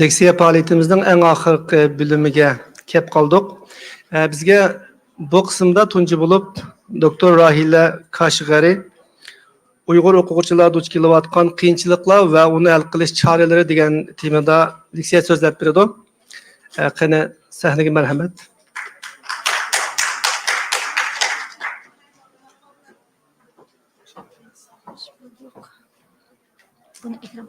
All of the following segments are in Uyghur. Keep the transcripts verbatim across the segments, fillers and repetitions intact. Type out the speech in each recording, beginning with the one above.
لېكسىيە پائالىيىتىمىزنىڭ ئەڭ ئاخىرقى بۆلۈمىگە كەپ قالدۇق. ئە، بىزگە بۇ قىسىمدا تۇنجى بولۇپ دوكتور راھىلە كاشغەرى ئۇيغۇر ئوقۇغۇچىلار دۇچ كېلىۋاتقان قىيىنچىلىقلار ۋە ئۇنى ھەل قىلىش چارىلىرى دېگەن تېمىدا لېكسىيە سۆزلەپ بېرىدۇ. ئە، قېنى، سەھنىگە مەرھەمەت. بۇنى ئېكران.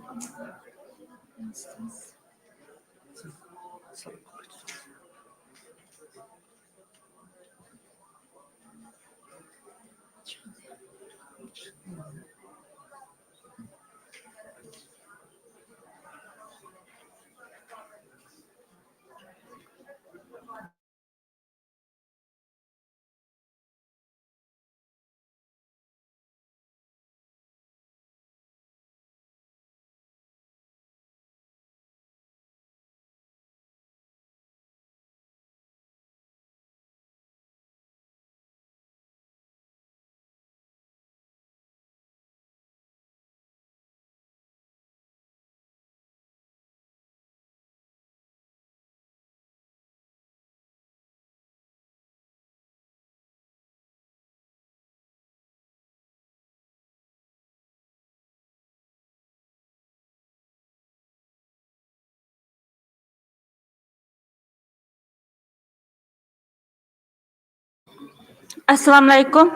ئەسسالامۇئەلەيكۇم.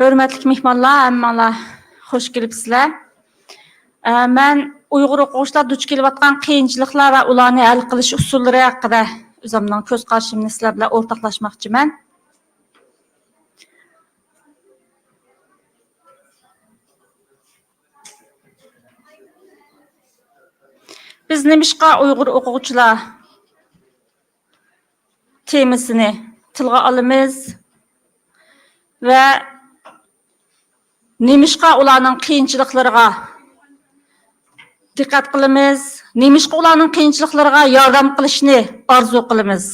ھۆرمەتلىك مېھمانلار، ھەممىڭلار خوش كېلىپسىلەر. ئە، مەن ئۇيغۇر ئوقۇغۇچىلار دۇچ كېلىۋاتقان قىيىنچىلىقلار ۋە ئۇلارنى ھەل قىلىش ئۇسۇللىرى ھەققىدە ئۆزۈمنىڭ كۆز قارىشىمنى سىلەر بىلەن ئورتاقلاشماقچىمەن. بىز نېمىشقا ئۇيغۇر ئوقۇغۇچىلار تېمىسىنى تىلغا ئالىمىز ۋە نېمىشقا ئۇلارنىڭ قىيىنچىلىقلىرىغا دىققەت قىلىمىز؟ نېمىشقا ئۇلارنىڭ قىيىنچىلىقلىرىغا ياردەم قىلىشنى ئارزۇ قىلىمىز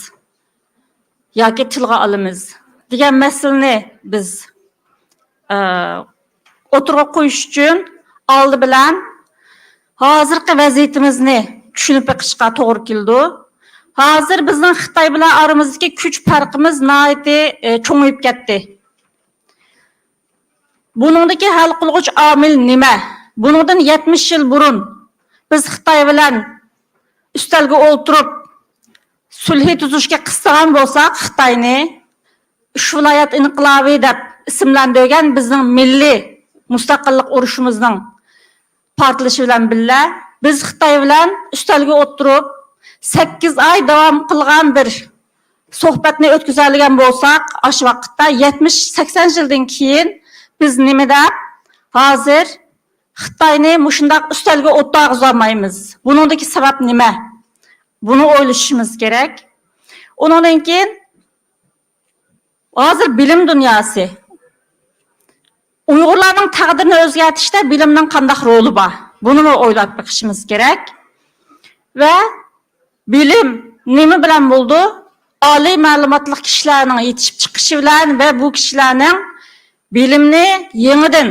ياكى تىلغا ئالىمىز دېگەن مەسىلىنى بىز، ئە، ئوتتۇرىغا قويۇش ئۈچۈن ئالدى بىلەن ھازىرقى ۋەزىيىتىمىزنى چۈشىنىپ بېقىشقا توغرا كېلىدۇ. ھازىر بىزنىڭ خىتاي بىلەن ئارىمىزدىكى كۈچ پەرقىمىز ناھايىتى، ئە، چوڭىيىپ كەتتى. بۇنىڭدىكى ھەل قىلغۇچ ئامىل نېمە؟ بۇنىڭدىن يەتمىش يىل بۇرۇن بىز خىتاي بىلەن ئۈستەلگە ئولتۇرۇپ، سۈلھى تۈزۈشكە قىستىغان بولساق، خىتاينى ئۈچ ۋىلايەت ئىنقىلابى دەپ ئىسىملەندۈرگەن بىزنىڭ مىللىي مۇستەقىللىق ئۇرۇشىمىزنىڭ پارتلىشى بىلەن بىللە، بىز خىتاي بىلەن ئۈستەلگە ئولتۇرۇپ، سەككىز ئاي داۋام قىلغان بىر سۆھبەتنى ئۆتكۈزەلىگەن بولساق، ئاشۇ ۋاقىتتا يەتمىش، سەكسەن يىلدىن كېيىن بىز نېمە دەپ ھازىر خىتاينى مۇشۇنداق ئۈستەلگە ئولتۇرغۇزالمايمىز؟ بۇنىڭدىكى سەۋەب نېمە؟ بۇنى ئويلىشىشىمىز كېرەك. ئۇنىڭدىن كېيىن ھازىر بىلىم دۇنياسى. ئۇيغۇرلارنىڭ تەقدىرىنى ئۆزگەرتىشتە بىلىمنىڭ قانداق رولى بار؟ بۇنىمۇ ئويلاپ بېقىشىمىز كېرەك. ۋە بىلىم نېمە بىلەن بولىدۇ؟ ئالىي مەلۇماتلىق كىشىلەرنىڭ يېتىشىپ چىقىشى بىلەن ۋە بۇ كىشىلەرنىڭ بىلىمنى يېڭىدىن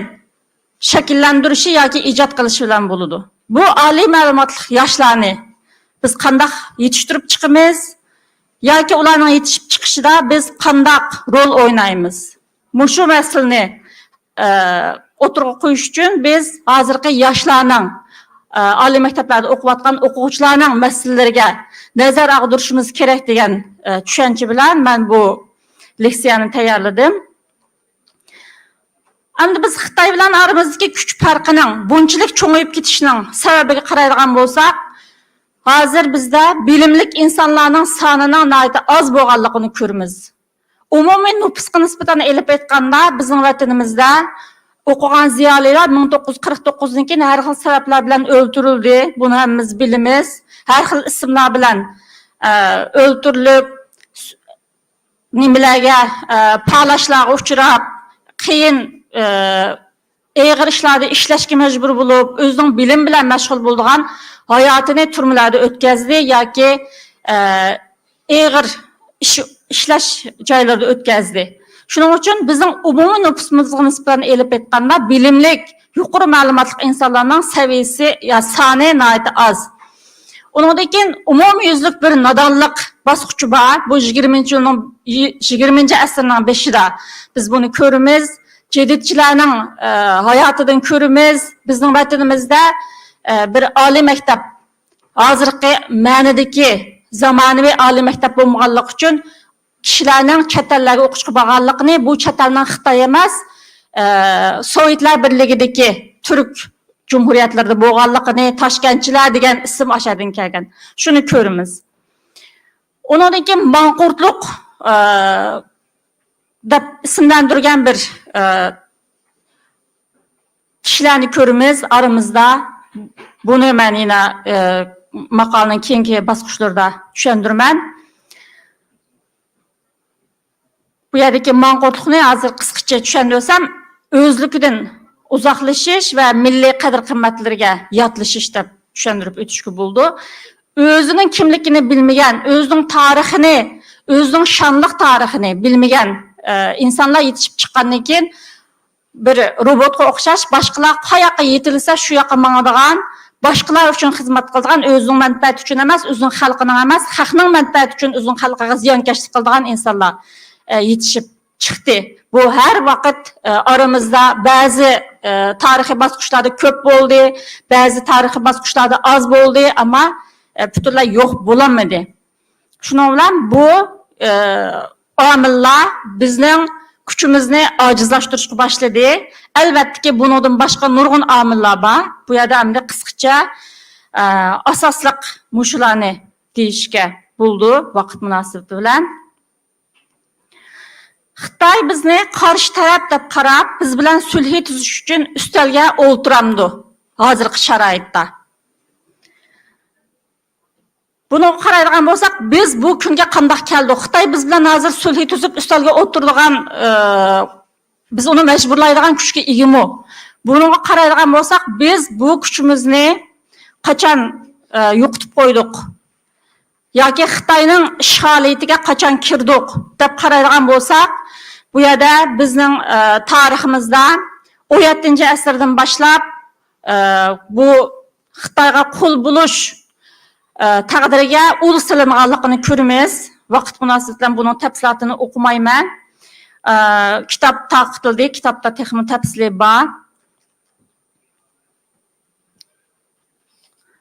شەكىللەندۈرۈشى ياكى ئىجاد قىلىشى بىلەن بولىدۇ. بۇ ئالىي مەلۇماتلىق ياشلارنى بىز قانداق يېتىشتۈرۈپ چىقىمىز؟ ياكى ئۇلارنىڭ يېتىشىپ چىقىشىدا بىز قانداق رول ئوينايمىز؟ مۇشۇ مەسىلىنى، ئە، ئوتتۇرىغا قويۇش ئۈچۈن بىز ھازىرقى ياشلارنىڭ، ئە، ئالىي مەكتەپلەردە ئوقۇۋاتقان ئوقۇغۇچىلارنىڭ مەسىلىلىرىگە نەزەر ئاغدۇرۇشىمىز كېرەك دېگەن، ئە، چۈشەنچە بىلەن مەن بۇ لېكسىيەنى تەييارلىدىم. ئەمدى بىز خىتاي بىلەن ئارىمىزدىكى كۈچ پەرقىنىڭ بۇنچىلىك چوڭىيىپ كېتىشىنىڭ سەۋەبىگە قارايدىغان بولساق، ھازىر بىزدە بىلىملىك ئىنسانلارنىڭ سانىنىڭ ناھايىتى ئاز بولغانلىقىنى كۆرىمىز. ئومۇمىي نوپۇسقا نىسبەتەن ئېلىپ ئېيتقاندا، بىزنىڭ ۋەتىنىمىزدە ئوقۇغان زىيالىيلار مىڭ توققۇز يۈز قىرىق توققۇزدىن كېيىن ھەر خىل سەۋەبلەر بىلەن ئۆلتۈرۈلدى. بۇنى ھەممىمىز بىلىمىز. ھەر خىل ئىسىملار بىلەن، ئە، ئۆلتۈرۈلۈپ، نېمىلەرگە، ئە، پالاشلارغا ئۇچراپ، قىيىن، ئە، ئېغىر ئىشلاردا ئىشلەشكە مەجبۇر بولۇپ، ئۆزىنىڭ بىلىم بىلەن مەشغۇل بولىدىغان ھاياتىنى تۈرمىلەردە ئۆتكەزدى ياكى، ئە، ئېغىر ئىش، ئىشلەش جايلىرىدا ئۆتكۈزدى. شۇنىڭ ئۈچۈن بىزنىڭ ئومۇمىي نوپۇسىمىزغا نىسبەتەن ئېلىپ ئېيتقاندا، بىلىملىك، يۇقىرى مەلۇماتلىق ئىنسانلارنىڭ سەۋىيىسى يا سانى ناھايىتى ئاز. ئۇنىڭدىن كېيىن ئومۇميۈزلۈك بىر نادانلىق باسقۇچى بار. بۇ يىگىرمىنچى يىلنىڭ، يىگىرمىنچى ئەسىرنىڭ بېشىدا بىز بۇنى كۆرىمىز. جەدىدچىلەرنىڭ، ئە، ھاياتىدىن كۆرىمىز. بىزنىڭ ۋەتىنىمىزدە، ئە، بىر ئالىي مەكتەپ، ھازىرقى مەنىدىكى زامانىۋى ئالىي مەكتەپ بولمىغانلىقى ئۈچۈن، كىشىلەرنىڭ چەت ئەللەرگە ئوقۇشقا بارغانلىقىنى، بۇ چەت ئەلنىڭ خىتاي ئەمەس، ئە، سوۋېتلار بىرلىكىدىكى تۈرك جۇمھۇرىيەتلىرىدە بولغانلىقىنى، تاشكەنتچىلەر دېگەن ئىسىم ئاشۇ يەردىن كەلگەن. شۇنى كۆرىمىز. ئۇنىڭدىن كېيىن ماڭقۇرتلۇق، ئە، دەپ ئىسىملەندۈرگەن بىر، ئە، كىشىلەرنى كۆرىمىز ئارىمىزدا. بۇنى مەن يەنە، ئە، ماقالىنىڭ كېيىنكى باسقۇچلىرىدا چۈشەندۈرىمەن. بۇ يەردىكى ماڭقۇرتلۇقنى ھازىر قىسقىچە چۈشەندۈرسەم، ئۆزلۈكىدىن ئۇزاقلىشىش ۋە مىللىي قەدىر-قىممەتلىرىگە ياتلىشىش دەپ چۈشەندۈرۈپ ئۆتۈشكە بولىدۇ. ئۆزىنىڭ كىملىكىنى بىلمىگەن، ئۆزىنىڭ تارىخىنى، ئۆزىنىڭ شانلىق تارىخىنى بىلمىگەن، ئە، ئىنسانلار يېتىشىپ چىققاندىن كېيىن، بىر روبوتقا ئوخشاش، باشقىلار قاياققا يېتىلسە، شۇ ياققا ماڭىدىغان، باشقىلار ئۈچۈن خىزمەت قىلىدىغان، ئۆزىنىڭ مەنپەئەتى ئۈچۈن ئەمەس، ئۆزىنىڭ خەلقىنىڭ ئەمەس، خەقنىڭ مەنپەئەتى ئۈچۈن ئۆزىنىڭ خەلقىگە زىيانكەشلىك قىلىدىغان ئىنسانلار، ئە، يېتىشىپ چىقتى. بۇ ھەر ۋاقىت، ئە، ئارىمىزدا بەزى، ئە، تارىخىي باسقۇچلاردا كۆپ بولدى، بەزى تارىخىي باسقۇچلاردا ئاز بولدى، ئەمما، ئە، پۈتۈنلەي يوق بولالمىدى. شۇنىڭ بىلەن بۇ، ئە، ئامىللار بىزنىڭ كۈچىمىزنى ئاجىزلاشتۇرۇشقا باشلىدى. ئەلۋەتتىكى، بۇنىڭدىن باشقا نۇرغۇن ئامىللار بار. بۇ يەردە ئەمدى قىسقىچە، ئە، ئاساسلىق مۇشۇلارنى دېيىشكە بولىدۇ ۋاقىت مۇناسىۋىتى بىلەن. خىتاي بىزنى قارشى تەرەپ دەپ قاراپ، بىز بىلەن سۈلھى تۈزۈش ئۈچۈن ئۈستەلگە ئولتۇرامدۇ ھازىرقى شارائىتتا؟ بۇنىڭغا قارايدىغان بولساق، بىز بۇ كۈنگە قانداق كەلدۇق؟ خىتاي بىز بىلەن ھازىر سۈلھى تۈزۈپ، ئۈستەلگە ئولتۇرىدىغان، ئى، بىز ئۇنى مەجبۇرلايدىغان كۈچكە ئىگىمۇ؟ بۇنىڭغا قارايدىغان بولساق، بىز بۇ كۈچىمىزنى قاچان، ئى، يوقىتىپ قويدۇق؟ ياكى خىتاينىڭ ئىشغالىيىتىگە قاچان كىردۇق دەپ قارايدىغان بولساق، بۇ يەردە بىزنىڭ، ئە، تارىخىمىزدا ئون يەتتىنچى ئەسىردىن باشلاپ، ئە، بۇ خىتايغا قۇل بولۇش، ئە، تەقدىرىگە ئۇل سېلىنغانلىقىنى كۆرىمىز. ۋاقىت مۇناسىۋىتى بىلەن بۇنىڭ تەپسىلاتىنى ئوقۇمايمەن. ئە، كىتاب تارقىتىلدى، كىتابتا تېخىمۇ تەپسىلىي بار.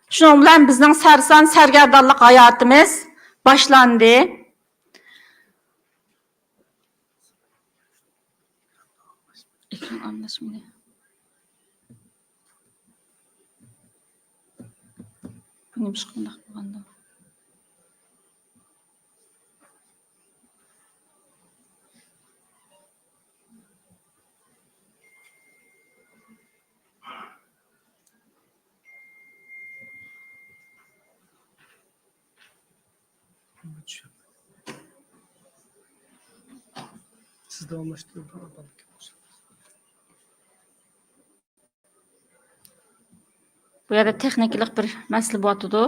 شۇنىڭ بىلەن بىزنىڭ سەرسان سەرگەردانلىق ھاياتىمىز باشلاندى. ئېكران ئالماشمىدى. بۇ نېمىشقا بۇنداق بولغاندۇ؟ سىز داۋاملاشتۇرۇڭ. بۇ يەردە تېخنىكىلىق بىر مەسىلە بولۇۋاتىدۇ.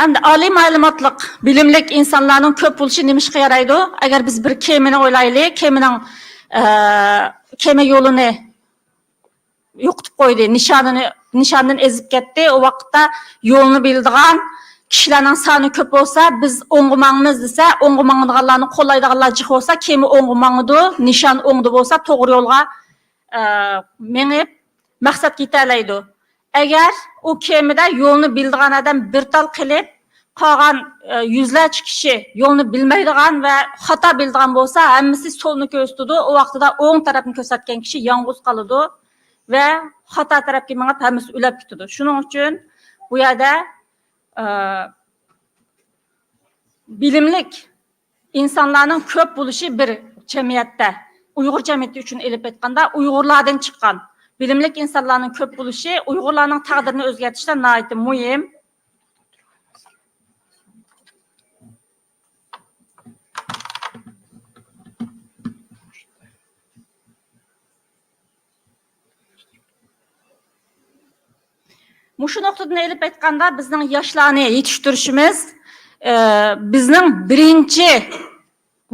ئەمدى ئالىي مەلۇماتلىق، بىلىملىك ئىنسانلارنىڭ كۆپ بولۇشى نېمە ئىشقا يارايدۇ؟ ئەگەر بىز بىر كېمىنى ئويلايلى، كېمىنىڭ، ئە، كېمە يولىنى يوقىتىپ قويدى، نىشانىنى، نىشاندىن ئېزىپ كەتتى. ئۇ ۋاقىتتا يولنى بىلىدىغان كىشىلەرنىڭ سانى كۆپ بولسا، بىز ئوڭغا ماڭىمىز دېسە، ئوڭغا ماڭىدىغانلارنى قوللايدىغانلار جىق بولسا، كېمە ئوڭغا ماڭىدۇ، نىشان ئوڭدا بولسا، توغرا يولغا، ئە، مېڭىپ، مەقسەتكە يېتەلەيدۇ. ئەگەر ئۇ كېمىدە يولنى بىلىدىغان ئادەم بىر تال قېلىپ، قالغان، ئە، يۈزلەرچە كىشى يولنى بىلمەيدىغان ۋە خاتا بىلىدىغان بولسا، ھەممىسى سولنى كۆرسىتىدۇ. ئۇ ۋاقتىدا ئوڭ تەرەپنى كۆرسەتكەن كىشى يالغۇز قالىدۇ ۋە خاتا تەرەپكە مېڭىپ، ھەممىسى ئۆلۈپ كېتىدۇ. شۇنىڭ ئۈچۈن بۇ يەردە، ئە، بىلىملىك ئىنسانلارنىڭ كۆپ بولۇشى بىر جەمئىيەتتە، ئۇيغۇر جەمئىيىتى ئۈچۈن ئېلىپ ئېيتقاندا، ئۇيغۇرلاردىن چىققان بىلىملىك ئىنسانلارنىڭ كۆپ بولۇشى ئۇيغۇرلارنىڭ تەقدىرىنى ئۆزگەرتىشتە ناھايىتى مۇھىم. مۇشۇ نۇقتىدىن ئېلىپ ئېيتقاندا، بىزنىڭ ياشلارنى يېتىشتۈرۈشىمىز، ئە، بىزنىڭ بىرىنچى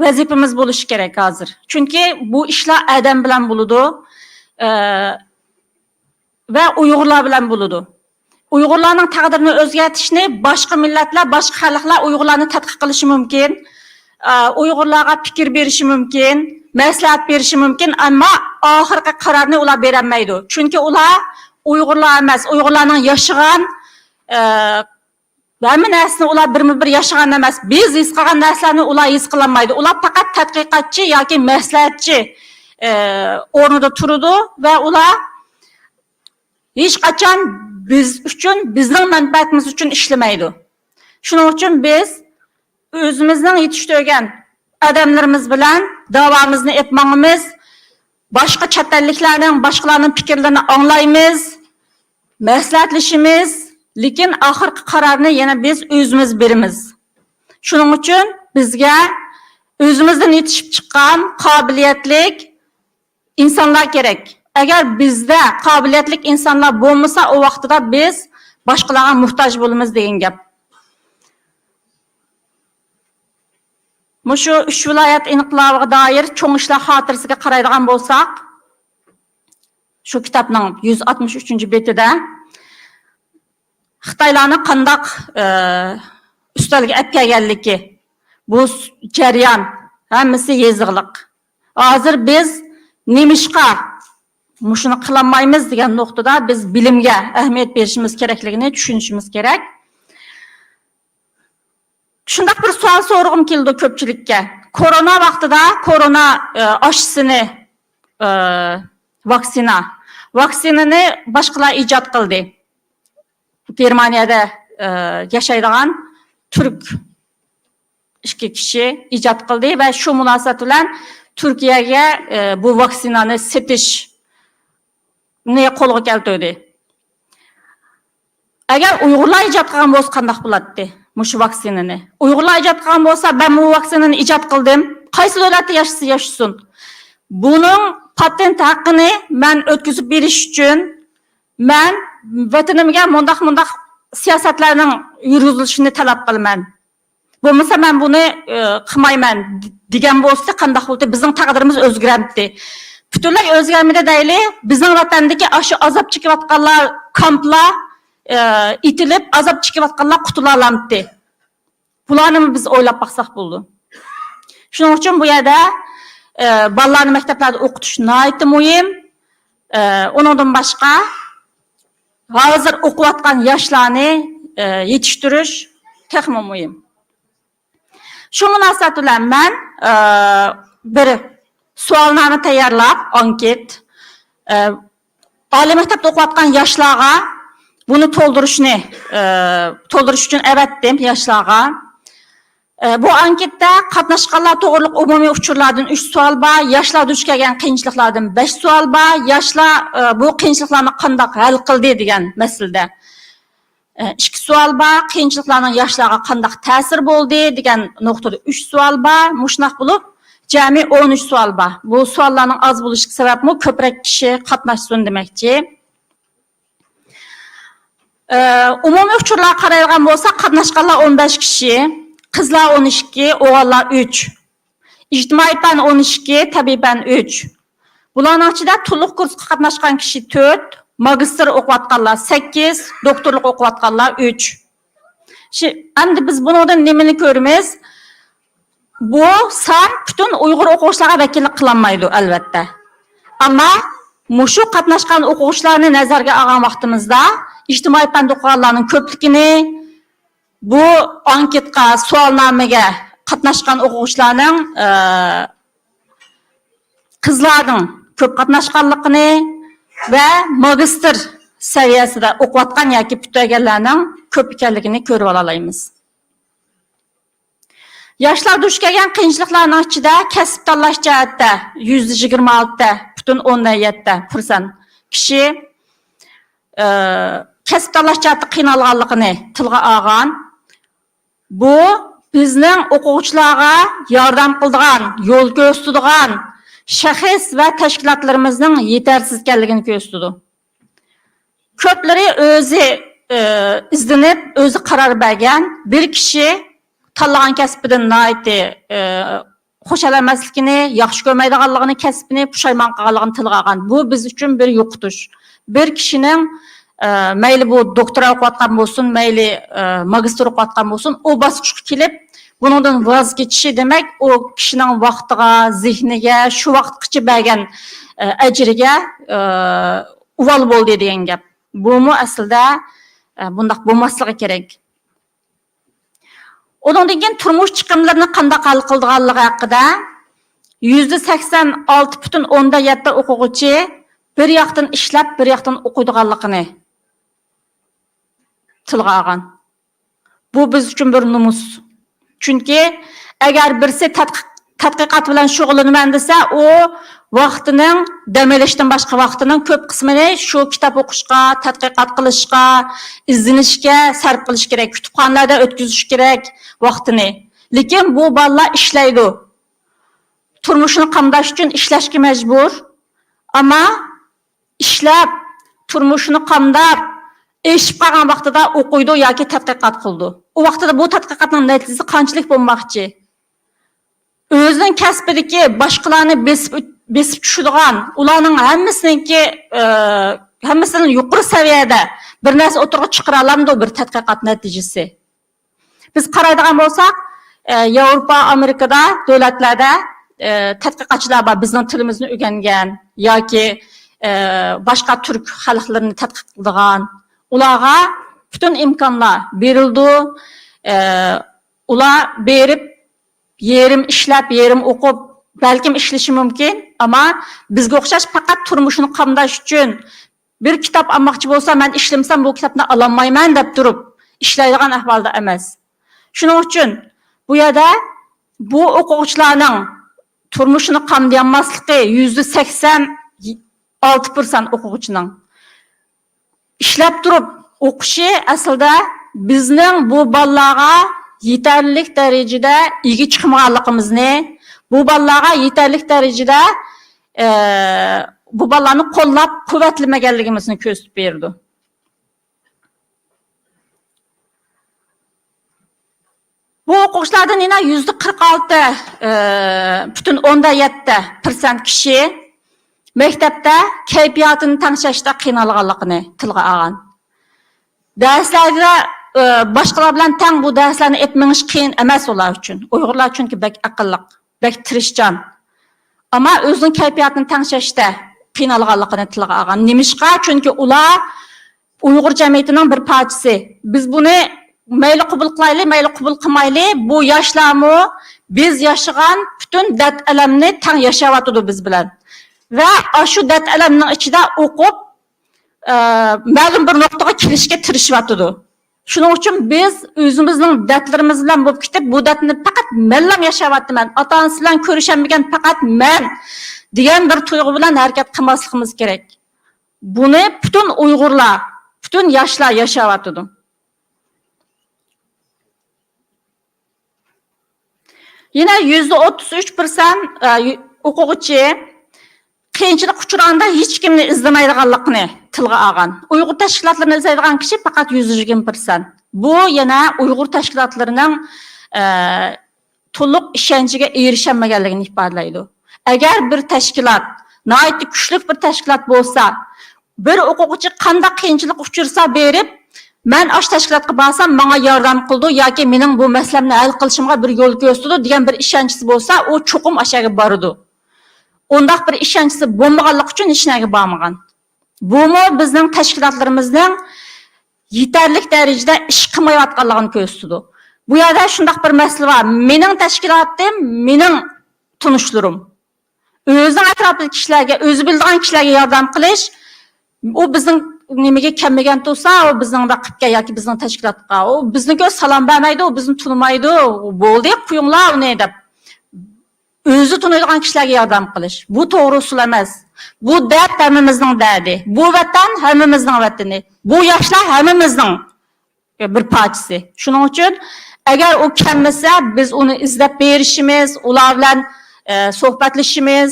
ۋەزىپىمىز بولۇشى كېرەك ھازىر. چۈنكى بۇ ئىشلار ئادەم بىلەن بولىدۇ، ئە، ۋە ئۇيغۇرلار بىلەن بولىدۇ. ئۇيغۇرلارنىڭ تەقدىرىنى ئۆزگەرتىشنى باشقا مىللەتلەر، باشقا خەلقلەر ئۇيغۇرلارنى تەتقىق قىلىشى مۇمكىن، ئە، ئۇيغۇرلارغا پىكىر بېرىشى مۇمكىن، مەسلىھەت بېرىشى مۇمكىن، ئەمما ئاخىرقى قارارنى ئۇلار بېرەلمەيدۇ. چۈنكى ئۇلار ئۇيغۇرلار ئەمەس، ئۇيغۇرلارنىڭ ياشىغان، ئە، ھەممە نەرسىنى ئۇلار بىرمۇ بىر ياشىغان ئەمەس. بىز ھېس قىلغان نەرسىلەرنى ئۇلار ھېس قىلالمايدۇ. ئۇلار پەقەت تەتقىقاتچى ياكى مەسلىھەتچى، ئە، ئورنىدا تۇرىدۇ ۋە ئۇلار ھېچقاچان بىز ئۈچۈن، بىزنىڭ مەنپەئەتىمىز ئۈچۈن ئىشلىمەيدۇ. شۇنىڭ ئۈچۈن بىز ئۆزىمىزنىڭ يېتىشتۈرگەن ئادەملىرىمىز بىلەن داۋامىزنى ئېلىپ ماڭىمىز. باشقا چەت ئەللىكلەرنىڭ، باشقىلارنىڭ پىكىرلىرىنى ئاڭلايمىز، مەسلىھەتلىشىمىز، لېكىن ئاخىرقى قارارنى يەنە بىز ئۆزىمىز بېرىمىز. شۇنىڭ ئۈچۈن بىزگە ئۆزىمىزدىن يېتىشىپ چىققان قابىلىيەتلىك ئىنسانلار كېرەك. ئەگەر بىزدە قابىلىيەتلىك ئىنسانلار بولمىسا، ئۇ ۋاقتىدا بىز باشقىلارغا موھتاج بولىمىز دېگەن گەپ. مۇشۇ ئۈچ ۋىلايەت ئىنقىلابىغا دائىر چوڭ ئىشلار خاتىرىسىگە قارايدىغان بولساق، شۇ كىتابنىڭ يۈز ئاتمىش ئۈچىنچى بېتىدە خىتايلارنى قانداق، ئە، ئۈستەلگە ئەپ كەلگەنلىكى، بۇ س-، جەريان ھەممىسى يېزىقلىق. ھازىر بىز نېمىشقا مۇشۇنى قىلالمايمىز دېگەن نۇقتىدا بىز بىلىمگە ئەھمىيەت بېرىشىمىز كېرەكلىكىنى چۈشىنىشىمىز كېرەك. شۇنداق بىر سوئال سورىغۇم كېلىدۇ كۆپچىلىككە. كورونا ۋاقتىدا كورونا، ئە، ئاشسىنى، ئە، ۋاكسىنا، ۋاكسىنىنى باشقىلار ئىجاد قىلدى. گېرمانىيەدە، ئە، ياشايدىغان تۈرك ئىككى كىشى ئىجاد قىلدى ۋە شۇ مۇناسىۋەت بىلەن تۈركىيەگە، ئە، بۇ ۋاكسىنانى سېتىشنى قولغا كەلتۈردى. ئەگەر ئۇيغۇرلار ئىجاد قىلغان بولسا قانداق بولاتتى مۇشۇ ۋاكسىنىنى؟ ئۇيغۇرلار ئىجاد قىلغان بولسا، مەن بۇ ۋاكسىنىنى ئىجاد قىلدىم. قايسى دۆلەتتە ياشىسا ياشىسۇن. بۇنىڭ پاتېنت ھەققىنى مەن ئۆتكۈزۈپ بېرىش ئۈچۈن مەن ۋەتىنىمگە مۇنداق، مۇنداق سىياسەتلەرنىڭ يۈرگۈزۈلۈشىنى تەلەپ قىلىمەن. بولمىسا مەن بۇنى، ئى، قىلمايمەن دېگەن بولسا قانداق بولدى؟ بىزنىڭ تەقدىرىمىز ئۆزگىرەمتى؟ پۈتۈنلەي ئۆزگەرمىدى دەيلى. بىزنىڭ ۋەتەندىكى ئاشۇ ئازاب چېكىۋاتقانلار، كامپلار، ئى، ئېتىلىپ، ئازاب چېكىۋاتقانلار قۇتۇلالامتى؟ بۇلارنىمۇ بىز ئويلاپ باقساق بولىدۇ. شۇنىڭ ئۈچۈن بۇ يەردە، ئى، بالىلارنى مەكتەپلەردە ئوقۇتۇش ناھايىتى مۇھىم. ئى، ئۇنىڭدىن باشقا، ھازىر ئوقۇۋاتقان ياشلارنى، ئى، يېتىشتۈرۈش تېخىمۇ مۇھىم. شۇ مۇناسىۋەت بىلەن مەن، ئى، بىر سوئالنامە تەييارلاپ، ئانكېت، ئى، ئالىي مەكتەپتە ئوقۇۋاتقان ياشلارغا بۇنى تولدۇرۇشنى، ئى، تولدۇرۇش ئۈچۈن ئەۋەتتىم ياشلارغا. ئى، بۇ ئانكېتتا قاتناشقانلار توغرىلىق ئومۇمىي ئۇچۇرلاردىن ئۈچ سوئال بار، ياشلار دۇچ كەلگەن قىيىنچىلىقلاردىن بەش سوئال بار، ياشلار، ئى، بۇ قىيىنچىلىقلارنى قانداق ھەل قىلدى دېگەن مەسىلىدە، ئى، ئىككى سوئال بار، قىيىنچىلىقلارنىڭ ياشلارغا قانداق تەسىرى بولدى دېگەن نۇقتىدا ئۈچ سوئال بار. مۇشۇنداق بولۇپ، جەمئىي ئون ئۈچ سوئال بار. بۇ سوئاللارنىڭ ئاز بولۇشى سەۋەبمۇ كۆپرەك كىشى قاتناشسۇن دېمەكچى. ئە، ئومۇمىي ئۇچۇرلارغا قارايدىغان بولساق، قاتناشقانلار ئون بەش كىشى، قىزلار ئون ئىككى، ئوغۇللار ئۈچ، ئىجتىمائىي پەن ئون ئىككى، تەبىئىي پەن ئۈچ. بۇلارنىڭ ئىچىدە تولۇق كۇرسقا قاتناشقان كىشى تۆت، ماگىستىر ئوقۇۋاتقانلار سەككىز، دوكتورلۇق ئوقۇۋاتقانلار ئۈچ. شى-، ئەمدى بىز بۇنىڭدىن نېمىنى كۆرىمىز؟ بۇ سان پۈتۈن ئۇيغۇر ئوقۇغۇچىلارغا ۋەكىللىك قىلالمايدۇ، ئەلۋەتتە. ئەمما مۇشۇ قاتناشقان ئوقۇغۇچىلارنى نەزەرگە ئالغان ۋاقتىمىزدا، ئىجتىمائىي پەندە ئوقۇغانلارنىڭ كۆپلۈكىنى، بۇ ئانكېتقا، سوئالنامىگە قاتناشقان ئوقۇغۇچىلارنىڭ، ئە، قىزلارنىڭ كۆپ قاتناشقانلىقىنى ۋە ماگىستىر سەۋىيەسىدە ئوقۇۋاتقان ياكى پۈتتۈرگەنلەرنىڭ كۆپ ئىكەنلىكىنى كۆرۈۋالالايمىز. ياشلار دۇچ كەلگەن قىيىنچىلىقلارنىڭ ئىچىدە كەسىپ تاللاش جەھەتتە يۈزدە يىگىرمە ئالتە پۈتۈن ئوندىن يەتتە پىرسەنت كىشى، ئى، كەسىپ تاللاش جەھەتتە قىينالغانلىقىنى تىلغا ئالغان. بۇ بىزنىڭ ئوقۇغۇچىلارغا ياردەم قىلىدىغان، يول كۆرسىتىدىغان شەخس ۋە تەشكىلاتلىرىمىزنىڭ يېتەرسىز ئىكەنلىكىنى كۆرسىتىدۇ. كۆپلىرى ئۆزى، ئى، ئىزدىنىپ، ئۆزى قارار بەرگەن. بىر كىشى تاللىغان كەسپىدىن ناھايىتى، ئى، خۇشال ئەمەسلىكىنى، ياخشى كۆرمەيدىغانلىقىنى، كەسپىنى پۇشايمان قىلغانلىقىنى تىلغا ئالغان. بۇ بىز ئۈچۈن بىر يوقىتىش. بىر كىشىنىڭ، ئە، مەيلى بۇ دوكتورا ئوقۇۋاتقان بولسۇن، مەيلى، ئە، ماگىستىر ئوقۇۋاتقان بولسۇن، ئۇ باسقۇچقا كېلىپ، بۇنىڭدىن ۋاز كېچىشى دېمەك، ئۇ كىشىنىڭ ۋاقتىغا، زېھنىگە، شۇ ۋاقىتقىچە بەرگەن، ئە، ئەجرىگە، ئە، ئۇۋال بولدى دېگەن گەپ. بۇمۇ ئەسلىدە، ئە، بۇنداق بولماسلىقى كېرەك. ئۇنىڭدىن كېيىن تۇرمۇش چىقىملىرىنى قانداق ھەل قىلىدىغانلىقى ھەققىدە يۈزدە سەكسەن ئالتە پۈتۈن ئوندىن يەتتە ئوقۇغۇچى بىر ياقتىن ئىشلەپ، بىر ياقتىن ئوقۇيدىغانلىقىنى تىلغا ئالغان. بۇ بىز ئۈچۈن بىر نومۇس. چۈنكى ئەگەر بىرسى تەتقىق-، تەتقىقات بىلەن شۇغۇللىنىمەن دېسە، ئۇ ۋاقتىنىڭ، دەم ئېلىشتىن باشقا ۋاقتىنىڭ كۆپ قىسمىنى شۇ كىتاب ئوقۇشقا، تەتقىقات قىلىشقا، ئىزدىنىشكە سەرپ قىلىش كېرەك، كۇتۇپخانىلاردا ئۆتكۈزۈش كېرەك ۋاقتىنى. لېكىن بۇ بالىلار ئىشلەيدۇ. تۇرمۇشىنى قامداش ئۈچۈن ئىشلەشكە مەجبۇر. ئەمما ئىشلەپ، تۇرمۇشىنى قامداپ، ئېشىپ قالغان ۋاقتىدا ئوقۇيدۇ ياكى تەتقىقات قىلىدۇ. ئۇ ۋاقتىدا بۇ تەتقىقاتنىڭ نەتىجىسى قانچىلىك بولماقچى؟ ئۆزىنىڭ كەسپىدىكى باشقىلارنى بېسىپ ئۆت-، بېسىپ چۈشىدىغان، ئۇلارنىڭ ھەممىسىنىڭكى، ئى، ھەممىسىدىن يۇقىرى سەۋىيەدە بىر نەرسە ئوتتۇرىغا چىقىرالامدۇ بىر تەتقىقات نەتىجىسى؟ بىز قارايدىغان بولساق، ئى، ياۋروپا، ئامېرىكىدا، دۆلەتلەردە، ئى، تەتقىقاتچىلار بار، بىزنىڭ تىلىمىزنى ئۆگەنگەن ياكى، ئى، باشقا تۈرك خەلقلىرىنى تەتقىق قىلىدىغان. ئۇلارغا پۈتۈن ئىمكانلار بېرىلىدۇ. ئى، ئۇلار بېرىپ، يېرىم ئىشلەپ، يېرىم ئوقۇپ، بەلكىم ئىشلىشى مۇمكىن، ئەمما بىزگە ئوخشاش پەقەت تۇرمۇشىنى قامداش ئۈچۈن بىر كىتاب ئالماقچى بولسا، مەن ئىشلىمىسەم بۇ كىتابنى ئالالمايمەن دەپ تۇرۇپ ئىشلەيدىغان ئەھۋالدا ئەمەس. شۇنىڭ ئۈچۈن بۇ يەردە بۇ ئوقۇغۇچىلارنىڭ تۇرمۇشىنى قامدىيالماسلىقى يۈزدە سەكسەن ئالتە پىرسەنت ئوقۇغۇچىنىڭ. ئىشلەپ تۇرۇپ ئوقۇشى ئەسلىدە بىزنىڭ بۇ بالىلارغا يېتەرلىك دەرىجىدە ئىگە چىقمىغانلىقىمىزنى، بۇ بالىلارغا يېتەرلىك دەرىجىدە، ئە، بۇ بالىلارنى قوللاپ قۇۋۋەتلىمىگەنلىكىمىزنى كۆرسىتىپ بېرىدۇ. بۇ ئوقۇغۇچىلاردىن يەنە يۈزدە قىرىق ئالتە، ئى، پۈتۈن ئوندىن يەتتە پىرسەنت كىشى مەكتەپتە كەيپىياتىنى تەڭشەشتە قىينالغانلىقىنى تىلغا ئالغان. دەرسلەرگە، ئى، باشقىلار بىلەن تەڭ بۇ دەرسلەرنى ئېلىپ مېڭىش قىيىن ئەمەس ئۇلار ئۈچۈن. ئۇيغۇرلار چۈنكى بەك ئەقىللىق، بەك تىرىشچان. ئەمما ئۆزىنىڭ كەيپىياتىنى تەڭشەشتە قىينالغانلىقىنى تىلغا ئالغان. نېمىشقا؟ چۈنكى ئۇلار ئۇيغۇر جەمئىيىتىنىڭ بىر پارچىسى. بىز بۇنى مەيلى قوبۇل قىلايلى، مەيلى قوبۇل قىلمايلى، بۇ ياشلارمۇ بىز ياشىغان پۈتۈن دەرد-ئەلەمنى تەڭ ياشاۋاتىدۇ بىز بىلەن. ۋە ئاشۇ دەرد-ئەلەمنىڭ ئىچىدە ئوقۇپ، ئە، مەلۇم بىر نۇقتىغا كېلىشكە تىرىشىۋاتىدۇ. شۇنىڭ ئۈچۈن بىز ئۆزىمىزنىڭ دەردلىرىمىز بىلەن بولۇپ كېتىپ، بۇ دەردنى پەقەت مەنلا ياشاۋاتىمەن، ئاتا-ئانىسى بىلەن كۆرۈشەلمىگەن پەقەت مەن دېگەن بىر تۇيغۇ بىلەن ھەرىكەت قىلماسلىقىمىز كېرەك. بۇنى پۈتۈن ئۇيغۇرلار، پۈتۈن ياشلار ياشاۋاتىدۇ. يەنە يۈزدە ئوتتۇز ئۈچ پىرسەنت، ئە، يۇ-، ئوقۇغۇچى قىيىنچىلىق ئۇچرىغاندا ھېچكىمنى ئىزدىمەيدىغانلىقىنى تىلغا ئالغان. ئۇيغۇر تەشكىلاتلىرىنى ئىزدەيدىغان كىشى پەقەت يۈزدە يىگىرمە پىرسەنت. بۇ يەنە ئۇيغۇر تەشكىلاتلىرىنىڭ، ئە، تولۇق ئىشەنچىگە ئېرىشەلمىگەنلىكىنى ئىپادىلەيدۇ. ئەگەر بىر تەشكىلات، ناھايىتى كۈچلۈك بىر تەشكىلات بولسا، بىر ئوقۇغۇچى قانداق قىيىنچىلىق ئۇچرىسا بېرىپ، مەن ئاشۇ تەشكىلاتقا بارسام ماڭا ياردەم قىلىدۇ ياكى مېنىڭ بۇ مەسىلەمنى ھەل قىلىشىمغا بىر يول كۆرسىتىدۇ دېگەن بىر ئىشەنچىسى بولسا، ئۇ چوقۇم ئاشۇ يەرگە بارىدۇ. ئۇنداق بىر ئىشەنچىسى بولمىغانلىقى ئۈچۈن ھېچ نەگە بارمىغان. بۇمۇ بىزنىڭ تەشكىلاتلىرىمىزنىڭ يېتەرلىك دەرىجىدە ئىش قىلمايۋاتقانلىقىنى كۆرسىتىدۇ. بۇ يەردە شۇنداق بىر مەسىلە بار. مېنىڭ تەشكىلاتىم، مېنىڭ تونۇشلىرىم. ئۆزىنىڭ ئەتراپىدىكى كىشىلەرگە، ئۆزى بىلىدىغان كىشىلەرگە ياردەم قىلىش، ئۇ بىزنىڭ نېمىگە كەلمىگەن تۇرسا، ئۇ بىزنىڭ دەققىگە ياكى بىزنىڭ تەشكىلاتقا، ئۇ بىزنى كۆرۈپ سالام بەرمەيدۇ، ئۇ بىزنى تونۇمايدۇ، بولدى، قويۇڭلار ئۇنى دەپ. ئۆزى تونۇيدىغان كىشىلەرگە ياردەم قىلىش. بۇ توغرا ئۇسۇل ئەمەس. بۇ دەرد ھەممىمىزنىڭ دەردى. بۇ ۋەتەن ھەممىمىزنىڭ ۋەتىنى. بۇ ياشلار ھەممىمىزنىڭ بىر پارچىسى. شۇنىڭ ئۈچۈن ئەگەر ئۇ كەلمىسە، بىز ئۇنى ئىزدەپ بېرىشىمىز، ئۇلار بىلەن، ئە، سۆھبەتلىشىمىز.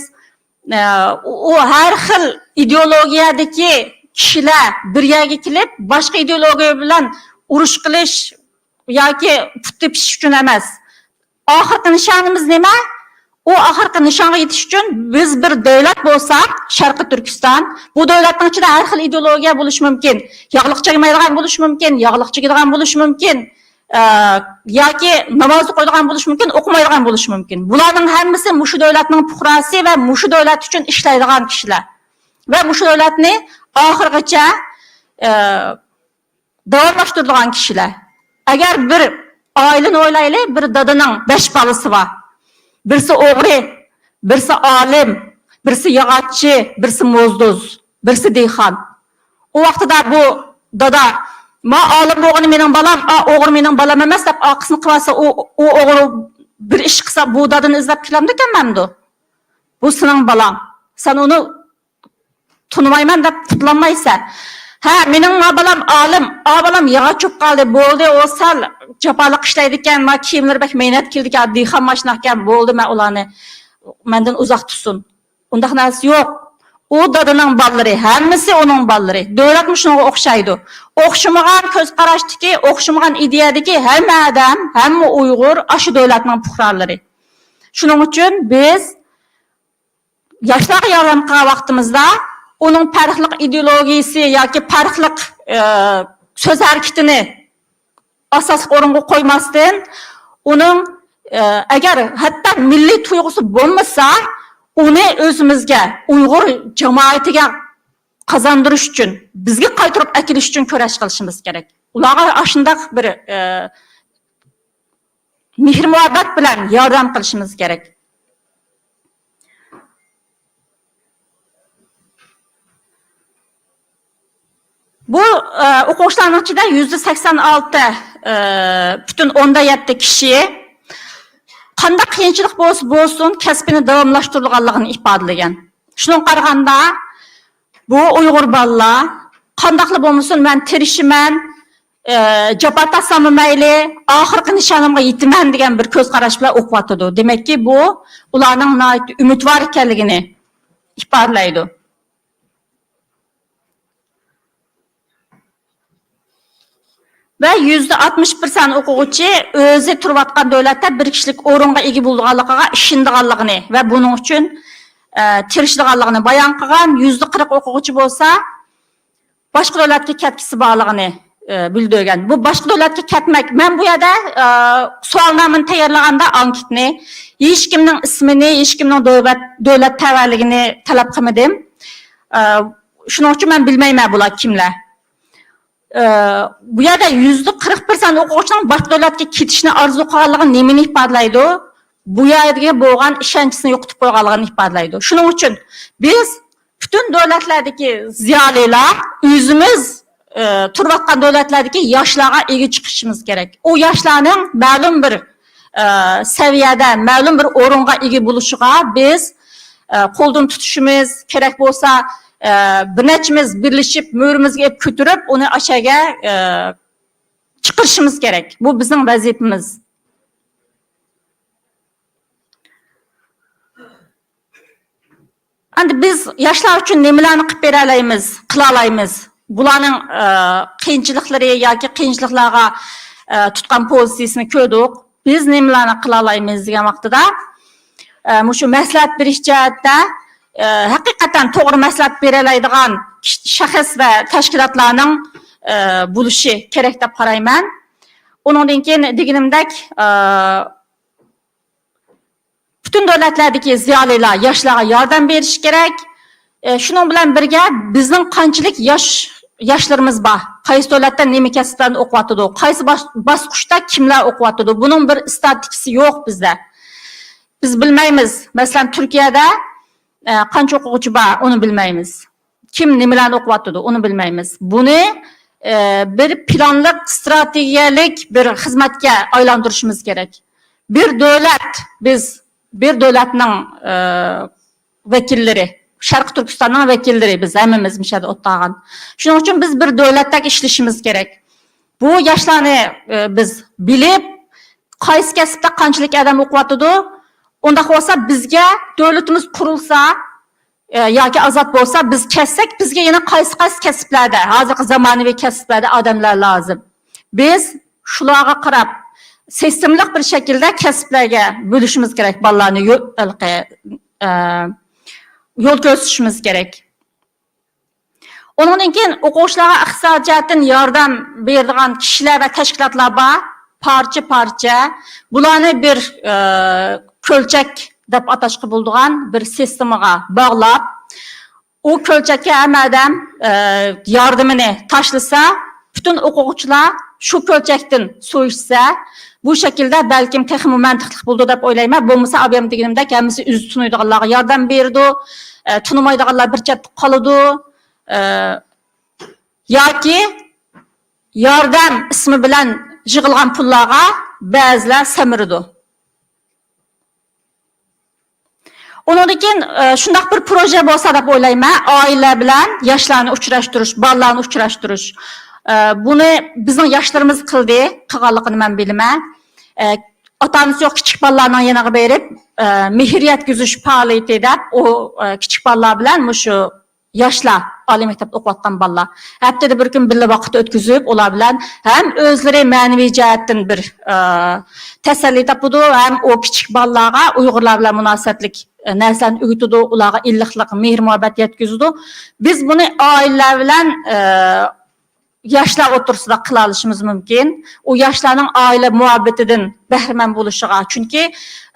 ئە، ئۇ، ئۇ ھەر خىل ئىدېئولوگىيەدىكى كىشىلەر بىر يەرگە كېلىپ، باشقا ئىدېئولوگىيە بىلەن ئۇرۇش قىلىش ياكى پۇت تېپىشىش ئۈچۈن ئەمەس. ئاخىرقى نىشانىمىز نېمە؟ ئۇ ئاخىرقى نىشانغا يېتىش ئۈچۈن بىز بىر دۆلەت بولساق، شەرقىي تۈركىستان، بۇ دۆلەتنىڭ ئىچىدە ھەر خىل ئىدېئولوگىيە بولۇشى مۇمكىن. ياغلىق چەگمەيدىغان بولۇشى مۇمكىن، ياغلىق چىگىدىغان بولۇشى مۇمكىن، ئە، ياكى ناماز ئوقۇيدىغان بولۇشى مۇمكىن، ئوقۇمايدىغان بولۇشى مۇمكىن. بۇلارنىڭ ھەممىسى مۇشۇ دۆلەتنىڭ پۇقراسى ۋە مۇشۇ دۆلەت ئۈچۈن ئىشلەيدىغان كىشىلەر ۋە مۇشۇ دۆلەتنى ئاخىرغىچە، ئە، داۋاملاشتۇرىدىغان كىشىلەر. ئەگەر بىر ئائىلىنى ئويلايلى، بىر دادىنىڭ بەش بالىسى بار. بىرسى ئوغرى، بىرسى ئالىم، بىرسى ياغاچچى، بىرسى موزدۇز، بىرسى دېھقان. ئۇ ۋاقتىدا بۇ دادا، ما ئالىم بولغىنى مېنىڭ بالام، ئا ئوغرى مېنىڭ بالام ئەمەس دەپ ئارقىسىنى قىلىۋاتسا، ئۇ، ئۇ ئوغرى بىر ئىش قىلسا، بۇ دادىنى ئىزدەپ كېلەمدىكەنمەمدۇ؟ بۇ سېنىڭ بالاڭ. سەن ئۇنى تونۇمايمەن دەپ قۇتۇلالمايسەن. ھە، مېنىڭ ما بالام ئالىم، ئا بالام ياغاچ چوپ قالدى، بولدى، ئۇ سەل جاپالىق ئىشلەيدىكەن، ما كىيىملىرى بەك مەينەت كېلىدىكەن، دېھقان ماشىناكەن، بولدى، مەن ئۇلارنى مەندىن ئۇزاق تۇرسۇن. ئۇنداق نەرسە يوق. ئۇ دادىنىڭ بالىلىرى، ھەممىسى ئۇنىڭ بالىلىرى. دۆلەتمۇ شۇنىڭغا ئوخشايدۇ. ئوخشىمىغان كۆز قاراشتىكى، ئوخشىمىغان ئىدىيەدىكى ھەممە ئادەم، ھەممە ئۇيغۇر ئاشۇ دۆلەتنىڭ پۇقرالىرى. شۇنىڭ ئۈچۈن بىز ياشلارغا ياردەم قىلغان ۋاقتىمىزدا ئۇنىڭ پەرقلىق ئىدېئولوگىيىسى ياكى پەرقلىق، ئە، سۆز ھەرىكىتىنى ئاساسلىق ئورۇنغا قويماستىن، ئۇنىڭ، ئە، ئەگەر ھەتتا مىللىي تۇيغۇسى بولمىسا، ئۇنى ئۆزىمىزگە، ئۇيغۇر جامائىتىگە قازاندۇرۇش ئۈچۈن، بىزگە قايتۇرۇپ ئەكېلىش ئۈچۈن كۈرەش قىلىشىمىز كېرەك. ئۇلارغا ئاشۇنداق بىر، ئە، مېھىر-مۇھەببەت بىلەن ياردەم قىلىشىمىز كېرەك. بۇ، ئە، ئوقۇغۇچىلارنىڭ ئىچىدە يۈزدە سەكسەن ئالتە، ئە، پۈتۈن ئوندا يەتتە كىشى قانداق قىيىنچىلىق بولسا بولسۇن، كەسپىنى داۋاملاشتۇرىدىغانلىقىنى ئىپادىلىگەن. شۇنىڭغا قارىغاندا، بۇ ئۇيغۇر بالىلار قانداقلا بولمىسۇن، مەن تىرىشىمەن، ئى، جاپا تارتساممۇ مەيلى، ئاخىرقى نىشانىمغا يېتىمەن دېگەن بىر كۆز قاراش بىلەن ئوقۇۋاتىدۇ. دېمەككى، بۇ ئۇلارنىڭ ناھايىتى ئۈمىدۋار ئىكەنلىكىنى ئىپادىلەيدۇ. ۋە يۈزدە ئاتمىش بىر سان ئوقۇغۇچى ئۆزى تۇرۇۋاتقان دۆلەتتە بىر كىشىلىك ئورۇنغا ئىگە بولىدىغانلىقىغا ئىشىنىدىغانلىقىنى ۋە بۇنىڭ ئۈچۈن، ئە، تىرىشىدىغانلىقىنى بايان قىلغان. يۈزدە قىرىق ئوقۇغۇچى بولسا باشقا دۆلەتكە كەتكۈسى بارلىقىنى، ئە، بىلدۈرگەن. بۇ باشقا دۆلەتكە كەتمەك، مەن بۇ يەردە، ئە، سوئالنامىنى تەييارلىغاندا ئانكېتنى ھېچكىمنىڭ ئىسمىنى، ھېچكىمنىڭ دۆلەت، دۆلەت تەۋەلىكىنى تەلەپ قىلمىدىم. ئە، شۇنىڭ ئۈچۈن مەن بىلمەيمەن بۇلار كىملەر. ئە، بۇ يەردە يۈزدە قىرىق بىر سان ئوقۇغۇچىنىڭ باشقا دۆلەتكە كېتىشنى ئارزۇ قىلغانلىقى نېمىنى ئىپادىلەيدۇ؟ بۇ يەرگە بولغان ئىشەنچىسىنى يوقىتىپ قويغانلىقىنى ئىپادىلەيدۇ. شۇنىڭ ئۈچۈن بىز پۈتۈن دۆلەتلەردىكى زىيالىيلار ئۆزىمىز، ئە، تۇرۇۋاتقان دۆلەتلەردىكى ياشلارغا ئىگە چىقىشىمىز كېرەك. ئۇ ياشلارنىڭ مەلۇم بىر، ئە، سەۋىيەدە، مەلۇم بىر ئورۇنغا ئىگە بولۇشىغا بىز، ئە، قولدىن تۇتۇشىمىز، كېرەك بولسا، ئە، بىر نەچچىمىز بىرلىشىپ، مۈرىمىزگە ئېلىپ كۆتۈرۈپ، ئۇنى ئاشەگە، ئە، چىقىرىشىمىز كېرەك. بۇ بىزنىڭ ۋەزىپىمىز. ئەمدى بىز ياشلار ئۈچۈن نېمىلەرنى قىلىپ بېرەلەيمىز، قىلالايمىز؟ بۇلارنىڭ، ئە، قىيىنچىلىقلىرى ياكى قىيىنچىلىقلارغا، ئە، تۇتقان پوزىتسىيىسىنى كۆردۇق. بىز نېمىلەرنى قىلالايمىز دېگەن ۋاقتىدا، ئە، مۇشۇ مەسلىھەت بېرىش جەھەتتە، ئە، ھەقىقەتەن توغرا مەسلىھەت بېرەلەيدىغان كىش-، شەخس ۋە تەشكىلاتلارنىڭ، ئە، بولۇشى كېرەك دەپ قارايمەن. ئۇنىڭدىن كېيىن دېگىنىمدەك، ئە، پۈتۈن دۆلەتلەردىكى زىيالىيلار ياشلارغا ياردەم بېرىشى كېرەك. ئە، شۇنىڭ بىلەن بىرگە، بىزنىڭ قانچىلىك ياش، ياشلىرىمىز بار، قايسى دۆلەتتە نېمە كەسىپلەرنى ئوقۇۋاتىدۇ، قايسى باس-، باسقۇچتا كىملەر ئوقۇۋاتىدۇ، بۇنىڭ بىر ئىستاتىستىكىسى يوق بىزدە. بىز بىلمەيمىز، مەسىلەن، تۈركىيەدە، ئە، قانچە ئوقۇغۇچى بار، ئۇنى بىلمەيمىز. كىم نېمىلەرنى ئوقۇۋاتىدۇ، ئۇنى بىلمەيمىز. بۇنى، ئە، بىر پىلانلىق، ئىستراتېگىيەلىك بىر خىزمەتكە ئايلاندۇرۇشىمىز كېرەك. بىر دۆلەت، بىز بىر دۆلەتنىڭ، ئە، ۋەكىللىرى، شەرقىي تۈركىستاننىڭ ۋەكىللىرى بىز ھەممىمىز مۇشۇ يەردە ئولتۇرغان. شۇنىڭ ئۈچۈن بىز بىر دۆلەتتەك ئىشلىشىمىز كېرەك. بۇ ياشلارنى، ئە، بىز بىلىپ، قايسى كەسىپتە قانچىلىك ئادەم ئوقۇۋاتىدۇ، ئۇنداق بولسا بىزگە دۆلىتىمىز قۇرۇلسا، ئە، ياكى ئازاد بولسا، بىز كەتسەك، بىزگە يەنە قايسى، قايسى كەسىپلەردە، ھازىرقى زامانىۋى كەسىپلەردە ئادەملەر لازىم. بىز شۇلارغا قاراپ، سىستېمىلىق بىر شەكىلدە كەسىپلەرگە بۆلۈشىمىز كېرەك، بالىلارنى يو-، ھېلىقى، ئە، يول كۆرسىتىشىمىز كېرەك. ئۇنىڭدىن كېيىن ئوقۇغۇچىلارغا ئىقتىسادىي جەھەتتىن ياردەم بېرىدىغان كىشىلەر ۋە تەشكىلاتلار بار، پارچە-پارچە. بۇلارنى بىر، ئە، كۆلچەك دەپ ئاتاشقا بولىدىغان بىر سىستېمىغا باغلاپ، ئۇ كۆلچەككە ھەممە ئادەم، ئە، ياردىمىنى تاشلىسا، پۈتۈن ئوقۇغۇچىلار شۇ كۆلچەكتىن سۇ ئىچسە، بۇ شەكىلدە بەلكىم تېخىمۇ مەنتىقلىق بولىدۇ دەپ ئويلايمەن. بولمىسا، ئابىيام دېگىنىمدەك، ھەممىسى ئۆزى تونۇيدىغانلارغا ياردەم بېرىدۇ، ئە، تونۇمايدىغانلار بىر چەتتە قالىدۇ، ئە، ياكى ياردەم ئىسمى بىلەن يىغىلغان پۇللارغا بەزىلەر سەمرىدۇ. ئۇنىڭدىن كېيىن، ئە، شۇنداق بىر پروژە بولسا دەپ ئويلايمەن، ئائىلە بىلەن ياشلارنى ئۇچراشتۇرۇش، بالىلارنى ئۇچراشتۇرۇش. ئە، بۇنى بىزنىڭ ياشلىرىمىز قىلدى، قىلغانلىقىنى مەن بىلىمەن. ئە، ئاتا-ئانىسى يوق كىچىك بالىلارنىڭ يېنىغا بېرىپ، ئە، مېھىر يەتكۈزۈش پائالىيىتى دەپ، ئۇ، ئە، كىچىك بالىلار بىلەن مۇشۇ ياشلار، ئالىي مەكتەپتە ئوقۇۋاتقان بالىلار ھەپتىدە بىر كۈن بىللە ۋاقىت ئۆتكۈزۈپ، ئۇلار بىلەن ھەم ئۆزلىرى مەنىۋى جەھەتتىن بىر، ئە، تەسەللى تاپىدۇ، ھەم ئۇ كىچىك بالىلارغا ئۇيغۇرلار بىلەن مۇناسىۋەتلىك، ئە، نەرسىلەرنى ئۆگىتىدۇ، ئۇلارغا ئىللىقلىق، مېھىر-مۇھەببەت يەتكۈزىدۇ. بىز بۇنى ئائىلىلەر بىلەن، ئە، ياشلار ئوتتۇرىسىدا قىلالىشىمىز مۇمكىن. ئۇ ياشلارنىڭ ئائىلە مۇھەببىتىدىن بەھرىمەن بولۇشىغا، چۈنكى،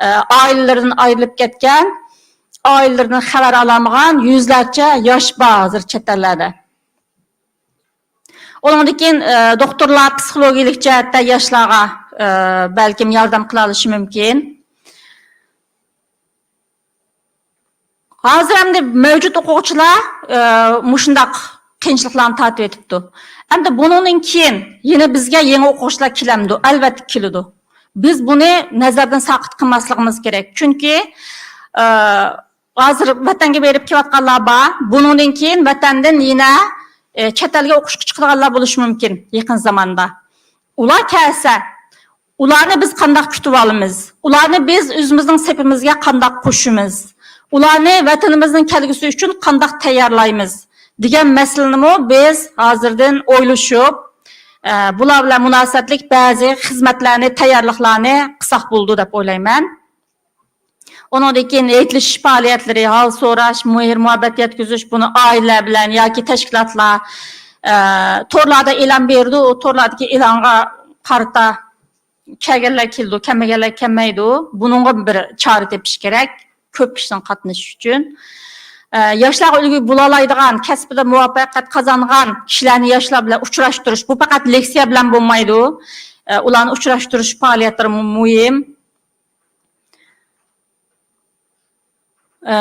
ئە، ئائىلىلىرىدىن ئايرىلىپ كەتكەن، ئائىلىلىرىدىن خەۋەر ئالالمىغان يۈزلەرچە ياش بار ھازىر چەت ئەللەردە. ئۇنىڭدىن كېيىن، ئە، دوختۇرلار پسىخولوگىيەلىك جەھەتتە ياشلارغا، ئە، بەلكىم ياردەم قىلالىشى مۇمكىن. ھازىر ئەمدى مەۋجۇت ئوقۇغۇچىلار، ئە، مۇشۇنداق قىيىنچىلىقلارنى تارتىۋېتىپتۇ. ئەمدى بۇنىڭدىن كېيىن يەنە بىزگە يېڭى ئوقۇغۇچىلار كېلەمدۇ؟ ئەلۋەتتە كېلىدۇ. بىز بۇنى نەزەردىن ساقىت قىلماسلىقىمىز كېرەك. چۈنكى، ئە، ھازىر ۋەتەنگە بېرىپ كېلىۋاتقانلار بار. بۇنىڭدىن كېيىن ۋەتەندىن يەنە، ئە، چەت ئەلگە ئوقۇشقا چىقىدىغانلار بولۇشى مۇمكىن يېقىن زاماندا. ئۇلار كەلسە، ئۇلارنى بىز قانداق كۈتۈۋالىمىز؟ ئۇلارنى بىز ئۆزىمىزنىڭ سېپىمىزگە قانداق قوشىمىز؟ ئۇلارنى ۋەتىنىمىزنىڭ كەلگۈسى ئۈچۈن قانداق تەييارلايمىز؟ دېگەن مەسىلىنىمۇ بىز ھازىردىن ئويلىشىپ، ئە، بۇلار بىلەن مۇناسىۋەتلىك بەزى خىزمەتلەرنى، تەييارلىقلارنى قىلساق بولىدۇ دەپ ئويلايمەن. ئۇنىڭدىن كېيىن ھېيتلىشىش پائالىيەتلىرى، ھال سوراش، مېھىر-مۇھەببەت يەتكۈزۈش، بۇنى ئائىلىلەر بىلەن ياكى تەشكىلاتلار، ئە، تورلاردا ئېلان بېرىدۇ، ئۇ تورلاردىكى ئېلانغا قارىتا كەلگەنلەر كېلىدۇ، كەلمىگەنلەر كەلمەيدۇ. بۇنىڭغا بىر چارە تېپىش كېرەك، كۆپ كىشىنىڭ قاتنىشىشى ئۈچۈن. ئە، ياشلارغا ئۈلگە بولالايدىغان، كەسپىدە مۇۋەپپەقىيەت قازانغان كىشىلەرنى ياشلار بىلەن ئۇچراشتۇرۇش، بۇ پەقەت لېكسىيە بىلەن بولمايدۇ. ئە، ئۇلارنى ئۇچراشتۇرۇش پائالىيەتلىرىمۇ مۇھىم. ئە،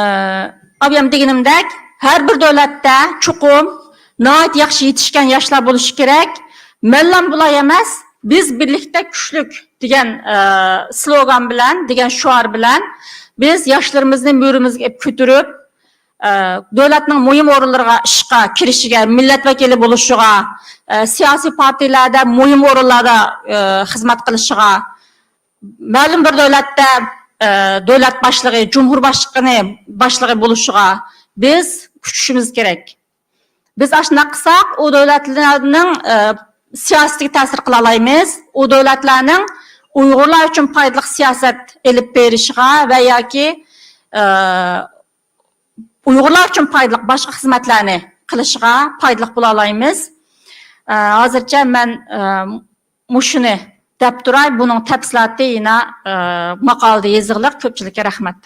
ئابىيام دېگىنىمدەك، ھەر بىر دۆلەتتە چوقۇم ناھايىتى ياخشى يېتىشكەن ياشلار بولۇشى كېرەك. مەنلا بۇلاي ئەمەس، بىز بىرلىكتە كۈچلۈك دېگەن، ئە، سلوگان بىلەن، دېگەن شوئار بىلەن بىز ياشلىرىمىزنى مۈرىمىزگە ئېلىپ كۆتۈرۈپ، ئە، دۆلەتنىڭ مۇھىم ئورۇنلىرىغا ئىشقا كىرىشىگە، مىللەت ۋەكىلى بولۇشىغا، ئە، سىياسىي پارتىيەلەردە مۇھىم ئورۇنلاردا، ئە، خىزمەت قىلىشىغا، مەلۇم بىر دۆلەتتە، ئە، دۆلەت باشلىقى، جۇمھۇر باشلىقىنى، باشلىقى بولۇشىغا بىز كۈچىشىمىز كېرەك. بىز ئاشۇنداق قىلساق، ئۇ دۆلەتلەرنىڭ، ئە، سىياسىتىگە تەسىر قىلالايمىز. ئۇ دۆلەتلەرنىڭ ئۇيغۇرلار ئۈچۈن پايدىلىق سىياسەت ئېلىپ بېرىشىغا ۋە ياكى، ئە، ئۇيغۇرلار ئۈچۈن پايدىلىق باشقا خىزمەتلەرنى قىلىشىغا پايدىلىق بولالايمىز. ئە، ھازىرچە مەن، ئە، مۇشۇنى دەپ تۇراي، بۇنىڭ تەپسىلاتى يەنە، ئە، ماقالىدە يېزىقلىق. كۆپچىلىككە رەھمەت.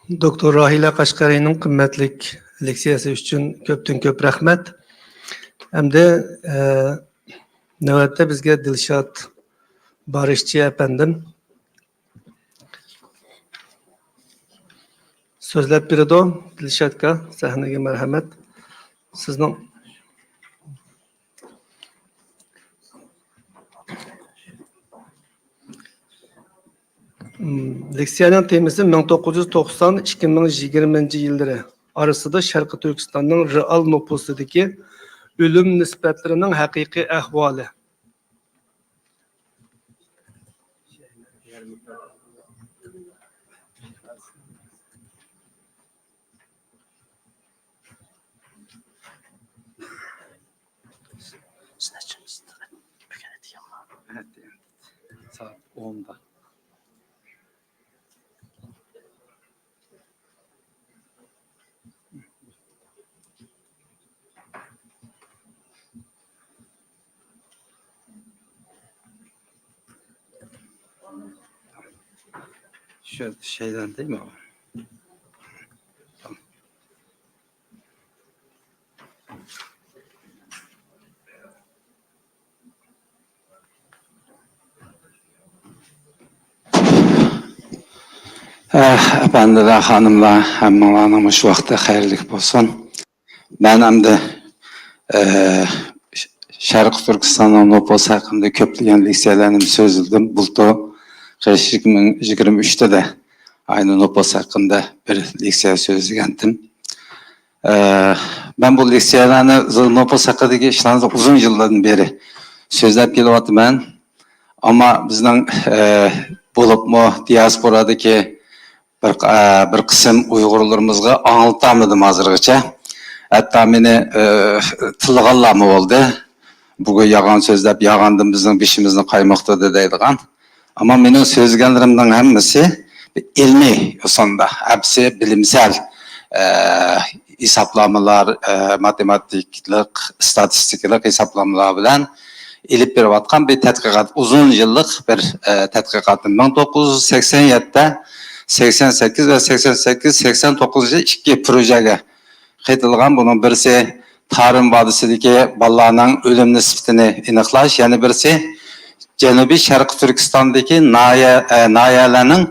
دوكتور راھىلە قەشقەرىنىڭ قىممەتلىك لېكسىيەسى ئۈچۈن كۆپتىن كۆپ رەھمەت. ئەمدى، ئە، نۆۋەتتە بىزگە دىلشات بارىشچى ئەپەندىم سۆزلەپ بېرىدۇ. دىلشات ئاكا، سەھنىگە مەرھەمەت. سىزنىڭ لېكسىيەنىڭ تېمىسى مىڭ توققۇز يۈز توقسان، ئىككى مىڭ يىگىرمىنچى يىللىرى ئارىسىدا شەرقىي تۈركىستاننىڭ رېئال نوپۇسىدىكى ئۆلۈم نىسبەتلىرىنىڭ ھەقىقىي ئەھۋالى. سائەت ئوندا. شۇ شەيدان دەيمۇ؟ ئەپەندىلەر، خانىملار، ھەممىڭلارنىڭ مۇشۇ ۋاقتى خەيرلىك بولسۇن. مەن ئەمدى، ئە، شەرقىي تۈركىستاننىڭ نوپۇسى ھەققىدە كۆپلىگەن لېكسىيەلەرنى سۆزلىدىم. بۇلتۇر قىش يىگىرمە، يىگىرمە ئۈچتە دە ئاينى نوپۇس ھەققىدە بىر لېكسىيە سۆزلىگەنتىم. ئە، مەن بۇ لېكسىيەلەرنى زىل نوپۇس ھەققىدىكى ئىشلارنى ئۇزۇن يىللاردىن بېرى سۆزلەپ كېلىۋاتىمەن. ئەمما بىزنىڭ، ئە، بولۇپمۇ دىياسپورادىكى بىر، ئە، بىر قىسىم ئۇيغۇرلىرىمىزغا ئاڭلىتالمىدىم ھازىرغىچە. ھەتتا مېنى، ئە، تىللىغانلارمۇ بولدى. بۇ يالغان سۆزلەپ، يالغاندىن بىزنىڭ بېشىمىزنى قايمۇقتۇردى دەيدىغان. ئەمما مېنىڭ سۆزلىگەنلىرىمنىڭ ھەممىسى ئىلمىي ئۇسۇلدا، ھەممىسى بىلىمسەل، ئە، ھېسابلامىلار، ئە، ماتېماتىكىلىق، ئىستاتىستىكىلىق ھېسابلامىلار بىلەن ئېلىپ بېرىۋاتقان بىر تەتقىقات، ئۇزۇن يىللىق بىر، ئە، تەتقىقات. مىڭ توققۇز يۈز سەكسەن يەتتە، سەكسەن سەككىز ۋە سەكسەن سەككىز، سەكسەن توققۇزىنچى يىلى ئىككى پروژەگە قېتىلغان. بۇنىڭ بىرسى تارىم ۋادىسىدىكى بالىلارنىڭ ئۆلۈم نىسبىتىنى ئېنىقلاش، يەنە بىرسى جەنۇبىي شەرقىي تۈركىستاندىكى ناھىيە، ئە، ناھىيەلەرنىڭ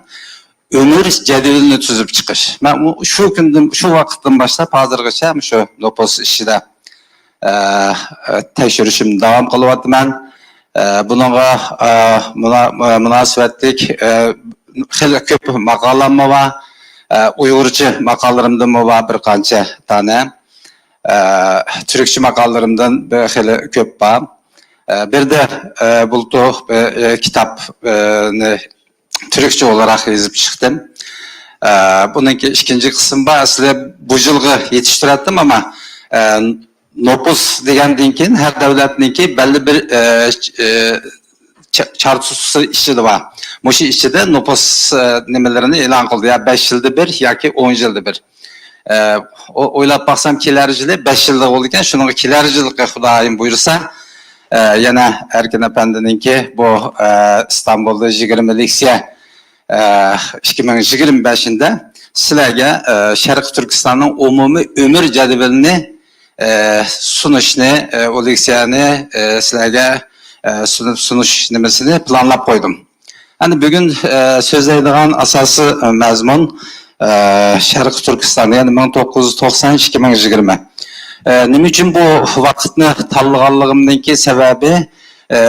ئۆمۈر جەدۋىلىنى تۈزۈپ چىقىش. مەن ئۇ، شۇ كۈندىن، شۇ ۋاقىتتىن باشلاپ ھازىرغىچە شۇ نوپۇس ئىشىدا، ئە، ئە، تەكشۈرۈشۈمنى داۋام قىلىۋاتىمەن. ئە، بۇنىڭغا، ئە، مۇنا-، ئە، مۇناسىۋەتلىك، ئە، خېلى كۆپ ماقالاممۇ بار. ئە، ئۇيغۇرچە ماقالىلىرىمدىنمۇ بار بىر قانچە دانە. ئە، تۈركچە ماقالىلىرىمدىن بىر خېلى كۆپ بار. ئە، بىردە، ئە، بۇلتۇر، ئە، ئە، كىتاب، ئە، نى تۈركچە ئولاراق يېزىپ چىقتىم. ئە، بۇنىڭكى ئىككىنچى قىسمى بار. ئەسلى بۇ يىلغا يېتىشتۈرەتتىم، ئەمما، ئە، نوپۇس دېگەندىن كېيىن ھەر دۆلەتنىڭكى بەللى بىر، ئە، ئە، چا-، چارتۇسى ئىچىدە بار. مۇشۇ ئىچىدە نوپۇس، ئە، نېمىلىرىنى ئېلان قىلىدۇ. يا بەش يىلدا بىر ياكى ئون يىلدا بىر. ئە، ئو-، ئويلاپ باقسام، كېلەر يىلى بەش يىللىق بولىدىكەن. شۇنىڭغا كېلەر يىلقى خۇدايىم بۇيرۇسا، ئە، يەنە ئەركىن ئەپەندىنىڭكى بۇ، ئە، ئىستانبۇلدا يىگىرمە لېكسىيە، ئە، ئىككى مىڭ يىگىرمە بەشىنچى يىلدا سىلەرگە، ئە، شەرقىي تۈركىستاننىڭ ئومۇمىي ئۆمۈر جەدۋىلىنى، ئە، سۇنۇشنى، ئە، ئۇ لېكسىيەنى، ئە، سىلەرگە، ئە، سۇنۇپ، سۇنۇش نېمىسىنى پىلانلاپ قويدۇم. ئەنە بۈگۈن، ئە، سۆزلەيدىغان ئاساسىي، ئە، مەزمۇن، ئە، شەرقىي تۈركىستان، يەنى مىڭ توققۇز يۈز توقسان ئىككى مىڭ يىگىرمە. ئە، نېمە ئۈچۈن بۇ ۋاقىتنى تاللىغانلىقىمنىڭكى سەۋەبى، ئە،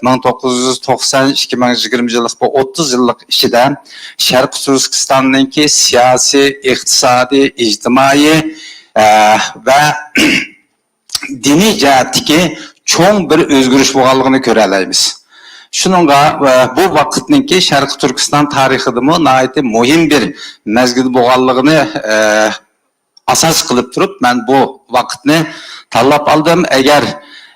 مىڭ توققۇز يۈز توقسان ئىككى مىڭ يىگىرمە يىللىق بۇ ئوتتۇز يىللىق ئىچىدە شەرقىي تۈركىستاننىڭكى سىياسىي، ئىقتىسادىي، ئىجتىمائىي، ئە، ۋە دىنىي جەھەتتىكى چوڭ بىر ئۆزگىرىش بولغانلىقىنى كۆرەلەيمىز. شۇنىڭغا، ئە، بۇ ۋاقىتنىڭكى شەرقىي تۈركىستان تارىخىدىمۇ ناھايىتى مۇھىم بىر مەزگىل بولغانلىقىنى، ئە، ئاساس قىلىپ تۇرۇپ، مەن بۇ ۋاقىتنى تاللاپ ئالدىم. ئەگەر،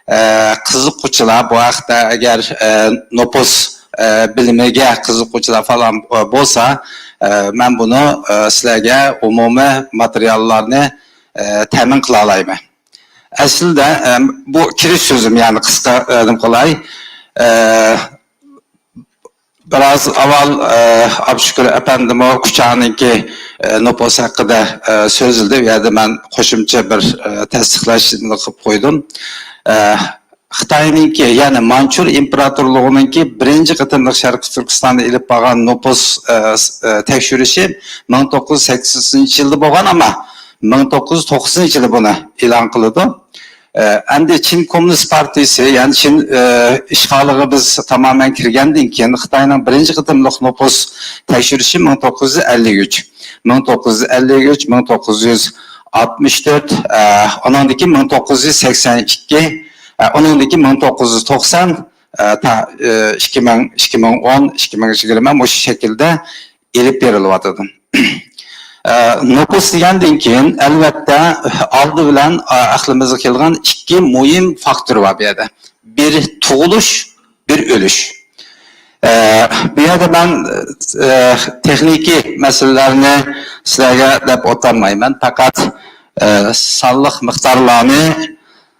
ئە، قىزىققۇچىلار بۇ ھەقتە، ئەگەر، ئە، نوپۇس، ئە، بىلىمىگە قىزىققۇچىلار پالان، ئە، بولسا، ئە، مەن بۇنى، ئە، سىلەرگە ئومۇمىي ماتېرىياللارنى، ئە، تەمىن قىلالايمەن. ئەسلىدە، ئە، بۇ كىرىش سۆزۈم، يەنى قىسقا، ئە، نېمە قىلاي. ئە، بىراز ئاۋۋال، ئە، ئابدۇشۈكۈر ئەپەندىمۇ كۇچانىڭكى، ئە، نوپۇس ھەققىدە، ئە، سۆزلىدى. ئۇ يەردە مەن قوشۇمچە بىر، ئە، تەستىقلاش قىلىپ قويدۇم. ئە، خىتاينىڭكى، يەنى مانچۇر ئىمپېراتورلۇقىنىڭكى بىرىنچى قېتىملىق شەرقىي تۈركىستاندا ئېلىپ بارغان نوپۇس، ئە، ئە، تەكشۈرۈشى مىڭ توققۇز يۈز سەكسىنىنچى يىلدا بولغان، ئەمما مىڭ توققۇز يۈز توقسىنىنچى يىلى بۇنى ئېلان قىلىدۇ. ئە، ئەمدى چىن كوممۇنىست پارتىيىسى، يەنى چىن، ئە، ئىشغالىغا بىز تامامەن كىرگەندىن كېيىن خىتاينىڭ بىرىنچى قېتىملىق نوپۇس تەكشۈرۈشى مىڭ توققۇز يۈز ئەللىك ئۈچ، مىڭ توققۇز يۈز ئەللىك ئۈچ، مىڭ توققۇز يۈز ئاتمىش تۆت، ئە، ئۇنىڭدىن كېيىن مىڭ توققۇز يۈز سەكسەن ئىككى، ئە، ئۇنىڭدىن كېيىن مىڭ توققۇز يۈز توقسان، ئە، تا، ئە، ئىككى مىڭ، ئىككى مىڭ ئون، ئىككى مىڭ يىگىرمە مۇشۇ شەكىلدە ئېلىپ بېرىلىۋاتىدۇ. ئە، نوپۇس دېگەندىن كېيىن، ئەلۋەتتە، ئالدى بىلەن، ئە، ئەقلىمىزگە كېلىدىغان ئىككى مۇھىم فاكتور بار بۇ يەردە. بىر تۇغۇلۇش، بىر ئۆلۈش. ئە، بۇ يەردە مەن، ئە، تېخنىكىي مەسىلىلەرنى سىلەرگە دەپ ئولتۇرمايمەن. پەقەت، ئە، سانلىق مىقدارلارنى،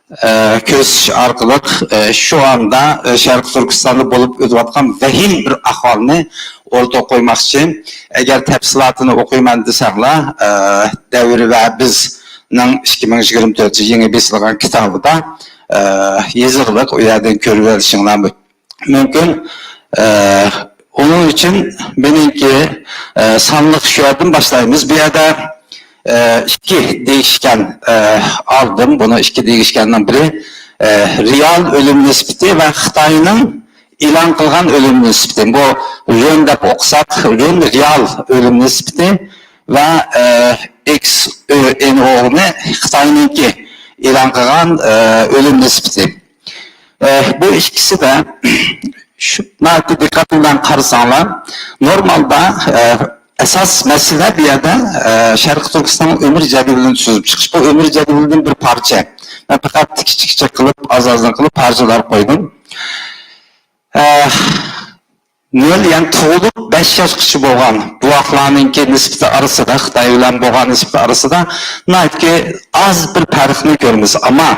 ئە، كۆرسىتىش ئارقىلىق، ئە، شۇ ئاندا، ئە، شەرقىي تۈركىستاندا بولۇپ ئۆتۈۋاتقان ۋەھىم بىر ئەھۋالنى ئوتتۇرىغا قويماقچى. ئەگەر تەپسىلاتىنى ئوقۇيمەن دېسەڭلار، ئە، دەۋر ۋە بىزنىڭ ئىككى مىڭ يىگىرمە تۆت يىلى يېڭى بېسىلغان كىتابىدا، ئە، يېزىقلىق، ئۇ يەردىن كۆرۈۋېلىشىڭلار مۇمكىن. ئە، ئۇنىڭ ئۈچۈن مېنىڭكى، ئە، سانلىق شۇ يەردىن باشلايمىز. بۇ يەردە، ئە، ئىككى دېيىشكەن، ئە، ئالدىم. بۇنىڭ ئىككى دېيىشكەننىڭ بىرى، ئە، رېئال ئۆلۈم نىسبىتى ۋە خىتاينىڭ ئېلان قىلغان ئۆلۈم نىسبىتى. بۇ رېئال دەپ ئوقۇساق، رېئال، رېئال ئۆلۈم نىسبىتى ۋە، ئە، ئېكس ئۆ ئېن ئو نى خىتاينىڭكى ئېلان قىلغان، ئە، ئۆلۈم نىسبىتى. ئە، بۇ ئىككىسىدە شۇ ناھايىتى دىققەت بىلەن قارىساڭلار، نورمالدا، ئە، ئاساس مەسىلە بۇ يەردە، ئە، شەرقىي تۈركىستاننىڭ ئۆمۈر جەدۋىلىنى تۈزۈپ چىقىش. بۇ ئۆمۈر جەدۋىلىدىن بىر پارچە. مەن پەقەت كىچىك كىچىك قىلىپ، ئاز ئازدىن قىلىپ پارچىلار قويدۇم. ئە، نۆل، يەنى تۇغۇلۇپ بەش ياشقىچە بولغان بوۋاقلارنىڭكى نىسبىتى ئارىسىدا، خىتاي بىلەن بولغان نىسبىتى ئارىسىدا ناھايىتى ئاز بىر پەرقنى كۆرىمىز. ئەمما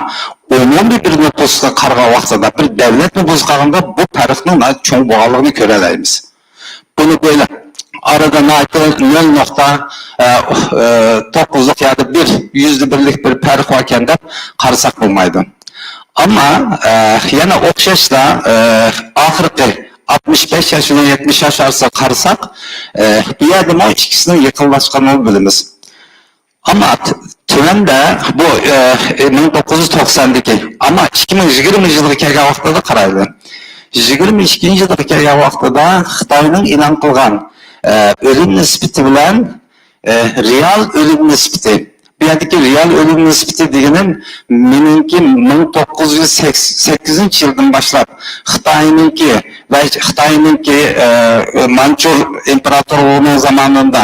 ئومۇمىي بىر نوپۇسقا قارىغان ۋاقتىدا، بىر دۆلەت نوپۇسىغا قارىغاندا بۇ پەرقنىڭ ناھايىتى چوڭ بولغانلىقىنى كۆرەلەيمىز. بۇنى بۇيرۇپ، ئارىدا ناھايىتى نۆل نۇقتا، ئە، ئە، توققۇزلۇق ياكى بىر يۈزدە بىرلىك بىر پەرق باركەن دەپ قارىساق بولمايدۇ. ئەمما، ئە، يەنە ئوخشاشلا، ئە، ئاخىرقى ئاتمىش بەش ياش بىلەن يەتمىش ياش ئارىسىغا قارىساق، ئە، بۇ يەردىمۇ ئىككىسىنىڭ يېقىنلاشقانلىقىنى بىلىمىز. ئەمما ت-، تۆۋەندە بۇ، ئە، مىڭ توققۇز يۈز توقساندىكى، ئەمما ئىككى مىڭ يىگىرمە يىلغا كەلگەن ۋاقتىدا قارايلى. يىگىرمە ئىككىنچى يىلغا كەلگەن ۋاقتىدا خىتاينىڭ ئېلان قىلغان، ئە، ئۆلۈم نىسبىتى بىلەن، ئە، رېئال ئۆلۈم نىسبىتى. بۇ يەردىكى رېئال ئۆلۈم نىسبىتى دېگىنىم، مېنىڭكى مىڭ توققۇز يۈز سەككىزىنچى يىلدىن باشلاپ خىتاينىڭكى ۋە خىتاينىڭكى، ئە، مانچۇر ئىمپېراتورلۇقىنىڭ زامانىدا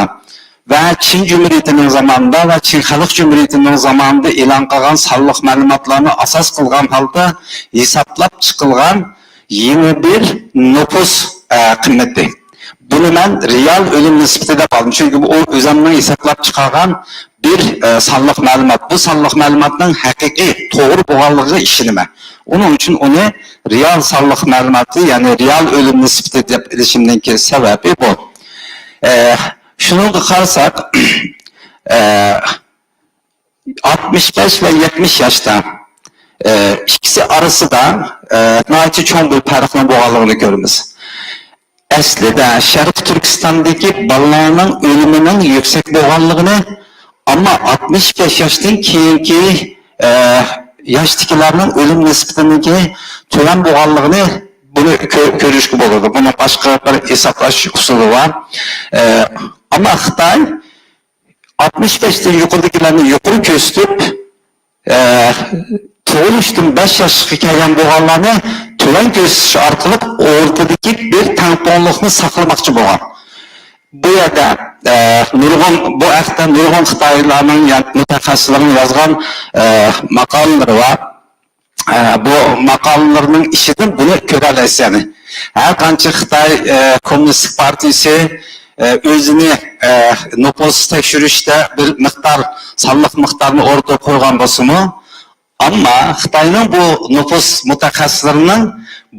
ۋە چىن جۇمھۇرىيىتىنىڭ زامانىدا ۋە چىن خەلق جۇمھۇرىيىتىنىڭ زامانىدا ئېلان قىلغان سانلىق مەلۇماتلارنى ئاساس قىلغان ھالدا ھېسابلاپ چىقىلغان يېڭى بىر نوپۇس، ئە، قىممىتى. بۇنى مەن رېئال ئۆلۈم نىسبىتى دەپ ئالدىم، چۈنكى بۇ ئۇ ئۆزۈمنىڭ ھېسابلاپ چىقارغان بىر، ئە، سانلىق مەلۇمات. بۇ سانلىق مەلۇماتنىڭ ھەقىقىي، توغرا بولغانلىقىغا ئىشىنىمەن. ئۇنىڭ ئۈچۈن ئۇنى رېئال سانلىق مەلۇماتى، يەنى رېئال ئۆلۈم نىسبىتى دەپ ئېلىشىمنىڭكى سەۋەبى بۇ. ئە، شۇنىڭغا قارىساق، ئە، ئاتمىش بەش ۋە يەتمىش ياشتا، ئە، ئىككىسى ئارىسىدا، ئە، ناھايىتى چوڭ بىر پەرقنىڭ بولغانلىقىنى كۆرىمىز. ئەسلىدە شەرقىي تۈركىستاندىكى بالىلارنىڭ ئۆلۈمىنىڭ يۈكسەك بولغانلىقىنى، ئەمما ئاتمىش بەش ياشتىن كېيىنكى، ئە، ياشتىكىلەرنىڭ ئۆلۈم نىسبىتىنىڭكى تۆۋەن بولغانلىقىنى بۇنى كۆ-، كۆرۈشكە بولىدۇ. بۇنىڭ باشقا بىر ھېسابلاش ئۇسۇلى بار. ئە، ئەمما خىتاي ئاتمىش بەشتىن يۇقىرىدىكىلەرنى يۇقىرى كۆرسىتىپ، ئە، تۇغۇلۇشتىن بەش ياشقا كەلگەن بولغانلارنى تۆۋەن كۆرسىتىش ئارقىلىق ئوتتۇرىدىكى بىر تەڭپۇڭلۇقنى ساقلىماقچى بولغان. بۇ يەردە، ئە، نۇرغۇن، بۇ ھەقتە نۇرغۇن خىتايلارنىڭ، يا مۇتەخەسسىسلەرنىڭ يازغان، ئە، ماقالىلىرى بار. ئە، بۇ ماقالىلىرىنىڭ ئىچىدىن بۇنى كۆرەلەيسىز، يەنى. ھەر قانچە خىتاي، ئە، كوممۇنىستىك پارتىيىسى، ئە، ئۆزىنى، ئە، نوپۇس تەكشۈرۈشتە بىر مىقدار، سانلىق مىقدارنى ئوتتۇرىغا قويغان بولسىمۇ، ئەمما خىتاينىڭ بۇ نوپۇس مۇتەخەسسىسلىرىنىڭ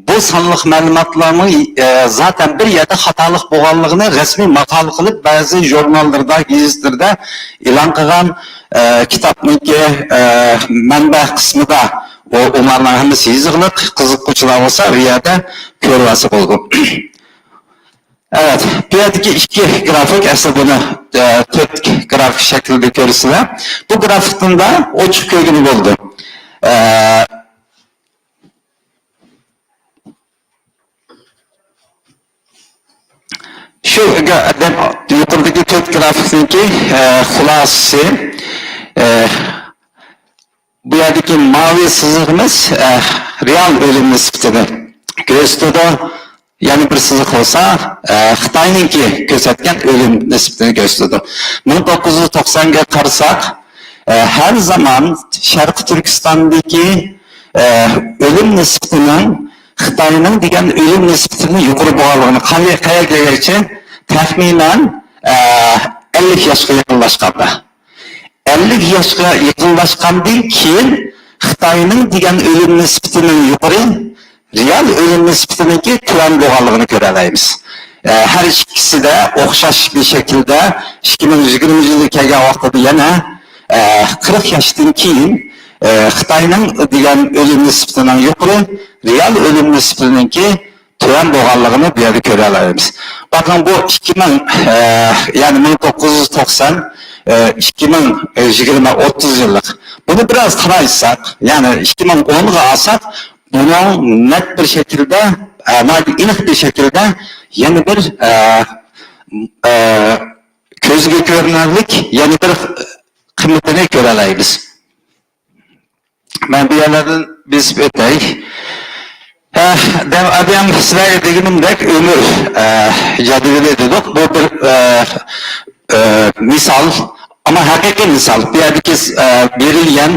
بۇ سانلىق مەلۇماتلارنىڭ، ئە، زاتەن بىر يەردە خاتالىق بولغانلىقىنى رەسمىي ماقالە قىلىپ، بەزى ژۇرناللىرىدا، گېزىتلىرىدە ئېلان قىلغان، ئە، كىتابنىڭكى، ئە، مەنبە قىسمىدا ئۇ، ئۇلارنىڭ ھەممىسى يېزىقلىق، قىزىققۇچىلار بولسا بۇ يەردە كۆرۈۋالسا بولىدۇ. ئەۋەت، بۇ يەردىكى ئىككى گرافىك، ئەسلى بۇنى، ئە، تۆت گرافىك شەكلىدە كۆرىسىلەر. بۇ گرافىكتىن دا ئوچۇق كۆرگىلى بولىدۇ. ئە، شۇ گە-، دەپ، يۇقىرىدىكى تۆت گرافىكنىڭكى، ئە، خۇلاسىسى، ئە، بۇ يەردىكى ماۋى سىزىقىمىز، ئە، رېئال ئۆلۈم نىسبىتىنى كۆرسىتىدۇ. يەنە بىر سىزىق بولسا، ئە، خىتاينىڭكى كۆرسەتكەن ئۆلۈم نىسبىتىنى كۆرسىتىدۇ. مىڭ توققۇز يۈز توقسانغا قارىساق، ئە، ھەر زامان شەرقىي تۈركىستاندىكى، ئە، ئۆلۈم نىسبىتىنىڭ خىتاينىڭ دېگەن ئۆلۈم نىسبىتىدىن يۇقىرى بولغانلىقىنى، قاي-، قەيەرگىچە؟ تەخمىنەن، ئە، ئەللىك ياشقا يېقىنلاشقاندا. ئەللىك ياشقا يېقىنلاشقاندىن كېيىن خىتاينىڭ دېگەن ئۆلۈم نىسبىتىنىڭ يۇقىرى، رېئال ئۆلۈم نىسبىتىنىڭكى تۆۋەن بولغانلىقىنى كۆرەلەيمىز. ئە، ھەر ئىككىسىدە ئوخشاش بىر شەكىلدە ئىككى مىڭ يىگىرمە يىلى كەلگەن ۋاقتىدا يەنە، ئە، قىرىق ياشتىن كېيىن، ئە، خىتاينىڭ دېگەن ئۆلۈم نىسبىتىنىڭ يۇقىرى، رېئال ئۆلۈم نىسبىتىنىڭكى تۆۋەن بولغانلىقىنى بۇ يەردە كۆرەلەيمىز. باقىڭ، بۇ ئىككى مىڭ، ئە، يەنى مىڭ توققۇز يۈز توقسان، ئە، ئىككى مىڭ يىگىرمە، ئوتتۇز يىللىق. بۇنى بىراز قارايساق، يەنى ئىككى مىڭ ئونغا ئالساق، بۇنىڭ نەق بىر شەكىلدە، ئە، ناھايىتى ئېنىق بىر شەكىلدە يەنە بىر، ئە، ئە، كۆزگە كۆرۈنەرلىك يەنە بىر قىممىتىنى كۆرەلەيمىز. مەن بۇ يەرلەردىن بېسىپ ئۆتەي. ئە، دەم ئادەم سىلەرگە دېگىنىمدەك ئۆمۈر، ئە، جەدۋىلى دېدۇق. بۇ بىر، ئە، ئە، مىسال، ئەمما ھەقىقىي مىسال. بۇ يەردىكى، ئە، بېرىلگەن،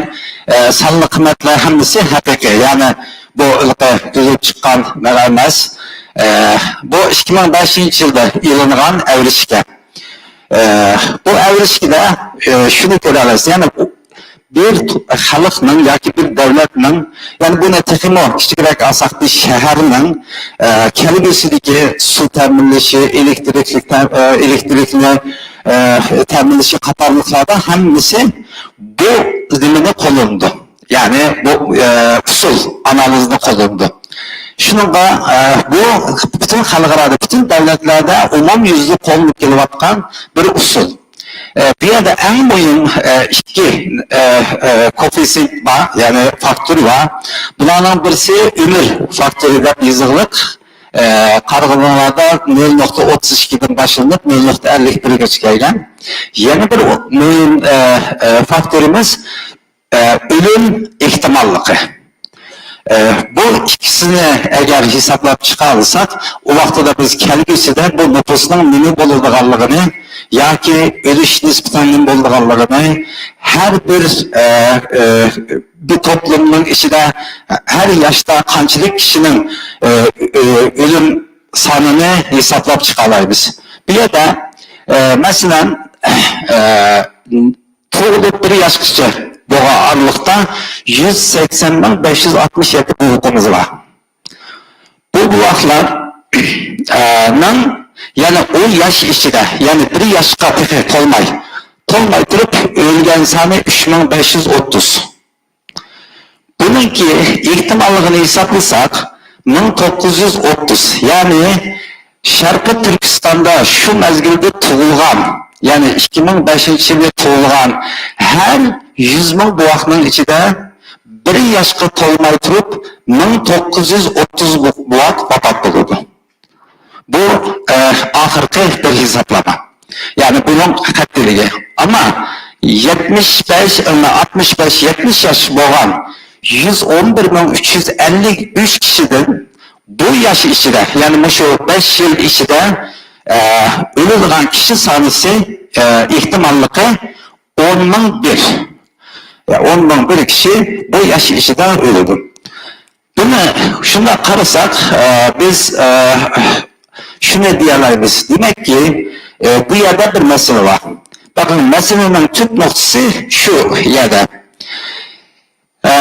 ئە، سانلىق قىممەتلەر ھەممىسى ھەقىقىي. يەنى بۇ ھېلىقى تۈزۈلۈپ چىققان نېمە ئەمەس. ئە، بۇ ئىككى مىڭ بەشىنچى يىلدا ئېلىنغان ئەۋرىشكە. ئە، بۇ ئەۋرىشكىدە، ئە، شۇنى كۆرەلەيسىز. يەنى بىر خەلقنىڭ ياكى بىر دۆلەتنىڭ، يەنى بۇنى تېخىمۇ كىچىكرەك ئالساق، بىر شەھەرنىڭ، ئە، كەلگۈسىدىكى سۇ تەمىنلىشى، ئېلېكتىرىكلىك تە-، ئە، ئېلېكتىرىكنى، ئە، تەمىنلىشى قاتارلىقلاردا ھەممىسى بۇ نېمىنى قوللىنىدۇ. يەنى بۇ، ئە، ئۇسۇل، ئانالىزنى قوللىنىدۇ. شۇنىڭغا، ئە، بۇ پۈتۈن خەلقئارادا، پۈتۈن دۆلەتلەردە ئومۇميۈزلۈك قوللىنىپ كېلىۋاتقان بىر ئۇسۇل. ئە، بۇ يەردە ئەڭ مۇھىم، ئە، ئىككى، ئە، ئە، كوئېففىتسېنت بار، يەنى فاكتور بار. بۇلارنىڭ بىرسى ئۆمۈر فاكتورى دەپ يېزىقلىق. ئە، قارىغانلاردا نۆل نۇقتا ئوتتۇز ئىككىدىن باشلىنىپ، نۆل نۇقتا ئەللىك بىرگىچە كەلگەن. يەنە بىر مۇھىم، ئە، ئە، فاكتورىمىز، ئە، ئۆلۈم ئېھتىماللىقى. ئە، بۇ ئىككىسىنى ئەگەر ھېسابلاپ چىقالىساق، ئۇ ۋاقتىدا بىز كەلگۈسىدە بۇ نوپۇسنىڭ نېمە بولىدىغانلىقىنى ياكى ئۆلۈش نىسبىتىنىڭ نېمە بولىدىغانلىقىنى، ھەر بىر، ئە، ئە، بىر توپلۇمنىڭ ئىچىدە ھەر ياشتا قانچىلىك كىشىنىڭ، ئە، ئە، ئۆلۈم سانىنى ھېسابلاپ چىقالايمىز. بۇ يەردە، ئە، مەسىلەن، ئە، تۇغۇلۇپ بىر ياشقىچە بولغان ئارىلىقتا يۈز سەكسەن مىڭ بەش يۈز ئاتمىش يەتتە بوۋىقىمىز بار. بۇ بوۋاقلارنىڭ يەنە ئون ياش ئىچىدە، يەنى بىر ياشقا تېخى تولماي، تولماي تۇرۇپ ئۆلگەن سانى ئۈچ مىڭ بەش يۈز ئوتتۇز. بۇنىڭكى ئېھتىماللىقىنى ھېسابلىساق، مىڭ توققۇز يۈز ئوتتۇز، يەنى شەرقىي تۈركىستاندا شۇ مەزگىلدە تۇغۇلغان، يەنى ئىككى مىڭ بەشىنچى يىلى تۇغۇلغان ھەر يۈز مىڭ بوۋاقنىڭ ئىچىدە بىر ياشقا تولماي تۇرۇپ، مىڭ توققۇز يۈز ئوتتۇز بو-، بوۋاق ۋاپات بولىدۇ. بۇ، ئە، ئاخىرقى بىر ھېسابلىما. يەنى بۇنىڭ قەتئىيلىكى. ئەمما يەتمىش بەش، ئاتمىش بەش، يەتمىش ياش بولغان يۈز ئون بىر مىڭ ئۈچ يۈز ئەللىك ئۈچ كىشىدىن بۇ ياش ئىچىدە، يەنى مۇشۇ بەش يىل ئىچىدە، ئە، ئۆلىدىغان كىشى سانىسى، ئە، ئېھتىماللىقى ئون مىڭ بىر. يا، ئون مىڭ بىر كىشى بۇ ياش ئىچىدە ئۆلىدۇ. بۇنى شۇنداق قارىساق، ئە، بىز، ئە، شۇنى دېيەلەيمىز. دېمەككى، ئە، بۇ يەردە بىر مەسىلە بار. بېقىڭ، مەسىلىنىڭ تۈپ نۇقتىسى شۇ يەردە. ئە،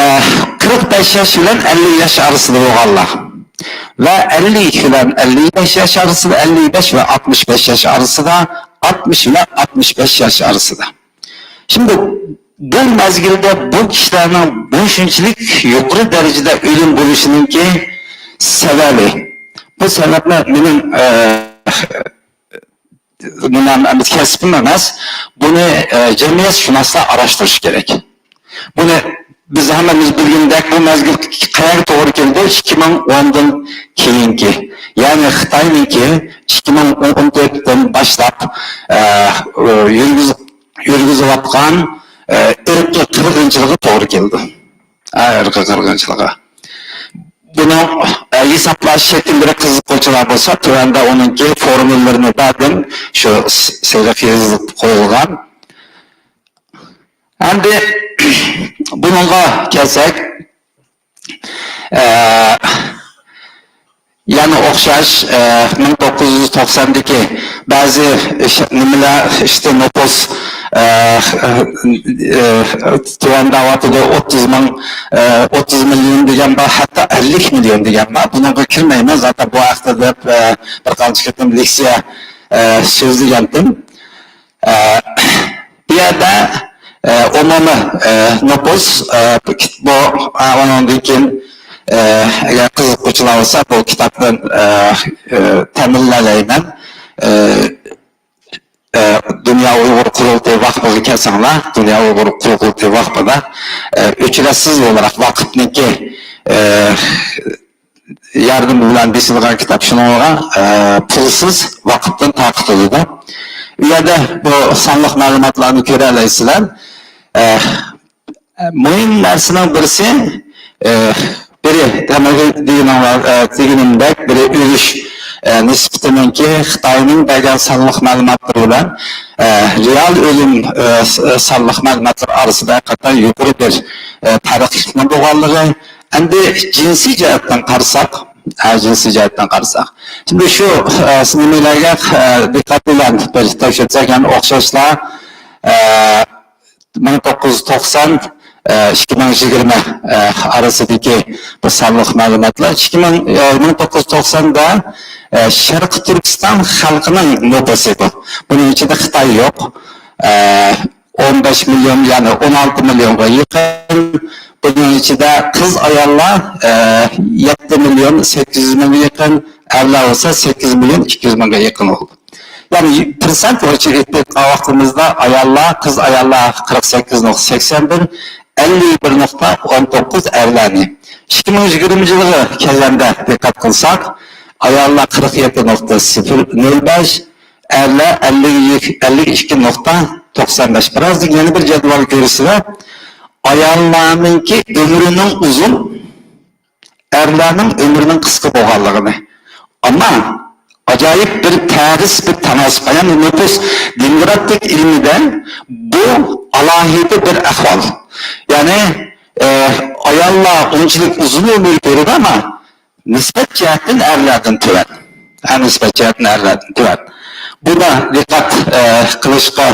قىرىق بەش ياش بىلەن ئەللىك ياش ئارىسىدا بولغانلار ۋە ئەللىك بىلەن ئەللىك بەش ياش ئارىسىدا، ئەللىك بەش ۋە ئاتمىش بەش ياش ئارىسىدا، ئاتمىش بىلەن ئاتمىش بەش ياش ئارىسىدا. شىمدى بۇ مەزگىلدە بۇ كىشىلەرنىڭ بۇ شۇنچىلىك يۇقىرى دەرىجىدە ئۆلۈم بولۇشىنىڭكى سەۋەبى، بۇ سەۋەبنى مېنىڭ، ئە، نېمەم ئەمەس، كەسپىم ئەمەس، بۇنى، ئە، جەمئىيەتشۇناسلار ئاراشتۇرۇشى كېرەك. بۇنى بىز ھەممىمىز بىلگىنىدەك، بۇ مەزگىل قەيەرگە توغرا كېلىدۇ؟ ئىككى مىڭ ئوندىن كېيىنكى، يەنى خىتاينىڭكى ئىككى مىڭ ئون تۆتتىن باشلاپ، ئە، يۈرگۈز-، يۈرگۈزۈۋاتقان، ئە، ئىرقىي قىرغىنچىلىقى توغرا كېلىدۇ. ئە، ئىرقىي قىرغىنچىلىقى. بۇنىڭ، ئە، ھېسابلاش شەكىللىرى قىزىققۇچىلار بولسا، تۆۋەندە ئۇنىڭكى فورمۇلىرىنى بەردىم. شۇ س-، سېرىق يېزىپ قويۇلغان. ئەمدى بۇنىڭغا كەلسەك، ئە، يەنە ئوخشاش، ئە، مىڭ توققۇز يۈز توقساندىكى بەزى ئىش-، نېمىلەر، ئىشتە نوپۇس، ئە، ئە، تۆۋەن دەۋاتىدۇ، ئوتتۇز مىڭ، ئە، ئوتتۇز مىليون دېگەن بار، ھەتتا ئەللىك مىليون دېگەن بار. بۇنىڭغا كىرمەيمەن، زاتەن بۇ ھەقتە دەپ، ئە، بىر قانچە قېتىم لېكسىيە، ئە، سۆزلىگەنتىم. ئە، بۇ يەردە، ئە، ئومۇمىي، ئە، نوپۇس، ئە، بۇ، ئە، ئۇنىڭدىن كېيىن، ئە، ئەگەر قىزىققۇچىلار بولسا، بۇ كىتابتىن، ئە، ئە، تەمىنلەيمەن. ئە، ئە، دۇنيا ئۇيغۇر قۇرۇلتىيى ۋاقپىغا كەلسەڭلار، دۇنيا ئۇيغۇر قۇرۇلتىيى ۋاقپىدا، ئە، ئۆچۈرەتسىز ئولتۇراق ۋاقىپنىڭكى، ئە، ياردىمى بىلەن بېسىلغان كىتاب، شۇنىڭغا، ئە، پۇلسىز ۋاقىپتىن تارقىتىلىدۇ. ئۇ يەردە بۇ سانلىق مەلۇماتلارنى كۆرەلەيسىلەر. ئە، مۇھىم نەرسىنىڭ بىرسى، ئە، بىرى، دېگىنىڭلار، ئە، دېگىنىمدەك، بىرى ئۆلۈش، ئە، نىسبىتىنىڭكى خىتاينىڭ بەرگەن سانلىق مەلۇماتلىرى بىلەن، ئە، رېئال ئۆلۈم، ئە، س-، سانلىق مەلۇماتلىرى ئارىسىدا ھەقىقەتەن يۇقىرى بىر، ئە، پەرقلىكنىڭ بولغانلىقى، ئەمدى جىنسىي جەھەتتىن قارىساق، ئە، جىنسىي جەھەتتىن قارىساق. شۇنداق شۇ، ئە، نېمىلەرگە، ئە، دىققەت بىلەن بىر تەكشۈرسەك، يەنە ئوخشاشلا، ئە، مىڭ توققۇز يۈز توقسان، ئە، ئىككى مىڭ يىگىرمە، ئە، ئارىسىدىكى بۇ سانلىق مەلۇماتلار. ئىككى مىڭ، ئە، مىڭ توققۇز يۈز توقساندا، ئە، شەرقىي تۈركىستان خەلقىنىڭ نوپۇسى بۇ. بۇنىڭ ئىچىدە خىتاي يوق. ئە، ئون بەش مىليون، يەنى ئون ئالتە مىليونغا يېقىن. بۇنىڭ ئىچىدە قىز ئاياللار، ئە، يەتتە مىليون سەككىز يۈز مىڭغا يېقىن، ئەرلەر بولسا سەككىز مىليون ئىككى يۈز مىڭغا يېقىن بولدى. يەنى پىرسەنت بويىچە ئېيتقان ۋاقتىمىزدا ئاياللار، قىز ئاياللار قىرىق سەككىز نۇقتا سەكسەن بىر، ئەللىك بىر نۇقتا ئون توققۇز ئەرلەرنى. ئىككى مىڭ يىگىرمە يىلغا كەلگەندە دىققەت قىلساق، ئاياللار قىرىق يەتتە نۇقتا سىفىر نۆل بەش، ئەرلەر ئەللىك، ئەللىك ئىككى نۇقتا توقسان بەش. بىرازدىن يەنە بىر جەدۋەل كۆرسىلە، ئاياللارنىڭكى ئۆمرىنىڭ ئۇزۇن، ئەرلەرنىڭ ئۆمرىنىڭ قىسقا بولغانلىقىنى. ئەمما ئاجايىپ بىر تەرس، بىر تاناسىپ. يەنى نوپۇس دېموگرافىك ئىلمىدە بۇ ئالاھىدە بىر ئەھۋال. يەنى، ئە، ئاياللار ئۇنچىلىك ئۇزۇن ئۆمۈر كۆرىدۇ، ئەمما نىسبەت جەھەتتىن ئەرلەردىن تۆۋەن. ھە، نىسبەت جەھەتتىن ئەرلەردىن تۆۋەن. بۇنى دىققەت، ئە، قىلىشقا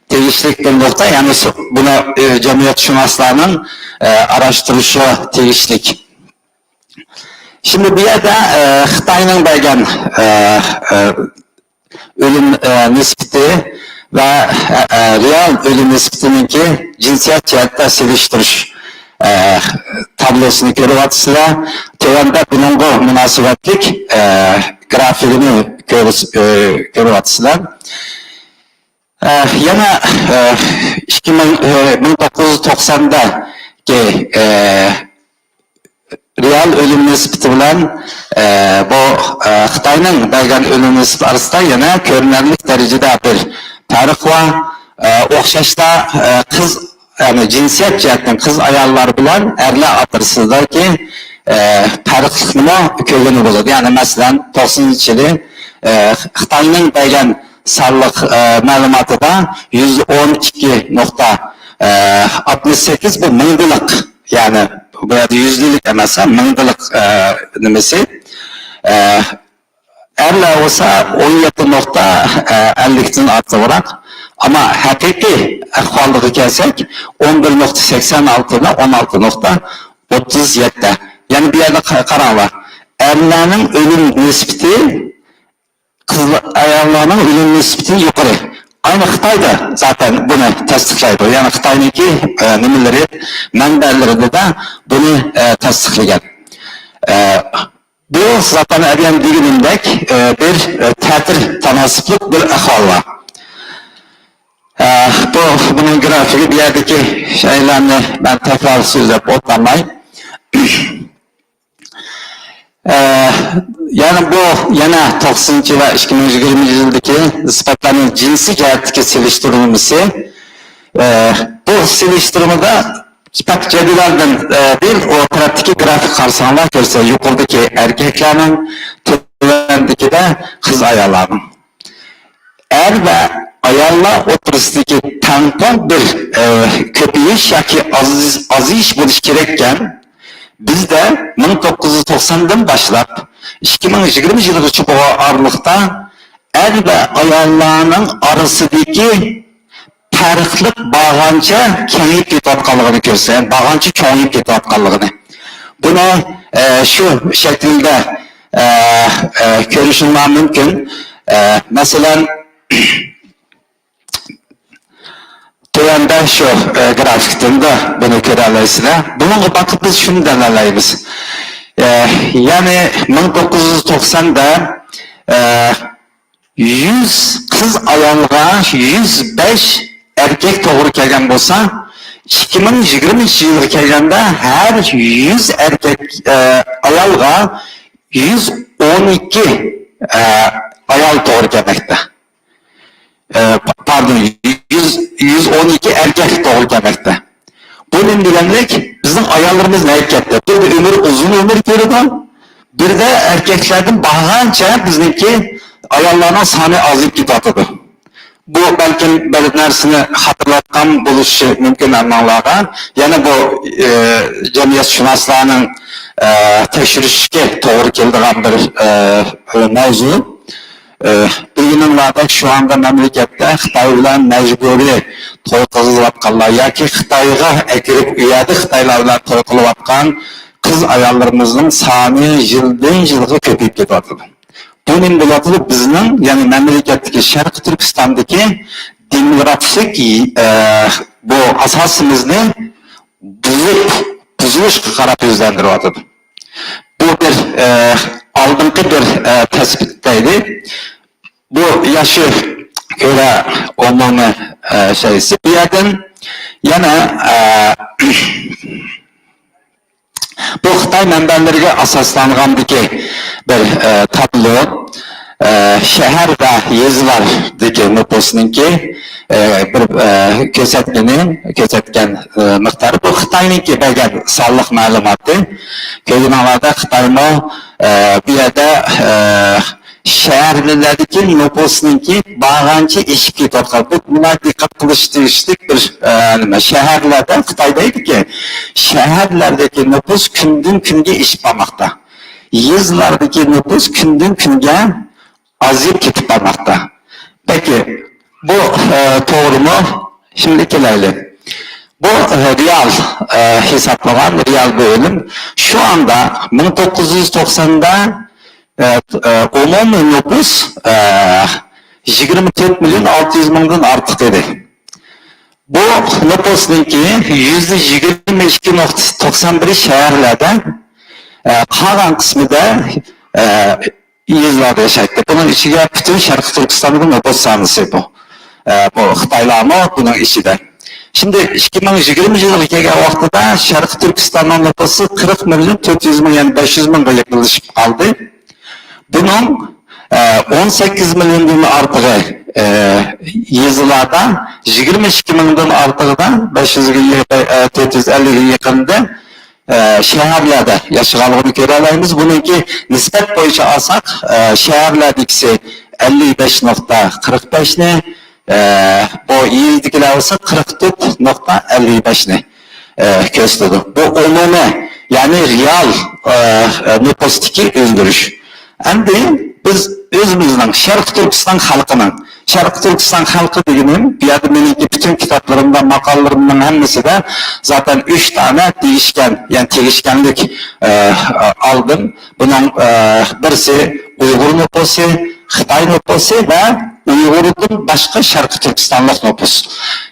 تېگىشلىك بىر نۇقتا، يەنى سو-، بۇنى، ئە، جەمئىيەتشۇناسلارنىڭ، ئە، ئاراشتۇرۇشىغا تېگىشلىك. شۇنداق بۇ يەردە، ئە، خىتاينىڭ بەرگەن، ئە، ئە، ئۆلۈم، ئە، نىسبىتى ۋە، ئە، ئە، رېئال ئۆلۈم نىسبىتىنىڭكى جىنسىيەت جەھەتتە سېلىشتۇرۇش، ئە، تابلوسىنى كۆرۈۋاتىسىلەر. تۆۋەندە بۇنىڭغا مۇناسىۋەتلىك، ئە، گرافىكىنى كۆرۈس-، ئە، كۆرۈۋاتىسىلەر. ئە، يەنە، ئە، ئىككى مىڭ، ئە، مىڭ توققۇز يۈز توقساندىكى، ئە، رېئال ئۆلۈم نىسبىتى بىلەن، ئە، بۇ، ئە، خىتاينىڭ بەرگەن ئۆلۈم نىسبىتى ئارىسىدا يەنە كۆرۈنەرلىك دەرىجىدە بىر پەرق بار. ئە، ئوخشاشلا، ئە، قىز، يەنى جىنسىيەت جەھەتتىن قىز ئاياللار بىلەن ئەرلەر ئوتتۇرىسىدىكى، ئە، پەرقلىقنىمۇ كۆرگىلى بولىدۇ. يەنى مەسىلەن، توقسىنىنچى يىلى، ئە، خىتاينىڭ بەرگەن سانلىق، ئە، مەلۇماتىدا يۈز ئون ئىككى نۇقتا، ئە، ئاتمىش سەككىز، بۇ مىڭدىلىق. يەنى بۇ يەردە يۈزدىلىك ئەمەس، ھە، مىڭدىلىق، ئە، نېمىسى. ئە، ئەرلەر بولسا ئون يەتتە نۇقتا، ئە، ئەللىكتىن ئارتۇقراق. ئەمما ھەقىقىي ئەھۋالىغا كەلسەك، ئون بىر نۇقتا سەكسەن ئالتىدىن ئون ئالتە نۇقتا ئوتتۇز يەتتە. يەنى بۇ يەردە قا-، قاراڭلار. ئەرلەرنىڭ ئۆلۈم نىسبىتى قىز، ئاياللارنىڭ ئۆلۈم نىسبىتى يۇقىرى. ئاينى خىتايدا زاتەن بۇنى تەستىقلايدۇ. يەنى خىتاينىڭكى، ئە، نېمىلىرى، مەنبەلىرىدە بۇنى، ئە، تەستىقلىگەن. ئە، بۇ زاتەن ئەدەم دېگىنىمدەك، ئە، بىر، ئە، تەتۈر تاناسىپلىق بىر ئەھۋال بار. ئە، بۇ، بۇنىڭ گرافىكى بۇ يەردىكى شەيئىلەرنى مەن تەكرار سۆزلەپ ئولتۇرماي. ئە، يەنى بۇ يەنە توقسىنىنچى ۋە ئىككى مىڭ يىگىرمە يىلدىكى نىسبەتلەرنىڭ جىنسىي جەھەتتىكى سېلىشتۇرمىسى. ئە، بۇ سېلىشتۇرمىدا پەقەت جەدۋەلدىن، ئە، دېيىل، ئۇ تەرەپتىكى گرافىك قارىساڭلار كۆرسە، يۇقىرىدىكى ئەركەكلەرنىڭ، تۆۋەندىكىدە قىز ئاياللارنىڭ. ئەر ۋە ئاياللار ئوتتۇرىسىدىكى تەڭپۇڭ بىر، ئە، كۆپىيىش ياكى ئاز-، ئازىيىش بولۇشى كېرەككەن، بىزدە مىڭ توققۇز يۈز توقساندىن باشلاپ ئىككى مىڭ يىگىرمە يىلغىچە بولغان ئارىلىقتا ئەر ۋە ئاياللارنىڭ ئارىسىدىكى پەرقلىق بارغانچە كېڭىيىپ كېتىۋاتقانلىقىنى كۆرسە، بارغانچە چوڭىيىپ كېتىۋاتقانلىقىنى. بۇنى، ئە، شۇ شەكىلدە، ئە، ئە، كۆرۈشۈڭلار مۇمكىن. ئە، مەسىلەن، تۆۋەندە شۇ، ئە، گرافىكتىندا بۇنى كۆرەلەيسىلەر. بۇنىڭغا باقىپ بىز شۇنى دەلىللەيمىز. ئە، يەنى مىڭ توققۇز يۈز توقساندا، ئە، يۈز قىز ئايالغا يۈز بەش ئەركەك توغرا كەلگەن بولسا، ئىككى مىڭ يىگىرمىنچى يىلغا كەلگەندە ھەر يۈز ئەركەك، ئە، ئايالغا يۈز ئون ئىككى، ئە، ئايال توغرا كەلمەكتە. ئە، پا-، پاردون، يۈز، يۈز ئون ئىككى ئەركەك توغرا كەلمەكتە. بۇ نېمە دېگەنلىك؟ بىزنىڭ ئاياللىرىمىز نەگە كەتتى؟ بىردە ئۆمۈر، ئۇزۇن ئۆمۈر كۆرىدۇ، بىردە ئەركەكلەردىن بارغانچە بىزنىڭكى ئاياللارنىڭ سانى ئازىيىپ كېتىۋاتىدۇ. بۇ بەلكىم بىر نەرسىنى خاتىرىلاتقان بولۇشى مۇمكىن ھەممىڭلارغا. يەنە بۇ، ئە، جەمئىيەتشۇناسلارنىڭ، ئە، تەكشۈرۈشكە توغرا كېلىدىغان بىر، ئە، مەۋزۇ. ئە، بىلگىنىڭلاردەك، شۇ ئاندا مەملىكەتتە خىتاي بىلەن مەجبۇرىي توي قىلىۋاتقانلار ياكى خىتايغا ئەكىرىپ، ئۇ يەردە خىتايلار بىلەن توي قىلىۋاتقان قىز ئاياللىرىمىزنىڭ سانى يىلدىن يىلغا كۆپىيىپ كېتىۋاتىدۇ. بۇ نېمە بولۇۋاتىدۇ؟ بىزنىڭ، يەنى مەملىكەتتىكى شەرقىي تۈركىستاندىكى دېموگرافىك، ئە، بۇ ئاساسىمىزنى بۇزۇپ، بۇزۇلۇشقا قاراپ يۈزلەندۈرۈۋاتىدۇ. بۇ بىر، ئە، ئالدىنقى بىر، ئە، تەسپىت دەيلى. بۇ ياخشى كۆرە ئومۇمىي، ئە، شەيسى. بۇ يەردىن يەنە، ئە، بۇ خىتاي مەنبەلىرىگە ئاساسلانغاندىكى بىر، ئە، تابلو، ئە، شەھەر ۋە يېزىلاردىكى نوپۇسنىڭكى، ئە، بىر، ئە، كۆرسەتكىنى، كۆرسەتكەن، ئە، مىقدارى. بۇ خىتاينىڭكى بەرگەن سانلىق مەلۇماتى. كۆرگىنىڭلاردا خىتايمۇ، ئە، بۇ يەردە، ئە، شەھەرلەردىكى نوپۇسنىڭكى بارغانچە ئېشىپ كېتىۋاتقان، بۇ ناھايىتى دىققەت قىلىش تېگىشلىك بىر، ئە، نېمە، شەھەرلەردە، خىتاي دەيدىكى، شەھەرلەردىكى نوپۇس كۈندىن كۈنگە ئېشىپ بارماقتا. يېزىلاردىكى نوپۇس كۈندىن كۈنگە ئازىيىپ كېتىپ بارماقتا. پېكى، بۇ، ئە، توغرىمۇ؟ شىمدى كېلەيلى. بۇ، ئە، رېئال، ئە، ھېسابلىغان رېئال بۆلۈم. شۇ ئاندا مىڭ توققۇز يۈز توقساندا ئە، ئە، ئومۇمىي نوپۇس، ئە، يىگىرمە تۆت مىليون ئالتە يۈز مىڭدىن ئارتۇق ئىدى. بۇ نوپۇسنىڭكى يۈزدە يىگىرمە ئىككى نۇقتا توقسان بىرى شەھەرلەردە، ئە، قالغان قىسمىدا، ئە، يېزىلاردا ياشايتتى. بۇنىڭ ئىچىگە پۈتۈن شەرقىي تۈركىستاندا نوپۇس سانىسى بۇ. ئە، بۇ خىتايلارمۇ بۇنىڭ ئىچىدە. شىمدى ئىككى مىڭ يىگىرمە يىلغا كەلگەن ۋاقتىدا شەرقىي تۈركىستاننىڭ نوپۇسى قىرىق مىليون تۆت يۈز مىڭ، يەنى بەش يۈز مىڭغا يېقىنلىشىپ قالدى. بۇنىڭ، ئە، ئون سەككىز مىليوندىن ئارتۇقى، ئە، يېزىلاردا، يىگىرمە ئىككى مىڭدىن ئارتۇقىدا، بەش يۈزگە يېقىن، ئە، تۆت يۈز ئەللىككە يېقىندا، ئە، شەھەرلەردە ياشىغانلىقىنى كۆرەلەيمىز. بۇنىڭكى نىسبەت بويىچە ئالساق، ئە، شەھەرلەردىكىسى ئەللىك بەش نۇقتا قىرىق بەشنى، ئە، بۇ يېزىدىكىلەر بولسا قىرىق تۆت نۇقتا ئەللىك بەشنى، ئە، كۆرسىتىدۇ. بۇ ئومۇمىي، يەنى رېئال، ئە، ئە، نوپۇستىكى ئۆزگىرىش. ئەمدى بىز ئۆزىمىزنىڭ شەرقىي تۈركىستان خەلقىنىڭ، شەرقىي تۈركىستان خەلقى دېگىنىم، بۇ يەردە مېنىڭكى پۈتۈن كىتابلىرىمدا، ماقالىلىرىمنىڭ ھەممىسىدە زاتەن ئۈچ دانە دېيىشكەن، يەنى تېگىشكەنلىك، ئە، ئالدىم. بۇنىڭ، ئە، بىرسى ئۇيغۇر نوپۇسى، خىتاي نوپۇسى ۋە ئۇيغۇردىن باشقا شەرقىي تۈركىستانلىق نوپۇس.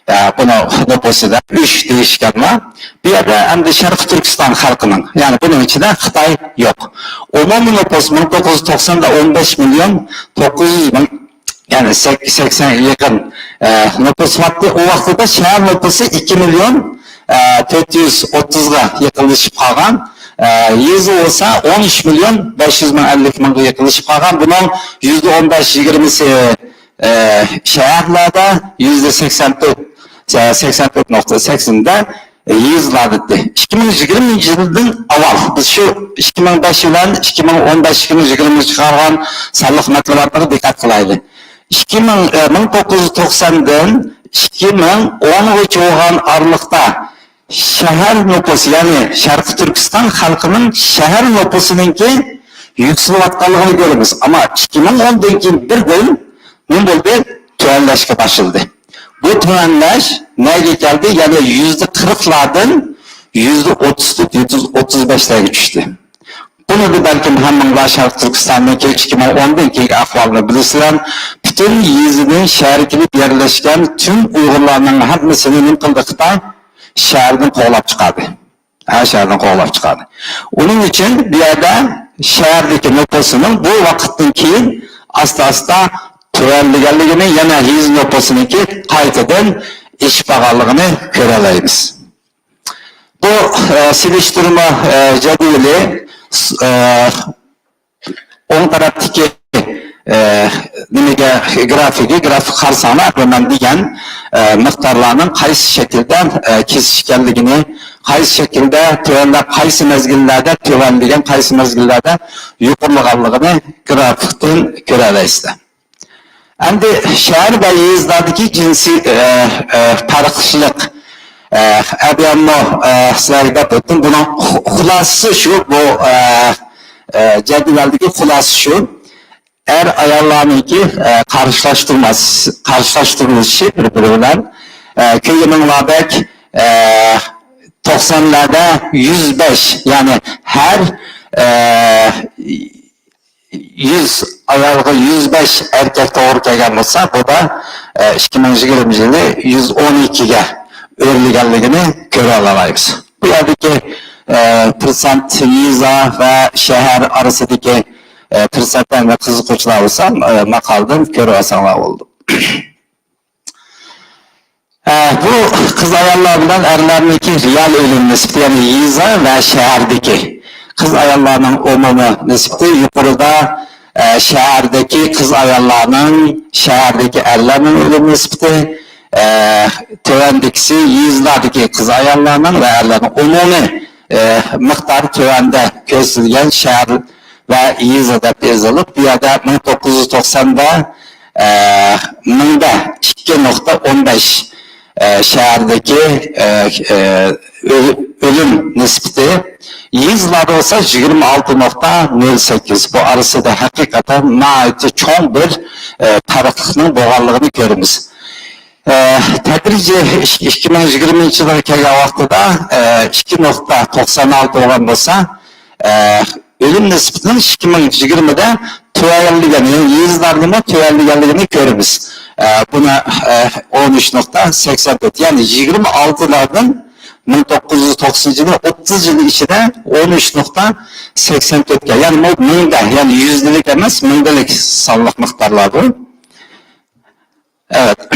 ئە، بۇنىڭ نوپۇسىدا ئۈچ دېيىشكەن بار. بۇ يەردە ئەمدى شەرقىي تۈركىستان خەلقىنىڭ، يەنى بۇنىڭ ئىچىدە خىتاي يوق. ئومۇمىي نوپۇس مىڭ توققۇز يۈز توقساندا ئون بەش مىليون توققۇز يۈز مىڭ، يەنى سەك-، سەكسەنگە يېقىن، ئە، نوپۇس بارتى. ئۇ ۋاقتىدا شەھەر نوپۇسى ئىككى مىليون، ئە، تۆت يۈز ئوتتۇزغا يېقىنلىشىپ قالغان. ئە، يېزا بولسا ئون ئۈچ مىليون بەش يۈز مىڭ، ئەللىك مىڭغا يېقىنلىشىپ قالغان. بۇنىڭ يۈزدە ئون بەش، يىگىرمىسى، ئە، شەھەرلەردە، يۈزدە سەكسەن تۆت، سەكسەن تۆت نۇقتا سەكسەندە، يېزىلاردىكى. ئىككى مىڭ يىگىرمىنچى يىلدىن ئاۋۋال، بىز شۇ ئىككى مىڭ بەش بىلەن ئىككى مىڭ ئون بەش، ئىككى مىڭ يىگىرمە چىقارغان سانلىق مەتبۇئاتلارغا دىققەت قىلايلى. ئىككى مىڭ، ئە، مىڭ توققۇز يۈز توقساندىن ئىككى مىڭ ئونغىچە بولغان ئارىلىقتا شەھەر نوپۇسى، يەنى شەرقىي تۈركىستان خەلقىنىڭ شەھەر نوپۇسىنىڭكى يۈكسىلىۋاتقانلىقىنى كۆرىمىز. ئەمما ئىككى مىڭ ئوندىن كېيىن بىردىن نېمە بولدى؟ تۆۋەنلەشكە باشلىدى. بۇ تۆۋەنلەش نەگە كەلدى؟ يەنى يۈزدە قىرىقلاردىن يۈزدە ئوتتۇز تۆت، يۈزدە ئوتتۇز بەشلەرگە چۈشتى. بۇنى بەلكىم ھەممىڭلار شەرقىي تۈركىستاننىڭ ئىككى مىڭ ئوندىن كېيىنكى ئەھۋالىنى بىلىسىلەر. پۈتۈن يېزىدىن شەھەرگە كېلىپ يەرلەشكەن تۈن ئۇيغۇرلارنىڭ ھەممىسىنى نېمە قىلدى خىتاي؟ شەھەردىن قوغلاپ چىقاردى. ھە، شەھەردىن قوغلاپ چىقاردى. ئۇنىڭ ئۈچۈن بۇ يەردە شەھەردىكى نوپۇسىنىڭ بۇ ۋاقىتتىن كېيىن ئاستا-ئاستا تۆۋەنلىگەنلىكىنى، يەنە يېزا نوپۇسىنىڭكى قايتىدىن ئېشىپ بارغانلىقىنى كۆرەلەيمىز. بۇ، ئە، سېلىشتۇرما، ئە، جەدۋىلى، ئە، ئوڭ تەرەپتىكى، ئە، نېمىگە، گرافىكى، گرافىك قارىساڭلار، بۇ مەن دېگەن، ئە، مىقدارلارنىڭ قايسى شەكىلدە، ئە، كېسىش ئىكەنلىكىنى، قايسى شەكىلدە تۆۋەنلەپ، قايسى مەزگىللەردە تۆۋەنلىگەن، قايسى مەزگىللەردە يۇقىرىلىغانلىقىنى گرافىكتىن كۆرەلەيسىلەر. ئەمدى شەھەر ۋە يېزىلاردىكى جىنسىي، ئە، ئە، پەرقلىشىق، ئە، ئەبىيانمۇ، ئە، سىلەرگە دەپ ئۆتتۈم. بۇنىڭ خۇ-، خۇلاسىسى شۇ، بۇ، ئە، ئە، جەدۋەلدىكى خۇلاسە شۇ. ئەر ئاياللارنىڭكى، ئە، قارشىلاشتۇرماس-، قارشىلاشتۇرۇلۇشى بىر-بىرى بىلەن. ئە، كۆرگىنىڭلاردەك، ئە، توقسانلاردا يۈز بەش، يەنى ھەر، ئە، يۈز ئايالغا يۈز بەش ئەركەك توغرا كەلگەن بولسا، بۇ دا، ئە، ئىككى مىڭ يىگىرمە يىلى يۈز ئون ئىككىگە ئۆرلىگەنلىكىنى كۆرۈۋالالايمىز. بۇ يەردىكى، ئە، پىرسەنت يېزا ۋە شەھەر ئارىسىدىكى، ئە، پىرسەنتلەرنى قىزىققۇچىلار بولسا، ئە، ماقالىدىن كۆرۈۋالساڭلار بولىدۇ. ئە، بۇ قىز-ئاياللار بىلەن ئەرلەرنىڭكى رېئال ئۆلۈم نىسبىتى، يەنى يېزا ۋە شەھەردىكى. قىز-ئاياللارنىڭ ئومۇمىي نىسبىتى يۇقىرىدا، ئە، شەھەردىكى قىز-ئاياللارنىڭ، شەھەردىكى ئەرلەرنىڭ ئۆلۈم نىسبىتى، ئە، تۆۋەندىكىسى يېزىلاردىكى قىز-ئاياللارنىڭ ۋە ئەرلەرنىڭ ئومۇمىي، ئە، مىقدارى تۆۋەندە كۆرسىتىلگەن شەھەر ۋە يېزا دەپ يېزىلىپ، بۇ يەردە مىڭ توققۇز يۈز توقساندا، ئە، مىڭدا ئىككى نۇقتا ئون بەش، ئە، شەھەردىكى، ئە، ئە، ئۆل-، ئۆلۈم نىسبىتى، يېزىلاردا بولسا يىگىرمە ئالتە نۇقتا نۆل سەككىز. بۇ ئارىسىدا ھەقىقەتەن ناھايىتى چوڭ بىر، ئە، پەرقلىقنىڭ بولغانلىقىنى كۆرىمىز. ئە، تەدرىجىي ئىككى مىڭ يىگىرمىنچى يىلغا كەلگەن ۋاقتىدا، ئە، ئىككى نۇقتا توقسان ئالتە بولغان بولسا، ئە، ئۆلۈم نىسبىتىنىڭ ئىككى مىڭ يىگىرمىدە تۆۋەنلىگەن، يەنى يېزىلاردىمۇ تۆۋەنلىگەنلىكىنى كۆرىمىز. ئە، بۇنى، ئە، ئون ئۈچ نۇقتا سەكسەن تۆت، يەنى يىگىرمە ئالتىلاردىن مىڭ توققۇز يۈز توقسىنىنچى يىلى ئوتتۇز يىل ئىچىدە ئون ئۈچ نۇقتا سەكسەن تۆتكە، يەنى بۇ مىڭدا، يەنى يۈزدىلىك ئەمەس، مىڭدىلىك سانلىق مىقدارلار بۇ. ئەۋەت.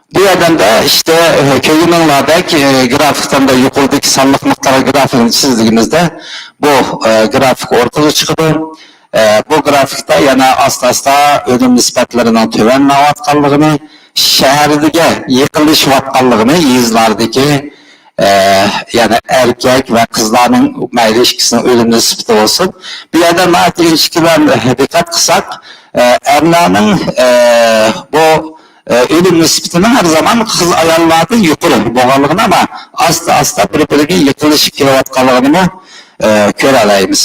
بۇ يەردە ئىشتە، ئە، كۆرگىنىڭلاردەك، ئە، گرافىكتا يۇقىرىدىكى سانلىق مىقدار گرافىكىنى چىزدىغىنىمىزدە، بۇ، ئە، گرافىك ئورتىغا چىقىدۇ. ئە، بۇ گرافىكتا يەنە ئاستا-ئاستا ئۆلۈم نىسبەتلىرىنىڭ تۆۋەنلەۋاتقانلىقىنى، شەھەردىكى يېقىنلىشىۋاتقانلىقىنى، يېزىلاردىكى ئە، يەنى ئەركەك ۋە قىزلارنىڭ مەيلى ئىككىسىنىڭ ئۆلۈم نىسبىتى بولسۇن. بۇ يەردە ناھايىتى ئىنچىكىلەر دىققەت قىلساق، ئە، ئەرلەرنىڭ، ئە، بۇ، ئە، ئۆلۈم نىسبىتىنىڭ ھەر زامان قىز-ئاياللاردىن يۇقىرى بولغانلىقىنى، ئەمما ئاستا-ئاستا بىر-بىرىگە يېقىنلىشىپ كېلىۋاتقانلىقىنىمۇ، ئە، كۆرەلەيمىز.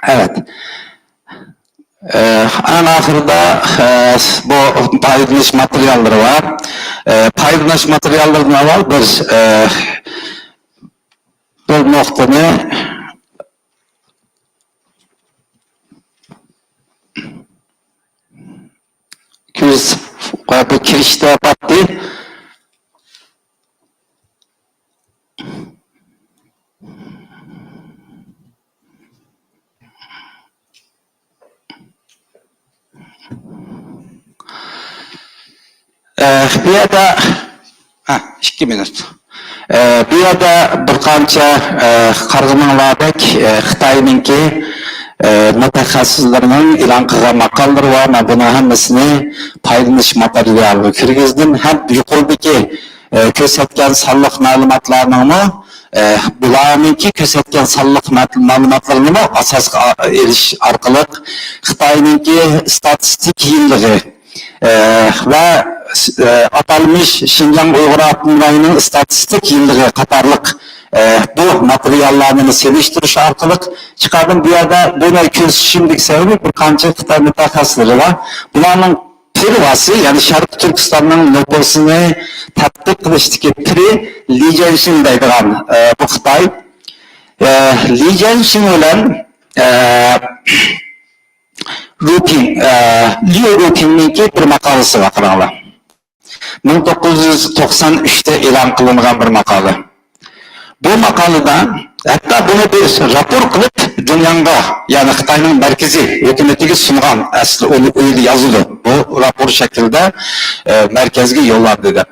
ئەۋەت. ئە، ئەڭ ئاخىرىدا، ئە، بۇ پايدىلىنىش ماتېرىياللىرى بار. ئە، پايدىلىنىش ماتېرىياللىرىدىن ئاۋۋال بىر، ئە، بىر نۇقتىنى كۆرسىتىپ قويۇپ، بۇ كىرىشتە پاتتى. ئە، بۇ يەردە، ھە، ئىككى مىنۇت. ئە، بۇ يەردە بىر قانچە، ئە، قارىغىنىڭلاردەك، ئە، خىتاينىڭكى، ئە، مۇتەخەسسىسلىرىنىڭ ئېلان قىلغان ماقالىلىرى بار. مەن بۇنىڭ ھەممىسىنى پايدىلىنىش ماتېرىيالىغا كىرگۈزدۈم. ھەم يۇقىرىدىكى ئە، كۆرسەتكەن سانلىق مەلۇماتلارنىڭمۇ، ئە، بۇلارنىڭكى كۆرسەتكەن سانلىق مەت-، مەلۇماتلىرىنىمۇ ئاساسقا ئا-، ئېلىش ئارقىلىق خىتاينىڭكى ئىستاتىستىك يىللىقى، ئە، ۋە، ئە، ئاتالمىش شىنجاڭ ئۇيغۇر ئاپتونوم رايونىنىڭ ئىستاتىستىك يىللىقى قاتارلىق، ئە، بۇ ماتېرىياللارنى سېلىشتۇرۇش ئارقىلىق چىقاردىم. بۇ يەردە بۇنى كۆرسىتىشىمدىكى سەۋەبى بىر قانچە خىتاي مۇتەخەسسىسلىرى بار. بۇلارنىڭ پىلۋاسى، يەنى شەرقىي تۈركىستاننىڭ نوپۇسىنى تەتقىق قىلىشتىكى پىرى لى جيەنشىڭ دەيدىغان، ئە، بۇ خىتاي. ئە، لى جيەنشىڭ بىلەن، ئە، رۇپىڭ، ئە، ليۇ رۇپىڭنىڭكى بىر ماقالىسى بار، قاراڭلار. مىڭ توققۇز يۈز توقسان ئۈچتە ئېلان قىلىنغان بىر ماقالە. بۇ ماقالىدا ھەتتا بۇنى بىر راپور قىلىپ جۇڭياڭغا، يەنى خىتاينىڭ مەركىزىي ھۆكۈمىتىگە سۇنغان، ئەسلى ئۇنى ئۇ يەردە يازىدۇ. بۇ راپور شەكلىدە، ئە، مەركەزگە يوللاندى دەپ.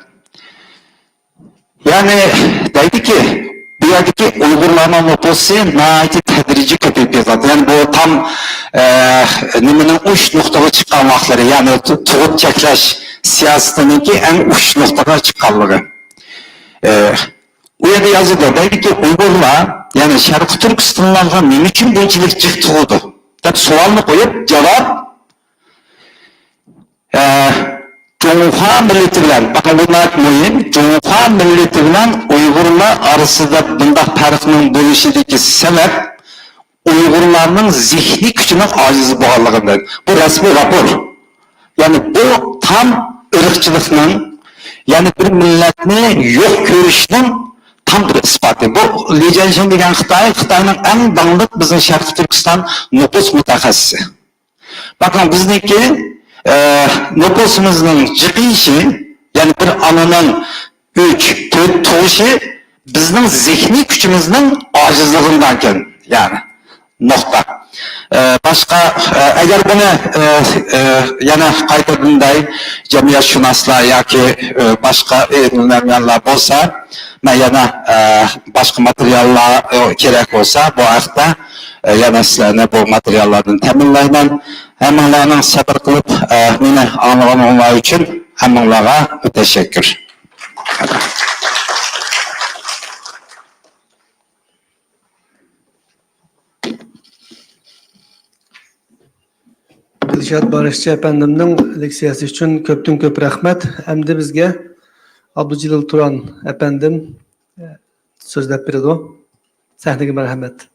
يەنى دەيدىكى، بۇ يەردىكى ئۇيغۇرلارنىڭ نوپۇسى ناھايىتى تەدرىجىي كۆپىيىپ كېتىۋاتىدۇ. يەنى بۇ تام، ئە، نېمىنىڭ ئۇچ نۇقتىغا چىققان ۋاقىتلىرى، يەنى تۇ-، تۇغۇت چەكلەش سىياسىتىنىڭكى ئەڭ ئۇچ نۇقتىغا چىققانلىقى. ئە، ئۇ يەردە يازىدۇ، دەيدىكى، ئۇيغۇرلار، يەنى شەرقىي تۈركىستانلىقلار نېمە ئۈچۈن بۇنچىلىك جىق تۇغىدۇ؟ دەپ سوئالنى قويۇپ، جاۋاب، ئە، جۇڭخۇا مىللىتى بىلەن، بۇ ناھايىتى مۇھىم، جۇڭخۇا مىللىتى بىلەن ئۇيغۇرلار ئارىسىدا بۇنداق پەرقنىڭ بولۇشىدىكى سەۋەب ئۇيغۇرلارنىڭ زېھنىي كۈچىنىڭ ئاجىز بولغانلىقىدىن. بۇ رەسمىي راپور. يەنى بۇ تام ئىرقچىلىقنىڭ، يەنى بىر مىللەتنى يوق كۆرۈشنىڭ تام بىر ئىسپاتى. بۇ لى جيەنشىڭ دېگەن خىتاي، خىتاينىڭ ئەڭ داڭلىق بىزنىڭ شەرقىي تۈركىستان نوپۇس مۇتەخەسسىسى. باقىڭ، بىزنىڭكى، ئە، نوپۇسىمىزنىڭ جىقىيىشى، يەنى بىر ئانىنىڭ ئۈچ، تۆت تۇغۇشى بىزنىڭ زېھنىي كۈچىمىزنىڭ ئاجىزلىقىدىن كېلىدۇ. يەنى نۇقتا. ئە، باشقا، ئە، ئەگەر بۇنى، ئە، ئە، يەنە قايتىدىن دەي، جەمئىيەتشۇناسلار ياكى، ئە، باشقا ئىلىم بىلمەيدىغانلار بولسا، مەن يەنە، ئە، باشقا ماتېرىياللار، ئە، كېرەك بولسا، بۇ ھەقتە، ئە، يەنە سىلەرنى بۇ ماتېرىياللاردىن تەمىنلەيمەن. ھەممىڭلارنىڭ سەبىر قىلىپ، ئە، مېنى ئاڭلىغىنىڭلار ئۈچۈن ھەممىڭلارغا تەشەككۈر. دىلشات بارىشچى ئەپەندىمنىڭ لېكسىيەسى ئۈچۈن كۆپتىن كۆپ رەھمەت. ئەمدى بىزگە ئابدۇجېلىل تۇران ئەپەندىم سۆزلەپ بېرىدۇ. سەھنىگە مەرھەمەت.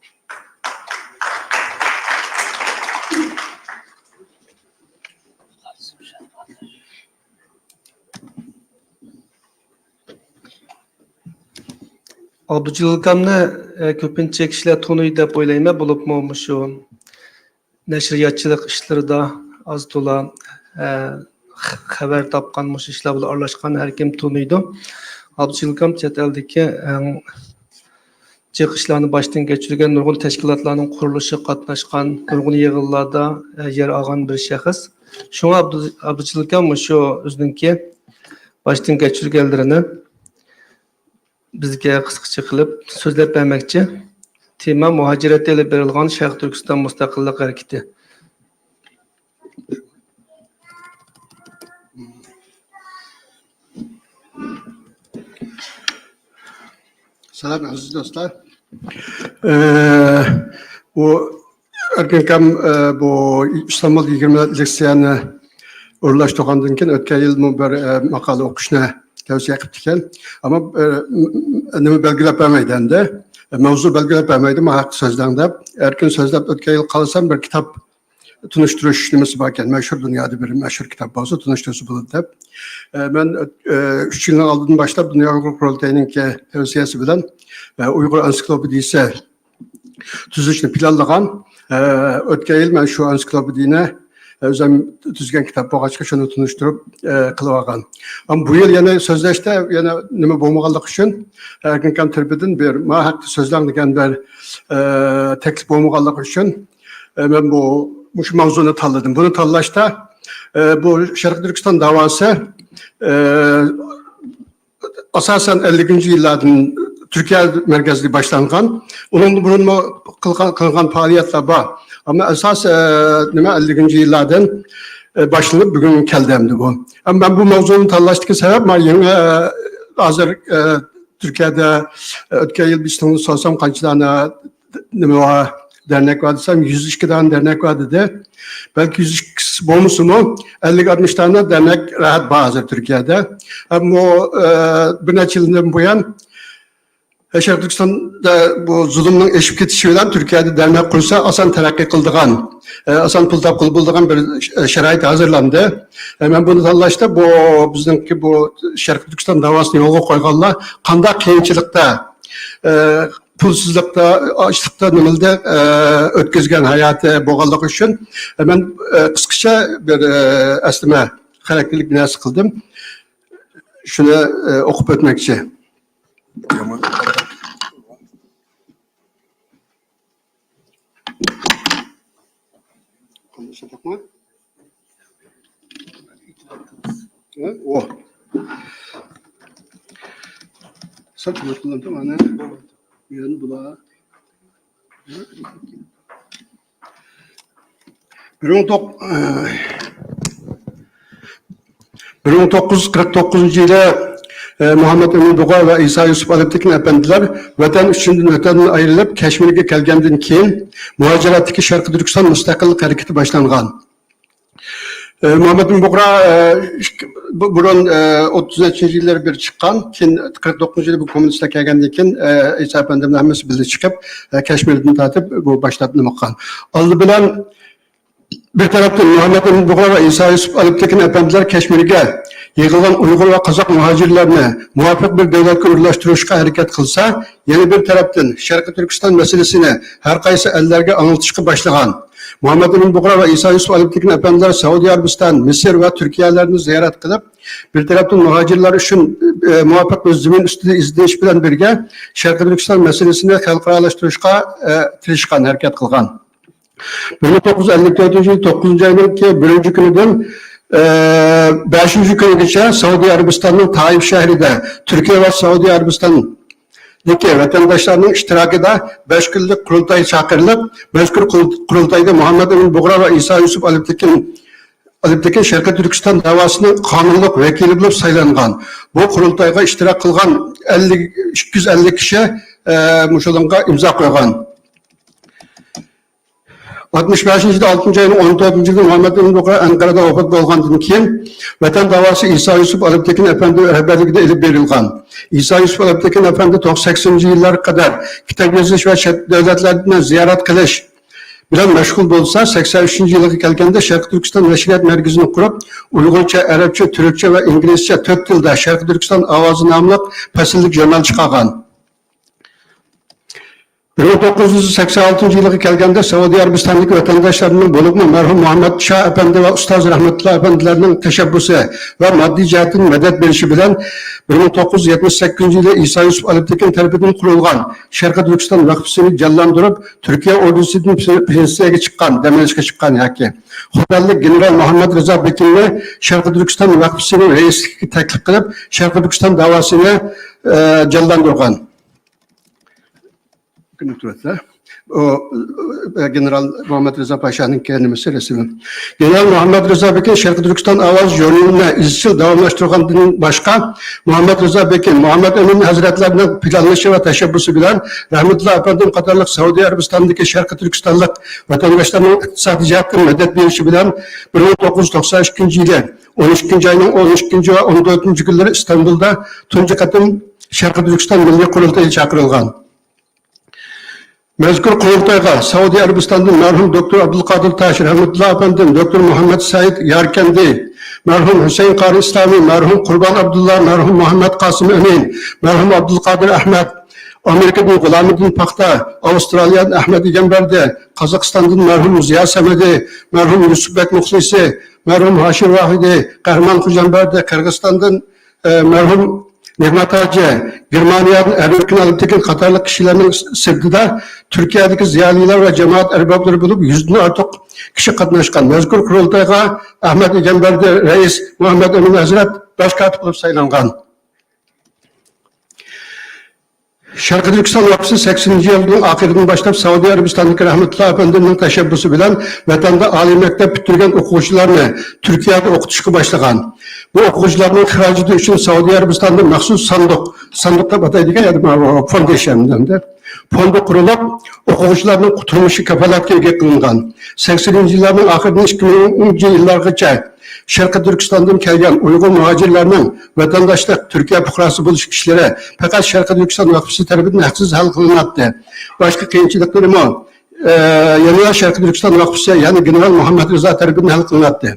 ئابدۇجېلىل ئاكامنى، ئە، كۆپىنچە كىشىلەر تونۇيدۇ دەپ ئويلايمەن، بولۇپمۇ مۇشۇ نەشرىياتچىلىق ئىشلىرىدا ئاز تولا، ئە، خەۋەر تاپقان، مۇشۇ ئىشلار بىلەن ئارىلاشقان ھەر كىم تونۇيدۇ. ئابدۇجېلىل ئاكام چەت ئەلدىكى ئەڭ جىق ئىشلارنى باشتىن كەچۈرگەن، نۇرغۇن تەشكىلاتلارنىڭ قۇرۇلۇشىغا قاتناشقان، نۇرغۇن يىغىنلاردا، ئە، يەر ئالغان بىر شەخس. شۇڭا ئابدۇ-، ئابدۇجېلىل ئاكام مۇشۇ ئۆزىنىڭكى باشتىن كەچۈرگەنلىرىنى بىزگە قىسقىچە قىلىپ سۆزلەپ بەرمەكچى. تېما: مۇھاجىرەتتە ئېلىپ بېرىلغان شەرقىي تۈركىستان مۇستەقىللىق ھەرىكىتى. سالام، ئەزىز دوستلار. ئە، بۇ ئەركىن ئاكام، ئە، بۇ ئىستانبۇلدا يىگىرمە لېكسىيەنى ئورۇنلاشتۇرغاندىن كېيىن، ئۆتكەن يىلمۇ بىر، ئە، ماقالە ئوقۇشنى تەۋسىيە قىپتىكەن. ئەمما، ئە، نېمە بەلگىلەپ بەرمەيدۇ ئەمدى. مەۋزۇ بەلگىلەپ بەرمەيدۇ، ما ھەقتە سۆزلەڭ دەپ. ئەركىن سۆزلەپ، ئۆتكەن يىل قالسام بىر كىتاب تونۇشتۇرۇش نېمىسى باركەن، مەشھۇر، دۇنيادا بىر مەشھۇر كىتاب بولسا تونۇشتۇرسا بولىدۇ دەپ. ئە، مەن، ئە، ئۈچ يىلنىڭ ئالدىدىن باشلاپ دۇنيا ئۇيغۇر قۇرۇلتىيىنىڭكى تەۋسىيەسى بىلەن، ئە، ئۇيغۇر ئېنسىكلوپېدىيىسى تۈزۈشنى پىلانلىغان. ئە، ئۆتكەن يىل مەن شۇ ئېنسىكلوپېدىيىنى ئۆزۈم تۈزگەن كىتاب بولغاچقا، شۇنى تونۇشتۇرۇپ، ئە، قىلىۋالغان. ئەمما بۇ يىل يەنە سۆزلەشتە يەنە نېمە بولمىغانلىقى ئۈچۈن، ئەركىن ئاكام تەرىپىدىن بىر ما ھەقتە سۆزلەڭ دېگەن بىر، ئە، تەكلىپ بولمىغانلىقى ئۈچۈن، ئە، مەن بۇ، مۇشۇ ماۋزۇنى تاللىدىم. بۇنى تاللاشتا، ئە، بۇ شەرقىي تۈركىستان داۋاسى، ئە، ئاساسەن ئەللىكىنچى يىللاردىن تۈركىيە مەركەزلىك باشلانغان. ئۇنىڭدىن بۇرۇنمۇ قىلغان، قىلغان پائالىيەتلەر بار. ئەمما ئاساس، ئە، نېمە، ئەللىكىنچى يىللاردىن، ئە، باشلىنىپ بۈگۈنگە كەلدى ئەمدى بۇ. ئەمما مەن بۇ ماۋزۇنى تاللاشتىكى سەۋەب، ما يېڭى، ئە، ھازىر، ئە، تۈركىيەدە، ئە، ئۆتكەن يىل بىز سورىسام قانچە دانە نېمە بار، دەرنەك بار دېسەم، يۈز ئىككى دانە دەرنەك بار دېدى. بەلكى يۈز ئىككىسى بولمىسىمۇ، ئەللىك ئاتمىش دانە دەرنەك راھەت بار ھازىر تۈركىيەدە. ھەم بۇ، ئە، بىر نەچچە يىلدىن بۇيان، ئە، شەرقىي تۈركىستاندا بۇ زۇلۇمنىڭ ئېشىپ كېتىشى بىلەن تۈركىيەدە دەرنەك قۇرسا ئاسان تەرەققىي قىلىدىغان، ئە، ئاسان پۇل تاپقىلى بولىدىغان بىر ش-، شارائىت ھازىرلاندى. ئە، مەن بۇنى تاللاشتا بۇ بىزنىڭكى بۇ شەرقىي تۈركىستان داۋاسىنى يولغا قويغانلار قانداق قىيىنچىلىقتا، ئە، پۇلسىزلىقتا، ئاچلىقتا، نېمىلدە، ئە، ئۆتكۈزگەن ھاياتى بولغانلىقى ئۈچۈن، ئە، مەن، ئە، قىسقىچە بىر، ئە، ئەسلىمە خاراكتېرلىك بىر نەرسە قىلدىم. شۇنى، ئە، ئوقۇپ ئۆتمەكچى. ھە؟ ئو. سەل تۆۋەن قىلدىم، مانا. بۇ يەرنى بۇلار. بىر مىڭ توق-، بىر مىڭ توققۇز يۈز قىرىق توققۇزىنچى يىلى، ئە، مۇھەممەد ئەمىن بۇغرا ۋە ئىسا يۈسۈپ ئالپتېكىن ئەپەندىلەر ۋەتەن ئۈچۈن ۋەتەندىن ئايرىلىپ، كەشمىرگە كەلگەندىن كېيىن، مۇھاجىرەتتىكى شەرقىي تۈركىستان مۇستەقىللىق ھەرىكىتى باشلانغان. ئە، مۇھەممەد ئەمىن بۇغرا، ئە، ئىككى، بۇ-، بۇرۇن، ئە، ئوتتۇز نەچچىنچى يىللىرى بىر چىققان، كېيىن قىرىق توققۇزىنچى يىلى بۇ كوممۇنىستلار كەلگەندىن كېيىن، ئە، ئىسا ئەپەندىمنىڭ ھەممىسى بىللە چىقىپ، ئە، كەشمىردىن تارتىپ بۇ باشلاپ نېمە قىلغان. ئالدى بىلەن بىر تەرەپتىن مۇھەممەد ئەمىن بۇغرا ۋە ئىسا يۈسۈپ ئالپتېكىن ئەپەندىلەر كەشمىرگە يىغىلغان ئۇيغۇر ۋە قازاق مۇھاجىرلىرىنى مۇۋاپىق بىر دۆلەتكە ئورۇنلاشتۇرۇشقا ھەرىكەت قىلسا، يەنە بىر تەرەپتىن شەرقىي تۈركىستان مەسىلىسىنى ھەر قايسى ئەللەرگە ئاڭلىتىشقا باشلىغان. مۇھەممەد ئەمىن بۇغرا ۋە ئىسا يۈسۈپ ئالپتېكىن ئەپەندىلەر سەئۇدى ئەرەبىستان، مىسىر ۋە تۈركىيەلەرنى زىيارەت قىلىپ، بىر تەرەپتىن مۇھاجىرلار ئۈچۈن، ئە، مۇۋاپىق بىر زېمىن ئۈستىدە ئىزدىنىش بىلەن بىرگە، شەرقىي تۈركىستان مەسىلىسىنى خەلقئارالاشتۇرۇشقا، ئە، تىرىشقان، ھەرىكەت قىلغان. بىر مىڭ توققۇز يۈز ئەللىك تۆتىنچى يىل توققۇزىنچى ئاينىڭكى بىرىنچى كۈنىدىن، ئە، بەشىنچى كۈنىگىچە سەئۇدى ئەرەبىستاننىڭ تائىف شەھىرىدە تۈركىيە ۋە سەئۇدى ئەرەبىستاندىكى ۋەتەنداشلارنىڭ ئىشتىراكىدا بەش كۈنلۈك قۇرۇلتاي چاقىرىلىپ، مەزكۇر قۇرۇل-، قۇرۇلتايدا مۇھەممەد ئەمىن بۇغرا ۋە ئىسا يۈسۈپ ئالپتېكىن، ئالپتېكىن شەرقىي تۈركىستان داۋاسىنىڭ قانۇنلۇق ۋەكىلى بولۇپ سايلانغان. بۇ قۇرۇلتايغا ئىشتىراك قىلغان ئەللىك، ئىككى يۈز ئەللىك كىشى، ئە، مۇشۇنىڭغا ئىمزا قويغان. ئاتمىش بەشىنچى يىلى ئالتىنچى ئاينىڭ ئون تۆتىنچى كۈنى مۇھەممەد ئەمىن بۇغرا ئەنقەرەدە ۋاپات بولغاندىن كېيىن، ۋەتەن داۋاسى ئىسا يۈسۈپ ئالپتېكىن ئەپەندى رەھبەرلىكىدە ئېلىپ بېرىلغان. ئىسا يۈسۈپ ئەلپتېكىن ئەپەندى توق-، سەكسىنىنچى يىللارغا قەدەر كىتاب يېزىش ۋە چەت دۆلەتلەرنى زىيارەت قىلىش بىلەن مەشغۇل بولسا، سەكسەن ئۈچىنچى يىلغا كەلگەندە شەرقىي تۈركىستان نەشرىيات مەركىزىنى قۇرۇپ، ئۇيغۇرچە، ئەرەبچە، تۈركچە ۋە ئىنگلىزچە تۆت تىلدا شەرقىي تۈركىستان ئاۋازى ناملىق پەسىللىك ژۇرنال چىقارغان. بىر مىڭ توققۇز يۈز سەكسەن ئالتىنچى يىلغا كەلگەندە سەئۇدى ئەرەبىستاندىكى ۋەتەنداشلىرىمىزنىڭ، بولۇپمۇ مەرھۇم مۇھەممەد شاھ ئەپەندى ۋە ئۇستاز رەھمەتۇللا ئەپەندىلەرنىڭ تەشەببۇسى ۋە ماددىي جەھەتتىن مەدەت بېرىشى بىلەن، بىر مىڭ توققۇز يۈز يەتمىش سەككىزىنچى يىلى ئىسا يۈسۈپ ئالپتېكىن تەرىپىدىن قۇرۇلغان شەرقىي تۈركىستان ۋەقپىسىنى جانلاندۇرۇپ، تۈركىيە ئوردۇسىدىن پېنسىيەگە چىققان، دەم ئېلىشقا چىققان ياكى خوتەنلىك گېنېرال مۇھەممەد رىزا بېكىننى شەرقىي تۈركىستان ۋەقپىسىنىڭ رەئىسلىكىگە تەكلىپ قىلىپ، شەرقىي تۈركىستان داۋاسىنى، ئە، جانلاندۇرغان. ئۇ، ئە، گېنېرال مۇھەممەد رىزا پاشانىڭ كەلىمىسى رەسىمى. گېنېرال مۇھەممەد رىزا بېكىن شەرقىي تۈركىستان ئاۋازى ژۇرنىلىنى ئىزچىل داۋاملاشتۇرغاندىن باشقا، مۇھەممەد رىزا بېكىن، مۇھەممەد ئەمىن ھەزرەتلەرنىڭ پىلانلىشى ۋە تەشەببۇسى بىلەن رەھمەتۇللا ئەپەندىم قاتارلىق سەئۇدى ئەرەبىستانىدىكى شەرقىي تۈركىستانلىق ۋەتەنداشلارنىڭ ئىقتىسادىي جەھەتتىن مەدەت بېرىشى بىلەن بىر مىڭ توققۇز يۈز توقسان ئىككىنچى يىلى ئون ئىككىنچى ئاينىڭ ئون ئىككىنچى ۋە ئون تۆتىنچى كۈنلىرى ئىستانبۇلدا تۇنجى قېتىم شەرقىي تۈركىستان مىللىي قۇرۇلتىيى چاقىرىلغان. مەزكۇر قۇرۇلتايغا سەئۇدى ئەرەبىستاندىن مەرھۇم دوكتور ئابدۇلقادىر تاش رەھمەتۇللا ئەپەندىم، دوكتور مۇھەممەد سەئىد ياركەندى، مەرھۇم ھۈسەيىن قارى ئىسلامى، مەرھۇم قۇربان ئابدۇللا، مەرھۇم مۇھەممەد قاسىم ئەمىن، مەرھۇم ئابدۇلقادىر ئەھمەد، ئامېرىكىدىن غۇلامىدىن پاختا، ئاۋسترالىيەدىن ئەھمەد ئىگەمبەردى، قازاقىستاندىن مەرھۇم زىيا سەمەدى، مەرھۇم يۈسۈپبەك مۇخلىسى، مەرھۇم ھاشىم ۋاھىدى، قەھرىمان خوجامبەردى، قىرغىزىستاندىن ئە، مەرھۇم نېمەت ھاجى، گېرمانىيەدىن ئەرۋىن ئالپتېكىن قاتارلىق كىشىلەرنىڭ سىرتىدا تۈركىيەدىكى زىيالىيلار ۋە جامائەت ئەربابلىرى بولۇپ يۈزدىن ئارتۇق كىشى قاتناشقان. مەزكۇر قۇرۇلتايغا ئەھمەد ئىگەمبەردى رەئىس، مۇھەممەد ئەمىن ھەزرەت باش كاتىپ بولۇپ سايلانغان. شەرقىي تۈركىستان ۋەقپىسى سەكسىنىنچى يىلنىڭ ئاخىرىدىن باشلاپ سەئۇدى ئەرەبىستانىدىكى رەھمەتۇللا ئەپەندىمنىڭ تەشەببۇسى بىلەن ۋەتەندە ئالىي مەكتەپ پۈتتۈرگەن ئوقۇغۇچىلارنى تۈركىيەگە ئوقۇتۇشقا باشلىغان. بۇ ئوقۇغۇچىلارنىڭ خىراجىتى ئۈچۈن سەئۇدى ئەرەبىستاندا مەخسۇس ساندۇق، ساندۇق دەپ ئاتايدىكەن، يەنى مانا فوندېيشن دەيدۇ. فوند قۇرۇلۇپ، ئوقۇغۇچىلارنىڭ تۇرمۇشى كاپالەتكە ئىگە قىلىنغان. سەكسىنىنچى يىللارنىڭ ئاخىرىدىن ئىككى مىڭىنچى يىللارغىچە شەرقىي تۈركىستاندىن كەلگەن ئۇيغۇر مۇھاجىرلارنىڭ ۋەتەنداشلىق، تۈركىيە پۇقراسى بولۇش ئىشلىرى پەقەت شەرقىي تۈركىستان ۋەقپىسى تەرىپىدىن ھەقسىز ھەل قىلىناتتى. باشقا قىيىنچىلىقلىرىمۇ، ئە، يەنىلا شەرقىي تۈركىستان ۋەقپىسى، يەنى گېنېرال مۇھەممەد رىزا تەرىپىدىن ھەل قىلىناتتى.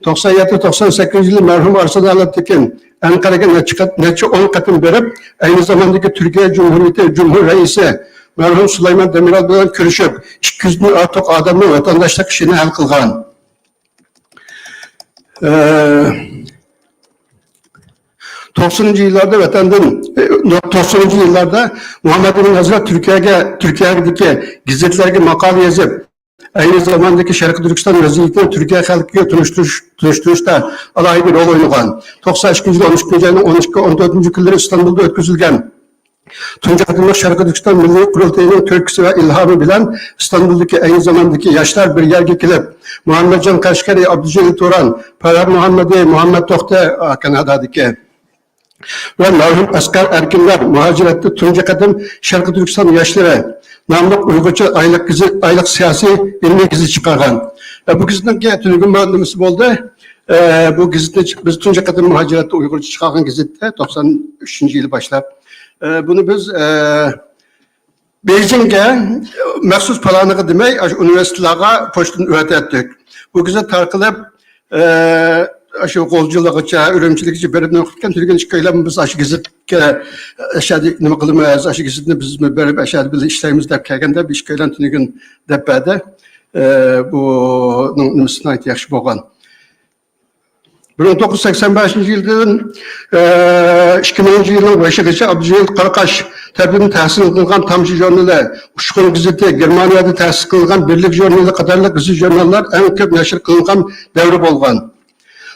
توقسان يەتتە، توقسان سەككىزىنچى يىلى مەرھۇم ئارسلان ئەلەتتىكىن ئەنقەرەگە نەچچە قەت-، نەچچە ئون قېتىم بېرىپ، ئەينى زاماندىكى تۈركىيە جۇمھۇرىيىتى جۇمھۇر رەئىسى مەرھۇم سۇلايمان دېمىرئال بىلەن كۆرۈشۈپ، ئىككى يۈزدىن ئارتۇق ئادەمنىڭ ۋەتەنداشلىق ئىشىنى ھەل قىلغان. ئە، توقسىنىنچى يىللاردا ۋەتەندىن، ئە، توقسىنىنچى يىللاردا مۇھەممەد ئەمىن ھەزرەت تۈركىيەگە، تۈركىيەدىكى گېزىتلەرگە ماقالە يېزىپ، ئەينى زاماندىكى شەرقىي تۈركىستان ۋەزىيىتىنى تۈركىيە خەلقىگە تونۇشتۇرۇش، تونۇشتۇرۇشتا ئالاھىدە رول ئوينىغان. توقسان ئىككىنچى يىل ئون ئىككىنچى ئاينىڭ ئون ئىككى، ئون تۆتىنچى كۈنلىرى ئىستانبۇلدا ئۆتكۈزۈلگەن تۇنجى قېتىملىق شەرقىي تۈركىستان مىللىي قۇرۇلتىيىنىڭ تۆھپىسى ۋە ئىلھامى بىلەن ئىستانبۇلدىكى ئەينى زاماندىكى ياشلار بىر يەرگە كېلىپ، مۇھەممەتجان قەشقەرى، ئابدۇجېلىل تۇران، پەرھات مۇھەممەدى، مۇھەممەت توختى، ئا، كانادادىكى ۋە مەرھۇم ئەسقەر ئەركىنلەر مۇھاجىرەتتە تۇنجى قېتىم شەرقىي تۈركىستان ياشلىرى ناملىق ئۇيغۇرچە ئايلىق گېزىت، ئايلىق سىياسىي ئىلمىي گېزىت چىقارغان. ئە، بۇ گېزىتنىڭكى تۈنۈگۈن نېمىسى بولدى؟ ئە، بۇ گېزىتنى چىق-، بىز تۇنجى قېتىم مۇھاجىرەتتە ئۇيغۇرچە چىقارغان گېزىتتە توقسان ئۈچىنچى يىلى باشلاپ. ئە، بۇنى بىز، ئە، بېيجىڭگە مەخسۇس پالانىغا دېمەي، ئاشۇ ئۇنىۋېرسىتېتلارغا پوچتىدىن ئەۋەتەتتۇق. بۇ گېزىت تارقىلىپ، ئە، ئاشۇ غۇلجىلىغىچە، ئۈرۈمچىلىكىچە بېرىپ نېمە قىلىپ كەلدى. تۈنۈگۈن ئىككىيلەن بىز ئاشۇ گېزىتكە، ئە، ئەشەدە نېمە قىلىمىز، ئاشۇ گېزىتنى بىزمۇ بېرىپ ئەشەدە بىللە ئىشلەيمىز دەپ كەلگەندە، بۇ ئىككىيلەن تۈنۈگۈن دەپ بەردى. ئە، بۇنىڭ نېمىسى ناھايىتى ياخشى بولغان. بىر مىڭ توققۇز يۈز سەكسەن بەشىنچى يىلدىن، ئە، ئىككى مىڭىنچى يىلنىڭ بېشىغىچە ئابدۇجېلىل قاراقاش تەرىپىدىن تەسىس قىلغان تامچە ژۇرنىلى، ئۇچقۇن گېزىتى، گېرمانىيەدە تەسىس قىلغان بىرلىك ژۇرنىلى قاتارلىق گېزىت-ژۇرناللار ئەڭ كۆپ نەشر قىلىنغان دەۋرى بولغان.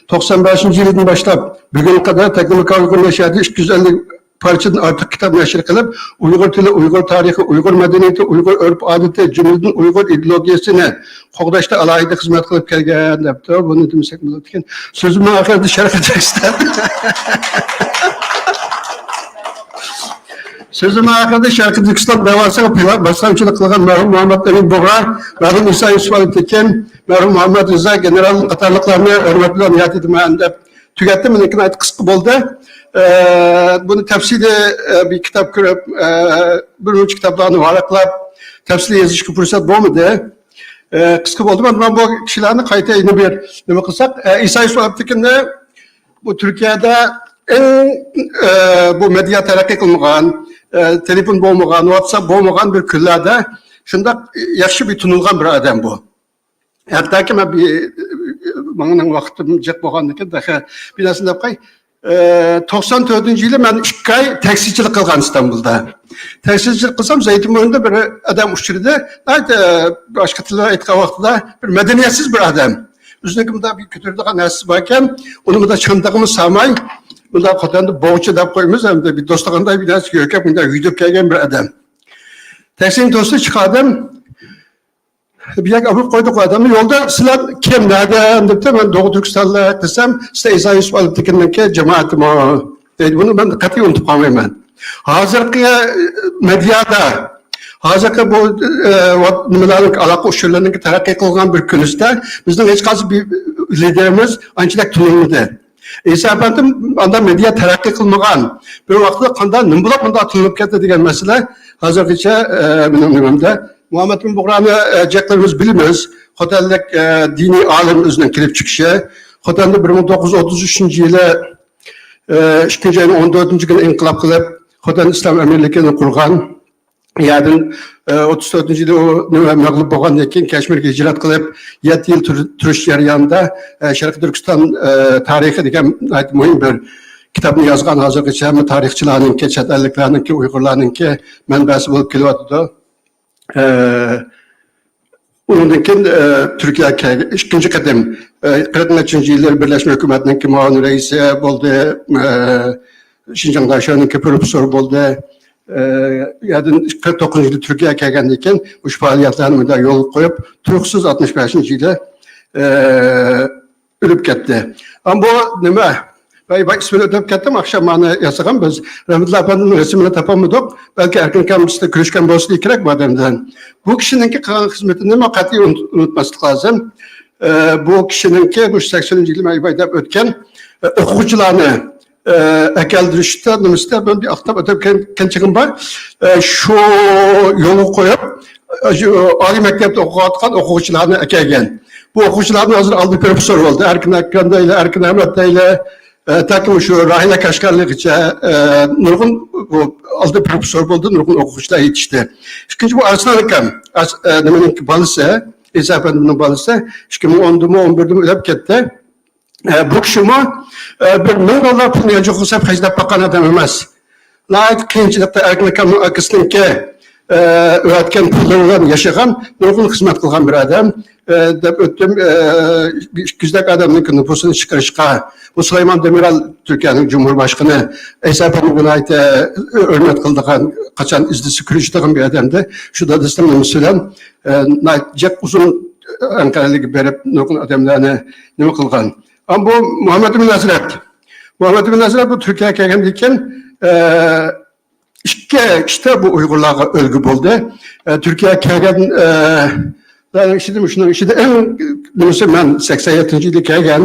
توقسان بەشىنچى يىلدىن باشلاپ بۈگۈنگە قەدەر تەكلىماكان ئۇيغۇر نەشرىياتى ئىككى يۈز ئەللىك پارچىدىن ئارتۇق كىتاب نەشر قىلىپ، ئۇيغۇر تىلى، ئۇيغۇر تارىخى، ئۇيغۇر مەدەنىيىتى، ئۇيغۇر ئۆرپ-ئادىتى، جۈملىدىن ئۇيغۇر ئىدېئولوگىيەسىنى قوغداشتا ئالاھىدە خىزمەت قىلىپ كەلگەن، دەپتۇ. بۇنى دېمىسەك بولىدىكەن. سۆزۈمنىڭ ئاخىرىدا شەرقىي تۈركىستان. سۆزۈمنىڭ ئاخىرىدا شەرقىي تۈركىستان دەۋاسىغا پىلا-، باسقۇنچىلىق قىلغان مەرھۇم مۇھەممەد ئەمىن بۇغرا، مەرھۇم ئىسا يۈسۈپ ئەلتېكىن، مەرھۇم مۇھەممەد رىزا گېنېرال قاتارلىقلارنى ھۆرمەت بىلەن ياد ئېتىمەن، دەپ تۈگەتتى. مېنىڭكى ناھايىتى قىسقا بولدى. ئە، بۇنى تەپسىلىي، ئە، بىر كىتاب كۆرۈپ، ئە، بىر نەچچە كىتابلارنى ۋاراقلاپ، تەپسىلىي يېزىشقا پۇرسەت بولمىدى. ئە، قىسقا بولدى. مانا، مانا بۇ كىشىلەرنى قايتا يەنە بىر نېمە قىلساق، ئە، ئىسا يۈسۈپ ئەلتېكىننى بۇ تۈركىيەدە ئەڭ، ئە، بۇ مېدىيا تەرەققىي قىلمىغان، ئە، تېلېفون بولمىغان، ۋاتساپ بولمىغان بىر كۈنلەردە شۇنداق ياخشى بىر تونۇلغان بىر ئادەم بۇ. ھەتتاكى مەن بىر، ماڭىنىڭ ۋاقتىم جىق بولغاندىكىن، تېخى بىر نەرسىنى دەپ قوي. ئە، توقسان تۆتىنچى يىلى مەن ئىككى ئاي تەكسىچىلىك قىلغان ئىستانبۇلدا. تەكسىچىلىك قىلسام، زەيتۇنبۇرندا بىر ئادەم ئۇچرىدى. ناھايىتى، ئە، باشقا تىلدا ئېيتقان ۋاقتىدا بىر مەدەنىيەتسىز بىر ئادەم. ئۆزىنىڭكى مۇنداق بىر كۆتۈرىدىغان نەرسىسى باركەن، ئۇنى مۇنداق چاندىقىمۇ سالماي، مۇنداق خوتەندە بوغچا دەپ قويىمىز، ئەمدى بىر دوستىغانداق بىر نەرسە يۆكەپ، مۇنداق يۈدۈپ كەلگەن بىر ئادەم. تەكسىنى توستى، چىقاردىم. بىر يەرگە ئاپىرىپ قويدۇق ئۇ ئادەمنى. يولدا، «سىلەر كىم، نەدىن؟» دەپتۇ. «مەن دوغۇ تۈركىستانلىق» دېسەم، «سىلەر ئىسا يۈسۈپ ئەلتېكىننىڭكى جامائىتىمۇ؟» دەيدۇ. بۇنى مەن قەتئىي ئۇنتۇپ قالمايمەن. ھازىرقى، ئە، مېدىيادا، ھازىرقى بۇ، ئە، ۋات-، نېمىلەرنىڭ، ئالاقە ئۇچۇرلىرىنىڭ تەرەققىي قىلغان بىر كۈنىسىدە بىزنىڭ ھېچقايسى بىر لىدېرىمىز ئانچىلىك تونۇلمىدى. ئىسا ئەپەندىم ئاندا مېدىيا تەرەققىي قىلمىغان بىر ۋاقىتتا قانداق، نېمە بولۇپ مۇنداق تونۇلۇپ كەتتى دېگەن مەسىلە ھازىرغىچە، ئە، مېنىڭ نېمەمدە. مۇھەممەد بىن بۇغرانى، ئە، جىقلىرىمىز بىلىمىز. خوتەنلىك، ئە، دىنىي ئالىم ئۆزىنىڭ كېلىپ چىقىشى. خوتەندە بىر مىڭ توققۇز يۈز ئوتتۇز ئۈچىنچى يىلى، ئە، ئىككىنچى ئاينىڭ ئون تۆتىنچى كۈنى ئىنقىلاب قىلىپ، خوتەن ئىسلام ئەمىرلىكىنى قۇرغان. يەردىن، ئە، ئوتتۇز تۆتىنچى يىلى ئۇ نېمە، مەغلۇپ بولغاندىن كېيىن كەشمىرگە ھىجرەت قىلىپ، يەتتە يىل تۇر-، تۇرۇش جەريانىدا، ئە، شەرقىي تۈركىستان، ئە، تارىخى دېگەن ناھايىتى مۇھىم بىر كىتابنى يازغان، ھازىرغىچە ھەممە تارىخچىلارنىڭكى، چەت ئەللىكلەرنىڭكى، ئۇيغۇرلارنىڭكى مەنبەسى بولۇپ كېلىۋاتىدۇ. ئە، ئۇنىڭدىن كېيىن، ئە، تۈركىيەگە كەلگەن ئىككىنچى قېتىم، ئە، قىرىق نەچچىنچى يىللىرى بىرلەشمە ھۆكۈمەتنىڭكى مۇئاۋىن رەئىسى بولدى، ئە، شىنجاڭ داشۆنىڭكى پروفېسسورى بولدى. ئە، يەردىن قىرىق توققۇزىنچى يىلى تۈركىيەگە كەلگەندىن كېيىن مۇشۇ پائالىيەتلەرنى مۇنداق يولغا قويۇپ، تۇيۇقسىز ئاتمىش بەشىنچى يىلى، ئە، ئۆلۈپ كەتتى. ئەمما بۇ نېمە؟ ۋاي، ۋاي، ئىسمىنى ئۆتۈپ كەتتىم، ئاخشام مانا ياسىغان بىز. رەھمەتلىك ئاپەندىمنىڭ رەسىمىنى تاپالمىدۇق. بەلكى ئەركىن ئاكام سىزدە كۆرۈشكەن بولسا كېرەك بۇ ئادەم بىلەن. بۇ كىشىنىڭكى قىلغان خىزمىتىنى نېمە قەتئىي ئۇنت-، ئۇنتۇماسلىق لازىم. ئە، بۇ كىشىنىڭكى مۇشۇ سەكسىنىنچى يىلى مەن ئىپادە ئۆتكەن، ئە، ئوقۇغۇچىلارنى، ئە، ئەكەلدۈرۈشتە، نېمىسىدە مەن بىر ئاختاپ ئۆتۈپ كەل-، كەلگەن چېغىم بار. ئە، شۇ يولغا قويۇپ، ئە، شۇ ئالىي مەكتەپتە ئوقۇۋاتقان ئوقۇغۇچىلارنى ئەكەلگەن. بۇ ئوقۇغۇچىلارنىڭ ھازىر ئالدى پروفېسسور بولدى. ئەركىن ئاكام دەيلى، ئەركىن ئەمەت دەيلى، ئە، تاكى مۇشۇ راھىلە كاشغارلىغىچە، ئە، نۇرغۇن بۇ ئالدى پروفېسسور بولدى، نۇرغۇن ئوقۇغۇچىلار يېتىشتى. ئىككىنچى بۇ ئارسلان ئاكام، ئاس-، ئە، نېمىنىڭ بالىسى، ئىسا ئەپەندىمنىڭ بالىسى ئىككى مىڭ ئوندىمۇ، ئون بىردىمۇ ئۆلۈپ كەتتى. ئە، بۇ كىشىمۇ، ئە، بىر مىڭ دوللار پۇلنى يانچۇققا سېلىپ خەجلەپ باققان ئادەم ئەمەس. ناھايىتى قىيىنچىلىقتا ئەركىن ئاكامنىڭ ئاكىسىنىڭكى، ئە، ئۆتكەن پۇللىرى بىلەن ياشىغان، نۇرغۇن خىزمەت قىلغان بىر ئادەم. ئە، دەپ ئۆتتۈم. ئە، بىر ئىككى يۈزدەك ئادەمنىڭ نوپۇسىنى چىقىرىشقا، بۇ سۇلايمان دېمىرال تۈركىيەنىڭ جۇمھۇر باشقىنى، ئەيسا ئەپەندىگە ناھايىتى ھۆرمەت قىلىدىغان، قاچان ئىزدىسە كۆرۈشىدىغان بىر ئادەمدى. شۇ دادىسىنىڭ نېمىسى بىلەن، ئە، ناھايىتى جىق ئۇزۇن ئەنقەرەلىككە بېرىپ، نۇرغۇن ئادەملەرنى نېمە قىلغان. ئەمما بۇ مۇھەممەد ئىبن ھەزرەت. مۇھەممەد ئىبن ھەزرەت بۇ تۈركىيەگە كەلگەندىن كېيىن، ئە، ئىككى ئىشتا بۇ ئۇيغۇرلارغا ئۈلگە بولدى. ئە، تۈركىيەگە كەلگەن، ئە، ئىچىدە، شۇنىڭ ئىچىدە ئەڭ نېمىسى، مەن سەكسەن يەتتىنچى يىلى كەلگەن.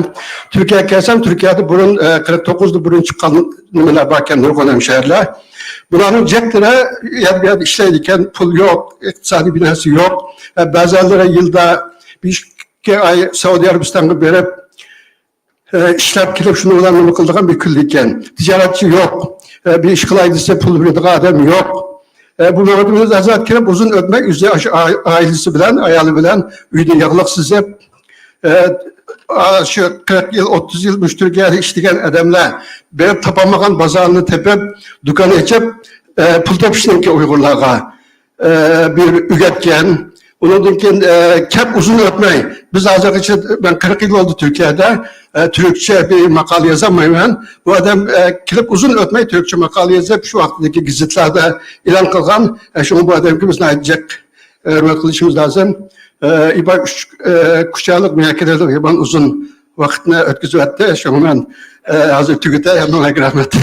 تۈركىيەگە كەلسەم، تۈركىيەدە بۇرۇن، ئە، قىرىق توققۇزدا بۇرۇن چىققان نېمىلەر باركەن، نۇرغۇن ھەمشەھەرلەر. بۇلارنىڭ جىقلىرى يەر بۇ يەردە ئىشلەيدىكەن، پۇل يوق، ئىقتىسادىي بىناسى يوق. ئە، بەزەنلىرى يىلدا بىر ئىككى ئاي سەئۇدى ئەرەبىستانغا بېرىپ، ئە، ئىشلەپ كېلىپ، شۇنىڭ بىلەن نېمە قىلىدىغان بىر كۈنلۈككەن. تىجارەتچى يوق. ئە، بىر ئىش قىلاي دېسە، پۇل بېرىدىغان ئادەم يوق. ئە، بۇ ۋاقىتتا بىز ئازاد كېلىپ، ئۇزۇن ئۆتمەي، ئۆزى ئاشۇ ئا-، ئائىلىسى بىلەن، ئايالى بىلەن ئۆيدە ياغلىق سىزىپ، ئە، ئا، شۇ قىرىق يىل، ئوتتۇز يىل مۇشۇ تۈركىيەدە ئىشلىگەن ئادەملەر بېرىپ تاپالمىغان بازارنى تېپىپ، دۇكان ئېچىپ، ئە، پۇل تېپىشنىڭكى ئۇيغۇرلارغا ئە، بىر ئۆگەتكەن. ئۇنىڭدىن كېيىن، ئە، كەپ ئۇزۇن ئۆتمەي، بىز ھازىرغىچە، مەن قىرىق يىل بولدى تۈركىيەدە، ئە، تۈركچە بىر ماقالە يازالمايمەن. بۇ ئادەم، ئە، كېلىپ ئۇزۇن ئۆتمەي تۈركچە ماقالە يېزىپ، شۇ ۋاقىتتىكى گېزىتلەردە ئېلان قىلغان. ئە، شۇڭا بۇ ئادەمگە بىز ناھايىتى جىق، ئە، ھۆرمەت قىلىشىمىز لازىم. ئە، ئىبا ئۈچ، ئە، كۇچالىق مېڭە كېلىدۇ، يامان ئۇزۇن ۋاقىتنى ئۆتكۈزۈۋەتتى. شۇڭا مەن، ئە، ھازىر تۈگىتەي، ھەممىڭلارغا رەھمەت.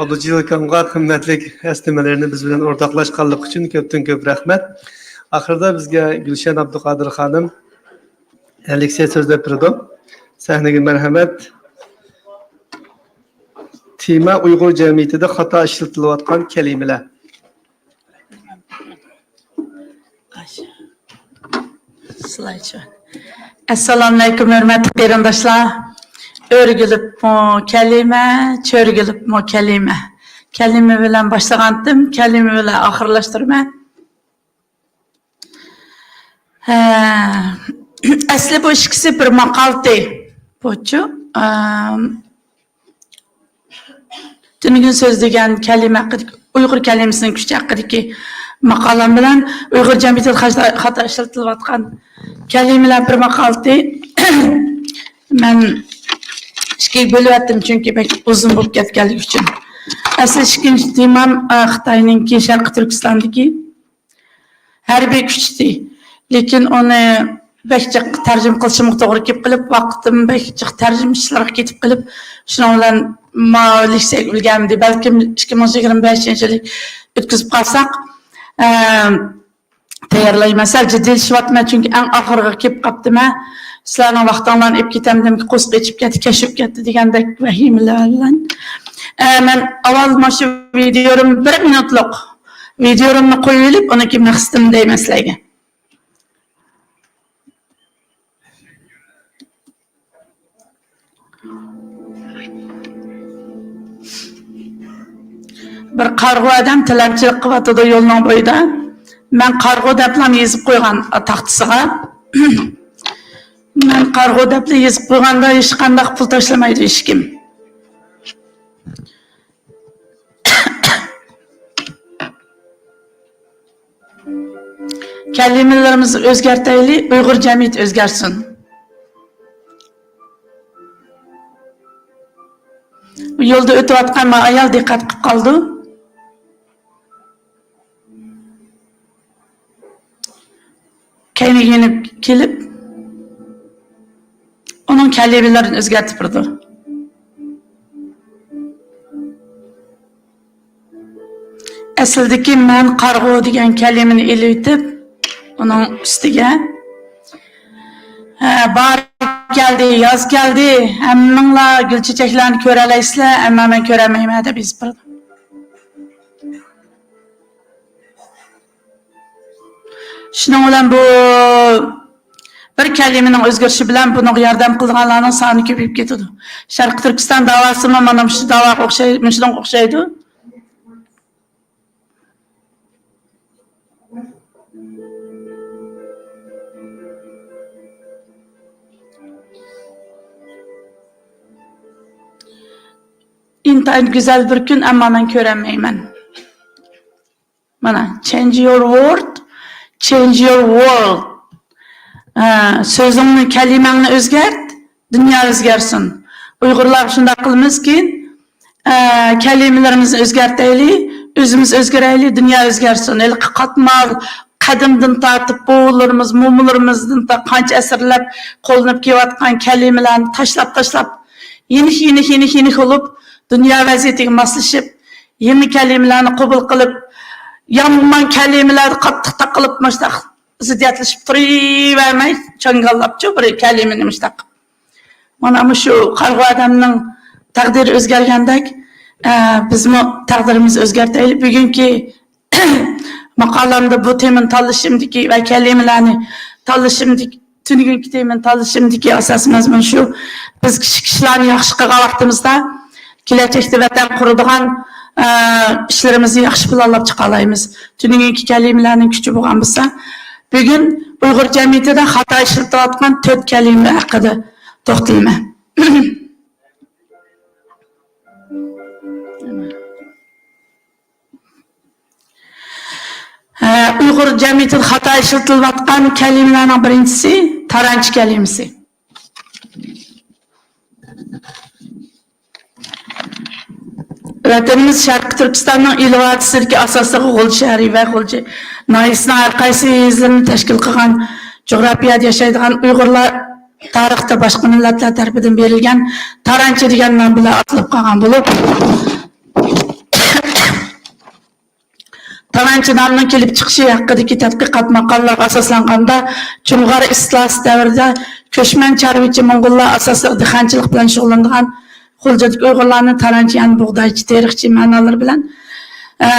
ئابدۇجېلىل ئاكامغا قىممەتلىك ئەسلىمىلىرىنى بىز بىلەن ئورتاقلاشقانلىقى ئۈچۈن كۆپتىن كۆپ رەھمەت. ئاخىرىدا بىزگە گۈلشەن ئابدۇقادىر خانىم لېكسىيە سۆزلەپ بېرىدۇ. سەھنىگە مەرھەمەت. تېما: ئۇيغۇر جەمئىيىتىدە خاتا ئىشلىتىلىۋاتقان كەلىمىلەر. ئەسسالامۇئەلەيكۇم، ھۆرمەتلىك قېرىنداشلار. ئۆرگۈلۈپمۇ كەلىمە، چۆرگۈلۈپمۇ كەلىمە. كەلىمە بىلەن باشلىغانتىم، كەلىمە بىلەن ئاخىرلاشتۇرىمەن. ھە، ئەسلى بۇ ئىككىسى بىر ماقالىتى. بۇچۇ، ئەم، تۈنۈگۈن سۆزلىگەن كەلىمە ھەققىدىكى، ئۇيغۇر كەلىمىسىنىڭ كۈچى ھەققىدىكى ماقالەم بىلەن ئۇيغۇر جەمئىيىتىدە خاتا، خاتا ئىشلىتىلىۋاتقان كەلىمىلەر بىر ماقالىتى. مەن ئىككىگە بۆلۈۋەتتىم، چۈنكى بەك ئۇزۇن بولۇپ كەتكەنلىكى ئۈچۈن. ئەسلى ئىككىنچى تېمام، ئە، خىتاينىڭكى شەرقىي تۈركىستاندىكى ھەربىي كۈچتى. لېكىن ئۇنى بەك جىق تەرجىمە قىلىشىمغا توغرا كېلىپ قېلىپ، ۋاقتىم بەك جىق تەرجىمىچىلەرگە كېتىپ قېلىپ، شۇنىڭ بىلەن ماۋۇ لېكسىيەگە ئۈلگەرمىدى. بەلكىم ئىككى مىڭ يىگىرمە بەشىنچى يىلى ئۆتكۈزۈپ قالساق، ئە، تەييارلايمەن. سەل جىددىيلىشىۋاتىمەن، چۈنكى ئەڭ ئاخىرىغا كېلىپ قاپتىمەن. سىلەرنىڭ ۋاقتىڭلارنى ئېلىپ كېتەمدىمكى، قورسىقى ئېچىپ كەتتى، كەش بولۇپ كەتتى دېگەندەك ۋەھىمىلەر بىلەن. ئە، مەن ئاۋۋال مانا شۇ ۋىدىيورۇم بىر مىنۇتلۇق ۋىدىيورۇمنى قويۇۋېلىپ، ئۇنىڭ كېيىن مەقسىتىمنى دەيمەن سىلەرگە. بىر قارىغۇ ئادەم تىلەمچىلىك قىلىۋاتىدۇ يولنىڭ بويىدا. مەن قارىغۇ دەپلا يېزىپ قويغان تاختىسىغا. مەن قارىغۇ دەپلا يېزىپ قويغاندا ھېچقانداق پۇل تاشلىمايدۇ ھېچكىم. كەلىمىلىرىمىزنى ئۆزگەرتەيلى، ئۇيغۇر جەمئىيىتى ئۆزگەرسۇن. يولدا ئۆتۈۋاتقان ما ئايال دىققەت قىلىپ قالىدۇ. كەينىگە يېنىپ كېلىپ، ئۇنىڭ كەلىمىلىرىنى ئۆزگەرتىپ بېرىدۇ. ئەسلىدىكى «مەن قارىغۇ» دېگەن كەلىمىنى ئېلىۋېتىپ، ئۇنىڭ ئۈستىگە، «ھە، باھار كەلدى، ياز كەلدى، ھەممىڭلار گۈل چېچەكلەرنى كۆرەلەيسىلەر، ئەمما مەن كۆرەلمەيمەن» دەپ يېزىپ بېرىدۇ. شۇنىڭ بىلەن بۇ بىر كەلىمىنىڭ ئۆزگىرىشى بىلەن بۇنىڭغا ياردەم قىلىدىغانلارنىڭ سانى كۆپىيىپ كېتىدۇ. شەرقىي تۈركىستان داۋاسىمۇ مانا مۇشۇ داۋاغا ئوخشاي-، مۇشۇنىڭغا ئوخشايدۇ. ئىنتايىن گۈزەل بىر كۈن، ئەمما مەن كۆرەلمەيمەن. مانا، change your word, change your world. ئە، سۆزۈڭنى، كەلىمەڭنى ئۆزگەرت، دۇنيا ئۆزگەرسۇن. ئۇيغۇرلار شۇنداق قىلىمىزكى، ئە، كەلىمىلىرىمىزنى ئۆزگەرتەيلى، ئۆزىمىز ئۆزگىرەيلى، دۇنيا ئۆزگەرسۇن. ھېلىقى قاتمال، قەدىمدىن تارتىپ بوۋىلىرىمىز، مومىلىرىمىزدىن تا-، قانچە ئەسىرلەپ قوللىنىپ كېلىۋاتقان كەلىمىلەرنى تاشلاپ، تاشلاپ، يېنىك، يېنىك، يېنىك، يېنىك بولۇپ، دۇنيا ۋەزىيىتىگە ماسلىشىپ، يېڭى كەلىمىلەرنى قوبۇل قىلىپ، يامان كەلىمىلەرنى قاتتىق تاقىلىپ، مۇشۇنداق زىددىيەتلىشىپ تۇرۇۋەرمەي، چاڭگاللاپچۇ بىر كەلىمىنى مۇشۇنداق. مانا مۇشۇ قارىغۇ ئادەمنىڭ تەقدىرى ئۆزگەرگەندەك، ئە، بىزمۇ تەقدىرىمىزنى ئۆزگەرتەيلى. بۈگۈنكى ماقالەمدە بۇ تېمىنى تاللىشىمدىكى ۋە كەلىمىلەرنى تاللىشىمدىكى، تۈنۈگۈنكى تېمىنى تاللىشىمدىكى ئاساسىي مەزمۇن شۇ. بىز كىچىك ئىشلارنى ياخشى قىلغان ۋاقتىمىزدا، كېلەچەكتە ۋەتەن قۇرىدىغان، ئە، ئىشلىرىمىزنى ياخشى پىلانلاپ چىقالايمىز. تۈنۈگۈنكى كەلىمىلەرنىڭ كۈچى بولغان بولسا، بۈگۈن ئۇيغۇر جەمئىيىتىدە خاتا ئىشلىتىلىۋاتقان تۆت كەلىمە ھەققىدە توختىلىمەن. ھە، ئۇيغۇر جەمئىيىتىدە خاتا ئىشلىتىلىۋاتقان كەلىمىلەرنىڭ بىرىنچىسى تارانچى كەلىمىسى. ۋەتىنىمىز شەرقىي تۈركىستاننىڭ ئىلى ۋادىسىدىكى ئاساسلىقى غۇلجا شەھىرى ۋە غۇلجا ناھىيەسىنىڭ ھەر قايسى يېزىلىرىنى تەشكىل قىلغان جۇغراپىيەدە ياشايدىغان ئۇيغۇرلار تارىختا باشقا مىللەتلەر تەرىپىدىن بېرىلگەن تارانچى دېگەن نام بىلەن ئاتىلىپ قالغان بولۇپ، تارانچى نامىنىڭ كېلىپ چىقىشى ھەققىدىكى تەتقىقات ماقالىلەرگە ئاساسلانغاندا، جۇڭغار ئىستىلاسى دەۋرىدە كۆچمەن چارۋىچى موڭغۇللار ئاساسلىق دېھقانچىلىق بىلەن شۇغۇللىنىدىغان غۇلجىدىكى ئۇيغۇرلارنى تارانچى، يەنى بۇغدايچى، تېرىقچى مەنالىرى بىلەن، ئە،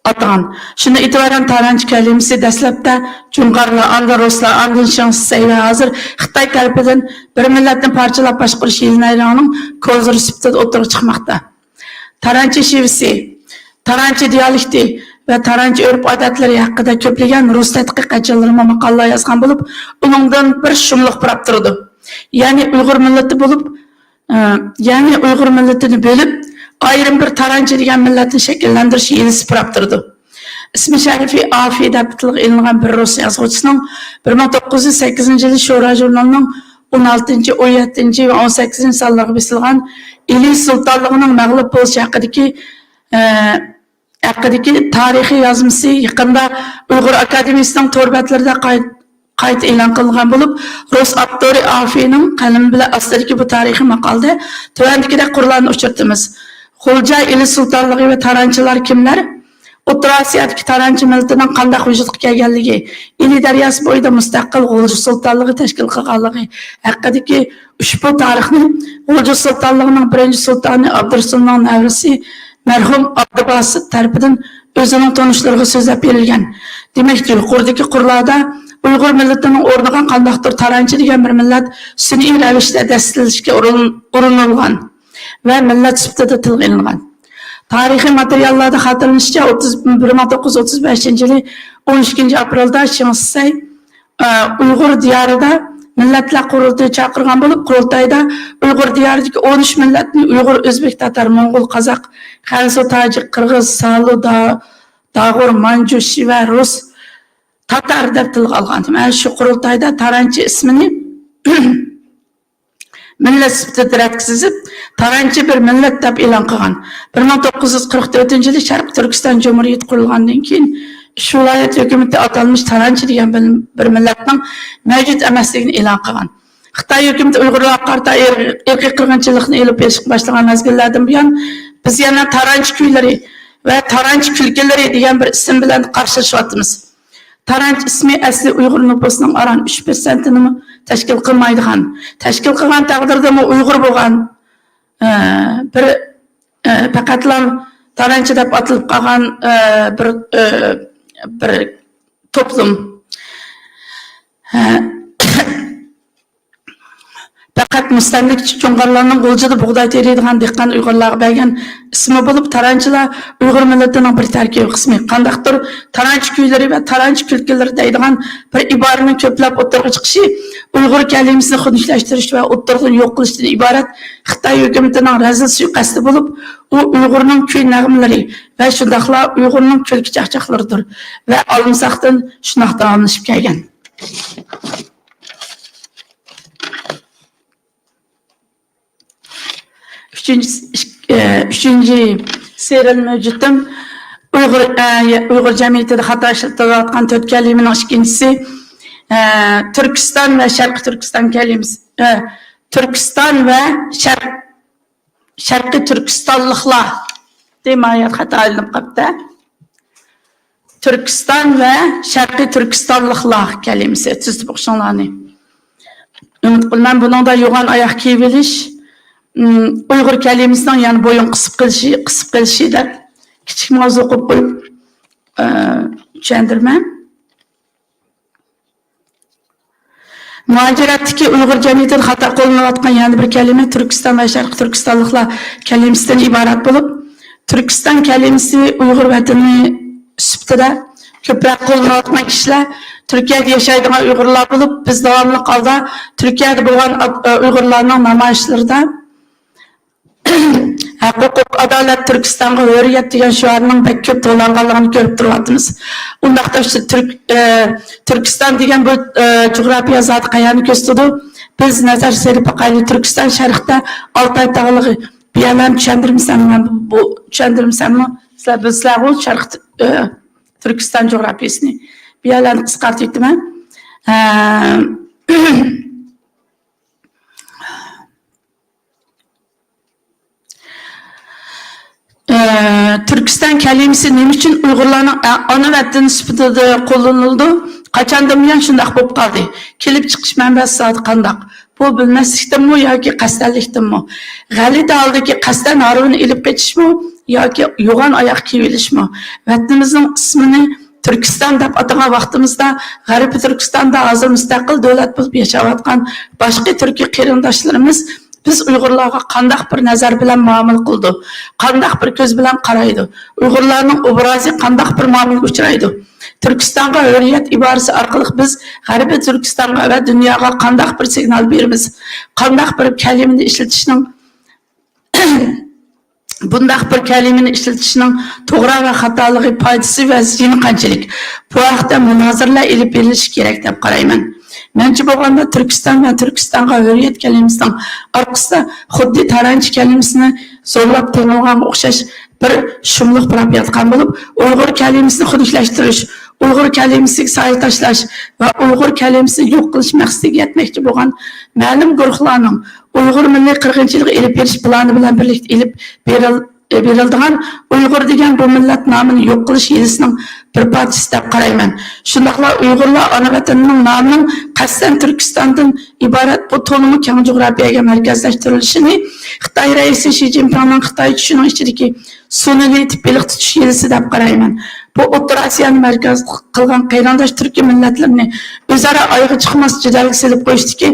ئاتىغان. شۇندىن ئېتىبارەن تارانچى كەلىمىسى دەسلەپتە جۇڭغارلار، ئاندىن رۇسلار، ئاندىن شېڭ شىسەي ۋە ھازىر خىتاي تەرىپىدىن بىر مىللەتنى پارچىلاپ باشقۇرۇش ھىيلە-نەيرىڭىنىڭ كوزىرى سۈپىتىدە ئوتتۇرىغا چىقماقتا. تارانچى شېۋىسى، تارانچى دىئالېكتى ۋە تارانچى ئۆرپ-ئادەتلىرى ھەققىدە كۆپلىگەن رۇس تەتقىقاتچىلىرىمۇ ماقالىلەر يازغان بولۇپ، ئۇنىڭدىن بىر شۇملۇق پۇراپ تۇرىدۇ. يەنى ئۇيغۇر مىللىتى بولۇپ، ئى، يەنى ئۇيغۇر مىللىتىنى بۆلۈپ، ئايرىم بىر تارانچى دېگەن مىللەتنى شەكىللەندۈرۈش ھىيلىسى پۇراپ تۇرىدۇ. ئىسمى شەرىفى ئافى دەپ تىلغا ئېلىنغان بىر رۇس يازغۇچىسىنىڭ بىر مىڭ توققۇز يۈز سەككىزىنچى يىلى شورا ژۇرنىلىنىڭ ئون ئالتىنچى، ئون يەتتىنچى ۋە ئون سەككىزىنچى سانلىرىغا بېسىلغان ئىلى سۇلتانلىقىنىڭ مەغلۇپ بولۇشى ھەققىدىكى، ئە، ھەققىدىكى تارىخىي يازمىسى يېقىندا ئۇيغۇر ئاكادېمىيىسىنىڭ تور بەتلىرىدە قاي-، قايتا ئېلان قىلىنغان بولۇپ، رۇس ئاپتورى ئافىنىڭ قەلىمى بىلەن ئاستىدىكى بۇ تارىخىي ماقالىدە تۆۋەندىكىدەك قۇرلارنى ئۇچرىتىمىز. غۇلجا ئىلى سۇلتانلىقى ۋە تارانچىلار كىملەر؟ ئوتتۇرا ئاسىيادىكى تارانچى مىللىتىنىڭ قانداق ۋۇجۇدقا كەلگەنلىكى، ئىلى دەرياسى بويىدا مۇستەقىل غۇلجا سۇلتانلىقى تەشكىل قىلغانلىقى ھەققىدىكى ئۇشبۇ تارىخنى غۇلجا سۇلتانلىقىنىڭ بىرىنچى سۇلتانى ئابدۇرۇسۇلنىڭ نەۋرىسى مەرھۇم ئابدۇباسىت تەرىپىدىن ئۆزىنىڭ تونۇشلىرىغا سۆزلەپ بېرىلگەن. دېمەك، يۇقىرىدىكى قۇرلاردا ئۇيغۇر مىللىتىنىڭ ئورنىغا قانداقتۇر تارانچى دېگەن بىر مىللەت سۈنئىي رەۋىشتە دەسسىتىلىشكە ئۇرۇن-، ئۇرۇنۇلغان ۋە مىللەت سۈپىتىدە تىلغا ئېلىنغان. تارىخىي ماتېرىياللاردا خاتىرىلىنىشىچە، ئوتتۇز، بىر مىڭ توققۇز يۈز ئوتتۇز بەشىنچى يىلى ئون ئىككىنچى ئاپرېلدا شېڭ شىسەي، ئە، ئۇيغۇر دىيارىدا مىللەتلەر قۇرۇلتىيى چاقىرغان بولۇپ، قۇرۇلتايدا ئۇيغۇر دىيارىدىكى ئون ئۈچ مىللەتنى، ئۇيغۇر، ئۆزبېك، تاتار، موڭغۇل، قازاق، خەنزۇ، تاجىك، قىرغىز، سالۇ، دا-، داغۇر، مانجۇ، شىۋە، رۇس، تاتار دەپ تىلغا ئالغان. مانا شۇ قۇرۇلتايدا تارانچى ئىسمىنى مىللەت سۈپىتىدە رەتكە سىزىپ، تارانچى بىر مىللەت دەپ ئېلان قىلغان. بىر مىڭ توققۇز يۈز قىرىق تۆتىنچى يىلى شەرقىي تۈركىستان جۇمھۇرىيىتى قۇرۇلغاندىن كېيىن، ئۈچ ۋىلايەت ھۆكۈمىتى ئاتالمىش تارانچى دېگەن بىر، بىر مىللەتنىڭ مەۋجۇت ئەمەسلىكىنى ئېلان قىلغان. خىتاي ھۆكۈمىتى ئۇيغۇرلارغا قارىتا ئىر-، ئىرقىي قىرغىنچىلىقنى ئېلىپ بېرىشقا باشلىغان مەزگىللەردىن بۇيان، بىز يەنە تارانچى كۈيلىرى ۋە تارانچى كۈلكىلىرى دېگەن بىر ئىسىم بىلەن قارشىلىشىۋاتىمىز. تارانچى ئىسمى ئەسلى ئۇيغۇر نوپۇسىنىڭ ئاران ئۈچ پىرسەنتىنىمۇ تەشكىل قىلمايدىغان، تەشكىل قىلغان تەقدىردىمۇ ئۇيغۇر بولغان، ئە، بىر، ئە، پەقەتلا تارانچى دەپ ئاتىلىپ قالغان، ئە، بىر، ئە، بىر توپلۇم. ئە، پەقەت مۇستەملىكىچى جۇڭغارلارنىڭ غۇلجىدا بۇغداي تېرىيدىغان دېھقان ئۇيغۇرلارغا بەرگەن ئىسمى بولۇپ، تارانچىلار ئۇيغۇر مىللىتىنىڭ بىر تەركىبىي قىسمى. قانداقتۇر تارانچى كۈيلىرى ۋە تارانچى كۈلكىلىرى دەيدىغان بىر ئىبارىنىڭ كۆپلەپ ئوتتۇرىغا چىقىشى ئۇيغۇر كەلىمىسىنى خۇنۈكلەشتۈرۈش ۋە ئوتتۇرىدىن يوق قىلىشتىن ئىبارەت خىتاي ھۆكۈمىتىنىڭ رەزىل سۇيىقەستى بولۇپ، ئۇ ئۇيغۇرنىڭ كۈي نەغمىلىرى ۋە شۇنداقلا ئۇيغۇرنىڭ كۈلكە چاقچاقلىرىدۇر ۋە ئالمىساقتىن شۇنداق داۋاملىشىپ كەلگەن. ئۈچىنچى، ئىك-، ئە، ئۈچىنچى سېرىيال مەۋجۇتتىن ئۇيغۇر، ئە، ئۇيغۇر جەمئىيىتىدە خاتا ئىشلىتىلىۋاتقان تۆت كەلىمىنىڭ ئىككىنچىسى، ئە، تۈركىستان ۋە شەرقىي تۈركىستان كەلىمىسى، ئە، تۈركىستان ۋە شەرق-، شەرقىي تۈركىستانلىقلار دېمايات خاتا ئېلىنىپ قاپتۇ. تۈركىستان ۋە شەرقىي تۈركىستانلىقلار كەلىمىسى، تۈزىتىپ ئوقۇشۇڭلارنى ئۈمىد قىلىمەن. بۇنىڭدا يوغان ئاياغ كىيىۋېلىش، ئۇم، ئۇيغۇر كەلىمىسىنىڭ يەنە بويۇن قىسىپ قېلىشى، قىسىپ قېلىشى دەپ كىچىك ماۋزۇ قىلىپ قويۇپ، ئە، چۈشەندۈرىمەن. مۇھاجىرەتتىكى ئۇيغۇر جەمئىيىتىدە خاتا قوللىنىلىۋاتقان يەنە بىر كەلىمە تۈركىستان ۋە شەرقىي تۈركىستانلىقلار كەلىمىسىدىن ئىبارەت بولۇپ، تۈركىستان كەلىمىسى ئۇيغۇر ۋەتىنى سۈپىتىدە كۆپرەك قوللىنىلىۋاتقان كىشىلەر تۈركىيەدە ياشايدىغان ئۇيغۇرلار بولۇپ، بىز داۋاملىق ھالدا تۈركىيەدە بولغان ئۇيغۇرلارنىڭ نامايىشلىرىدا ھەق، ھوقۇق، ئادالەت، تۈركىستانغا ھۆرىيەت دېگەن شوئارنىڭ بەك كۆپ توۋلانغانلىقىنى كۆرۈپ تۇرۇۋاتىمىز. ئۇنداقتا شۇ تۈرك-، ئە، تۈركىستان دېگەن بۇ، ئە، جۇغراپىيە زادى قەيەرنى كۆرسىتىدۇ؟ بىز نەزەر سېلىپ باقايلى، تۈركىستان شەرقتە ئالتاي تاغلىقى. بۇ يەرلەرنى چۈشەندۈرمىسەم مەن، بۇ، بۇ چۈشەندۈرمىسەممۇ؟ سىلەر بىلسىلەرغۇ شەرق، ئە، تۈركىستان جۇغراپىيىسىنى. بۇ يەرلەرنى قىسقارتىۋېتىمەن. ئە، ئى، تۈركىستان كەلىمىسى نېمە ئۈچۈن ئۇيغۇرلارنىڭ ئا-، ئانا ۋەتىنى سۈپىتىدە قوللىنىلىدۇ؟ قاچاندىن بۇيان شۇنداق بولۇپ قالدى؟ كېلىپ چىقىش مەنبەسى زادى قانداق؟ بۇ بىلمەسلىكتىنمۇ ياكى قەستەنلىكتىنمۇ؟ غەلىتە ھالدىكى قەستەن ھارۋىنى ئېلىپ قېچىشمۇ ياكى يوغان ئاياغ كىيىۋېلىشمۇ؟ ۋەتىنىمىزنىڭ ئىسمىنى تۈركىستان دەپ ئاتىغان ۋاقتىمىزدا، غەربىي تۈركىستاندا ھازىر مۇستەقىل دۆلەت بولۇپ ياشاۋاتقان باشقا تۈركىي قېرىنداشلىرىمىز بىز ئۇيغۇرلارغا قانداق بىر نەزەر بىلەن مۇئامىلە قىلىدۇ، قانداق بىر كۆز بىلەن قارايدۇ، ئۇيغۇرلارنىڭ ئوبرازى قانداق بىر مۇئامىلىگە ئۇچرايدۇ؟ تۈركىستانغا ھۆرىيەت ئىبارىسى ئارقىلىق بىز غەربىي تۈركىستانغا ۋە دۇنياغا قانداق بىر سىگنال بېرىمىز؟ قانداق بىر كەلىمىنى ئىشلىتىشنىڭ بۇنداق بىر كەلىمىنى ئىشلىتىشنىڭ توغرا ۋە خاتالىقى، پايدىسى ۋە زىيىنى قانچىلىك؟ بۇ ھەقتە مۇنازىرىلەر ئېلىپ بېرىلىشى كېرەك دەپ قارايمەن. مەنچە بولغاندا، تۈركىستان ۋە تۈركىستانغا ھۆرىيەت كەلىمىسىنىڭ ئارقىسىدا خۇددى تارانچى كەلىمىسىنى زورلاپ تېڭىلغانغا ئوخشاش بىر شۇملۇق پۇراپ ياتقان بولۇپ، ئۇيغۇر كەلىمىسىنى خۇنۈكلەشتۈرۈش، ئۇيغۇر كەلىمىسىگە سايە تاشلاش ۋە ئۇيغۇر كەلىمىسىنى يوق قىلىش مەقسىتىگە يەتمەكچى بولغان مەلۇم گۇرۇھلارنىڭ ئۇيغۇر مىللىي قىرغىنچىلىقى ئېلىپ بېرىش پىلانى بىلەن بىرلىكتە ئېلىپ بېرىل-، بېرىلىدىغان ئۇيغۇر دېگەن بۇ مىللەت نامىنى يوق قىلىش ھىيلىسىنىڭ بىر پارچىسى دەپ قارايمەن. شۇنداقلا ئۇيغۇرلار ئانا ۋەتىنىنىڭ نامىنىڭ قەستەن تۈركىستاندىن ئىبارەت بۇ تولىمۇ كەڭ جۇغراپىيەگە مەركەزلەشتۈرۈلۈشىنى خىتاي رەئىسى شى جىنپىڭنىڭ خىتاي چۈشىنىڭ ئىچىدىكى سۇنى ئېتىپ بېلىق تۇتۇش ھىيلىسى دەپ قارايمەن. بۇ ئوتتۇرا ئاسىيانى مەركەز قىلغان قېرىنداش تۈركىي مىللەتلىرىنى ئۆزئارا ئايىغى چىقماس جېدەلگە سېلىپ قويۇشتىكى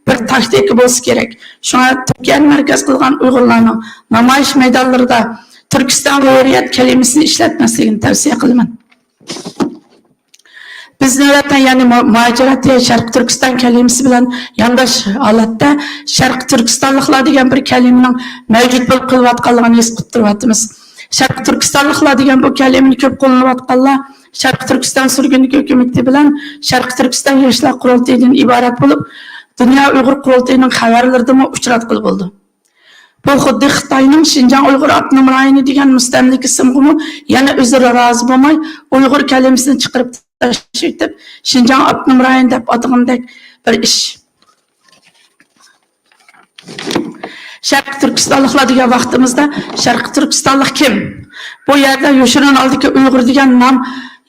بىر تاكتىكا بولسا كېرەك. شۇڭا تۈركىيەنى مەركەز قىلغان ئۇيغۇرلارنىڭ نامايىش مەيدانلىرىدا تۈركىستانغا ھۆرىيەت كەلىمىسىنى ئىشلەتمەسلىكىنى تەۋسىيە قىلىمەن. بىز نۆۋەتتە، يەنى مۇ-، مۇھاجىرەتتە شەرقىي تۈركىستان كەلىمىسى بىلەن يانداش ھالەتتە شەرقىي تۈركىستانلىقلار دېگەن بىر كەلىمىنىڭ مەۋجۇت بولۇپ قېلىۋاتقانلىقىنى ھېس قىلىپ تۇرۇۋاتىمىز. شەرقىي تۈركىستانلىقلار دېگەن بۇ كەلىمىنى كۆپ قوللىنىۋاتقانلار شەرقىي تۈركىستان سۈرگۈندىكى ھۆكۈمىتى بىلەن شەرقىي تۈركىستان ياشلار قۇرۇلتىيىدىن ئىبارەت بولۇپ، دۇنيا ئۇيغۇر قۇرۇلتىيىنىڭ خەۋەرلىرىدىمۇ ئۇچراتقىلى بولىدۇ. بۇ خۇددى خىتاينىڭ شىنجاڭ ئۇيغۇر ئاپتونوم رايونى دېگەن مۇستەملىكە ئىسىمغىمۇ يەنە ئۆزلىرى رازى بولماي، ئۇيغۇر كەلىمىسىنى چىقىرىپ تاشلىۋېتىپ، شىنجاڭ ئاپتونوم رايونى دەپ ئاتىغىنىدەك بىر ئىش. شەرقىي تۈركىستانلىقلار دېگەن ۋاقتىمىزدا، شەرقىي تۈركىستانلىق كىم؟ بۇ يەردە يوشۇرۇن ھالدىكى ئۇيغۇر دېگەن نام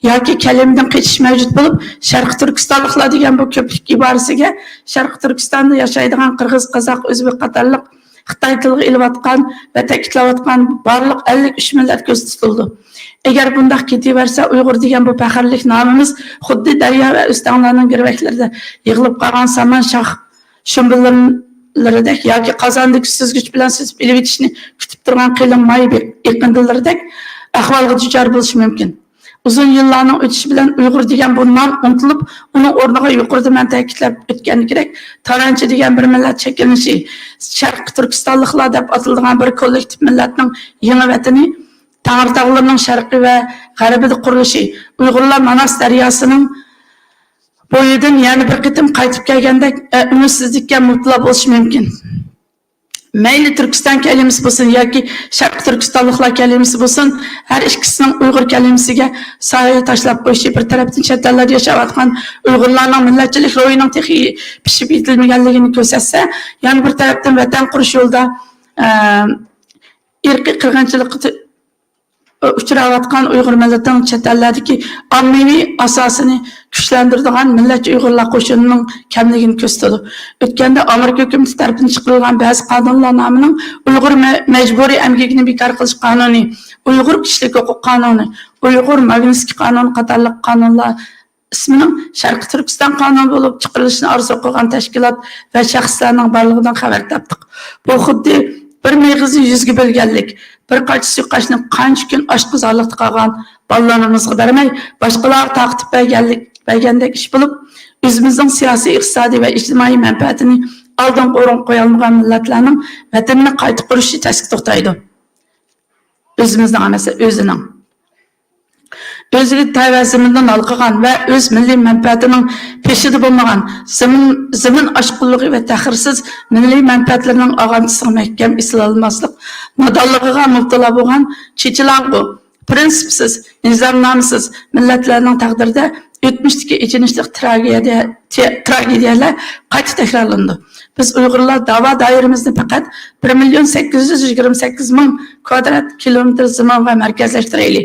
ياكى كەلىمىدىن قېچىش مەۋجۇت بولۇپ، شەرقىي تۈركىستانلىقلار دېگەن بۇ كۆپلۈك ئىبارىسىگە شەرقىي تۈركىستاندا ياشايدىغان قىرغىز، قازاق، ئۆزبېك قاتارلىق خىتاي تىلىغا ئېلىۋاتقان ۋە تەكىتلەۋاتقان بارلىق ئەللىك ئۈچ مىللەت كۆزدە تۇتۇلىدۇ. ئەگەر بۇنداق كېتىۋەرسە، ئۇيغۇر دېگەن بۇ پەخىرلىك نامىمىز خۇددى دەريا ۋە ئۆستەڭلارنىڭ گىرۋەكلىرىدە يىغىلىپ قالغان سامان شاخ شۇمبىلىرىدەك ياكى قازاندىكى سۈزگۈچ بىلەن سۈزۈپ ئېلىۋېتىشنى كۈتۈپ تۇرغان قېلىن ماي ئېقىندىلىرىدەك ئەھۋالغا دۇچار بولۇشى مۇمكىن. ئۇزۇن يىللارنىڭ ئۆتۈشى بىلەن ئۇيغۇر دېگەن بۇ نام ئۇنتۇلۇپ، ئۇنىڭ ئورنىغا يۇقىرىدا مەن تەكىتلەپ ئۆتكەندىكىدەك تارانچى دېگەن بىر مىللەت شەكىللىنىشى، شەرقىي تۈركىستانلىقلار دەپ ئاتىلىدىغان بىر كوللېكتىپ مىللەتنىڭ يېڭى ۋەتىنى، تەڭرىتاغلىرىنىڭ شەرقى ۋە غەربىدە قۇرۇلۇشى، ئۇيغۇرلار ماناس دەرياسىنىڭ بويىدىن يەنە بىر قېتىم قايتىپ كەلگەندەك، ئە، ئۈمىدسىزلىككە مۇپتىلا بولۇشى مۇمكىن. مەيلى تۈركىستان كەلىمىسى بولسۇن ياكى شەرقىي تۈركىستانلىقلار كەلىمىسى بولسۇن، ھەر ئىككىسىنىڭ ئۇيغۇر كەلىمىسىگە سايە تاشلاپ قويۇشى بىر تەرەپتىن چەت ئەللەردە ياشاۋاتقان ئۇيغۇرلارنىڭ مىللەتچىلىك روھىنىڭ تېخى پىشىپ يېتىلمىگەنلىكىنى كۆرسەتسە، يەنە بىر تەرەپتىن ۋەتەن قۇرۇش يولىدا، ئە، ئىرقىي قىرغىنچىلىققا ئۇچراۋاتقان ئۇيغۇر مىللىتىنىڭ چەت ئەللەردىكى ئاممىۋى ئاساسىنى كۈچلەندۈرىدىغان مىللەتچى ئۇيغۇرلار قوشۇنىنىڭ كەملىكىنى كۆرسىتىدۇ. ئۆتكەندە ئامېرىكا ھۆكۈمىتى تەرىپىدىن چىقىرىلغان بەزى قانۇنلار نامىنىڭ ئۇيغۇر مە-، مەجبۇرىي ئەمگىكىنى بىكار قىلىش قانۇنى، ئۇيغۇر كىشىلىك ھوقۇق قانۇنى، ئۇيغۇر ماگنىتسكىي قانۇنى قاتارلىق قانۇنلار ئىسمىنىڭ شەرقىي تۈركىستان قانۇنى بولۇپ چىقىرىلىشىنى ئارزۇ قىلغان تەشكىلات ۋە شەخسلەرنىڭ بارلىقىدىن خەۋەر تاپتۇق. بۇ خۇددى بىر مېغىزنى يۈزگە بۆلگەنلىك، بىر قاچا سۇيۇقاشنى قانچە كۈن ئاچقۇزارلىقتا قالغان بالىلىرىمىزغا بەرمەي، باشقىلارغا تارقىتىپ بەرگەنلىك، بەرگەندەك ئىش بولۇپ، ئۆزىمىزنىڭ سىياسىي، ئىقتىسادىي ۋە ئىجتىمائىي مەنپەئەتىنى ئالدىنقى ئورۇنغا قويالمىغان مىللەتلەرنىڭ ۋەتىنىنى قايتا قۇرۇشى تەسكە توختايدۇ. ئۆزىمىزنىڭ ئەمەس، ئۆزىنىڭ. ئۆزىگە تەۋە زېمىندىن ھالقىغان ۋە ئۆز مىللىي مەنپەئەتىنىڭ پېشىدا بولمىغان، زېمىن، زېمىن ئاشقۇنلۇقى ۋە تەخىرسىز مىللىي مەنپەئەتلىرىنىڭ ئاغانتىسىغا مەھكەم ئېسىلالماسلىق نادانلىقىغا مۇپتىلا بولغان چېچىلاڭغۇ، پىرىنسىپسىز، نىزامنامىسىز مىللەتلەرنىڭ تەقدىرىدە ئۆتمۈشتىكى ئېچىنىشلىق تراگېدىيە، تراگېدىيەلەر قايتا تەكرارلىنىدۇ. بىز ئۇيغۇرلار داۋا دائىرىمىزنى پەقەت بىر مىليون سەككىز يۈز يىگىرمە سەككىز مىڭ كۋادرات كىلومېتىر زېمىنغا مەركەزلەشتۈرەيلى.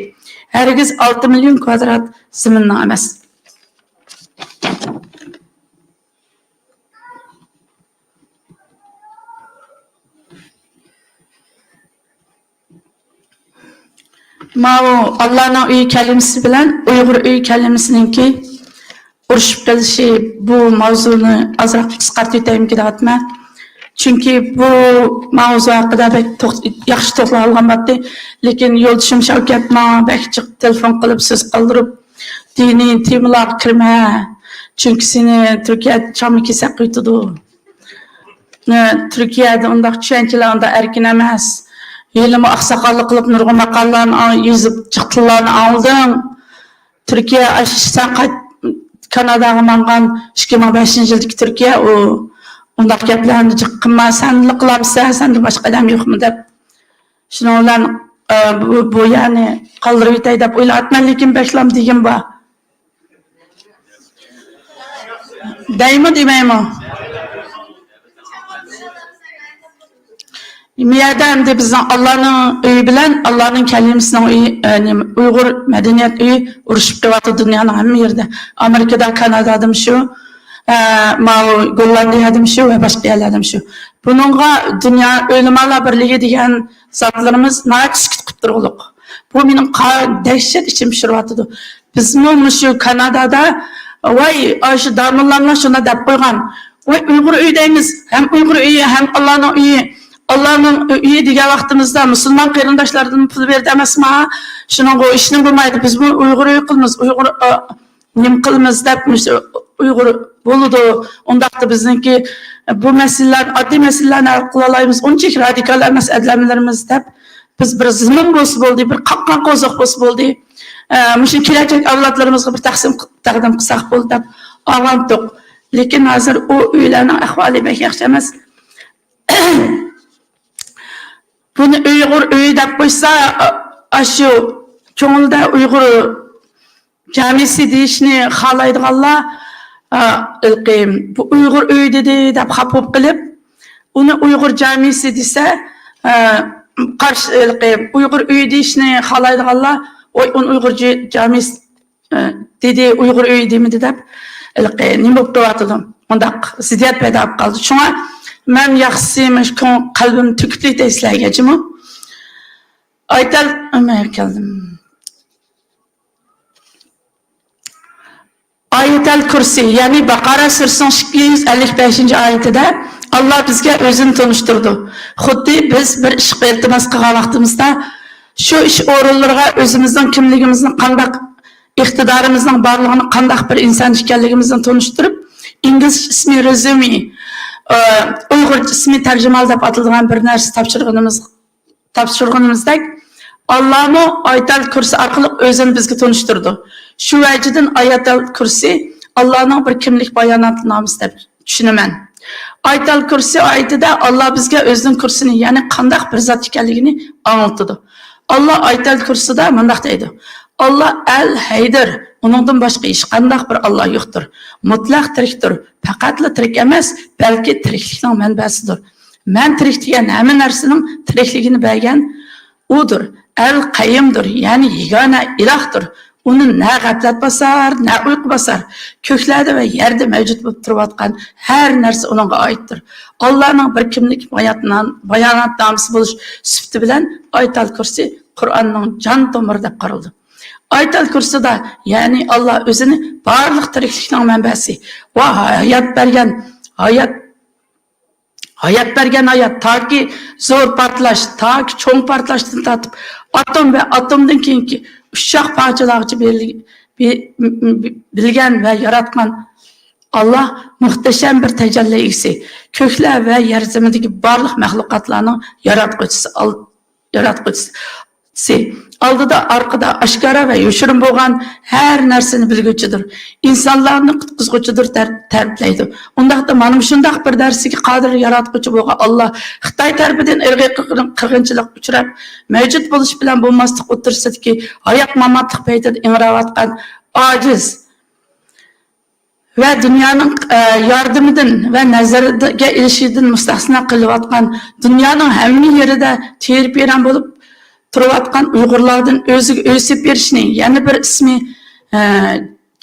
ھەرگىز ئالتە مىليون كۋادرات زېمىننىڭ ئەمەس. ماۋۇ ئاللانىڭ ئۆيى كەلىمىسى بىلەن ئۇيغۇر ئۆيى كەلىمىسىنىڭكى ئۇرۇشۇپ قېلىشى، بۇ ماۋزۇنى ئازراق قىسقارتىۋېتەيمىكىن دەۋاتىمەن. چۈنكى بۇ ماۋزۇ ھەققىدە بەك توق-، ياخشى توختىلىۋالغان بولاتتى. لېكىن يولدىشىم شەۋكەت ماڭا بەك جىق تېلېفون قىلىپ سۆز قالدۇرۇپ، دىنىي تېمىلارغا كىرمە، چۈنكى سېنى تۈركىيە چامما كېسەك قىلىۋېتىدۇ. نە، تۈركىيەدە ئۇنداق چۈشەنچىلەر ئۇنداق ئەركىن ئەمەس. ھېلىمۇ ئاقساقاللىق قىلىپ نۇرغۇن ماقالىلەرنى ئاڭ-، يېزىپ، جىق تىللارنى ئاڭلىدىڭ. تۈركىيە ئاش-، سەن قايت-، كاناداغا ماڭغان ئىككى مىڭ بەشىنچى يىلدىكى تۈركىيە، ئۇ، ئۇنداق گەپلەرنى جىق قىلما، سەنلا قىلامسەن، سەندىن باشقا ئادەم يوقمۇ دەپ. شۇنىڭ بىلەن، ئە، بۇ، بۇ يەرنى قالدۇرۇۋېتەي دەپ ئويلاۋاتىمەن، لېكىن بەكلام دېگىن بار. دەيمۇ دېمەيمۇ؟ بۇ يەردە ئەمدى بىزنىڭ ئاللانىڭ ئۆيى بىلەن ئاللانىڭ كەلىمىسىنىڭ ئۆيى، ئە، نېمە، ئۇيغۇر مەدەنىيەت ئۆيى ئۇرۇشۇپ تۇرۇۋاتىدۇ دۇنيانىڭ ھەممە يېرىدە. ئامېرىكىدا، كانادادىمۇ شۇ، ئە، ماۋۇ گوللاندىيەدىمۇ شۇ ۋە باشقا يەرلەردىمۇ شۇ. بۇنىڭغا دۇنيا ئۆلىمالار بىرلىكى دېگەن زاتلىرىمىز ناھايىتى سۈكۈت قىلىپ تۇرغۇلۇق. بۇ مېنىڭ قا-، دەھشەت ئىچىم پۇشۇرۇۋاتىدۇ. بىزمۇ مۇشۇ كانادادا، ۋاي، ئاشۇ داموللاملار شۇنداق دەپ قويغان. ۋاي، ئۇيغۇر ئۆيى دەيمىز. ھەم ئۇيغۇر ئۆيى، ھەم ئاللانىڭ ئۆيى. ئاللانىڭ ئۆيى دېگەن ۋاقتىمىزدا مۇسۇلمان قېرىنداشلاردىن پۇل بېرىدۇ ئەمەسما؟ شۇنىڭغا ئىشنى بولمايدۇ. بىزمۇ ئۇيغۇر ئۆيى قىلىمىز. ئۇيغۇر، ئا، نېمە قىلىمىز دەپ، مۇشۇ ئۇيغۇر بولىدۇ. ئۇنداقتا بىزنىڭكى بۇ مەسىلىلەر، ئاددىي مەسىلىلەرنى ھەل قىلالايمىز. ئۇنچىلىك رادىكال ئەمەس ئەدلەملىرىمىز دەپ، بىز بىر زېمىن بولسا بولدى، بىر قاپقان قوزۇق بولسا بولدى. ئە، مۇشۇ كېلەچەك ئەۋلادلىرىمىزغا بىر تەقسىم، تەقدىم قىلساق بولدى دەپ ئالغانتۇق. لېكىن ھازىر ئۇ ئۆيلەرنىڭ ئەھۋالى بەك ياخشى ئەمەس. بۇنى ئۇيغۇر ئۆيى دەپ قويسا، ئا-، ئاشۇ كۆڭۈلدە ئۇيغۇر جامىسى دېيىشنى خالايدىغانلار، ئا، ھېلىقى بۇ ئۇيغۇر ئۆيى دېدى دەپ خاپا بولۇپ قېلىپ، ئۇنى ئۇيغۇر جامىسى دېسە، ئا، قارشى، ھېلىقى ئۇيغۇر ئۆيى دېيىشنى خالايدىغانلار، ۋاي، ئۇنى ئۇيغۇر جى-، جامىسى، ئا، دېدى، ئۇيغۇر ئۆيى دېمىدى دەپ، ھېلىقى نېمە بولۇپ تۇرۇۋاتىدۇ؟ مۇنداق زىددىيەت پەيدا بولۇپ قالدى. شۇڭا مەن ياخشىسى مۇشۇ كۆڭ-، قەلبىمنى تۆكۈپ كېتەي سىلەرگە جۇمۇ. ئايتەل، مەن كەلدىم. ئايەتەل كۇرسى، يەنى بەقەرە سۈرىسىنىڭ ئىككى يۈز ئەللىك بەشىنچى ئايىتىدە ئاللا بىزگە ئۆزىنى تونۇشتۇرىدۇ. خۇددى بىز بىر ئىشقا ئىلتىماس قىلغان ۋاقتىمىزدا شۇ ئىش ئورۇنلىرىغا ئۆزىمىزنىڭ كىملىكىمىزنى، قانداق ئىقتىدارىمىزنىڭ بارلىقىنى، قانداق بىر ئىنسان ئىكەنلىكىمىزنى تونۇشتۇرۇپ، ئىنگلىزچە ئىسمى رېزيۇمې، ئۇيغۇرچە ئىسمى تەرجىمىھال دەپ ئاتىلىدىغان بىر نەرسە تاپشۇرغىنىمىز تاپشۇرغىنىمىزدەك، ئاللامۇ ئايتال كۇرسى ئارقىلىق ئۆزىنى بىزگە تونۇشتۇرىدۇ. شۇ ۋەجىدىن ئاياتال كۇرسى ئاللانىڭ بىر كىملىك باياناتنامىسى دەپ چۈشىنىمەن. ئايتال كۇرسى ئايىتىدە ئاللا بىزگە ئۆزىنىڭ كۇرسىنى، يەنى قانداق بىر زات ئىكەنلىكىنى ئاڭلىتىدۇ. ئاللا ئايتال كۇرسىدا مۇنداق دەيدۇ: «ئاللا ئەل ھەيدىر، ئۇنىڭدىن باشقا ھېچقانداق بىر ئاللا يوقتۇر. مۇتلەق تىرىكتۇر، پەقەتلا تىرىك ئەمەس، بەلكى تىرىكلىكنىڭ مەنبەسىدۇر. مەن تىرىك دېگەن ھەممە نەرسىنىڭ تىرىكلىكىنى بەرگەن ئۇدۇر. ئەل قەييۇمدۇر، يەنى يېگانە ئىلاھتۇر. ئۇنى نە غەپلەت باسار، نە ئۇيقۇ باسار. كۆكلەردە ۋە يەردە مەۋجۇت بولۇپ تۇرۇۋاتقان ھەر نەرسە ئۇنىڭغا ئائىتتۇر.» ئاللانىڭ بىر كىملىك باياناتنامىسى بولۇش سۈپىتى بىلەن ئايتال كۇرسى قۇرئاننىڭ جان تومۇرى دەپ قارىلىدۇ. ئايتال كۇرسىدا، يەنى ئاللا ئۆزىنى بارلىق تىرىكلىكنىڭ مەنبەسى ۋە ھايات بەرگەن، ھايات ھايات بەرگەن ھايات، تاكى زور پارتلاش، تاكى چوڭ پارتلاشتىن تارتىپ، ئاتوم ۋە ئاتومدىن كېيىنكى ئۇششاق پارچىلارغىچە بېرىل-، بى-، بىلگەن ۋە ياراتقان ئاللا مۇھتەشەم بىر تەجەللى ئىگىسى، كۆكلەر ۋە يەر زېمىندىكى بارلىق مەخلۇقاتلارنىڭ ياراتقۇچىسى، ئال-، ياراتقۇچىسى. ئالدىدا، ئارقىدا، ئاشكارا ۋە يوشۇرۇن بولغان ھەر نەرسىنى بىلگۈچىدۇر. ئىنسانلارنى قۇتقۇزغۇچىدۇر، تەر-، تەرىپلەيدۇ. ئۇنداقتا مانا مۇشۇنداق بىر نەرسىگە قادىر ياراتقۇچى بولغان ئاللا خىتاي تەرىپىدىن ئىرقىي قىر-، قىرغىنچىلىققا ئۇچراپ، مەۋجۇت بولۇش بىلەن بولماسلىق ئوتتۇرىسىدىكى ھايات-ماماتلىق پەيتىدە ئىڭراۋاتقان ئاجىز، ۋە دۇنيانىڭ، ئە، ياردىمىدىن ۋە نەزىرىگە ئېلىشىدىن مۇستەسنا قىلىۋاتقان، دۇنيانىڭ ھەممە يېرىدە تېرە-پېرەن بولۇپ تۇرۇۋاتقان ئۇيغۇرلاردىن ئۆزىگە ئۆي سېلىپ بېرىشنى، يەنە بىر ئىسمى، ئە،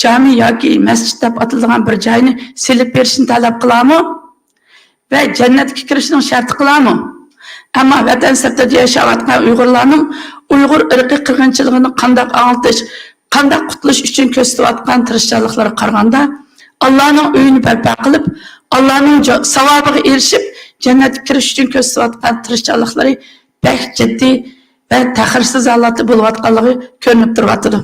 جامى ياكى مەسچىت دەپ ئاتىلىدىغان بىر جاينى سېلىپ بېرىشنى تەلەپ قىلارمۇ؟ ۋە جەننەتكە كىرىشنىڭ شەرتى قىلارمۇ؟ ئەمما ۋەتەن سىرتىدا ياشاۋاتقان ئۇيغۇرلارنىڭ ئۇيغۇر ئىرقىي قىرغىنچىلىقىنى قانداق ئاڭلىتىش، قانداق قۇتۇلۇش ئۈچۈن كۆرسىتىۋاتقان تىرىشچانلىقلىرىغا قارىغاندا، ئاللانىڭ ئۆيىنى بەرپا قىلىپ، ئاللانىڭ جا-، ساۋابىغا ئېرىشىپ، جەننەتكە كىرىش ئۈچۈن كۆرسىتىۋاتقان تىرىشچانلىقلىرى بەك جىددىي ۋە تەخىرسىز ھالەتتە بولۇۋاتقانلىقى كۆرۈنۈپ تۇرۇۋاتىدۇ.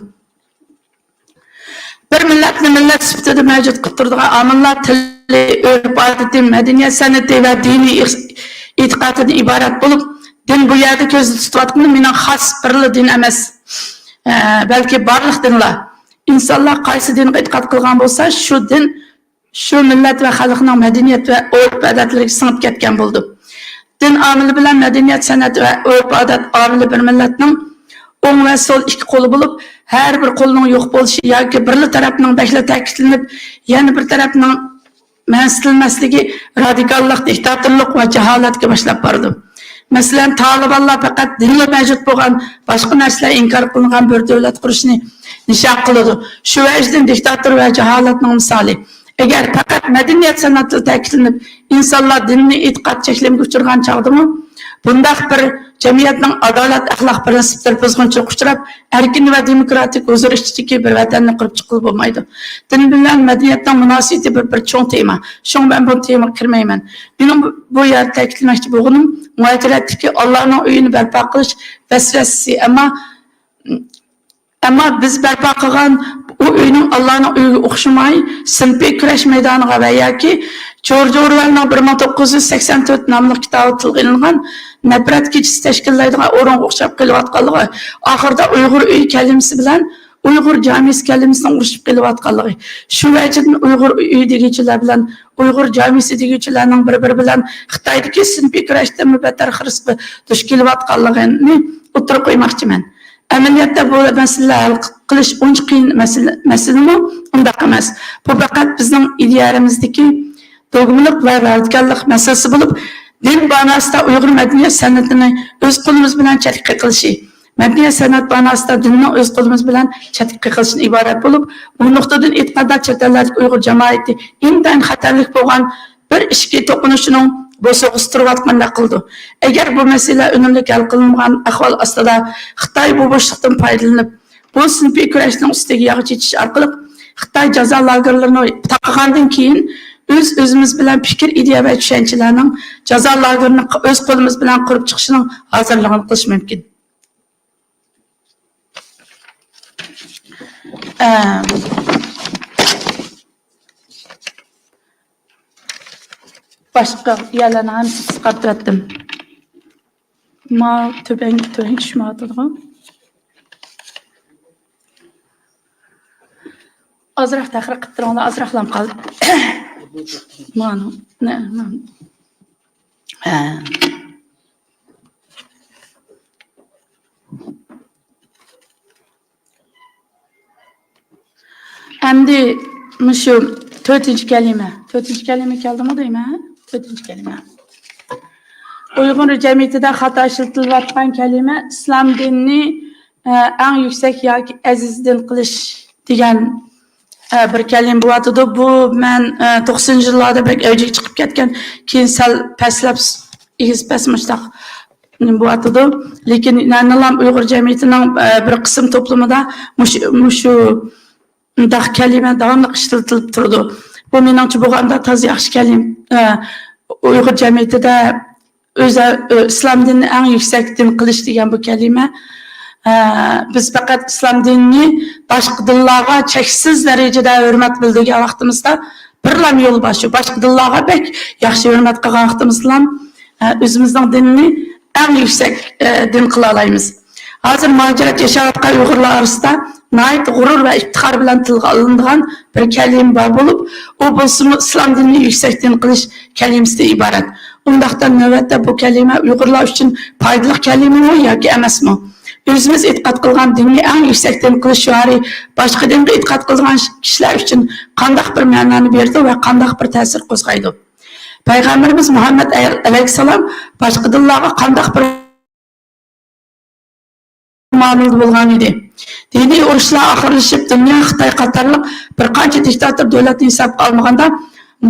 بىر مىللەتنى مىللەت سۈپىتىدە مەۋجۇت قىلىپ تۇرىدىغان ئامىللار تىلى، ئۆرپ-ئادىتى، مەدەنىيەت سەنئىتى ۋە دىنىي ئېتىقادىدىن ئىبارەت بولۇپ، دىن بۇ يەردە كۆزدە تۇتۇۋاتقىنى مېنىڭ خاس بىرلا دىن ئەمەس، ئە، بەلكى بارلىق دىنلار. ئىنسانلار قايسى دىنغا ئېتىقاد قىلغان بولسا، شۇ دىن شۇ مىللەت ۋە خەلقنىڭ مەدەنىيەت ۋە ئۆرپ-ئادەتلىرىگە سىڭىپ كەتكەن بولىدۇ. دىن ئامىلى بىلەن مەدەنىيەت، سەنئەت ۋە ئۆرپ-ئادەت ئامىلى بىر مىللەتنىڭ ئوڭ ۋە سول ئىككى قولى بولۇپ، ھەر بىر قولنىڭ يوق بولۇشى ياكى بىرلا تەرەپنىڭ بەكلا تەكىتلىنىپ، يەنە بىر تەرەپنىڭ مەنسىتىلمەسلىكى رادىكاللىق، دىكتاتورلۇق ۋە جاھالەتكە باشلاپ بارىدۇ. مەسىلەن، تالىبانلار پەقەت دىنلا مەۋجۇت بولغان، باشقا نەرسىلەر ئىنكار قىلىنغان بىر دۆلەت قۇرۇشنى نىشان قىلىدۇ. شۇ ۋەجىدىن دىكتاتور ۋە جاھالەتنىڭ مىسالى. ئەگەر پەقەت مەدەنىيەت سەنئەتلا تەكىتلىنىپ، ئىنسانلار دىنىي ئېتىقاد چەكلىمىگە ئۇچرىغان چاغدىمۇ، بۇنداق بىر جەمئىيەتنىڭ ئادالەت، ئەخلاق پىرىنسىپلىرى بۇزغۇنچىلىققا ئۇچراپ، ئەركىن ۋە دېموكراتىك ھۇزۇر ئىچىدىكى بىر ۋەتەننى قۇرۇپ چىققىلى بولمايدۇ. دىن بىلەن مەدەنىيەتنىڭ مۇناسىۋىتى بىر، بىر چوڭ تېما. شۇڭا مەن بۇ تېمىغا كىرمەيمەن. مېنىڭ بۇ، بۇ يەردە تەكىتلىمەكچى بولغىنىم، مۇھاجىرەتتىكى ئاللانىڭ ئۆيىنى بەرپا قىلىش ۋەسۋەسىسى. ئەمما ئەمما بىز بەرپا قىلغان ئۇ ئۆينىڭ ئاللانىڭ ئۆيىگە ئوخشىماي، سىنىپىي كۈرەش مەيدانىغا ۋە ياكى جورج ئورۋېلنىڭ بىر مىڭ توققۇز يۈز سەكسەن تۆت ناملىق كىتابىدا تىلغا ئېلىنغان نەپرەت كېچىسى تەشكىللەيدىغان ئورۇنغا ئوخشاپ قېلىۋاتقانلىقى، ئاخىرىدا ئۇيغۇر ئۆيى كەلىمىسى بىلەن ئۇيغۇر جامىسى كەلىمىسىنىڭ ئۇرۇشۇپ قېلىۋاتقانلىقى، شۇ ۋەجىدىن ئۇيغۇر ئۆيى دېگۈچىلەر بىلەن ئۇيغۇر جامىسى دېگۈچىلەرنىڭ بىر-بىرى بىلەن خىتايدىكى سىنىپىي كۈرەشتىنمۇ بەتتەر خىرىسقا دۇچ كېلىۋاتقانلىقىنى ئوتتۇرىغا قويماقچىمەن. ئەمەلىيەتتە بۇ مەسىلىلەر ھەل قىلىش ئۇنچە قىيىن مەسىلە، مەسىلىمۇ؟ ئۇنداق ئەمەس. بۇ پەقەت بىزنىڭ ئىدىيەمىزدىكى دوگمىلىق ۋە رادىكاللىق مەسىلىسى بولۇپ، دىن باناسىدا ئۇيغۇر مەدەنىيەت سەنئىتىنى ئۆز قولىمىز بىلەن چەتكە قېقىلىشى، مەدەنىيەت سەنئەت باناسىدا دىننىڭ ئۆز قولىمىز بىلەن چەتكە قېقىلىشىدىن ئىبارەت بولۇپ، بۇ نۇقتىدىن ئېيتقاندا، چەت ئەللەردىكى ئۇيغۇر جامائىتى ئىنتايىن خەتەرلىك بولغان بىر ئىچكى توقۇنۇشنىڭ بوسۇغىسى تۇرۇۋاتقاندەك قىلىدۇ. ئەگەر بۇ مەسىلە ئۈنۈملۈك ھەل قىلىنمىغان ئەھۋال ئاستىدا خىتاي بۇ بوشلۇقتىن پايدىلىنىپ، بۇ سىنىپىي كۈرەشنىڭ ئۈستىگە ياغ چېچىش ئارقىلىق خىتاي جازا لاگېرلىرىنى تاقىغاندىن كېيىن، ئۆز-ئۆزىمىز بىلەن پىكىر، ئىدىيە ۋە چۈشەنچىلەرنىڭ جازا لاگېرىنى ئۆز قولىمىز بىلەن قۇرۇپ چىقىشنىڭ ھازىرلىقىنى قىلىش مۇمكىن. ئە، باشقا يەرلەرنىڭ ھەممىسىنى قىسقارتىۋەتتىم. ما تۆۋەن، تۆۋەن چۈشمەيۋاتىدىغۇ. ئازراق تەخىر قىلىپ تۇرۇڭلار، ئازراقلام قالدى. مانۇ، نە، مانۇ. ھە. ئەمدى مۇشۇ تۆتىنچى كەلىمە. تۆتىنچى كەلىمە كەلدىمۇ دەيمەن؟ تۆتىنچى كەلىمە. ئۇيغۇر جەمئىيىتىدە خاتا ئىشلىتىلىۋاتقان كەلىمە ئىسلام دىنىنى، ئە، ئەڭ يۈكسەك ياكى ئەزىز دىن قىلىش دېگەن، ئە، بىر كەلىمە بولۇۋاتىدۇ. بۇ مەن، ئە، توقسىنىنچى يىللاردا بەك ئەۋجىگە چىقىپ كەتكەن، كېيىن سەل پەسلەپ، ئېگىز پەس مۇشتاق بولۇۋاتىدۇ. لېكىن يەنىلا ئۇيغۇر جەمئىيىتىنىڭ، ئە، بىر قىسىم توپلىمىدا مۇشۇ، مۇشۇنداق كەلىمە داۋاملىق ئىشلىتىلىپ تۇرىدۇ. بۇ مېنىڭچە بولغاندا تازا ياخشى كەلىمە. ئە، ئۇيغۇر جەمئىيىتىدە ئۆزى، ئىسلام دىنىنى ئەڭ يۈكسەك دىن قىلىش دېگەن بۇ كەلىمە، ئە، بىز پەقەت ئىسلام دىنىنى باشقا دىنلارغا چەكسىز دەرىجىدە ھۆرمەت بىلدۈرگەن ۋاقتىمىزدا، بىرلا يول بار شۇ، باشقا دىنلارغا بەك ياخشى ھۆرمەت قىلغان ۋاقتىمىزدىلا، ئە، ئۆزىمىزنىڭ دىنىنى ئەڭ يۈكسەك، ئە، دىن قىلالايمىز. ھازىر مۇھاجىرەت ياشاۋاتقان ئۇيغۇرلار ئارىسىدا ناھايىتى غۇرۇر ۋە ئىپتىخار بىلەن تىلغا ئالىنىدىغان بىر كەلىمە بار بولۇپ، ئۇ بولسىمۇ ئىسلام دىنىنى يۈكسەك دىن قىلىش كەلىمىسىدىن ئىبارەت. ئۇنداقتا نۆۋەتتە بۇ كەلىمە ئۇيغۇرلار ئۈچۈن پايدىلىق كەلىمىمۇ ياكى ئەمەسمۇ؟ ئۆزىمىز ئېتىقاد قىلغان دىننى ئەڭ يۈكسەك دىن قىلىش شوئارى باشقا دىنغا ئېتىقاد قىلىدىغان كىشىلەر ئۈچۈن قانداق بىر مەنانى بېرىدۇ ۋە قانداق بىر تەسىر قوزغايدۇ؟ پەيغەمبىرىمىز مۇھەممەد ئەلەيھىسسالام باشقا دىنلارغا قانداق بىر مۇئامىلىدە بولغان ئىدى. دىنىي ئۇرۇشلار ئاخىرلىشىپ، دۇنيا خىتاي قاتارلىق بىر قانچە دىكتاتور دۆلەتنى ھېسابقا ئالمىغاندا،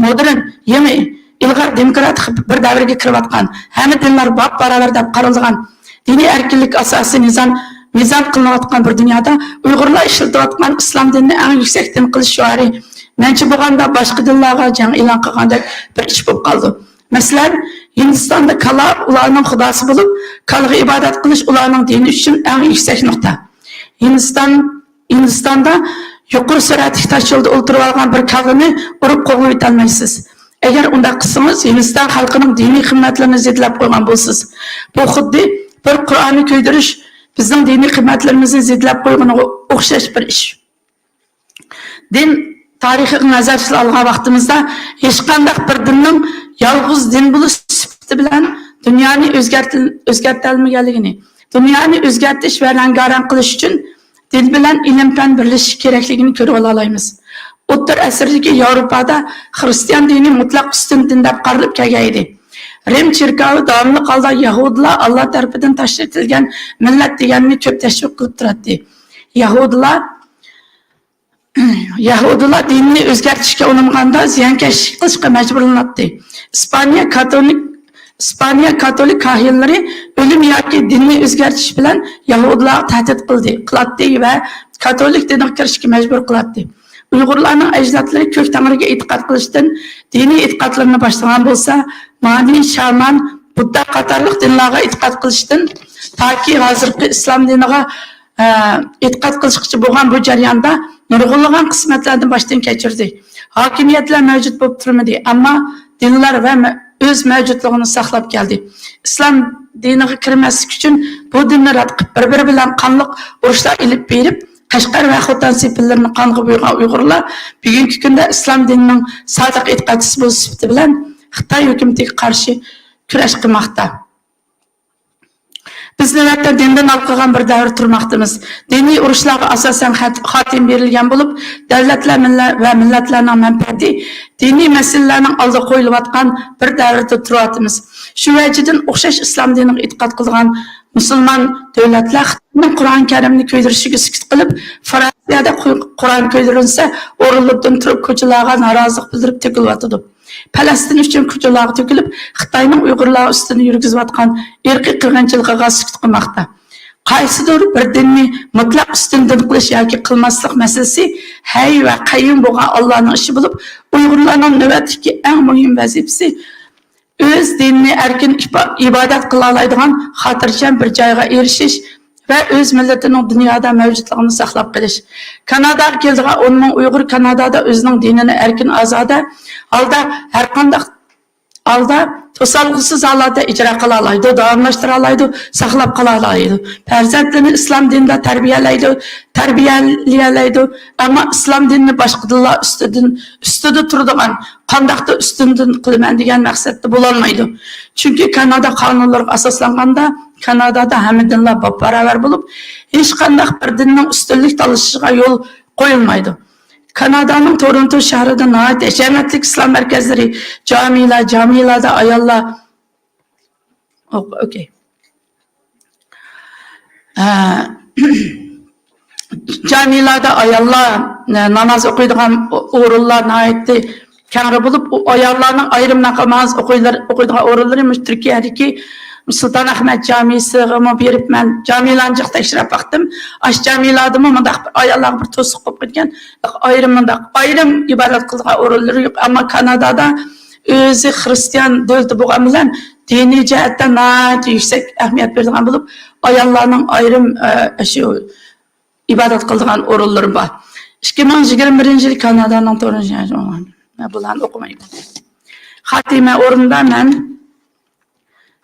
مودېرن، يېڭى، ئىلغار دېموكراتىك بىر دەۋرگە كىرىۋاتقان، ھەممە دىنلار باپ باراۋەر دەپ قارىلىدىغان، دىنىي ئەركىنلىك ئاساسىي مىزان، مىزان قىلىنىۋاتقان بىر دۇنيادا ئۇيغۇرلار ئىشلىتىۋاتقان ئىسلام دىنىنى ئەڭ يۈكسەك دىن قىلىش شوئارى مەنچە بولغاندا باشقا دىنلارغا جەڭ ئېلان قىلغاندەك بىر ئىش بولۇپ قالىدۇ. مەسىلەن، ھىندىستاندا كالا ئۇلارنىڭ خۇداسى بولۇپ، كالىغا ئىبادەت قىلىش ئۇلارنىڭ دىنى ئۈچۈن ئەڭ يۈكسەك نۇقتا. ھىندىستان، ھىندىستاندا يۇقىرى سۈرئەتلىك تاش يولدا ئولتۇرۇۋالغان بىر كالىنى ئۇرۇپ قوغلىۋېتەلمەيسىز. ئەگەر ئۇنداق قىلسىڭىز، ھىندىستان خەلقىنىڭ دىنىي قىممەتلىرىنى زېدىلەپ قويغان بولىسىز. بۇ خۇددى بىر قۇرئاننى كۆيدۈرۈش بىزنىڭ دىنىي قىممەتلىرىمىزنى زېدىلەپ قويغىنىغا ئوخشاش بىر ئىش. دىن تارىخىغا نەزەر سالغان ۋاقتىمىزدا، ھېچقانداق بىر دىننىڭ يالغۇز دىن بولۇش سۈپىتى بىلەن دۇنيانى ئۆزگەرتىل-، ئۆزگەرتەلمىگەنلىكىنى، دۇنيانى ئۆزگەرتىش ۋە رەڭگارەڭ قىلىش ئۈچۈن دىن بىلەن ئىلىم-پەن بىرلىشىشى كېرەكلىكىنى كۆرۈۋالالايمىز. ئوتتۇرا ئەسىردىكى ياۋروپادا خىرىستىيان دىنى مۇتلەق ئۈستۈن دىن دەپ قارىلىپ كەلگەن ئىدى. رىم چېركاۋى داۋاملىق ھالدا يەھۇدىيلار ئاللا تەرىپىدىن تاشلىۋېتىلگەن مىللەت دېگەننى كۆپ تەشۋىق قىلىپ تۇراتتى. يەھۇدىيلار يەھۇدىيلار دىنىنى ئۆزگەرتىشكە ئۇنىمىغاندا، زىيانكەشلىك قىلىشقا مەجبۇرلىناتتى. ئىسپانىيە كاتولىك، ئىسپانىيە كاتولىك كاھىنلىرى ئۆلۈم ياكى دىننى ئۆزگەرتىش بىلەن يەھۇدىيلارغا تەھدىت قىلدى، قىلاتتى ۋە كاتولىك دىنىغا كىرىشكە مەجبۇر قىلاتتى. ئۇيغۇرلارنىڭ ئەجدادلىرى كۆك تەڭرىگە ئېتىقاد قىلىشتىن، دىنىي ئېتىقادلىرىنى باشلىغان بولسا، مانى، شامان، بۇددا قاتارلىق دىنلارغا ئېتىقاد قىلىشتىن تاكى ھازىرقى ئىسلام دىنىغا ئە، ئېتىقاد قىلىشقىچە بولغان بۇ جەرياندا نۇرغۇنلىغان قىسمەتلەردىن باشتىن كەچۈردى. ھاكىمىيەتلەر مەۋجۇت بولۇپ تۇرمىدى، ئەمما دىنلار ۋە مە-، ئۆز مەۋجۇتلۇقىنى ساقلاپ كەلدى. ئىسلام دىنىغا كىرمەسلىك ئۈچۈن بۇ دىننى رەت قىلىپ، بىر-بىرى بىلەن قانلىق ئۇرۇشلار ئېلىپ بېرىپ، قەشقەر ۋە خوتەن سېپىللىرىنى قانغا بويىغان ئۇيغۇرلار بۈگۈنكى كۈندە ئىسلام دىنىنىڭ سادىق ئېتىقادچىسى بولۇش سۈپىتى بىلەن خىتاي ھۆكۈمىتىگە قارشى كۈرەش قىلماقتا. بىز نۆۋەتتە دىندىن ھالقىغان بىر دەۋر تۇرماقتىمىز. دىنىي ئۇرۇشلارغا ئاساسەن خات-، خاتىمە بېرىلگەن بولۇپ، دۆلەتلەر مىللە-، ۋە مىللەتلەرنىڭ مەنپەئەتى دىنىي مەسىلىلەرنىڭ ئالدىغا قويۇلۇۋاتقان بىر دەۋردە تۇرۇۋاتىمىز. شۇ ۋەجىدىن ئوخشاش ئىسلام دىنىغا ئېتىقاد قىلىدىغان مۇسۇلمان دۆلەتلەر خىتاينىڭ قۇرئان كەرىمنى كۆيدۈرۈشىگە سۈكۈت قىلىپ، فرانسىيەدە قۇ-، قۇرئان كۆيدۈرۈلسە، ئورۇنلىرىدىن تۇرۇپ كوچىلارغا نارازىلىق بىلدۈرۈپ تۆكۈلۈۋاتىدۇ. پەلەستىن ئۈچۈن كوچىلارغا تۆكۈلۈپ، خىتاينىڭ ئۇيغۇرلار ئۈستىدە يۈرگۈزۈۋاتقان ئىرقىي قىرغىنچىلىقىغا سۈكۈت قىلماقتا. قايسىدۇر بىر دىننى مۇتلەق ئۈستۈندىن قىلىش ياكى قىلماسلىق مەسىلىسى ھەي ۋە قەييۇم بولغان ئاللانىڭ ئىشى بولۇپ، ئۇيغۇرلارنىڭ نۆۋەتتىكى ئەڭ مۇھىم ۋەزىپىسى ئۆز دىنىنى ئەركىن ئىپا-، ئىبادەت قىلالايدىغان خاتىرجەم بىر جايغا ئېرىشىش ۋە ئۆز مىللىتىنىڭ دۇنيادا مەۋجۇتلۇقىنى ساقلاپ قېلىش. كاناداغا كېلىدىغان ئون مىڭ ئۇيغۇر كانادادا ئۆزىنىڭ دىنىنى ئەركىن، ئازادە ھالدا، ھەرقانداق ھالدا توسالغۇسىز ھالەتتە ئىجرا قىلالايدۇ، داۋاملاشتۇرالايدۇ، ساقلاپ قالالايدۇ. پەرزەنتلىرىنى ئىسلام دىنىدا تەربىيەلەيدۇ، تەربىيەلىيەلەيدۇ. ئەمما ئىسلام دىنىنى باشقا دىنلار ئۈستىدىن، ئۈستىدە تۇرىدىغان، قانداقتۇر ئۈستۈندىن قىلىمەن دېگەن مەقسەتتە بولالمايدۇ. چۈنكى كانادا قانۇنلىرىغا ئاساسلانغاندا، كانادادا ھەممە دىنلار باپباراۋەر بولۇپ، ھېچقانداق بىر دىننىڭ ئۈستۈنلۈك تالىشىشىغا يول قويۇلمايدۇ. كانادانىڭ تورونتو شەھىرىدە ناھايىتى ھەشەمەتلىك ئىسلام مەركەزلىرى، جامىلار، جامىلاردا ئاياللار، ئوك-، ئوكەي. ئە، جامىلاردا ئاياللار، ئە، ناماز ئوقۇيدىغان ئو-، ئورۇنلار ناھايىتى كەڭرى بولۇپ، ئۇ ئاياللارنىڭ ئايرىم ناماز ئوقۇيلار-، ئوقۇيدىغان ئورۇنلىرى مۇشۇ تۈركىيەدىكى سۇلتان ئەھمەد جامىسىغىمۇ بېرىپ، مەن جامىلارنى جىق تەكشۈرۈپ باقتىم. ئاشۇ جامىلادىمۇ مۇنداق بىر ئاياللارغا بىر توسۇق قويۇپ قويغان، ئايرىم مۇنداق، ئايرىم ئىبادەت قىلىدىغان ئورۇنلىرى يوق. ئەمما كانادادا ئۆزى خىرىستىيان دۆلىتى بولغان بىلەن دىنىي جەھەتتە ناھايىتى يۈكسەك ئەھمىيەت بېرىدىغان بولۇپ، ئاياللارنىڭ ئايرىم، ئە، شۇ ئىبادەت قىلىدىغان ئورۇنلىرى بار. ئىككى مىڭ يىگىرمە بىرىنچى يىلى كانادانىڭ تورونتو، بۇلارنى ئوقۇمايمەن. خاتىمە ئورنىدا مەن،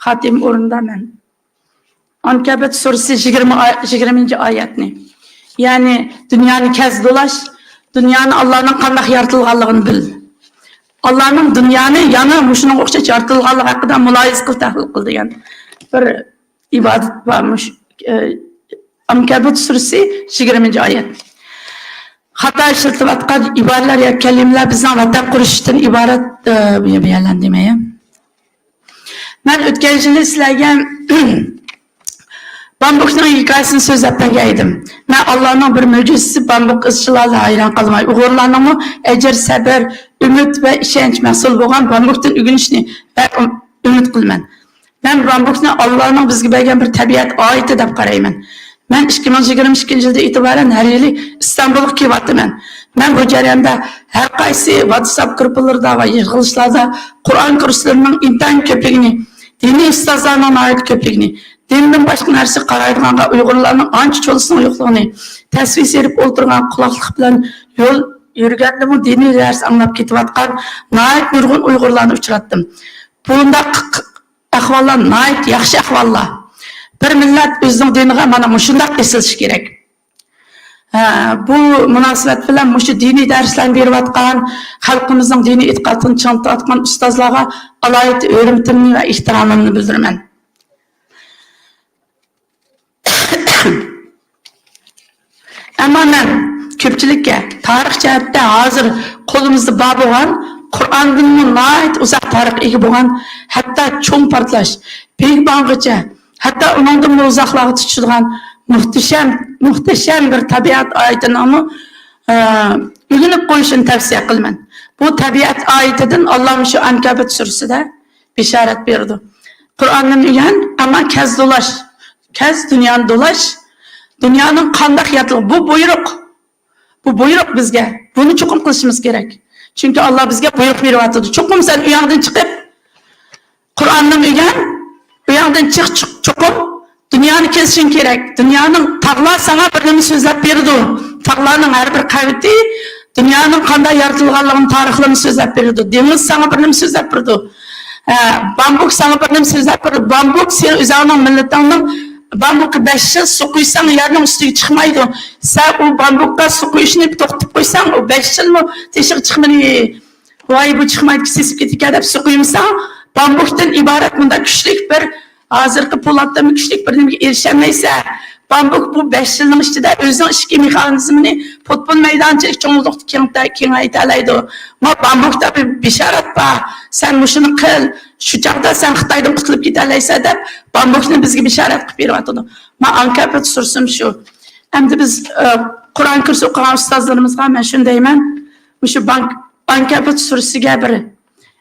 خاتىمە ئورنىدا مەن. ئانكەبۇت سۈرىسى يىگىرمە ئاي-، يىگىرمىنچى ئايەتنى. يەنى دۇنيانى كەز دولاش، دۇنيانى ئاللانىڭ قانداق يارىتىلغانلىقىنى بىل. ئاللانىڭ دۇنيانى يەنە مۇشۇنىڭغا ئوخشاش يارىتىلغانلىقى ھەققىدە مۇلاھىزە قىل، تەھلىل قىل دېگەن بىر ئىبارەت بار. مۇش-، ئە، ئانكەبۇت سۈرىسى يىگىرمىنچى ئايەت. خاتا ئىشلىتىلىۋاتقان ئىبارىلەر يا كەلىمىلەر بىزنىڭ ۋەتەن قۇرۇشتىن ئىبارەت، ئە، بۇ يەردە دېمەي. مەن ئۆتكەن يىلى سىلەرگە بامبۇكنىڭ ھېكايىسىنى سۆزلەپ بەرگەن ئىدىم. مەن ئاللانىڭ بىر مۆجىزىسى بامبۇك ئىزچىل ھالدا ھەيران قالماي، ئۇيغۇرلارنىڭمۇ ئەجىر، سەبىر، ئۈمىد ۋە ئىشەنچ مەھسۇلى بولغان بامبۇكتىن ئۆگىنىشىنى بەك ئۈم-، ئۈمىد قىلىمەن. مەن بامبۇكنى ئاللانىڭ بىزگە بەرگەن بىر تەبىئەت ئايىتى دەپ قارايمەن. مەن ئىككى مىڭ يىگىرمە ئىككىنچى يىلدىن ئېتىبارەن ھەر يىلى ئىستانبۇلغا كېلىۋاتىمەن. مەن بۇ جەرياندا ھەر قايسى ۋاتساپ گۇرۇپپىلىرىدا ۋە يىغىلىشلاردا قۇرئان كۇرسلىرىنىڭ ئىنتايىن كۆپلۈكىنى، دىنىي ئۇستازلارنىڭ ناھايىتى كۆپلۈكىنى، دىندىن باشقا نەرسىگە قارايدىغانغا ئۇيغۇرلارنىڭ ئانچە چولىسىنىڭ يوقلۇقىنى، تەسۋىسى ئېلىپ ئولتۇرغان قۇلاقلىق بىلەن يول يۈرگەندىمۇ دىنىي دەرس ئاڭلاپ كېتىۋاتقان ناھايىتى نۇرغۇن ئۇيغۇرلارنى ئۇچراتتىم. بۇنداق ئەھۋاللار ناھايىتى ياخشى ئەھۋاللار. بىر مىللەت ئۆزىنىڭ دىنىغا مانا مۇشۇنداق ئېسىلىشى كېرەك. ھە، بۇ مۇناسىۋەت بىلەن مۇشۇ دىنىي دەرسلەرنى بېرىۋاتقان، خەلقىمىزنىڭ دىنىي ئېتىقادىنى چىڭىتىۋاتقان ئۇستازلارغا ئالاھىدە ھۆرمىتىمنى ۋە ئېھتىرامىمنى بىلدۈرىمەن. ئەمما مەن كۆپچىلىككە تارىخ جەھەتتە ھازىر قولىمىزدا بار بولغان، قۇرئاندىنمۇ ناھايىتى ئۇزاق تارىخقا ئىگە بولغان، ھەتتا چوڭ پارتلاش، بىگ بانغىچە، ھەتتا ئۇنىڭدىنمۇ ئۇزاقلارغا تۇتىشىدىغان مۇھتەشەم، مۇھتەشەم بىر تەبىئەت ئايىتىنىڭمۇ، ئە، ئۆگىنىپ قويۇشىنى تەۋسىيە قىلىمەن. بۇ تەبىئەت ئايىتىدىن ئاللا مۇشۇ ئەنكەبۇت سۈرىسىدە بېشارەت بېرىدۇ. قۇرئاندىن ئۆگەن، ئەمما كەز دولاش. كەز دۇنيانى دولاش. دۇنيانىڭ قانداق يارىتىلغان، بۇ بۇيرۇق. بۇ بۇيرۇق بىزگە. بۇنى چوقۇم قىلىشىمىز كېرەك. چۈنكى ئاللا بىزگە بۇيرۇق بېرىۋاتىدۇ. چوقۇم سەن ئۆيۈڭدىن چىقىپ، قۇرئاندىن ئۆگەن، ئۆيۈڭدىن چىق، چىق، چوقۇم دۇنيانى كېزىشىڭ كېرەك. دۇنيانىڭ، تاغلار ساڭا بىر نېمە سۆزلەپ بېرىدۇ. تاغلارنىڭ ھەر بىر قەۋىتى دۇنيانىڭ قانداق يارىتىلغانلىقىنى، تارىخلىرىنى سۆزلەپ بېرىدۇ. دېڭىز ساڭا بىر نېمە سۆزلەپ بېرىدۇ. ئە، بامبۇك ساڭا بىر نېمە سۆزلەپ بېرىدۇ. بامبۇك سېنىڭ ئۆزۈڭنىڭ مىللىتىڭنىڭ بامبۇكى بەش يىل سۇ قۇيساڭ، يەرنىڭ ئۈستىگە چىقمايدۇ. سەن ئۇ بامبۇكقا سۇ قۇيۇشنى توختىتىپ قويساڭ، ئۇ بەش يىلمۇ تېشىغا چىقمىدى. ۋاي، بۇ چىقمايدۇ، سېسىپ كېتىدىكەن دەپ سۇ قۇيمىساڭ، بامبۇكتىن ئىبارەت مۇنداق كۈچلۈك بىر، ھازىرقى پولاتتىنمۇ كۈچلۈك بىر نېمىگە ئېرىشەلمەيسەن. بامبۇك بۇ بەش يىلنىڭ ئىچىدە ئۆزىنىڭ ئىچكى مېخانىزمىنى پۇتبول مەيدانچىلىك چوڭلۇقتا كېڭىتە-، كېڭەيتەلەيدۇ. ما بامبۇكتا بىر بېشارەت بار. سەن مۇشۇنى قىل، شۇ چاغدا سەن خىتايدىن قۇتۇلۇپ كېتەلەيسەن دەپ بامبۇكنى بىزگە بېشارەت قىلىپ بېرىۋاتىدۇ. ما ئانكابۇت سۈرىسىمۇ شۇ. ئەمدى بىز، ئە، قۇرئان كۇرسى ئوقۇغان ئۇستازلىرىمىزغا مەن شۇنى دەيمەن، مۇشۇ بانك-، ئانكابۇت سۈرىسىگە بىر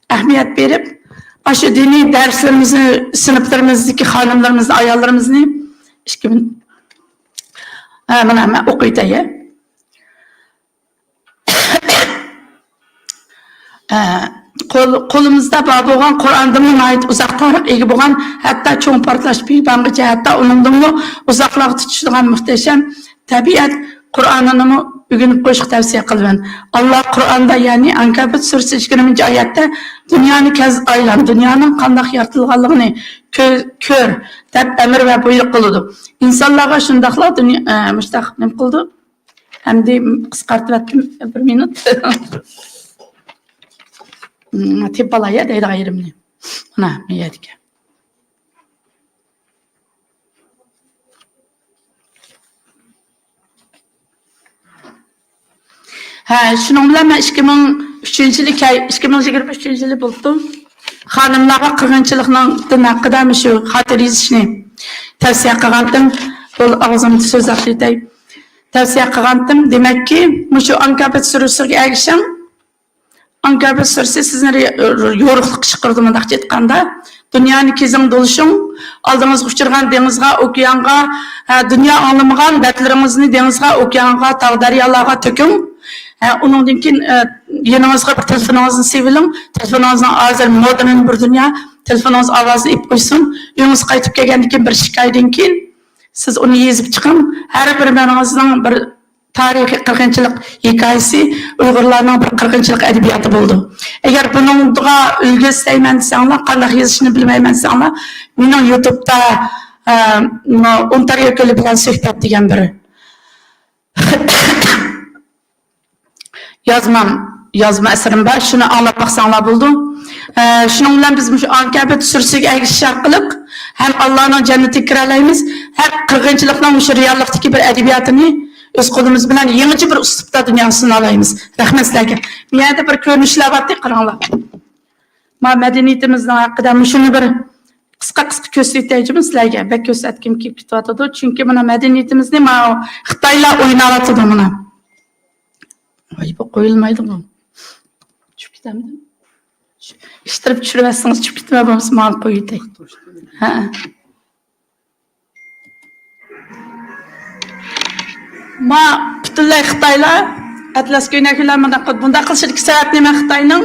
ئەھمىيەت بېرىپ، ئاشۇ دىنىي دەرسلىرىمىزنى، سىنىپلىرىمىزدىكى خانىملىرىمىزنى، ئاياللىرىمىزنى ئىككى مىنۇت، ھە، مانا مەن ئوقۇۋېتەي. ھە، قول-، قولىمىزدا بار بولغان قۇرئاندىنمۇ ناھايىتى ئۇزاق تارىخقا ئىگە بولغان، ھەتتا چوڭ پارتلاش بىگ بانغىچە، ھەتتا ئۇنىڭدىنمۇ ئۇزاقلارغا تۇتۇشىدىغان مۇھتەشەم تەبىئەت قۇرئانىنىمۇ ئۆگىنىپ قويۇشقا تەۋسىيە قىلىمەن. ئاللا قۇرئاندا، يەنى ئانكابۇت سۈرىسى يىگىرمىنچى ئايەتتە، «دۇنيانى كەز ئايلان، دۇنيانىڭ قانداق يارىتىلغانلىقىنى كۆ-، كۆر» دەپ ئەمىر ۋە بۇيرۇق قىلىدۇ. ئىنسانلارغا شۇنداقلا دۇنيا، ئە، مۇشتاق نېمە قىلىدۇ؟ ئەمدى قىسقارتىۋەتتىم، بىر مىنۇت. تېپىپ ئالاي دەيدىغان يېرىمنى. مانا، بۇ يەردىكى. ھە، شۇنىڭ بىلەن مەن ئىككى مىڭ ئۈچىنچى يىلى كەي-، ئىككى مىڭ يىگىرمە ئۈچىنچى يىلى بولۇپتۇ. خانىملارغا قىرغىنچىلىقنىڭ دىن ھەققىدە مۇشۇ خاتىرە يېزىشنى تەۋسىيە قىلغانتىم. بۇ ئاغزىمدا سۆز ئاخىرىتەي. تەۋسىيە قىلغانتىم. دېمەككى، مۇشۇ ئانكابۇت سۈرىسىگە ئەگىشىڭ. ئانكابۇت سۈرىسى سىزنى رى-، يورۇقلۇققا چىقىرىدۇ، مۇنداقچە ئېيتقاندا. دۇنيانى كېزىڭ، دولىشىڭ، ئالدىڭىزغا ئۇچرىغان دېڭىزغا، ئوكيانغا، ھە، دۇنيا ئاڭلىمىغان دەردلىرىڭىزنى دېڭىزغا، ئوكيانغا، تاغ، دەريالارغا تۆكۈڭ. ھە، ئۇنىڭدىن كېيىن، ئە، يېنىڭىزغا بىر تېلېفونىڭىزنى سېلىۋېلىڭ. تېلېفونىڭىزنىڭ ھازىر مودېرن بىر دۇنيا، تېلېفونىڭىز ئاۋازىنى ئېلىپ قويسۇن. ئۆيىڭىزگە قايتىپ كەلگەندىن كېيىن بىر ئىككى ئايدىن كېيىن سىز ئۇنى يېزىپ چىقىڭ. ھەر بىرىڭىزنىڭ بىر تارىخىي قىرغىنچىلىق ھېكايىسى، ئۇيغۇرلارنىڭ بىر قىرغىنچىلىق ئەدەبىياتى بولىدۇ. ئەگەر بۇنىڭغا ئۈلگە ئىزدەيمەن دېسەڭلار، قانداق يېزىشنى بىلمەيمەن دېسەڭلار، مېنىڭ يۇتۇبتا، ئە، ئونتارىيو كۆلى بىلەن سۆھبەت دېگەن بىر يازمام، يازما ئەسىرىم بار، شۇنى ئاڭلاپ باقساڭلار بولىدۇ. ئە، شۇنىڭ بىلەن بىز مۇشۇ ئانكابۇت سۈرىسىگە ئەگىشىش ئارقىلىق ھەم ئاللانىڭ جەننىتىگە كىرەلەيمىز، ھەم قىرغىنچىلىقنىڭ مۇشۇ رېئاللىقتىكى بىر ئەدەبىياتىنى ئۆز قولىمىز بىلەن يېڭىچە بىر ئۇسلۇبتا دۇنياغا سۇنالايمىز. رەھمەت سىلەرگە. بۇ يەردە بىر كۆرۈنۈشلەر بارتى، قاراڭلار. ما مەدەنىيىتىمىزنىڭ ھەققىدە مۇشۇنى بىر قىسقا قىسقا كۆرسىتەيچىمۇ سىلەرگە؟ بەك كۆرسەتكۈم كېلىپ كېتىۋاتىدۇ. چۈنكى مانا مەدەنىيىتىمىزنى ما خىتايلار ئويناۋاتىدۇ مانا. ۋاي، بۇ قويۇلمايدىغۇ. چۈشۈپ كېتەمدۇ؟ ئىتتىرىپ چۈشۈرۈۋەتسىڭىز چۈشۈپ كېتىمەن، بولمىسا ماڭا قويۇۋېتەي. ھە. ما پۈتۈنلەي خىتايلار، ئەتلەس كۆينەكلەر مۇنداق قىل-، بۇنداق قىلىشىدىكى سەۋەب نېمە خىتاينىڭ؟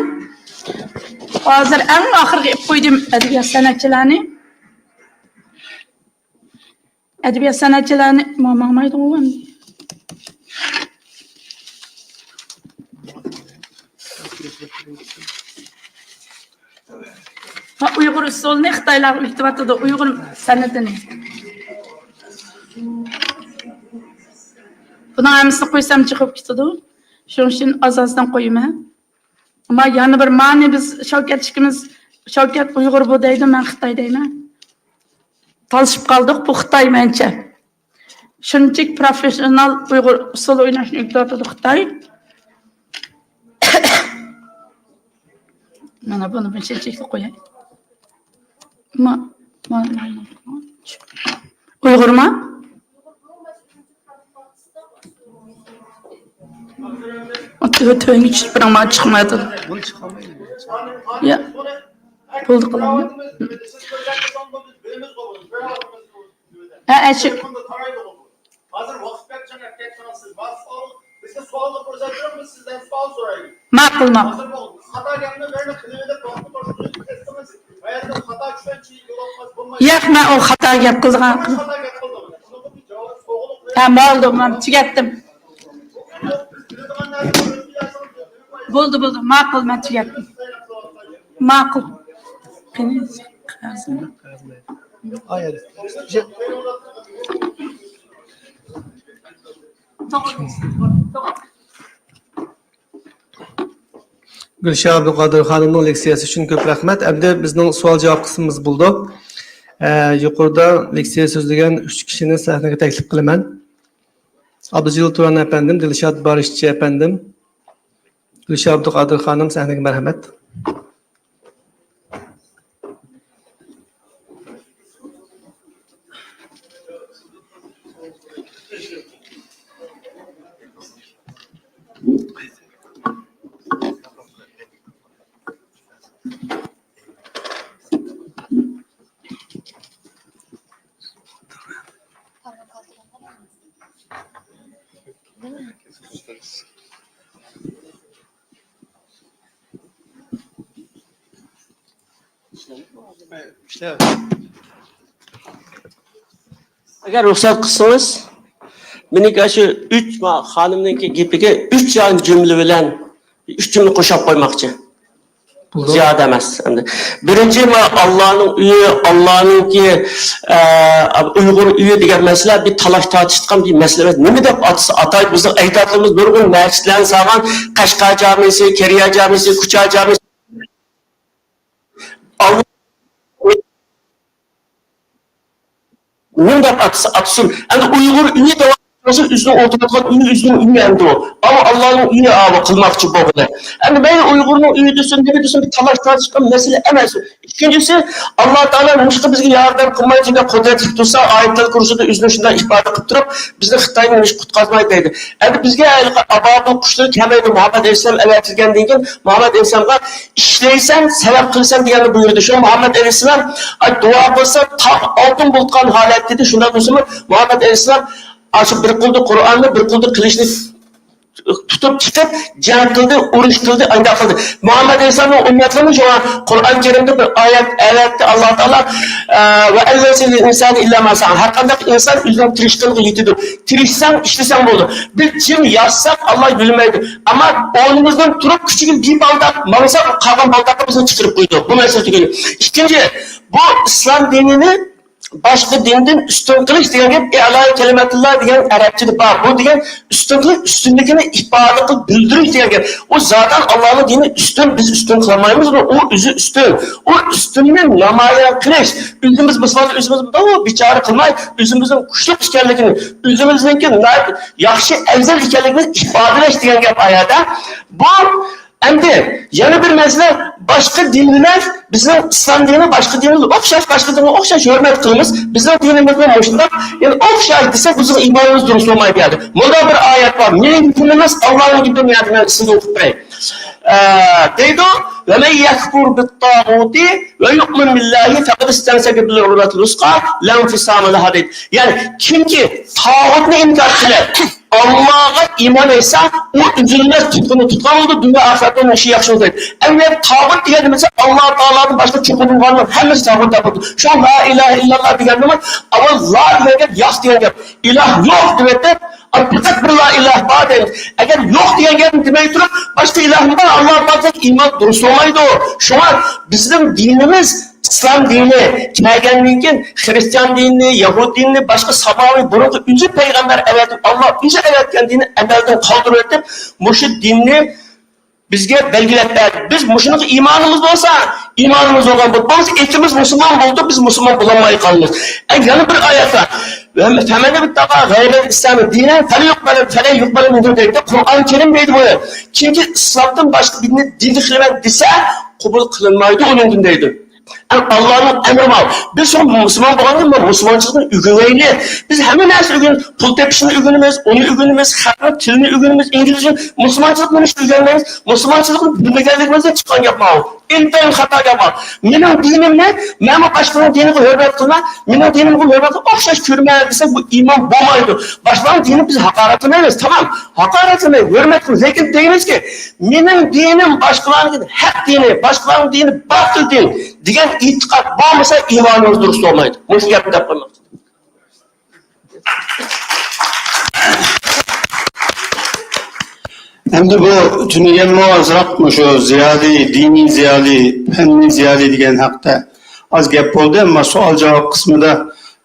ھازىر ئەڭ ئاخىرىغا ئېلىپ قويدۇم ئەدەبىيات سەنئەتچىلەرنى. ئەدەبىيات سەنئەتچىلەرنى ما-، ماڭمايدىغۇ ئەمدى. ھا، ئۇيغۇر ئۇسسۇلىنى خىتايلارغا ئۆگىتىۋاتىدۇ، ئۇيغۇر سەنئىتىنى. بۇنىڭ ھەممىسىنى قويسام جىق بولۇپ كېتىدۇ. شۇنىڭ ئۈچۈن ئاز-ئازدىن قويىمەن. ئەمما يەنە بىر مانى بىز شاۋكەت ئىككىمىز، شاۋكەت ئۇيغۇر بۇ دەيدۇ، مەن خىتاي دەيمەن. تالىشىپ قالدۇق، بۇ خىتاي مەنچە. شۇنچىلىك پروفېسسىونال ئۇيغۇر ئۇسسۇل ئويناشنى ئۆگىتىۋاتىدۇ خىتاي. مانا بۇنى بۇ شەكىلدە قوياي. ما، ما، ما، ما. ئۇيغۇرما؟ تۆ-، تۆۋەنگە چۈشۈپ بېرىڭ، مانا چىقمايۋاتىدۇ. يا. بولدى، قىلىڭ. ھە، ئەشۇ. ھازىر ۋاقىت بەك جىق ئەكەتتىڭىز سىز. ماڭا سوئال، بىزگە سوئالنى پۇرسەت بېرىڭ، بىز سىزدىن سوئال سورايلى. ماقۇل، ماقۇل. ھازىر بۇ خاتا گەپنى بىرنى قىلىۋېلىپ ۋاقىتنى توشقۇزۇپ كەتسىڭىز، ھاياتتا خاتا چۈشەنچە يول ئالماس، بولمايدۇ. ياق، مەن ئۇ خاتا گەپ قىلىدىغان. خاتا گەپ قىلدىڭىز. ھە، بولدى، مەن تۈگەتتىم. بولدى، بولدى، ماقۇل، مەن تۈگەتتىم. ماقۇل. قېنى، قەغەزنى. گۈلشاھ ئابدۇقادىر خانىمنىڭ لېكسىيەسى ئۈچۈن كۆپ رەھمەت. ئەمدى بىزنىڭ سوئال-جاۋاب قىسمىمىز بولىدۇ. ئە، يۇقىرىدا لېكسىيە سۆزلىگەن ئۈچ كىشىنى سەھنىگە تەكلىپ قىلىمەن. ئابدۇجېلىل تۇران ئەپەندىم، دىلشات بارىشچى ئەپەندىم، گۈلشاھ ئابدۇقادىر خانىم، سەھنىگە مەرھەمەت. ئەگەر رۇخسەت قىلسىڭىز، مېنىڭكى شۇ ئۈچ ما-، خانىمنىڭكى گېپىگە ئۈچ يان جۈملە بىلەن ئۈچ جۈملە قوشاپ قويماقچى. بولدى. زىيادە ئەمەس. ئەمدى بىرىنچى، ما-، ئاللانىڭ ئۆيى، ئاللانىڭكى، ئە، ئۇيغۇر ئۆيى دېگەن مەسىلە بىر تالاش تارتىشىدىغان بىر مەسىلە ئەمەس. نېمە دەپ ئاتىسى، ئاتايدۇ؟ بىزنىڭ ئەجدادلىرىمىز نۇرغۇن مەسچىتلەرنى سالغان، قەشقەر جامىسى، كېرىيە جامىسى، كۇچا جامىسى. نېمە دەپ ئاتىسى، ئاتىسۇن. ئەمدى ئۇيغۇر ئۆيى دەۋاتقانسا، ئۆزىنىڭ ئولتۇرۇۋاتقان ئۆيى، ئۆزىنىڭ ئۆيى ئەمدى ئۇ. ئاۋۇ ئاللانىڭ ئۆيى ئاۋۇ قىلماقچى بولغىنى. ئەمدى مەيلى ئۇيغۇرنىڭ ئۆيى دېسۇن، نېمە دېسۇن، بىر تالاش تارتىشقان مەسىلە ئەمەس. ئىككىنچىسى، ئاللا تائالا نېمىشقا بىزگە ياردەم قىلمايدۇ دېگەن قۇدرەتلىك تۇرسا، ئايەتۇل كۇرسىدا ئۆزىنى شۇنداق ئىپادە قىلىپ تۇرۇپ، بىزنى خىتاينى نېمىشقا قۇتقۇزمايدۇ دەيدۇ. ئەمدى بىزگە ھېلىقى ئابابىل قۇشلىرى كەلمەيدۇ، مۇھەممەد ئەلەيھىسسالام ئەۋەتىلگەندىن كېيىن مۇھەممەد ئەلەيھىسسالامغا ئىشلەيسەن، سەۋەب قىلىسەن دېگەننى بۇيرۇدى. شۇڭا مۇھەممەد ئەلەيھىسسالام، ئاي، دۇئا قىلسا تاغ ئالتۇن بولىدىغان ھالەتتە ئىدى. شۇنداق بولسىمۇ مۇھەممەد ئەلەيھىسسالام ئاشۇ بىر قولىدا قۇرئاننى، بىر قولىدا قىلىچنى تۇتۇپ چىقىپ جەڭ قىلدى، ئۇرۇش قىلدى، ئانداق قىلدى. مۇھەممەد ئەلەيھىسسالامنىڭ ئۈممەتلىرىنى شۇڭا قۇرئان كەرىمدە بىر ئايەت ئەۋەتتى ئاللا تائالا، ئە، ۋە ئەللەيسە لىل ئىنسانى ئىللا ما سەئە. ھەر قانداق ئىنسان ئۆزىنىڭ تىرىشقىنىغا يېتىدۇ. تىرىشساڭ، ئىشلىسەڭ بولىدۇ. بىز جىم ياتساق، ئاللا يۆلىمەيدۇ. ئەمما ئورنىمىزدىن تۇرۇپ، كۈچىگە بىر بالداق ماڭساق، قالغان بالداققا بىزنى چىقىرىپ قويىدۇ. بۇ مەسىلە تۈگىدى. ئىككىنچى، بۇ ئىسلام دىنىنى باشقا دىندىن ئۈستۈن قىلىش دېگەن گەپ، ئىئلاي كەلىمەتۇللا دېگەن ئەرەبچىدە بار. بۇ دېگەن ئۈستۈن قىلىش، ئۈستۈنلۈكىنى ئىپادە قىلىپ بىلدۈرۈش دېگەن گەپ. ئۇ زادەن ئاللانىڭ دىنى ئۈستۈن، بىز ئۈستۈن قىلالمايمىزمۇ؟ ئۇ ئۆزى ئۈستۈن. ئۇ ئۈستۈننى نامايان قىلىش، ئۆزىمىز مۇسۇلمان، ئۆزىمىزنى بىچارە قىلماي، ئۆزىمىزنىڭ كۈچلۈك ئىكەنلىكىنى، ئۆزىمىزنىڭكى ناھايىتى ياخشى، ئەۋزەل ئىكەنلىكىنى ئىپادىلەش دېگەن گەپ ئايەتتە. بۇ ئەمدى يەنە بىر مەسىلە، باشقا دىن بىلەن بىزنىڭ ئىسلام دىنى، باشقا دىنغا ئوخشاش، باشقا دىنغا ئوخشاش ھۆرمەت قىلىمىز. بىزنىڭ دىنىمىزمۇ مۇشۇنداق، يەنى ئوخشاش دېسەك، بىزنىڭ ئىمانىمىز دۇرۇس بولمايدۇ. يەنى مۇنداق بىر ئايەت بار، مېنىڭ دىنىم ئەمەس، ئاللانىڭ دىنى، يەنى مەن سىزگە ئوقۇپ بېرەي. ئە، دەيدۇ، ۋە مەن يەكفۇر بىت تاغۇتى ۋە يۇئمىن بىللاھى فەقەد ئىستەمسەكە بىل ئۇرۋەتىل ۋۇسقا لا ئىنفىسامە لەھا دەيدۇ. يەنى كىمكى تاغۇتنى ئىنكار قىلىپ، ئاللاغا ئىمان ئېيتسا، ئۇ ئۈزۈلمەس تۇتقىنى تۇتقان بولىدۇ، دۇنيا ئاخىرەتتە ئۇنىڭ ئىشى ياخشى بولىدۇ. ئەمدى تاغۇت دېگەن نېمىسى؟ ئاللا تائالادىن باشقا چوقۇنغاننىڭ ھەممىسى تاغۇت دەپ بولىدۇ. شۇڭا لا ئىلاھە ئىللاللا دېگەندىمۇ، ئاۋۋال لا دېگەن گەپ ياق دېگەن گەپ. ئىلاھ يوق دەپ ئېيتىپ، پەقەت بىر لا ئىلاھ بار دەيمىز. ئەگەر يوق دېگەن گەپنى دېمەي تۇرۇپ، باشقا ئىلاھمۇ بار، ئاللا بار دېسەك، ئىمان دۇرۇس بولمايدۇ. شۇڭا بىزنىڭ دىنىمىز ئىسلام دىنى كەلگەندىن كېيىن خىرىستىيان دىنىنى، يەھۇد دىنىنى، باشقا ساماۋى بۇرۇنقى ئۆزى پەيغەمبەر ئەۋەتىپ، ئاللا ئۆزى ئەۋەتكەن دىننى ئەمەلدىن قالدۇرۇۋېتىپ، مۇشۇ دىننى بىزگە بەلگىلەپ بەردى. بىز مۇشۇنىڭغا ئىمانىمىز بولسا، ئىمانىمىز بولغان بولۇپ، بولمىسا ئېتىمىز مۇسۇلمان بولدى، بىز مۇسۇلمان بولالماي قالىمىز. ئە، يەنە بىر ئايەت بار. فَمَنِ ابْتَغَى غَيْرَ الْإِسْلَامِ دِينًا فَلَنْ يُقْبَلَ مِنْهُ دەيدۇ. قۇرئان كەرىم دەيدۇ بۇنى. كىمكى ئىسلامدىن باشقا دىننى دىن قىلىمەن دېسە، قوبۇل قىلىنمايدۇ ئۇنىڭدىن دەيدۇ. ئەم، ئاللانىڭ ئەمرى بار. بىز شۇ مۇسۇلمان بولغاندىن كېيىن مۇسۇلمانچىلىقنى ئۆگىنەيلى. بىز ھەممە نەرسىنى ئۆگىنىمىز، پۇل تېپىشنى ئۆگىنىمىز، ئۇنى ئۆگىنىمىز، خەقنىڭ تىلىنى ئۆگىنىمىز، ئىنگلىزچە. مۇسۇلمانچىلىقنى نېمە ئۈچۈن ئۆگەنمەيمىز؟ مۇسۇلمانچىلىقنى بىلمىگەنلىكىمىزدىن چىققان گەپ ماۋۇ. ئىنتايىن خاتا گەپ ماۋۇ. مېنىڭ دىنىم نە؟ مەنمۇ باشقىنىڭ دىنىغا ھۆرمەت قىلىمەن، مېنىڭ دىنىمغا ھۆرمەت قىلىپ ئوخشاش كۆرىمەن دېسە، بۇ ئىمان بولمايدۇ. باشقىلارنىڭ دىنىنى بىز ھاقارەتلىمەيمىز، تامام. ھاقارەتلىمەي، ھۆرمەت قىلىمىز. لېكىن دەيمىزكى، مېنىڭ دىنىم باشقىلارنىڭكىدىن ھەق دىنى، باشقىلارنىڭ دىنى باتىل دىن دېگەن ئېتىقاد بولمىسا، ئىمانىمىز دۇرۇس بولمايدۇ. مۇشۇ گەپنى دەپ قويماقچى. ئەمدى بۇ تۈنۈگۈنمۇ ئازراق مۇشۇ زىيالىي، دىنىي زىيالىي، پەننىي زىيالىي دېگەن ھەقتە ئاز گەپ بولدى، ئەمما سوئال-جاۋاب قىسمىدا،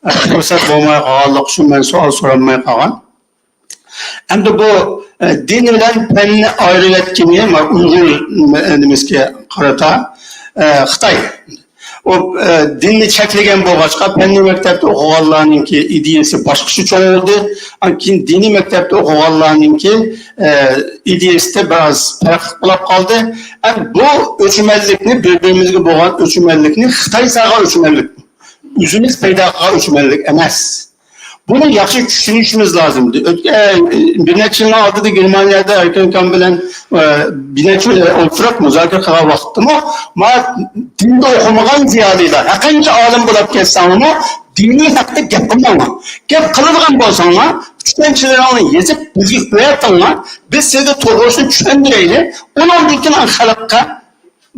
ئە، پۇرسەت بولماي قالغانلىقى ئۈچۈن مەن سوئال سورالماي قالغان. ئەمدى بۇ، ئە، دىن بىلەن پەننى ئايرىۋەتكىنى، ما، ئۇيغۇر، ئە، نېمىسىگە قارىتا، ئە، خىتاي. ئۇ، ئە، دىننى چەكلىگەن بولغاچقا، پەننىي مەكتەپتە ئوقۇغانلارنىڭكى ئىدىيەسى باشقىچە چوڭ بولدى. ئاندىن كېيىن دىنىي مەكتەپتە ئوقۇغانلارنىڭكى، ئە، ئىدىيەسىدە بىراز پەرقلىق بولۇپ قالدى. ئەمدى بۇ ئۆچمەنلىكنى، بىر-بىرىمىزگە بولغان ئۆچمەنلىكنى خىتاي سالغان ئۆچمەنلىك. ئۆزىمىز پەيدا قىلغان ئۆچمەنلىك ئەمەس. بۇنى ياخشى چۈشىنىشىمىز لازىم. ئۆتكەن بىر نەچچە يىلنىڭ ئالدىدا گېرمانىيەدە ئەركىن ئاكام بىلەن، ئە، بىر نەچچە يىل ئولتۇرۇپ مۇزاكىرە قىلغان ۋاقىتتىمۇ، ما، دىندا ئوقۇمىغان زىيالىيلار، ھەققانچە ئالىم بولۇپ كەتسەڭلارمۇ، دىنىي ھەقتە گەپ قىلماڭلار. گەپ قىلىدىغان بولساڭلار، چۈشەنچىلىرىڭلارنى يېزىپ، بىزگە كۆرسىتىڭلار. بىز سىزگە توغرىسىنى چۈشەندۈرەيلى. ئۇنىڭدىن كېيىن خەلققە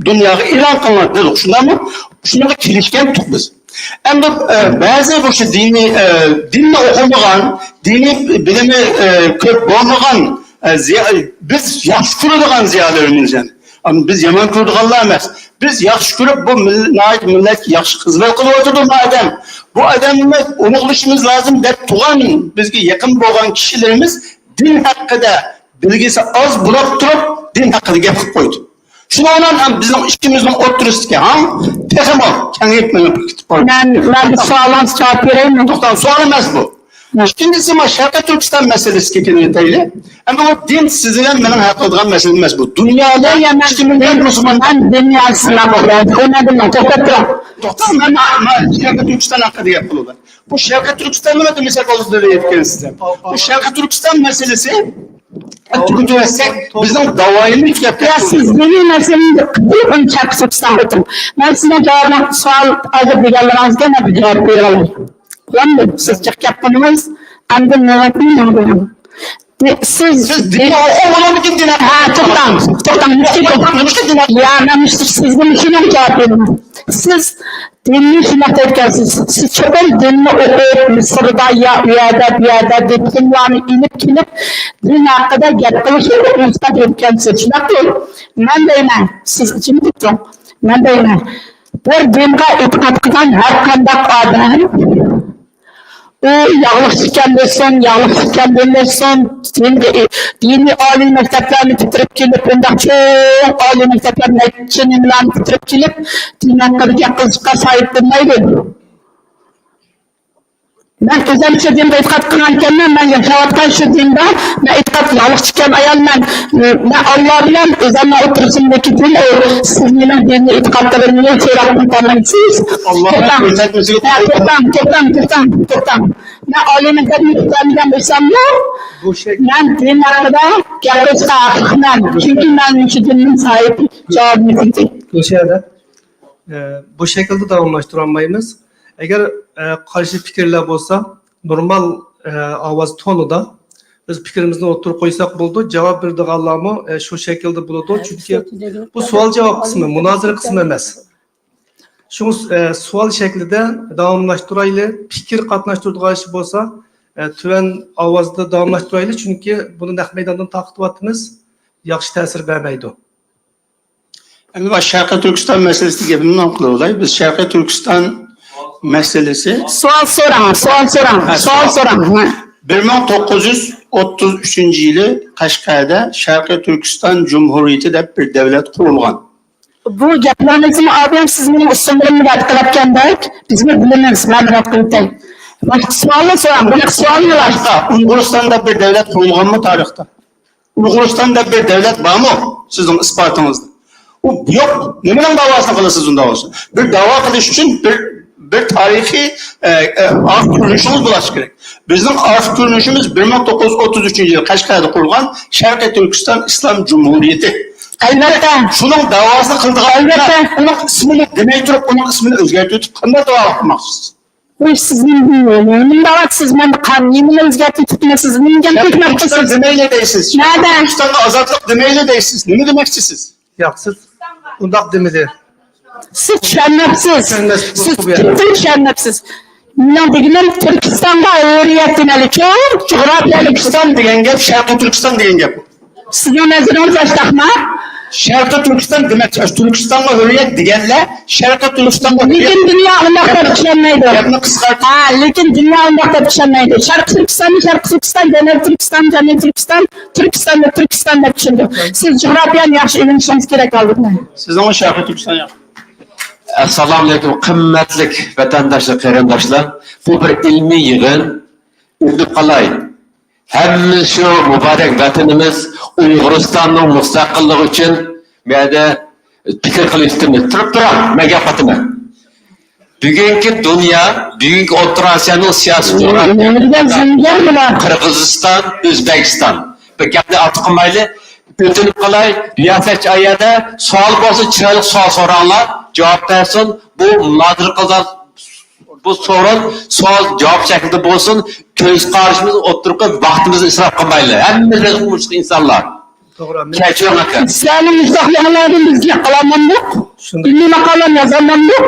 دۇنياغا ئېلان قىلىڭلار دېدۇق، شۇنداقمۇ؟ شۇنىڭغا كېلىشكەنتۇق بىز. ئەمدى، ئە، بەزى مۇشۇ دىنىي، ئە، دىننى ئوقۇمىغان، دىنىي بىلىمى، ئە، كۆپ بولمىغان، ئە، زىيا-، بىز ياخشى كۆرىدىغان زىيالىيلىرىمىز يەنى. ئەمما بىز يامان كۆرىدىغانلار ئەمەس. بىز ياخشى كۆرۈپ، بۇ مىل-، ناھايىتى مىللەتكە ياخشى خىزمەت قىلىۋاتىدۇ بۇ ئادەم. بۇ ئادەمنى ئۇلۇغلىشىمىز لازىم دەپ تۇرغان، بىزگە يېقىن بولغان كىشىلىرىمىز دىن ھەققىدە بىلگىسى ئاز بولۇپ تۇرۇپ، دىن ھەققىدە گەپ قىلىپ قويدى. شۇنىڭ بىلەن ھەم بىزنىڭ ئىككىمىزنىڭ ئوتتۇرىسىدىكى ھاڭ تېخىمۇ كېڭىيىپ مېڭىپ كېتىپ بارىدۇ. مەن، مەن بىر سوئالىڭىزغا جاۋاب بېرەيمۇ؟ توختاڭ، سوئال ئەمەس بۇ. مەن ئىككىنچىسى، ما شەرقىي تۈركىستان مەسىلىسىگە كېلىۋېتەيلى. ئەمدى بۇ دىن سىز بىلەن مېنىڭ ھەل قىلىدىغان مەسىلە ئەمەس بۇ. دۇنيادا يا، يا، مەن ئىككى مىليون مۇسۇلمان. مەن دىننى ئاچسىلا بولدى. ئۇنىڭدىن توختاپ تۇرۇڭ. توختاڭ، مەن، مەن شەرقىي تۈركىستان ھەققىدە گەپ قىلىۋاتىمەن. بۇ شەرقىي تۈركىستاننى مەسىلە قىلدى دەيدىكەنسىز. بۇ شەرقىي تۈركىستان مەسىلىسى، تۈركىي بىزنىڭ داۋايىمىز گەپ يا سىز دىنىي مەسىلىنى قىلىپ، ئۇنى شەرقىي تۈركىستانغا ئۆتۈڭ. مەن سىزنىڭ جاۋابىڭىز، سوئال ھازىر دېگەنلىرىڭىزگە مەن بىر جاۋاب بېرىۋالاي. بولامدۇ؟ سىز جىق گەپ قىلمايسىز. ئەمدى نۆۋەتنى ماڭا بېرىڭ. سىز، سىز دىننى ئوقۇغان بولامدىكىن دىن ھەققىدە؟ ھە، توختاڭ، توختاڭ، نېمىشقا دىن ھەققىدە؟ يا، مەن مۇشۇ سىزگە مۇشۇنىڭ جاۋاب بېرىمەن. سىز دىننى شۇنداق دەيدىكەنسىز. سىز چوقۇم دىننى ئوقۇپ، مىسىردا يا ئۇ يەردە، بۇ يەردە دىپلوملارنى ئېلىپ كېلىپ، دىن ھەققىدە گەپ قىلىش ھوقۇقىڭىز بار دەيدىكەنسىز. شۇنداقمۇ؟ مەن دەيمەن، سىز جىم تۇرۇڭ. مەن دەيمەن، بىر دىنغا ئېتىقاد قىلغان ھەر قانداق ئادەم، ئۇ ياغلىق چىكەن بولسۇن، ياغلىق چىكەن بولمىسۇن، دىنىي، دىنىي ئالىي مەكتەپلەرنى پۈتتۈرۈپ كېلىپ، بۇنداق چوڭ ئالىي مەكتەپلەر نەچچە نېمىلەرنى پۈتتۈرۈپ كېلىپ، دىن ھەققىدە گەپ قىلىشقا ساھىبلىنمەيدۇ. مەن ئۆزۈم شۇ دىنغا ئېتىقاد قىلغان ئىكەنمەن، مەن ياشاۋاتقان شۇ دىندا، مەن ئېتىقاد ياغلىق چىكەن ئايالمەن. مەن ئاللا بىلەن ئۆزۈمنىڭ ئوتتۇرىسىندىكى دىن، ئۇ سىز مېنىڭ دىنىي ئېتىقادلىرىمنى سوراپ قىلمايسىز. ئاللا توختاڭ، توختاڭ، توختاڭ، توختاڭ، توختاڭ. مەن ئالىي مەكتەپنى پۈتتۈرمىگەن بولساممۇ، مەن دىن ھەققىدە گەپ قىلىشقا ھەقلىقمەن. چۈنكى مەن شۇ دىننىڭ ساھىبى، جاۋابىمنى قىلدى. گۈلشەھەردە، ئە، بۇ شەكىلدە داۋاملاشتۇرالمايمىز. ئەگەر، ئە، قارشى پىكىرلەر بولسا، نورمال، ئە، ئاۋاز تونىدا بىز پىكرىمىزنى ئوتتۇرىغا قويساق بولىدۇ. جاۋاب بېرىدىغانلارمۇ، ئە، شۇ شەكىلدە بولىدۇ. چۈنكى بۇ سوئال-جاۋاب قىسمى، مۇنازىرە قىسمى ئەمەس. شۇڭا، ئە، سوئال شەكلىدە داۋاملاشتۇرايلى. پىكىر قاتناشتۇرىدىغان ئىش بولسا، ئە، تۆۋەن ئاۋازدا داۋاملاشتۇرايلى. چۈنكى بۇنى نەق مەيداندىن تارقىتىۋاتىمىز. ياخشى تەسىر بەرمەيدۇ. ئەمدى بۇ شەرقىي تۈركىستان مەسىلىسىدە گېپىمنى قىلىۋالاي. بىز شەرقىي تۈركىستان مەسىلىسى سوئال سوراڭ، سوئال سوراڭ، ھە، سوئال سوراڭ. سوراڭ. ھە. بىر مىڭ توققۇز يۈز ئوتتۇز ئۈچىنچى يىلى قەشقەردە شەرقىي تۈركىستان جۇمھۇرىيىتى دەپ بىر دەۋلەت قۇرۇلغان. بۇ گەپلەرنى ئابىم سىز مېنىڭ ئۇسسۇللىرىمنى رەت قىلىۋەتكەندەك، بىزمۇ بىلىمىز، مەن رەت قىلىۋېتەي. باشقا سوئالنى سوراڭ، بۇنىڭ سوئالى بار. ئۇيغۇرىستاندا بىر دەۋلەت قۇرۇلغانمۇ تارىختا؟ ئۇيغۇرىستان دەپ بىر دەۋلەت بارمۇ سىزنىڭ ئىسپاتىڭىزدا؟ ئۇ يوق. نېمىنىڭ داۋاسىنى قىلىسىز ئۇنداق بولسا؟ بىر داۋا قىلىش ئۈچۈن بىر، بىر تارىخىي، ئە، ئە، ئارقا كۆرۈنۈشىڭىز بولۇشى كېرەك. بىزنىڭ ئارقا كۆرۈنۈشىمىز بىر مىڭ توققۇز يۈز ئوتتۇز ئۈچىنچى يىل قەشقەردە قۇرۇلغان شەرقىي تۈركىستان ئىسلام جۇمھۇرىيىتى. ئەلۋەتتە. شۇنىڭ داۋاسىنى قىلىدىغان، ئەلۋەتتە، ئۇنىڭ ئىسمىنى دېمەي تۇرۇپ، ئۇنىڭ ئىسمىنى ئۆزگەرتىۋېتىپ قانداق داۋا قىلماقچىسىز؟ بۇ سىزنىڭ نېمە دەۋاتىسىز؟ مەن قان-، نېمىنى ئۆزگەرتىپ تۇرۇپمەن؟ سىز نېمە گەپ ئېيتماقچىسىز؟ دېمەيلى دەيسىز. نەدە؟ تۈركىستانغا ئازادلىق دېمەيلى دەيسىز. نېمە دېمەكچىسىز؟ ياق، سىز ئۇنداق دېمىدى. سىز چۈشەنمەپسىز. چۈشەنمەس-، سىز پۈتۈن چۈشەنمەپسىز. مېنىڭ دېگىنىم تۈركىستانغا ھۆرىيەت دېمەيلى، چوڭ جۇغراپىيەلىك. تۈركىستان دېگەن گەپ، شەرقىي تۈركىستان دېگەن گەپ. سىزنىڭ نەزىرىڭىز ئاشتاقما؟ شەرقىي تۈركىستان دېمەك، تۈركىستانغا ھۆرىيەت دېگەنلەر شەرقىي تۈركىستانغا ھۆرىيەت. لېكىن دۇنيا ئۇنداق دەپ چۈشەنمەيدۇ. گەپنى قىسقارت- ھە، لېكىن دۇنيا ئۇنداق دەپ چۈشەنمەيدۇ. شەرقىي تۈركىستاننى شەرقىي تۈركىستان، جەنۇبىي تۈركىستان، جەنۇبىي تۈركىستان، تۈركىستاننى تۈركىستان دەپ چۈشىنىدۇ. سىز جۇغراپىيەنى ياخشى ئۆگىنىشىڭىز كېرەك ئالدى بىلەن. سىزنىڭ شەرقىي تۈركىستان ياق. ئەسسالامۇئەلەيكۇم، قىممەتلىك ۋەتەنداشلار، قېرىنداشلار. بۇ بىر ئىلمىي يىغىن. ئۆتۈپ قالاي. ھەممە شۇ مۇبارەك ۋەتىنىمىز، ئۇيغۇرىستاننىڭ مۇستەقىللىقى ئۈچۈن مەدە پىكىر قىلىشتىمىز. تۇرۇپ تۇرۇڭ، مەن گەپ قاتىمەن. بۈگۈنكى دۇنيا، بۈگۈنكى ئوتتۇرا ئاسىيانىڭ سىياسىي جۇغراپىيە، قىرغىزىستان، ئۆزبېكىستان. بىر گەپنى ئارتۇق قىلمايلى. ئۆتۈنۈپ قالاي، رىياسەتچى ئايەدە سوئال بولسا، چىرايلىق سوئال سوراڭلار، جاۋاب بەرسۇن. بۇ مۇنازىرە قىلىدىغان بۇ سورۇن، سوئال، جاۋاب شەكلىدە بولسۇن، كۆز قارىشىمىزنى ئوتتۇرىغا قويۇپ، ۋاقتىمىزنى ئىسراپ قىلمايلى. ھەممىمىز مۇشۇ ئىنسانلار. توغرا. كەچۈرۈڭ، ئاكا. سىلەرنىڭ مۇشۇنداق يىغىنلاردىن بىز يىغقىلانمامدۇق؟ شۇنداق. ئىلمىي ماقالەم يازالمامدۇق؟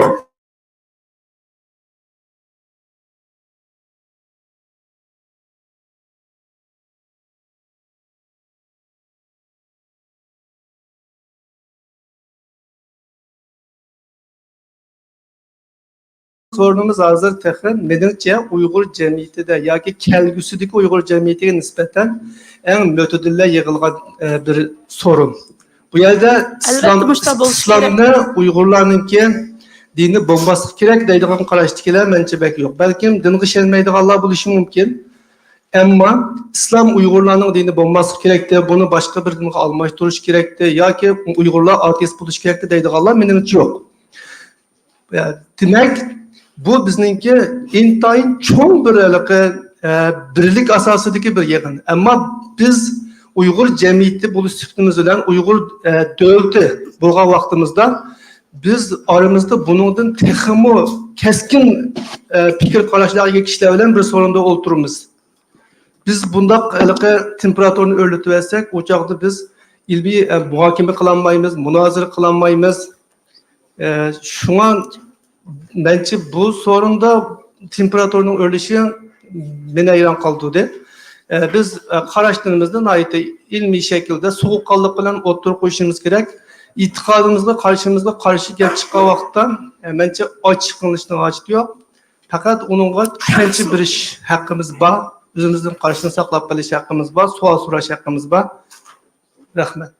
سورۇنىمىز ھازىر تېخى، مېنىڭچە، ئۇيغۇر جەمئىيىتىدە ياكى كەلگۈسىدىكى ئۇيغۇر جەمئىيىتىگە نىسبەتەن ئەڭ مۆتىدىللا يىغىلغان، ئە، بىر سورۇن. بۇ يەردە ئىسلام، ئەلۋەتتە، مۇشۇنداق بولۇشى كېرەك. ئىسلامنى ئۇيغۇرلارنىڭكى دىنى بولماسلىقى كېرەك دەيدىغان قاراشتىكىلەر مەنچە بەك يوق. بەلكىم دىنغا ئىشەنمەيدىغانلار بولۇشى مۇمكىن. ئەمما ئىسلام ئۇيغۇرلارنىڭ دىنى بولماسلىقى كېرەكتى، بۇنى باشقا بىر دىنغا ئالماشتۇرۇش كېرەكتى ياكى ئۇيغۇرلار ئاتېئىست بولۇشى كېرەكتى دەيدىغانلار مېنىڭچە يوق. دېمەك، بۇ بىزنىڭكى ئىنتايىن چوڭ بىر ھېلىقى، ئە، بىرلىك ئاساسىدىكى بىر يىغىن. ئەمما بىز ئۇيغۇر جەمئىيىتى بولۇش سۈپىتىمىز بىلەن ئۇيغۇر، ئە، دۆلىتى بولغان ۋاقتىمىزدا بىز ئارىمىزدا بۇنىڭدىن تېخىمۇ كەسكىن، ئە، پىكىر قاراشلارغا ئىگە كىشىلەر بىلەن بىر سورۇندا ئولتۇرىمىز. بىز بۇنداق ھېلىقى تېمپېراتۇرىنى ئۆرلىتىۋەتسەك، ئۇ چاغدا بىز ئىلمىي، ئە، مۇھاكىمە قىلالمايمىز، مۇنازىرە قىلالمايمىز. ئە، شۇڭا مەنچە بۇ سورۇندا تېمپېراتۇرىنىڭ ئۆرلىشى مېنى ھەيران قالدۇردى. ئە، بىز، ئە، قاراشلىرىمىزنى ناھايىتى ئىلمىي شەكىلدە، سوغۇققانلىق بىلەن ئوتتۇرىغا قويۇشىمىز كېرەك. ئېتىقادىمىزغا، قارىشىمىزغا قارشى گەپ چىققان ۋاقىتتا، ئە، مەنچە ئاچچىقلىنىشنىڭ ھاجىتى يوق. پەقەت ئۇنىڭغا چۈشەنچە بېرىش ھەققىمىز بار، ئۆزىمىزنىڭ قارىشىنى ساقلاپ قېلىش ھەققىمىز بار، سوئال سوراش ھەققىمىز بار. رەھمەت.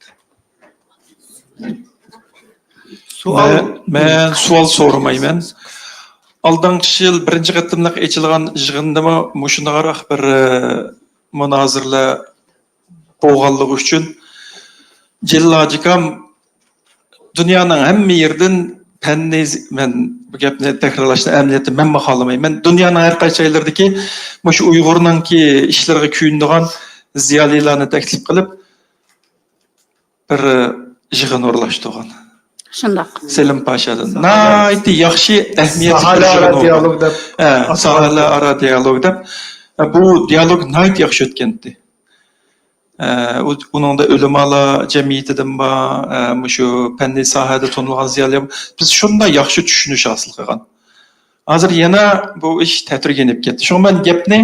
سوئال. مەن، مەن سوئال سورىمايمەن. ئالدىنقى يىل بىرىنچى قېتىملىق ئېچىلغان يىغىندىمۇ مۇشۇنداقراق بىر، ئە، مۇنازىرىلەر بولغانلىقى ئۈچۈن جېلىل ھاجىكام دۇنيانىڭ ھەممە يېرىدىن پەننى، مەن بۇ گەپنى تەكرارلاشنى ئەمەلىيەتتە مەنمۇ خالىمايمەن. دۇنيانىڭ ھەر قايسى جايلىرىدىكى مۇشۇ ئۇيغۇرنىڭكى ئىشلىرىغا كۆيۈنىدىغان زىيالىيلارنى تەكلىپ قىلىپ، بىر يىغىن ئورۇنلاشتۇرغان. شۇنداق. سېلىم پاشادىن. ناھايىتى ياخشى ئەھمىيەتلىك بىر ساھەلەر يىغىن ئارا ئورۇنلاشتۇرغان. دىئالوگ دەپ. ھە، ساھەلەر ئارا دىئالوگ دەپ. بۇ دىئالوگ ناھايىتى ياخشى ئۆتكەنتى. ئە، ئۇ، ئۇنىڭدا ئۆلىمالار جەمئىيىتىدىن بار، ئە، مۇشۇ پەننىي ساھەدە تونۇلغان زىيالىيلار بار. بىز شۇنداق ياخشى چۈشىنىش ھاسىل قىلغان. ھازىر يەنە بۇ ئىش تەتۈرگە يېنىپ كەتتى. شۇڭا مەن گەپنى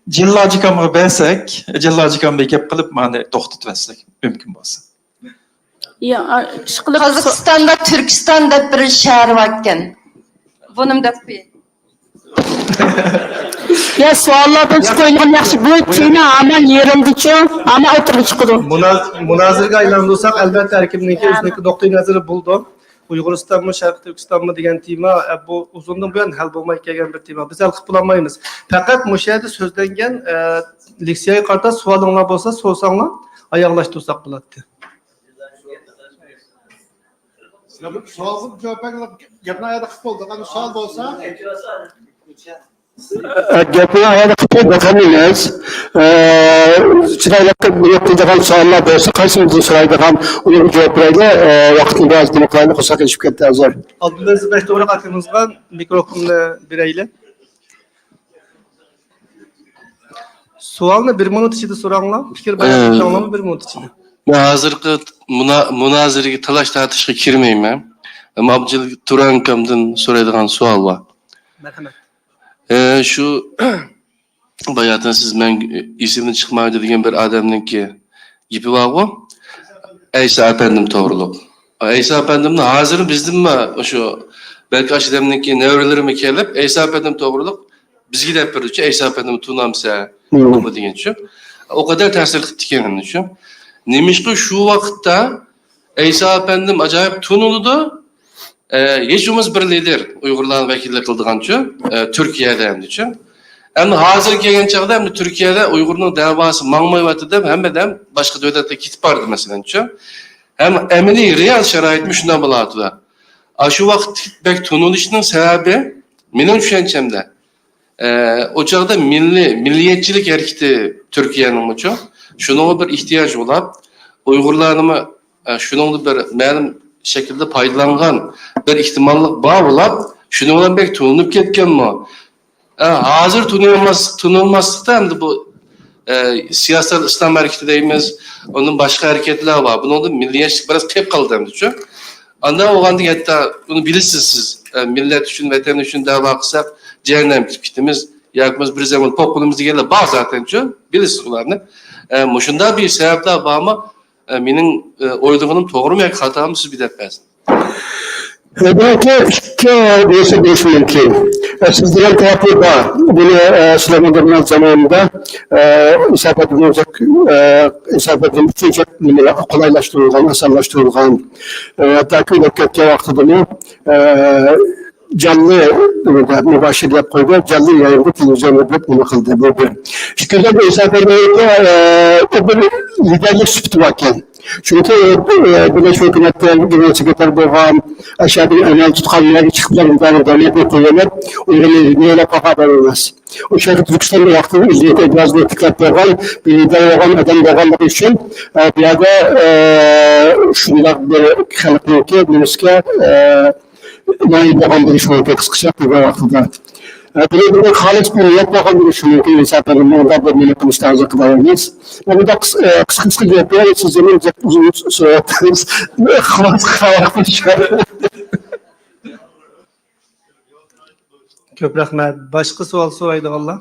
جېلىل ھاجىكامغا بەرسەك، جېلىل ھاجىكام بىر گەپ قىلىپ، مانا توختىتىۋەتسەك، مۇمكىن بولسا. يا، ئىشقىلىپ قازاقىستاندا تۈركىستان دەپ بىر شەھەر باركەن. بۇنىمۇ دەپ قوياي. يا، سوئاللاردىن چىقىۋېلىنغان ياخشى. بۇ تېما ھامان يېرىلدىچۇ، ھامان ئوتتۇرىغا چىقىدۇ. مۇناز-، مۇنازىرىگە ئايلاندۇرساق، ئەلۋەتتە، ھەر كىمنىڭكى ئۆزىنىڭكى نۇقتىئى نەزىرى بولىدۇ. ئۇيغۇرىستانمۇ، شەرقىي تۈركىستانمۇ دېگەن تېما، ئە، بۇ ئۇزۇندىن بۇيان ھەل بولماي كەلگەن بىر تېما. بىز ھەل قىلىپ بولالمايمىز. پەقەت مۇشۇ يەردە سۆزلەنگەن، ئە، لېكسىيەگە قارىتا سوئالىڭلار بولسا سورىساڭلار، ئاياغلاشتۇرساق بولاتتى. سوئالغا جاۋاب بەرگىلى گەپنى ئاياغدا قىلىپ بولدۇق. ئەمدى سوئال بولسا. ئە، گەپنى ئاياغدا قىلىپ بولدۇق ھەممىمىز. ئە، چىرايلىق قىلىپ قىلىدىغان سوئاللار بولسا، قايسىمىزدىن سورايدىغان، ئۇنىڭغا جاۋاب بېرەيلى. ئە، ۋاقىتنى بىراز دېموكراتىك قىلساق، ئېشىپ كەتتى ھازىر. ئابدۇلئەزىز بەكتۇغراق ئاكىمىزغا مىكروفوننى بېرەيلى. سوئالنى بىر مىنۇت ئىچىدە سوراڭلار، پىكىر بايان ئە، قىلساڭلارمۇ بىر مىنۇت ئىچىدە. مەن ھازىرقى مۇنا-، مۇنازىرىگە، تالاش-تارتىشقا كىرمەيمەن. ئەمما ئابدۇجېلىل تۇران ئاكامدىن سورايدىغان سوئال بار. مەرھەمەت. ئە، شۇ باياتىن سىز مەن ئېسىمدىن چىقمايدۇ دېگەن بىر ئادەمنىڭكى گېپى بارغۇ، ئەيسا ئەپەندىم توغرۇلۇق. ئەيسا ئەپەندىمنى ھازىر بىزدىنمۇ شۇ، بەلكى ئاشۇ دەمدىكى نەۋرىلىرىمۇ كېلىپ، ئەيسا ئەپەندىم توغرۇلۇق بىزگە دەپ بېرىدىچۇ، ئەيسا ئەپەندىمنى تونامسەن؟ مم. بۇ دېگەنچۇ. ئۇ قەدەر تەسىر قىلىپتىكەن ئەمدىچۇ. نېمىشقا شۇ ۋاقىتتا ئەيسا ئەپەندىم ئاجايىپ تونۇلىدۇ، ئە، ھېچ بولمىسا بىر لىدېر ئۇيغۇرلارنى ۋەكىللىك قىلىدىغانچۇ، ئە، تۈركىيەدە ئەمدىچۇ. ئەمدى ھازىر كەلگەن چاغدا ئەمدى تۈركىيەدە ئۇيغۇرنىڭ دەۋاسى ماڭمايۋاتىدۇ دەپ ھەممە ئادەم باشقا دۆلەتلەرگە كېتىپ باردى مەسىلەنچۇ. ھەم ئەمەلىي رېئال شارائىتمۇ شۇنداق بولۇۋاتىدۇ. ئاشۇ ۋاقىت بەك تونۇلۇشنىڭ سەۋەبى مېنىڭ چۈشەنچەمدە، ئە، ئۇ چاغدا مىللىي، مىللىيەتچىلىك ھەرىكىتى تۈركىيەنىڭمۇچۇ، شۇنىڭغا بىر ئېھتىياج بولۇپ، ئۇيغۇرلارنىمۇ، ئە، شۇنىڭدا بىر مەلۇم شەكىلدە پايدىلانغان بىر ئېھتىماللىق بار بولۇپ، شۇنىڭ بىلەن بەك تونۇلۇپ كەتكەنمۇ؟ ئە، ھازىر تونۇلماس-، تونۇلماسلىقتا ئەمدى بۇ، ئە، سىياسەت ئىسلام ھەرىكىتى دەيمىز، ئۇندىن باشقا ھەرىكەتلەر بار. بۇنىڭدىن مىللىيەتچىلىك بىراز قېلىپ قالدى ئەمدىچۇ. ئانداق بولغاندا ھەتتا بۇنى بىلىسىز سىز، ئە، مىللەت ئۈچۈن، ۋەتەن ئۈچۈن دەۋا قىلساق، جەھەننەمگە كېتىپ كېتىمىز، ياكى بولمىسا بىر زەمىن پوق بولىمىز دېگەنلەر بار زاتەنچۇ، بىلىسىز ئۇلارنى. ئە، مۇشۇنداق بىر سەۋەبلەر بارمۇ؟ ئە، مېنىڭ، ئە، ئويلىغىنىم توغرىمۇ ياكى خاتامۇ، سىز بىر دەپ بەرسىڭىز. بەلكى ئىككى نەرسە بولۇشى مۇمكىن. ئە، سىز دېگەن تەرەپى بار. بۇنى، ئە، سۇلايمان دەرياس زامانىدا، ئە، ئىسا ئەپەندىمىز، ئە، ئىسا ئەپەندىمىز ئۈچۈن نېمە قولايلاشتۇرۇلغان، ئاسانلاشتۇرۇلغان. ئە، ھەتتاكى ئۆلۈپ كەتكەن ۋاقتىدىمۇ، ئە، جانلى، مۇباشىر دەپ قويدى، جانلى يايىمغا تېلېۋىزىيوندا بىر نېمە قىلدى، بۇ بىر. ئىككىنچىدىن، ئىسا ئەپەندىمىزگە، ئە، بىر لىدەرلىك سۈپىتى باركەن. چۈنكى، ئە، بىرلەشمە ھۆكۈمەتتە گېنېرال سېكرېتار بولغان، ئەشەدىن ئەمەل تۇتقان، يەرگە چىقىپ بىلەن ئىدارە دۆلەتنى قوللىنىپ، ئۇيغۇرنى يۆلەپ قالغان ئادەم ئەمەس. ئۇ شەرقىي تۈركىستاندا ۋاقتىدا ئىززەت ئۆبرازىنى تىكلەپ بەرگەن، بىر لىدەر بولغان ئادەم بولغانلىقى ئۈچۈن، ئە، بۇ يەردە، ئە، شۇنداق بىر خەلقنىڭكى نېمىسىگە، ئە، نائىل بولغان بولۇشى مۇمكىن، قىسقىچە قىلغان ۋاقتىدا. ئە، بۇنى، بۇنى خالىس بىر نىيەت بولغان بولۇشى مۇمكىن، ئىنسان مۇنداق بىر نېمە قىلىشتا ھازىر قىلالمايمىز. مەن بۇنداق قىس-، ئە، قىسقا، قىسقا گەپ بېرىپ، سىز يەنە جىق ئۇزۇن سۆزلەۋاتىسىز. خۇلاسە قىلىۋاتىمىز. كۆپ رەھمەت. باشقا سوئال سورايدىغانلار؟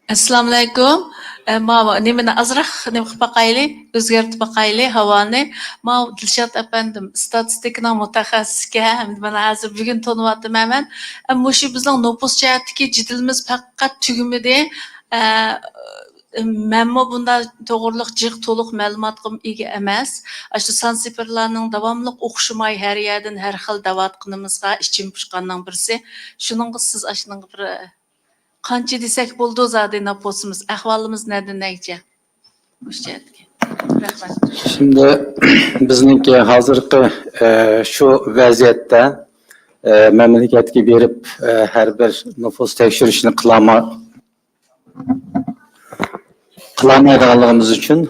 ئەسسالامۇئەلەيكۇم. ئە، ماۋۇ نېمىنى ئازراق نېمە قىلىپ باقايلى، ئۆزگەرتىپ باقايلى ھاۋانى. ماۋۇ دىلشات ئەپەندىم، ئىستاتىستىكىنىڭ مۇتەخەسسىسىكەن. مانا ھازىر بۈگۈن تونۇۋاتىمەن مەن. ئە، مۇشۇ بىزنىڭ نوپۇس جەھەتتىكى جېدىلىمىز پەقەت تۈگىمىدى. ئە، مەنمۇ بۇنداق توغرىلىق جىق تولۇق مەلۇماتقىمۇ ئىگە ئەمەس. ئاشۇ سان سىفىرلارنىڭ داۋاملىق ئوخشىماي ھەر يەردىن ھەر خىل دەۋاتقىنىمىزغا ئىچىم پۇشقاننىڭ بىرسى. شۇنىڭغا سىز ئاشۇنىڭغا بىر قانچە دېسەك بولىدۇ زادى نوپۇسىمىز، ئەھۋالىمىز نەدىن نەگىچە؟ مۇشۇ جەھەتتىكى. رەھمەت. شۇندى بىزنىڭكى ھازىرقى، ئە، شۇ ۋەزىيەتتە، ئە، مەملىكەتكە بېرىپ، ئە، ھەر بىر نوپۇس تەكشۈرۈشنى قىلالما-، قىلالمايدىغانلىقىمىز ئۈچۈن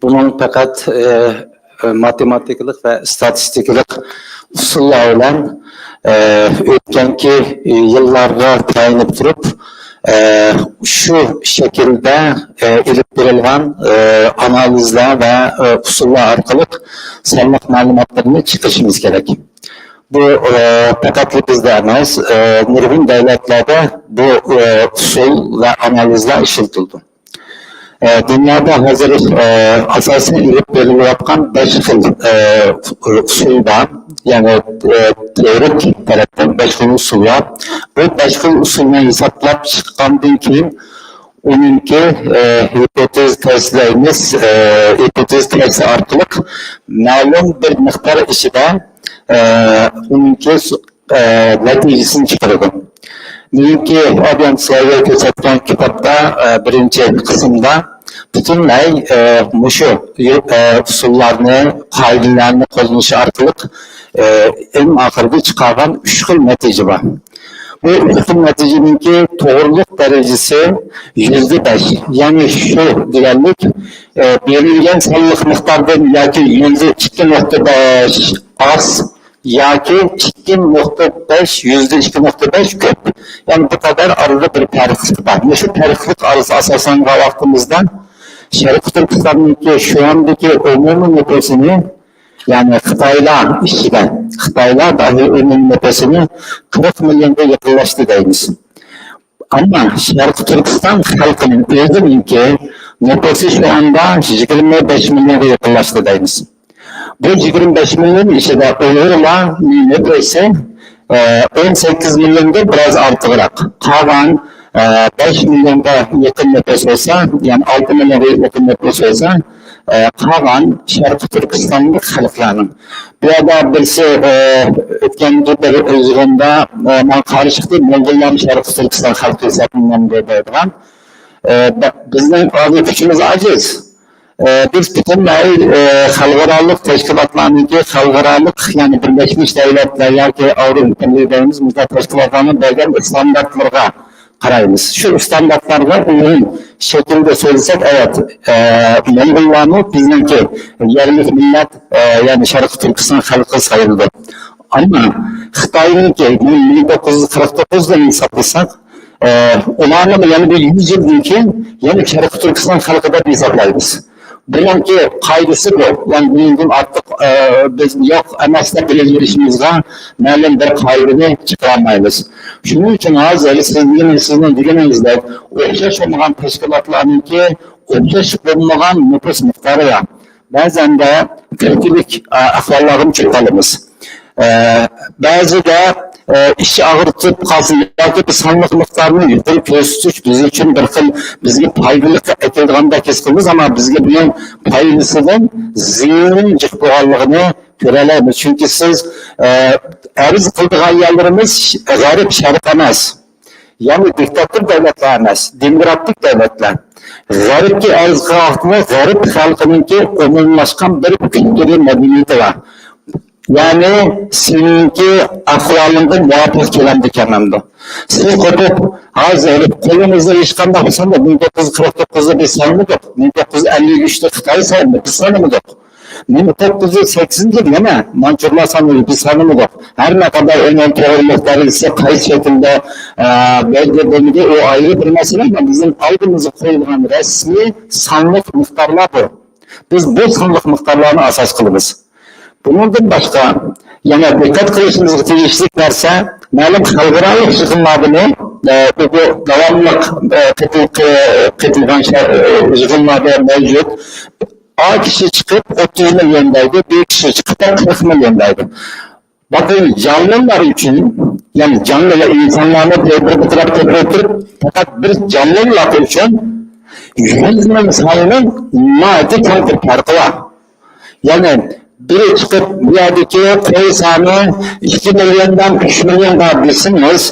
بۇنىڭ پەقەت، ئە، ماتېماتىكىلىق ۋە ئىستاتىستىكىلىق ئۇسۇللار بىلەن، ئە، ئۆتكەنكى يىللارغا تايىنىپ تۇرۇپ، ئە، شۇ شەكىلدە، ئە، ئېلىپ بېرىلغان، ئە، ئانالىزلار ۋە، ئە، ئۇسۇللار ئارقىلىق سانلىق مەلۇماتلارنى چىقىرىشىمىز كېرەك. بۇ، ئە، پەقەتلا بىزدە ئەمەس، ئە، نۇرغۇن دۆلەتلەردە بۇ، ئە، ئۇسۇل ۋە ئانالىزلار ئىشلىتىلىدۇ. ئە، دۇنيادا ھازىر، ئە، ئاساسەن ئېلىپ بېرىلىۋاتقان بەش خىل، ئە، ئۇسۇل بار. يەنى، ئە، تېئورىك تەرەپتىن بەش خىل ئۇسۇل بار. بۇ بەش خىل ئۇسۇلنى ھېسابلاپ چىققاندىن كېيىن، ئۇنىڭكى، ئە، ھىپوتېز تەستىلەيمىز. ئە، ھىپوتېز تەستى ئارقىلىق مەلۇم بىر مىقدار ئىچىدە، ئە، ئۇنىڭكى ئە، نەتىجىسىنى چىقىرىدۇ. بۈگۈنكى ئوبيېكت سىلەرگە كۆرسەتكەن كىتابتا، ئە، بىرىنچى قىسىمدا پۈتۈنلەي، ئە، مۇشۇ، ئە، ئۇسۇللارنى، قائىدىلەرنى قوللىنىش ئارقىلىق، ئە، ئەڭ ئاخىرىدا چىقارغان ئۈچ خىل نەتىجە بار. بۇ ئۈچ خىل نەتىجىنىڭكى توغرىلىق دەرىجىسى يۈزدە بەش. يەنى شۇ دېگەنلىك، ئە، بېرىلگەن سانلىق مىقداردىن ياكى يۈزدە ئىككى نۇقتا بەش ئاز، ياكى ئىككى نۇقتا بەش، يۈزدە ئىككى نۇقتا بەش كۆپ. يەنى بۇ قەدەر ئارىدا بىر پەرقلىق بار. مۇشۇ پەرقلىق ئارىسى ئاساسلانغان ۋاقتىمىزدا شەرقىي تۈركىستاننىڭكى شۇ ئاندىكى ئومۇمىي نوپۇسىنى، يەنى خىتايلار ئىچىدە، خىتايلار داھىي ئومۇمىي نوپۇسىنى قىرىق مىليونغا يېقىنلاشتى دەيمىز. ئەمما شەرقىي تۈركىستان خەلقىنىڭ ئۆزىنىڭكى نوپۇسى شۇ ئاندا يىگىرمە بەش مىليونغا يېقىنلاشتى دەيمىز. بۇ يىگىرمە بەش مىليون ئىچىدە ئۇيغۇرلارنىڭ نوپۇسى، ئە، ئون سەككىز مىليوندىن بىراز ئارتۇقراق. قالغان، ئە، بەش مىليونغا يېقىن نوپۇس بولسا، يەنى ئالتە مىليونغا يېقىن نوپۇس بولسا، ئە، قالغان شەرقىي تۈركىستانلىق خەلقلەرنىڭ. بۇ يەردە بىرسى، ئە، ئۆتكەن بىر يىغىندا، ئە، ماڭا قارشى چىقتى، موڭغۇللارمۇ شەرقىي تۈركىستان خەلقى ھېسابلىنامدۇ دەيدىغان. ئە، بە-، بىزنىڭ ھازىر كۈچىمىز ئاجىز. ئە، بىز پۈتۈنلەي، ئە، خەلقئارالىق تەشكىلاتلارنىڭكى، خەلقئارالىق، يەنى بىرلەشمىش دەۋلەتلەر ياكى ئاۋروپا بىرلىكى دەيمىز، مۇشۇنداق تەشكىلاتلارنىڭ بەرگەن ئىستاندارتلىرىغا قارايمىز. شۇ ئىستاندارتلارغا ئۇيغۇن شەكىلدە سۆزلىسەك، ئەۋەت، ئە، موڭغۇللارمۇ بىزنىڭكى يەرلىك مىللەت، ئە، يەنى شەرقىي تۈركىستان خەلقى سايىلىدۇ. ئەمما خىتاينىڭكى مىڭ توققۇز يۈز قىرىق توققۇزدىن ھېسابلىساق، ئە، ئۇلارنىمۇ يەنە بىر يۈز يىلدىن كېيىن يەنە شەرقىي تۈركىستان خەلقى دەپ ھېسابلايمىز. بۇنىڭكى قائىدىسى بۇ. يەنى بۇنىڭدىن ئارتۇق، ئە، بىز يوق ئەمەس دەپ بىلىۋېرىشىمىزغا مەلۇم بىر قائىدىنى چىقىرالمايمىز. شۇنىڭ ئۈچۈن ھازىر سىز دېگىنىڭىز، سىزنىڭ دېگىنىڭىزدەك ئوخشاش بولمىغان تەشكىلاتلارنىڭكى ئوخشاش بولمىغان نوپۇس مىقدارى بار. بەزەندە كۈلكىلىك، ئە، ئەھۋاللارغىمۇ چۈشۈپ قالىمىز. ئە، بەزىدە، ئە، ئىچ ئاغرىتىپ قالسا ياكى بىر سانلىق مىقدارنى يۇقىرى كۆرسىتىش بىز ئۈچۈن بىر خىل بىزگە پايدىلىق ئەكېلىدىغاندەك ھېس قىلىمىز، ئەمما بىزگە بۇنىڭ پايدىسىدىن زىيىنى جىق بولغانلىقىنى كۆرەلەيمىز. چۈنكى سىز، ئە، ئەرز قىلىدىغان يەرلىرىمىز غەرب، شەرق ئەمەس. يەنى دىكتاتور دۆلەتلەر ئەمەس، دېموكراتىك دۆلەتلەر. غەربكە ئەرز قىلغان ۋاقتىدا غەرب خەلقىنىڭكى ئومۇملاشقان بىر كۈلتۈرى، مەدەنىيىتى بار. يەنى سېنىڭكى ئەھۋالىڭغا مۇۋاپىق كېلەمدىكەن ئەمدى. سىز قوپۇپ، ھازىر قولىڭىزدا ھېچقانداق بىر سان يوق. مىڭ توققۇز يۈز قىرىق توققۇزدا بىز سانىمىدۇق. مىڭ توققۇز يۈز ئەللىك ئۈچتە خىتاي سانىدى، بىز سانىمىدۇق. مىڭ توققۇز يۈز سەكسىنىدە يەنە مانچۇرلار سانىدى، بىز سانىمىدۇق. ھەر نەقەدەر ئۇنىڭ توغرىلىق دەرىجىسى قايسى شەكىلدە، ئە، بەلگىلىنىدۇ، ئۇ ئايرى بىر مەسىلە، ئەمما بىزنىڭ ئالدىمىزغا قويۇلغان رەسمىي سانلىق مىقدارلار بۇ. بىز بۇ سانلىق مىقدارلارنى ئاساس قىلىمىز. بۇنىڭدىن باشقا، يەنە دىققەت قىلىشىمىزغا تېگىشلىك نەرسە، مەلۇم خەلقئارالىق يىغىنلاردىمۇ، ئە، بۇ، بۇ داۋاملىق، ئە، قېتىل-، قېتىلغان شە-، ئە، يىغىنلاردا مەۋجۇت. ئا كىشى چىقىپ ئوتتۇز مىليون دەيدۇ، بى كىشى چىقىپ قىرىق مىليون دەيدۇ. بۇ جانلىلار ئۈچۈن، يەنى جانلىلار ئىنسانلارنى بىر، بىر تەرەپكە ئولتۇرۇپ، پەقەت بىر جانلىلار ئۈچۈن يۈز مىڭ سانىنىڭ ناھايىتى چوڭ بىر پەرقى بار. يەنى بىرى چىقىپ، بۇ يەردىكى قوي سانى ئىككى مىليوندىن ئۈچ مىليونغا دېسىڭىز،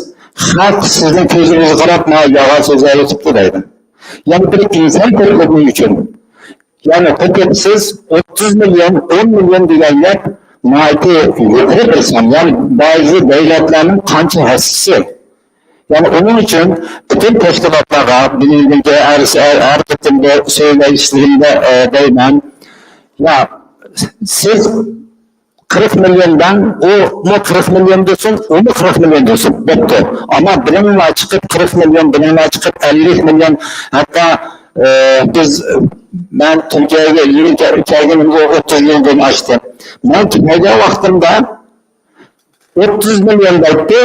خەق سىزنىڭ كۆزىڭىزگە قاراپ، مانا يالغان سۆزلەۋېتىپتۇ دەيدۇ. يەنى بىر ئىنسان كۆپلۈكى ئۈچۈن. يەنى قوپۇپ سىز ئوتتۇز مىليون، ئون مىليون دېگەن گەپ ناھايىتى يۇقىرى بىر سان. يەنى بەزى دۆلەتلەرنىڭ قانچە ھەسسىسى. يەنى ئۇنىڭ ئۈچۈن پۈتۈن تەشكىلاتلارغا بۈگۈنكى ھەر، ھەر، ھەر قېتىمدا سۆزلەشلىرىمدە، ئە، دەيمەن. يا، سىز قىرىق مىليون دەڭ، ئۇمۇ قىرىق مىليون دېسۇن، ئۇمۇ قىرىق مىليون دېسۇن، بوپتۇ. ئەمما بىرىڭلار چىقىپ قىرىق مىليون، بىرىڭلار چىقىپ ئەللىك مىليون، ھەتتا، ئە، بىز، مەن تۈركىيەگە يېڭى كە-، كەلگىنىمگە ئوتتۇز يىلدىن ئاشتى. مەن كەلگەن ۋاقتىمدا ئوتتۇز مىليون دەيتتى،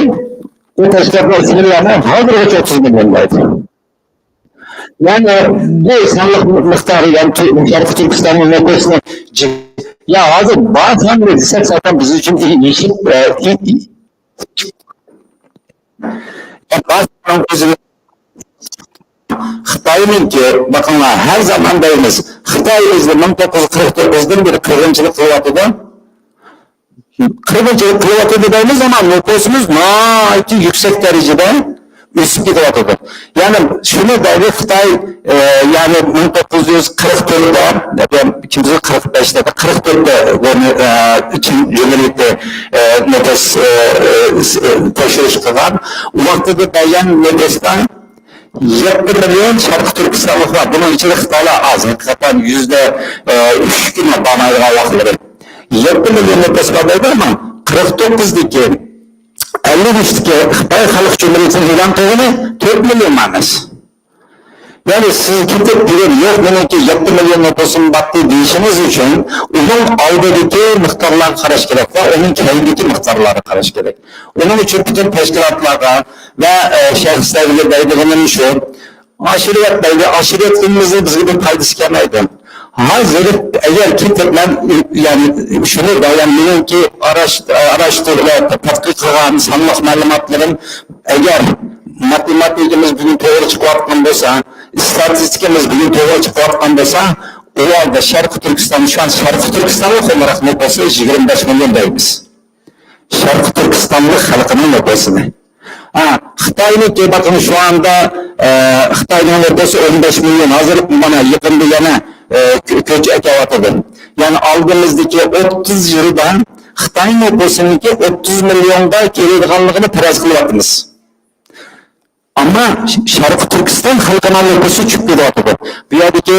ئۇ تەشكىلاتنىڭ ئىچىدىكىلەرمۇ ھازىرغىچە ئوتتۇز مىليون دەيدۇ. يەنى بۇ سانلىق مىقدارى، يەنى تۈ-، شەرقىي تۈركىستاننىڭ نوپۇسىنى جى-، يا ھازىر بار ساننى دېسەك، زاتەن بىز ئۈچۈن ئېشىپ، ئە، ئى-، ئى-، يا بار ساننىڭ ئۆزىنى خىتاينىڭكى، بېقىڭلار، ھەر زامان دەيمىز، خىتاي ئۆزى مىڭ توققۇز يۈز قىرىق توققۇزدىن بېرى قىرغىنچىلىق قىلىۋاتىدۇ. قىرغىنچىلىق قىلىۋاتىدۇ دەيمىز، ئەمما نوپۇسىمىز ناھايىتى يۈكسەك دەرىجىدە ئۆسۈپ كېتىۋاتىدۇ. يەنى شۇنى دەيلى، خىتاي، ئە، يەنى مىڭ توققۇز يۈز قىرىق تۆتتە، قىرىق بەشتە، قىرىق تۆتتە بۇنى، ئە، چىن جۇمھۇرىيىتى، ئە، نوپۇس، ئە، ئە، تەكشۈرۈش قىلغان. ئۇ ۋاقتىدا بەرگەن نوپۇستا يەتتە مىليون شەرقىي تۈركىستانلىق بار. بۇنىڭ ئىچىدە خىتايلار ئاز. ھەقىقەتەن يۈزدە، ئە، ئۈچكىلا بارمايدىغان ۋاقىتلىرى. يەتتە مىليون نوپۇس بار دەيدۇ، ئەمما قىرىق توققۇزدىكى، ئەللىك ئۈچتىكى خىتاي خەلق جۇمھۇرىيىتىنىڭ ئېلان قىلغىنى تۆت مىليون ئەمەس. يەنى سىز كېتىپ بۈگۈن يوق، مېنىڭكى يەتتە مىليون نوپۇسۇم باتتى دېيىشىڭىز ئۈچۈن، ئۇنىڭ ئالدىدىكى مىقدارلارغا قاراش كېرەك ۋە ئۇنىڭ كەينىدىكى مىقدارلارغا قاراش كېرەك. ئۇنىڭ ئۈچۈن پۈتۈن تەشكىلاتلارغا ۋە، ئە، شەخسلەرگە دەيدىغىنىم شۇ، ئاشۇرۇۋەتمەيلى، ئاشۇرۇۋەتكىنىمىزنىڭ بىزگە بىر پايدىسى كەلمەيدۇ. ھازىر ئەگەر كېتىپ مەن، يەنى شۇنى دەيمەن، مېنىڭكى ئاراش-، ئاراشتۇرۇپ ۋە تەتقىق قىلغان سانلىق مەلۇماتلىرىم، ئەگەر ماتېماتىكىمىز بۈگۈن توغرا چىقىۋاتقان بولسا، ئىستاتىستىكىمىز بۈگۈن توغرا چىقىۋاتقان بولسا، ئۇ ھالدا شەرقىي تۈركىستان، شۇ ئان شەرقىي تۈركىستانلىق ئولتۇراق نوپۇسى يىگىرمە بەش مىليون دەيمىز. شەرقىي تۈركىستانلىق خەلقىنىڭ نوپۇسىنى. ھە، خىتاينىڭكى بېقىڭ شۇ ئاندا، ئە، خىتاينىڭ نوپۇسى ئون بەش مىليون، ھازىر مانا يېقىندا يەنە، ئە، كۆ-، كۆچ ئەكەۋاتىدۇ. يەنى ئالدىمىزدىكى ئوتتۇز يىلدا خىتاي نوپۇسىنىڭكى ئوتتۇز مىليونغا كېلىدىغانلىقىنى پەرەز قىلىۋاتىمىز. ئەمما شەرقىي تۈركىستان خەلقىنىڭ نوپۇسى چۈشۈپ كېتىۋاتىدۇ. بۇ يەردىكى،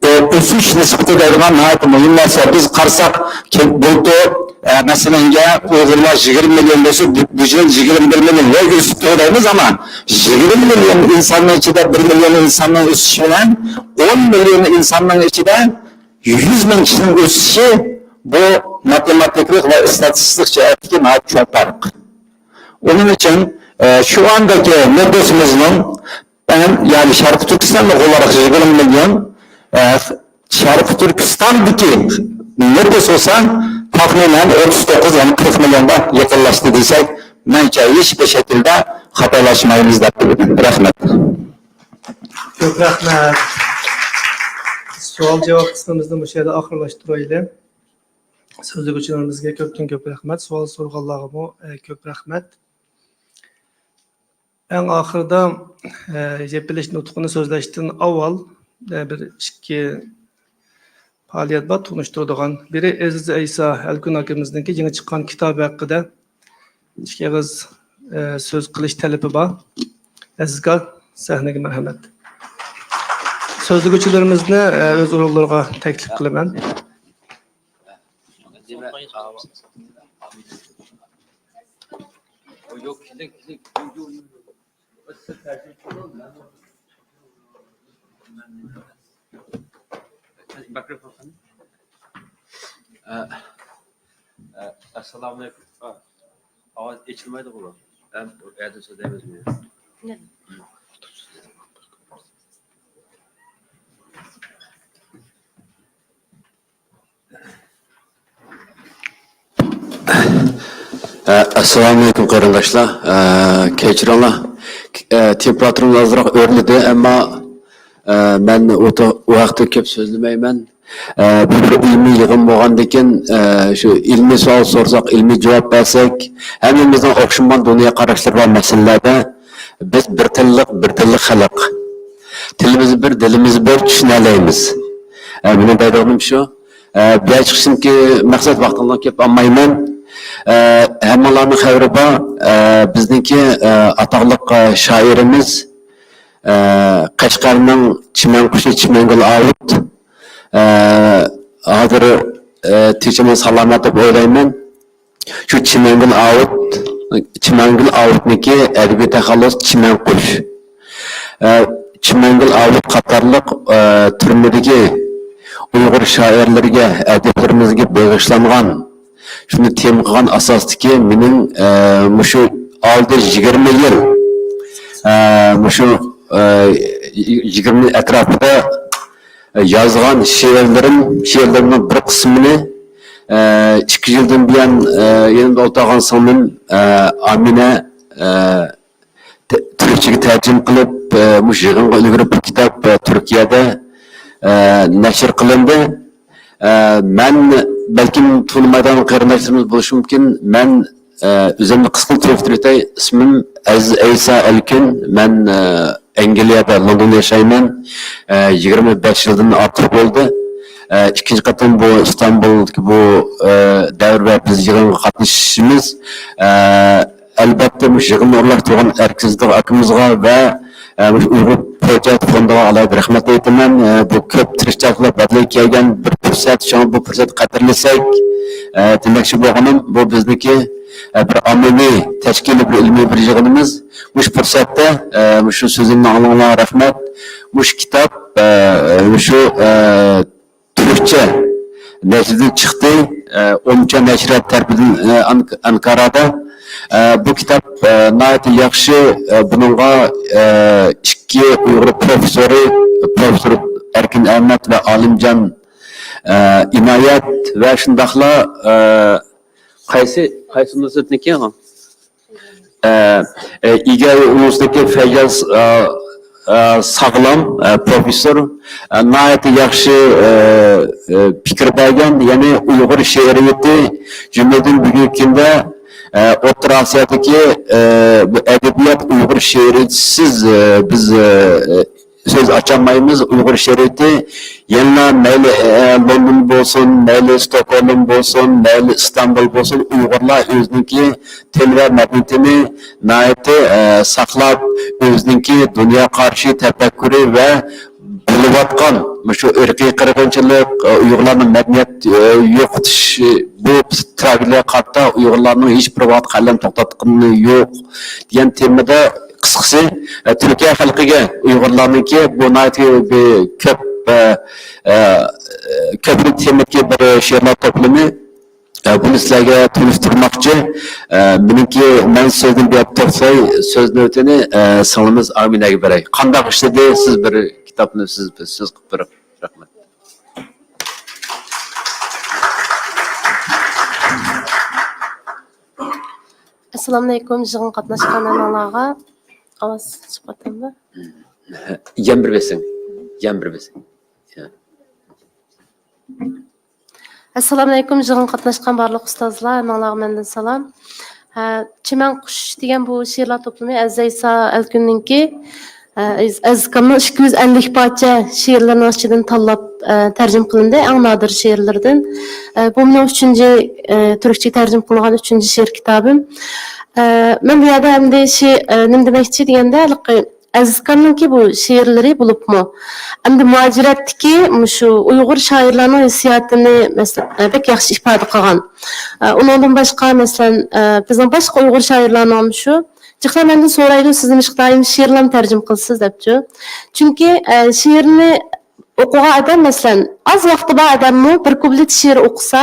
ئە، ئۆسۈش نىسبىتى دەيدىغان ناھايىتى مۇھىم نەرسە. بىز قارىساق، كە-، بۇلتۇر، ئە، مەسىلەنگە ئۇيغۇرلار يىگىرمە مىليون بولسا، بۇ، بۇ يىل يىگىرمە بىر مىليون ۋە ئۆسۈپ تۇرۇۋاتىمىز، ئەمما يىگىرمە مىليون ئىنساننىڭ ئىچىدە بىر مىليون ئىنساننىڭ ئۆسۈشى بىلەن ئون مىليون ئىنساننىڭ ئىچىدە يۈز مىڭ كىشىنىڭ ئۆسۈشى، بۇ ماتېماتىكىلىق ۋە ئىستاتىستىك جەھەتتىكى ناھايىتى چوڭ پەرق. ئۇنىڭ ئۈچۈن، ئە، شۇ ئاندىكى نوپۇسىمىزنىڭ، ئەم، يەنى شەرقىي تۈركىستانلىق ئولتۇراق يىگىرمە مىليون، ئە، شەرقىي تۈركىستاندىكى نوپۇس بولسا تەخمىنەن ئوتتۇز توققۇز، يەنى قىرىق مىليونغا يېقىنلاشتى دېسەك، مەنچە ھېچبىر شەكىلدە خاتالاشمايمىز دەپ بىلىمەن. رەھمەت. كۆپ رەھمەت. سوئال-جاۋاب قىسمىمىزنى مۇشۇ يەردە ئاخىرلاشتۇرايلى. سۆزلىگۈچىلىرىمىزگە كۆپتىن كۆپ رەھمەت. سوئال سورىغانلارغىمۇ، ئە، كۆپ رەھمەت. ئەڭ ئاخىرىدا، ئە، يېپىلىش نۇتقىنى سۆزلەشتىن ئاۋۋال، ئە، بىر ئىككى پائالىيەت بار تونۇشتۇرىدىغان. بىرى ئەزىز ئەيسا ئەلكۈن ئاكىمىزنىڭكى يېڭى چىققان كىتابى ھەققىدە ئىككى ئېغىز، ئە، سۆز قىلىش تەلىپى بار. ئەزىز ئاكا، سەھنىگە مەرھەمەت. سۆزلىگۈچىلىرىمىزنى، ئە، ئۆز ئورۇنلىرىغا تەكلىپ قىلىمەن. ئەسسالامۇئەلەيكۇم. ئاۋاز ئېچىلمايدىغۇ بۇ؟ ھەم ئەدە سۆزلەيمىزمۇ؟ ئە، ئەسسالامۇئەلەيكۇم قېرىنداشلار. ئە، كەچۈرۈڭلار. ئە، تېمپېراتۇرىمىز ئازراق ئۆرلىدى، ئەمما، ئە، مەن ئۇ تو-، ئۇ ھەقتە كۆپ سۆزلىمەيمەن. ئە، بۇ بىر ئىلمىي يىغىن بولغاندىكىن، ئە، شۇ ئىلمىي سوئال سورىساق، ئىلمىي جاۋاب بەرسەك، ھەممىمىزنىڭ ئوخشىمىغان دۇنيا قاراشلىرى بار مەسىلىلەردە بىز بىر تىللىق، بىر دىللىق خەلق. تىلىمىز بىر، دىلىمىز بىر، چۈشىنەلەيمىز. ئە، مېنىڭ دەيدىغىنىم شۇ. ئە، بۇ يەرگە چىقىشىمدىكى مەقسەت، ۋاقتىڭلارنى كۆپ ئالمايمەن. ئە، ھەممىڭلارنىڭ خەۋىرى بار. ئە، بىزنىڭكى، ئە، ئاتاقلىق، ئە، شائىرىمىز، ئە، قەشقەرنىڭ چىمەن قۇشى چىمەنگۈل ئاۋۇت. ئە، ھازىر، ئە، تىنچ-ئامان سالامەت دەپ ئويلايمەن. شۇ چىمەنگۈل ئاۋۇت، چىمەنگۈل ئاۋۇتنىڭكى ئەدەبىي تەخەللۇس چىمەن قۇش. ئە، چىمەنگۈل ئاۋۇت قاتارلىق، ئە، تۈرمىدىكى ئۇيغۇر شائىرلىرىگە، ئەدىبلىرىمىزگە بېغىشلانغان، شۇنى تېما قىلغان ئاساستىكى مېنىڭ، ئە، مۇشۇ ئالدى يىگىرمە يىل، ئە، مۇشۇ، ئە، يىگىرمە يىل ئەتراپىدا يازغان شېئىرلىرىم، شېئىرلىرىمنىڭ بىر قىسمىنى، ئە، ئىككى يىلدىن بۇيان، ئە، يېنىمدا ئولتۇرغان سىڭلىم، ئە، ئامىنە، ئە، تە-، تۈركچىگە تەرجىمە قىلىپ، ئە، مۇشۇ يىغىنغا ئۈلگۈرۈپ بۇ كىتاب، ئە، تۈركىيەدە، ئە، نەشر قىلىندى. ئە، مەن بەلكىم تونۇمايدىغان قېرىنداشلىرىمىز بولۇشى مۇمكىن. مەن ئە، ئۆزۈمنى قىسقىلا تونۇشتۇرۇپ ئۆتەي. ئىسمىم ئەزىز ئەيسا ئەلكۈن. مەن، ئە، ئەنگلىيەدە، لوندوندا ياشايمەن. ئە، يىگىرمە بەش يىلدىن ئارتۇق بولدى. ئە، ئىككىنچى قېتىم بۇ ئىستانبۇلدىكى بۇ، ئە، دەۋر ۋە بىز يىغىنغا قاتنىشىشىمىز، ئە، ئەلبەتتە، مۇشۇ يىغىننى ئورۇنلاشتۇرغان ئەركىن سىدىق ئاكىمىزغا ۋە، ئە، مۇشۇ ئۇيغۇر پروجېكت فوندىغا ئالاھىدە رەھمەت ئېيتىمەن. ئە، بۇ كۆپ تىرىشچانلىقلار بەدىلىگە كەلگەن بىر پۇرسەت، شۇڭا بۇ پۇرسەتنى قەدىرلىسەك، ئە، دېمەكچى بولغىنىم، بۇ بىزنىڭكى، ئە، بىر ئاممىۋى تەشكىلىي بىر ئىلمىي بىر يىغىنىمىز. مۇشۇ پۇرسەتتە، ئە، مۇشۇ سۆزۈمنى ئاڭلىغىنىڭلارغا رەھمەت. مۇشۇ كىتاب، ئە، مۇشۇ، ئە، تۈركچە نەشردىن چىقتى. ئە، ئومچا نەشرىيات تەرىپىدىن، ئە، ئانك-، ئانكارادا. ئە، بۇ كىتاب، ئە، ناھايىتى ياخشى. ئە، بۇنىڭغا، ئە، ئىككى ئۇيغۇر پروفېسسورى، پروفېسسور ئەركىن ئەمەت ۋە ئالىمجان، ئە، ئىنايەت ۋە شۇنداقلا، ئە، قايسى، قايسى ئۇنىۋېرسىتېتنىڭكى؟ ئە، ئە، ئىگە ئۇنىۋېرسىتېتىدىكى فەيياز، ئە، ئە، ساغلام، ئە، پروفېسسور، ئە، ناھايىتى ياخشى، ئە، ئە، پىكىر بەرگەن، يەنى ئۇيغۇر شېئىرىيىتى، جۈملىدىن بۈگۈنكى كۈندە، ئە، ئوتتۇرا ئاسىيادىكى، ئە، بۇ ئەدەبىيات ئۇيغۇر شېئىرىيىتىسىز، ئە، بىز، ئە، ئە، سۆز ئاچالمايمىز. ئۇيغۇر شېئىرىيىتى يەنىلا مەيلى، ئە، لوندون بولسۇن، مەيلى ستوكھولم بولسۇن، مەيلى ئىستانبۇل بولسۇن، ئۇيغۇرلار ئۆزىنىڭكى تىل ۋە مەدەنىيىتىنى ناھايىتى، ئە، ساقلاپ، ئۆزىنىڭكى دۇنيا قارىشى، تەپەككۇرى ۋە بولۇۋاتقان مۇشۇ ئىرقىي قىرغىنچىلىق، ئە، ئۇيغۇرلارنىڭ مەدەنىيەت، ئە، يوقىتىش، بۇ تراگېدىيەگە قارىتا ئۇيغۇرلارنىڭ ھېچ بىر ۋاقىت قەلەم توختاتقىنى يوق دېگەن تېمىدا قىسقىسى، ئە، تۈركىيە خەلقىگە، ئۇيغۇرلارنىڭكى بۇ ناھايىتى بىر كۆپ، ئە، ئە، كۆپلۈك تېمىدىكى بىر شېئىرلار توپلىمى. ئە، بۇنى سىلەرگە تونۇشتۇرماقچى. ئە، مېنىڭكى، مەن سۆزدىن بۇ يەردە توختىتاي، سۆز نۆۋىتىنى، ئە، سىڭلىمىز ئامىنەگە بېرەي. قانداق ئىشلىدى؟ سىز بىر كىتابنى سىز بىر سۆز قىلىپ بېرىڭ. رەھمەت. ئەسسالامۇئەلەيكۇم، يىغىنغا قاتناشقان ھەممىڭلارغا. ئاۋاز چىقىۋاتامدۇ؟ يەنە بىر بېسىڭ. يەنە بىر بېسىڭ. ئەسسالامۇئەلەيكۇم، يىغىنغا قاتناشقان بارلىق ئۇستازلار، ھەممىڭلارغا مەندىن سالام. ھە، چىمەن قۇش دېگەن بۇ شېئىرلار توپلىمى ئەزىز ئەيسا ئەلكۈننىڭكى، ئە، ئەز-، ئەزىز ئاكامنىڭ ئىككى يۈز ئەللىك پارچە شېئىرلىرىنىڭ ئىچىدىن تاللاپ، ئە، تەرجىمە قىلىندى. ئەڭ نادىر شېئىرلىرىدىن. ئە، بۇ مېنىڭ ئۈچىنچى، ئە، تۈركچىگە تەرجىمە قىلىنغان ئۈچىنچى شېئىر كىتابىم. ئە، مەن بۇ يەردە ئەمدى شې-، ئە، نېمە دېمەكچى دېگەندە، ھېلىقى ئەزىز ئاكامنىڭكى بۇ شېئىرلىرى بولۇپمۇ، ئەمدى مۇھاجىرەتتىكى مۇشۇ ئۇيغۇر شائىرلارنىڭ ھېسسىياتىنى، مەسىلەن، بەك ياخشى ئىپادە قىلغان. ئۇنىڭدىن باشقا، مەسىلەن، بىزنىڭ باشقا ئۇيغۇر شائىرلارنىڭمۇ شۇ، جىقلار مەندىن سورايدۇ، سىز نېمىشقا دائىم شېئىرلارنى تەرجىمە قىلىسىز دەپچۇ. چۈنكى، شېئىرنى ئوقۇغان ئادەم، مەسىلەن، ئاز ۋاقتى بار ئادەممۇ بىر كۇپلېت شېئىر ئوقۇسا،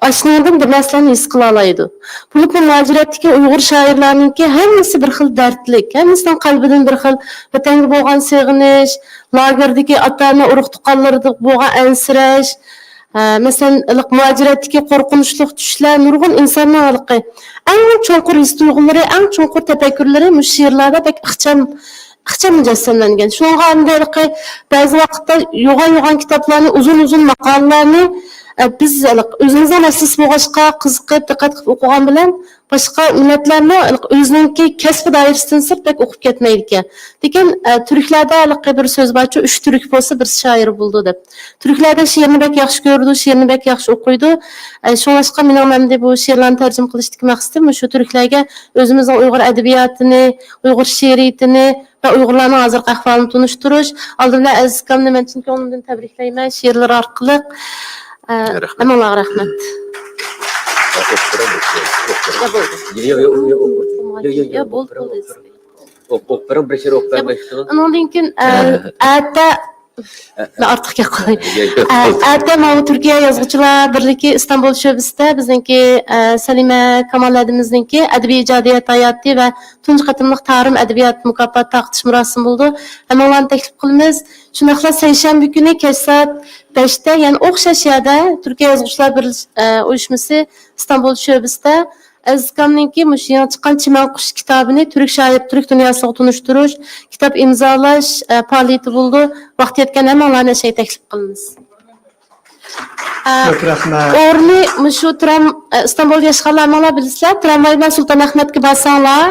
ئاشۇنىڭدىن بىر نەرسىلەرنى ھېس قىلالايدۇ. بولۇپمۇ مۇھاجىرەتتىكى ئۇيغۇر شائىرلارنىڭكى ھەممىسى بىر خىل دەردلىك، ھەممىسىنىڭ قەلبىدىن بىر خىل ۋەتەنگە بولغان سېغىنىش، لاگېردىكى ئاتا-ئانا، ئۇرۇق-تۇغقانلىرىغا بولغان ئەنسىرەش، ھە، مەسىلەن، ھېلىقى مۇھاجىرەتتىكى قورقۇنچلۇق چۈشلەر، نۇرغۇن ئىنساننىڭ ھېلىقى ئەڭ چوڭقۇر ھېس-تۇيغۇلىرى، ئەڭ چوڭقۇر تەپەككۇرلىرى مۇشۇ شېئىرلاردا بەك ئىخچام ئىخچام مۇجەسسەملەنگەن. شۇنىڭغا ئەمدى ھېلىقى بەزى ۋاقىتتا يوغان-يوغان كىتابلارنى، ئۇزۇن-ئۇزۇن ماقالىلەرنى، ئە، بىز ھېلىقى ئۆزىمىزنىڭ مەسىلىسى بولغاچقا قىزىقىپ، دىققەت قىلىپ ئوقۇغان بىلەن باشقا مىللەتلەرمۇ ھېلىقى ئۆزىنىڭكى كەسپى دائىرىسىدىن سىرت بەك ئوقۇپ كەتمەيدىكەن. لېكىن، ئە، تۈركلەردە ھېلىقى بىر سۆز بارچۇ، «ئۈچ تۈرك بولسا، بىرسى شائىر بولىدۇ» دەپ. تۈركلەردە شېئىرنى بەك ياخشى كۆرىدۇ، شېئىرنى بەك ياخشى ئوقۇيدۇ. ئە، شۇڭلاشقا مېنىڭ ئەمدى بۇ شېئىرلارنى تەرجىمە قىلىشتىكى مەقسىتىم مۇشۇ تۈركلەرگە ئۆزىمىزنىڭ ئۇيغۇر ئەدەبىياتىنى، ئۇيغۇر شېئىرىيىتىنى، ۋە ئۇيغۇرلارنىڭ ھازىرقى ئەھۋالىنى تونۇشتۇرۇش. ئالدى بىلەن ئەزىز ئاكامنى مەن چىن كۆڭلۈمدىن تەبرىكلەيمەن شېئىرلىرى ئارقىلىق. ئە، رەھمەت. ھەممىڭلارغا رەھمەت. ئوقۇپ بېرىڭ، بىر شېئىر، ئوقۇپ بېرىڭ. يا، بولدى. يا، يا، يا، يا، يا، ئوقۇپ بېرىڭ. يا، بولدى، بولدى. ئوقۇپ، ئوقۇپ بېرىڭ، بىر شېئىر ئوقۇپ بېرىڭ. ئۇنىڭدىن كېيىن، ئە، ئەتە، ئە، ئە، ئارتۇق گەپ قىلاي. يا، يا، ئە، ئەتە ماۋۇ تۈركىيە يازغۇچىلار بىرلىكى ئىستانبۇل شۆبىسىدە بىزنىڭكى، ئە، سەلىمە كامال ھەدىمىزنىڭكى ئەدەبىي ئىجادىيەت ھاياتى ۋە تۇنجى قېتىملىق تارىم ئەدەبىيات مۇكاپات تارقىتىش مۇراسىمى بولىدۇ. ھەممىڭلارنى تەكلىپ قىلىمىز. شۇنداقلا سەيشەنبە كۈنى كەچ سائەت بەشتە، يەنى ئوخشاش يەردە، تۈركىيە يازغۇچىلار بىرلىش-، ئە، ئۇيۇشمىسى ئىستانبۇل شۆبىسىدە ئەزىز ئاكامنىڭكى مۇشۇ يېڭى چىققان چىمەن قۇش كىتابىنى تۈرك شائىر، تۈرك دۇنياسىغا تونۇشتۇرۇش، كىتاب ئىمزالاش، ئە، پائالىيىتى بولىدۇ. ۋاقتى يەتكەندە ھەممىڭلارنى ئەشەگە تەكلىپ قىلىمىز. ئە، كۆپ رەھمەت. ئورنى مۇشۇ ترام-، ئە، ئىستانبۇلدا ياشىغانلار ھەممىڭلار بىلىسىلەر، ترامۋاي بىلەن سۇلتان ئەخمەتكە بارساڭلار،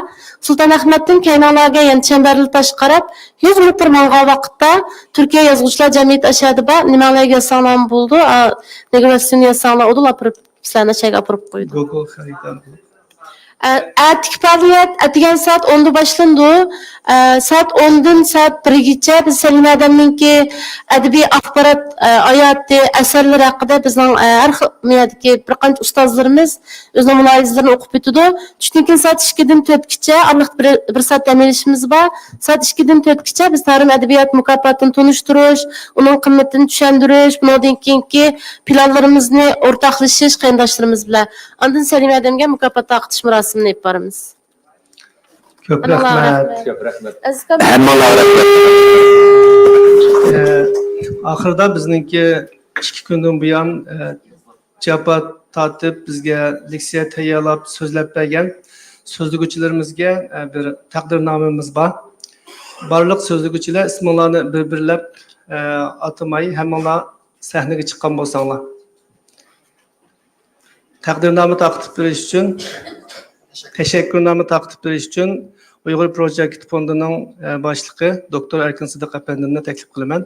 سۇلتان ئەخمەتتىن كەينىڭلارغا يەنە چەمبەرلى تاشقا قاراپ يۈز مېتىر ماڭغان ۋاقىتتا تۈركىيە يازغۇچىلار جەمئىيىتى ئاشۇ يەردە بار، نېمەڭلارگە يازساڭلارمۇ بولىدۇ، ئا، نېگىۋاسىيونى يازساڭلار ئۇدۇل ئاپىرىپ سىلەرنى ئاشۇ يەرگە ئاپىرىپ قويىدۇ. گوگول خەرىتە ئارقىلىق. ئە-، ئەتىكى پائالىيەت ئەتىگەن سائەت ئوندا باشلىنىدۇ. ئە، سائەت ئوندىن سائەت بىرگىچە بىز سەلىمە ھەدەمنىڭكى ئەدەبىي ئاخبارات، ئە، ھاياتى، ئەسەرلىرى ھەققىدە بىزنىڭ، ئە، ھەر خىل، بۇ يەردىكى بىر قانچە ئۇستازلىرىمىز ئۆزىنىڭ مۇلاھىزىلىرىنى ئوقۇپ ئۆتىدۇ. چۈشتىن كېيىن سائەت ئىككىدىن تۆتكىچە ئارىلىقتا بىر، بىر سائەت دەم ئېلىشىمىز بار. سائەت ئىككىدىن تۆتكىچە بىز تارىم ئەدەبىيات مۇكاپاتىنى تونۇشتۇرۇش، ئۇنىڭ قىممىتىنى چۈشەندۈرۈش، بۇنىڭدىن كېيىنكى پىلانلىرىمىزنى ئورتاقلىشىش قېرىنداشلىرىمىز بىلەن. ئاندىن سەلىمە ھەدەمگە مۇكاپات تارقىتىش مۇراسىمىنى ئېلىپ بارىمىز. كۆپ رەھمەت. كۆپ رەھمەت. ئەزىز ئاكام. ھەممىڭلارغا رەھمەت. ئە، ئاخىرىدا بىزنىڭكى ئىككى كۈندىن بۇيان، ئە، جاپا تارتىپ، بىزگە لېكسىيە تەييارلاپ، سۆزلەپ بەرگەن سۆزلىگۈچىلىرىمىزگە، ئە، بىر تەقدىرنامىمىز بار. بارلىق سۆزلىگۈچىلەر ئىسمىڭلارنى بىر-بىرلەپ، ئە، ئاتىماي، ھەممىڭلار سەھنىگە چىققان بولساڭلار. تەقدىرنامە تارقىتىپ بېرىش ئۈچۈن، تەشەككۈرنامە تارقىتىپ بېرىش ئۈچۈن ئۇيغۇر پروجېكت فوندىنىڭ، ئە، باشلىقى دوكتور ئەركىن سىدىق ئەپەندىمنى تەكلىپ قىلىمەن.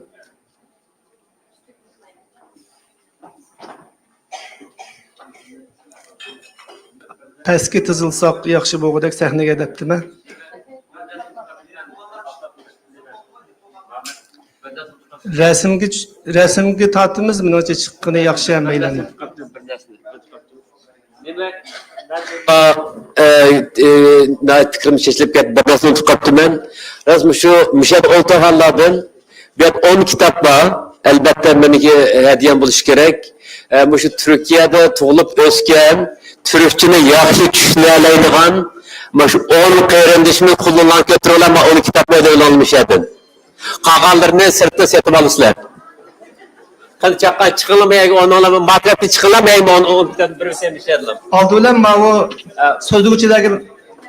پەسكە تىزىلساق ياخشى بولغۇدەك سەھنىگە دەپتىمەن. رەسىمگە چۈش-، رەسىمگە تارتىمىز، مېنىڭچە چىققىنى ياخشى ھەممەيلەننىڭ. ئە، ئە، ئە، ناھايىتى پىكرىم چېچىلىپ كەتتى، بىر نەرسىنى ئۇنتۇپ قاپتىمەن. راست مۇشۇ، مۇشۇ يەردە ئولتۇرغانلاردىن بۇ يەردە ئون كىتاب بار. ئەلبەتتە، مېنىڭكى ھەدىيەم بولۇشى كېرەك. ئە، مۇشۇ تۈركىيەدە تۇغۇلۇپ ئۆسكەن، تۈركچىنى ياخشى چۈشىنەلەيدىغان مۇشۇ ئون قېرىندىشىمنى قولۇڭلارنى كۆتۈرۈڭلار، مەن ئون كىتابنى ئېلىۋالىمەن مۇشۇ يەردىن. قالغانلىرىنى سىرتتا سېتىپ ئالىسىلەر. قېنى چاققان چىقىڭلار، مەيەگە ئونۇڭلار، ما تەرەپتىن چىقىڭلار، مەيەگە ئون، ئون بىتەن بىر سەن مىشەدلىم. ئالدى بىلەن ماۋۇ، ئە، سۆزلىگۈچىلەرگە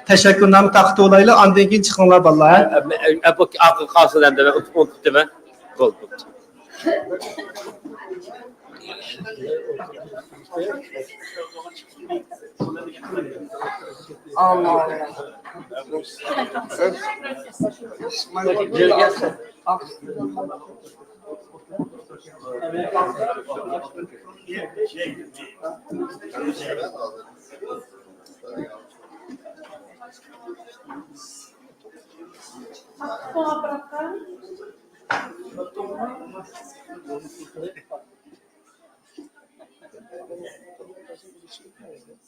تەشەككۈرنامە تارقىتىپ ئالايلى، ئاندىن كېيىن چىقىڭلار، بالىلار، ھە؟ ئە، ئە، ئە، بۇ ئارقىغا قالسۇن ئەمدى، مەن ئۇنتۇپ، ئۇنتۇپتىمەن. بولدى، بولدى.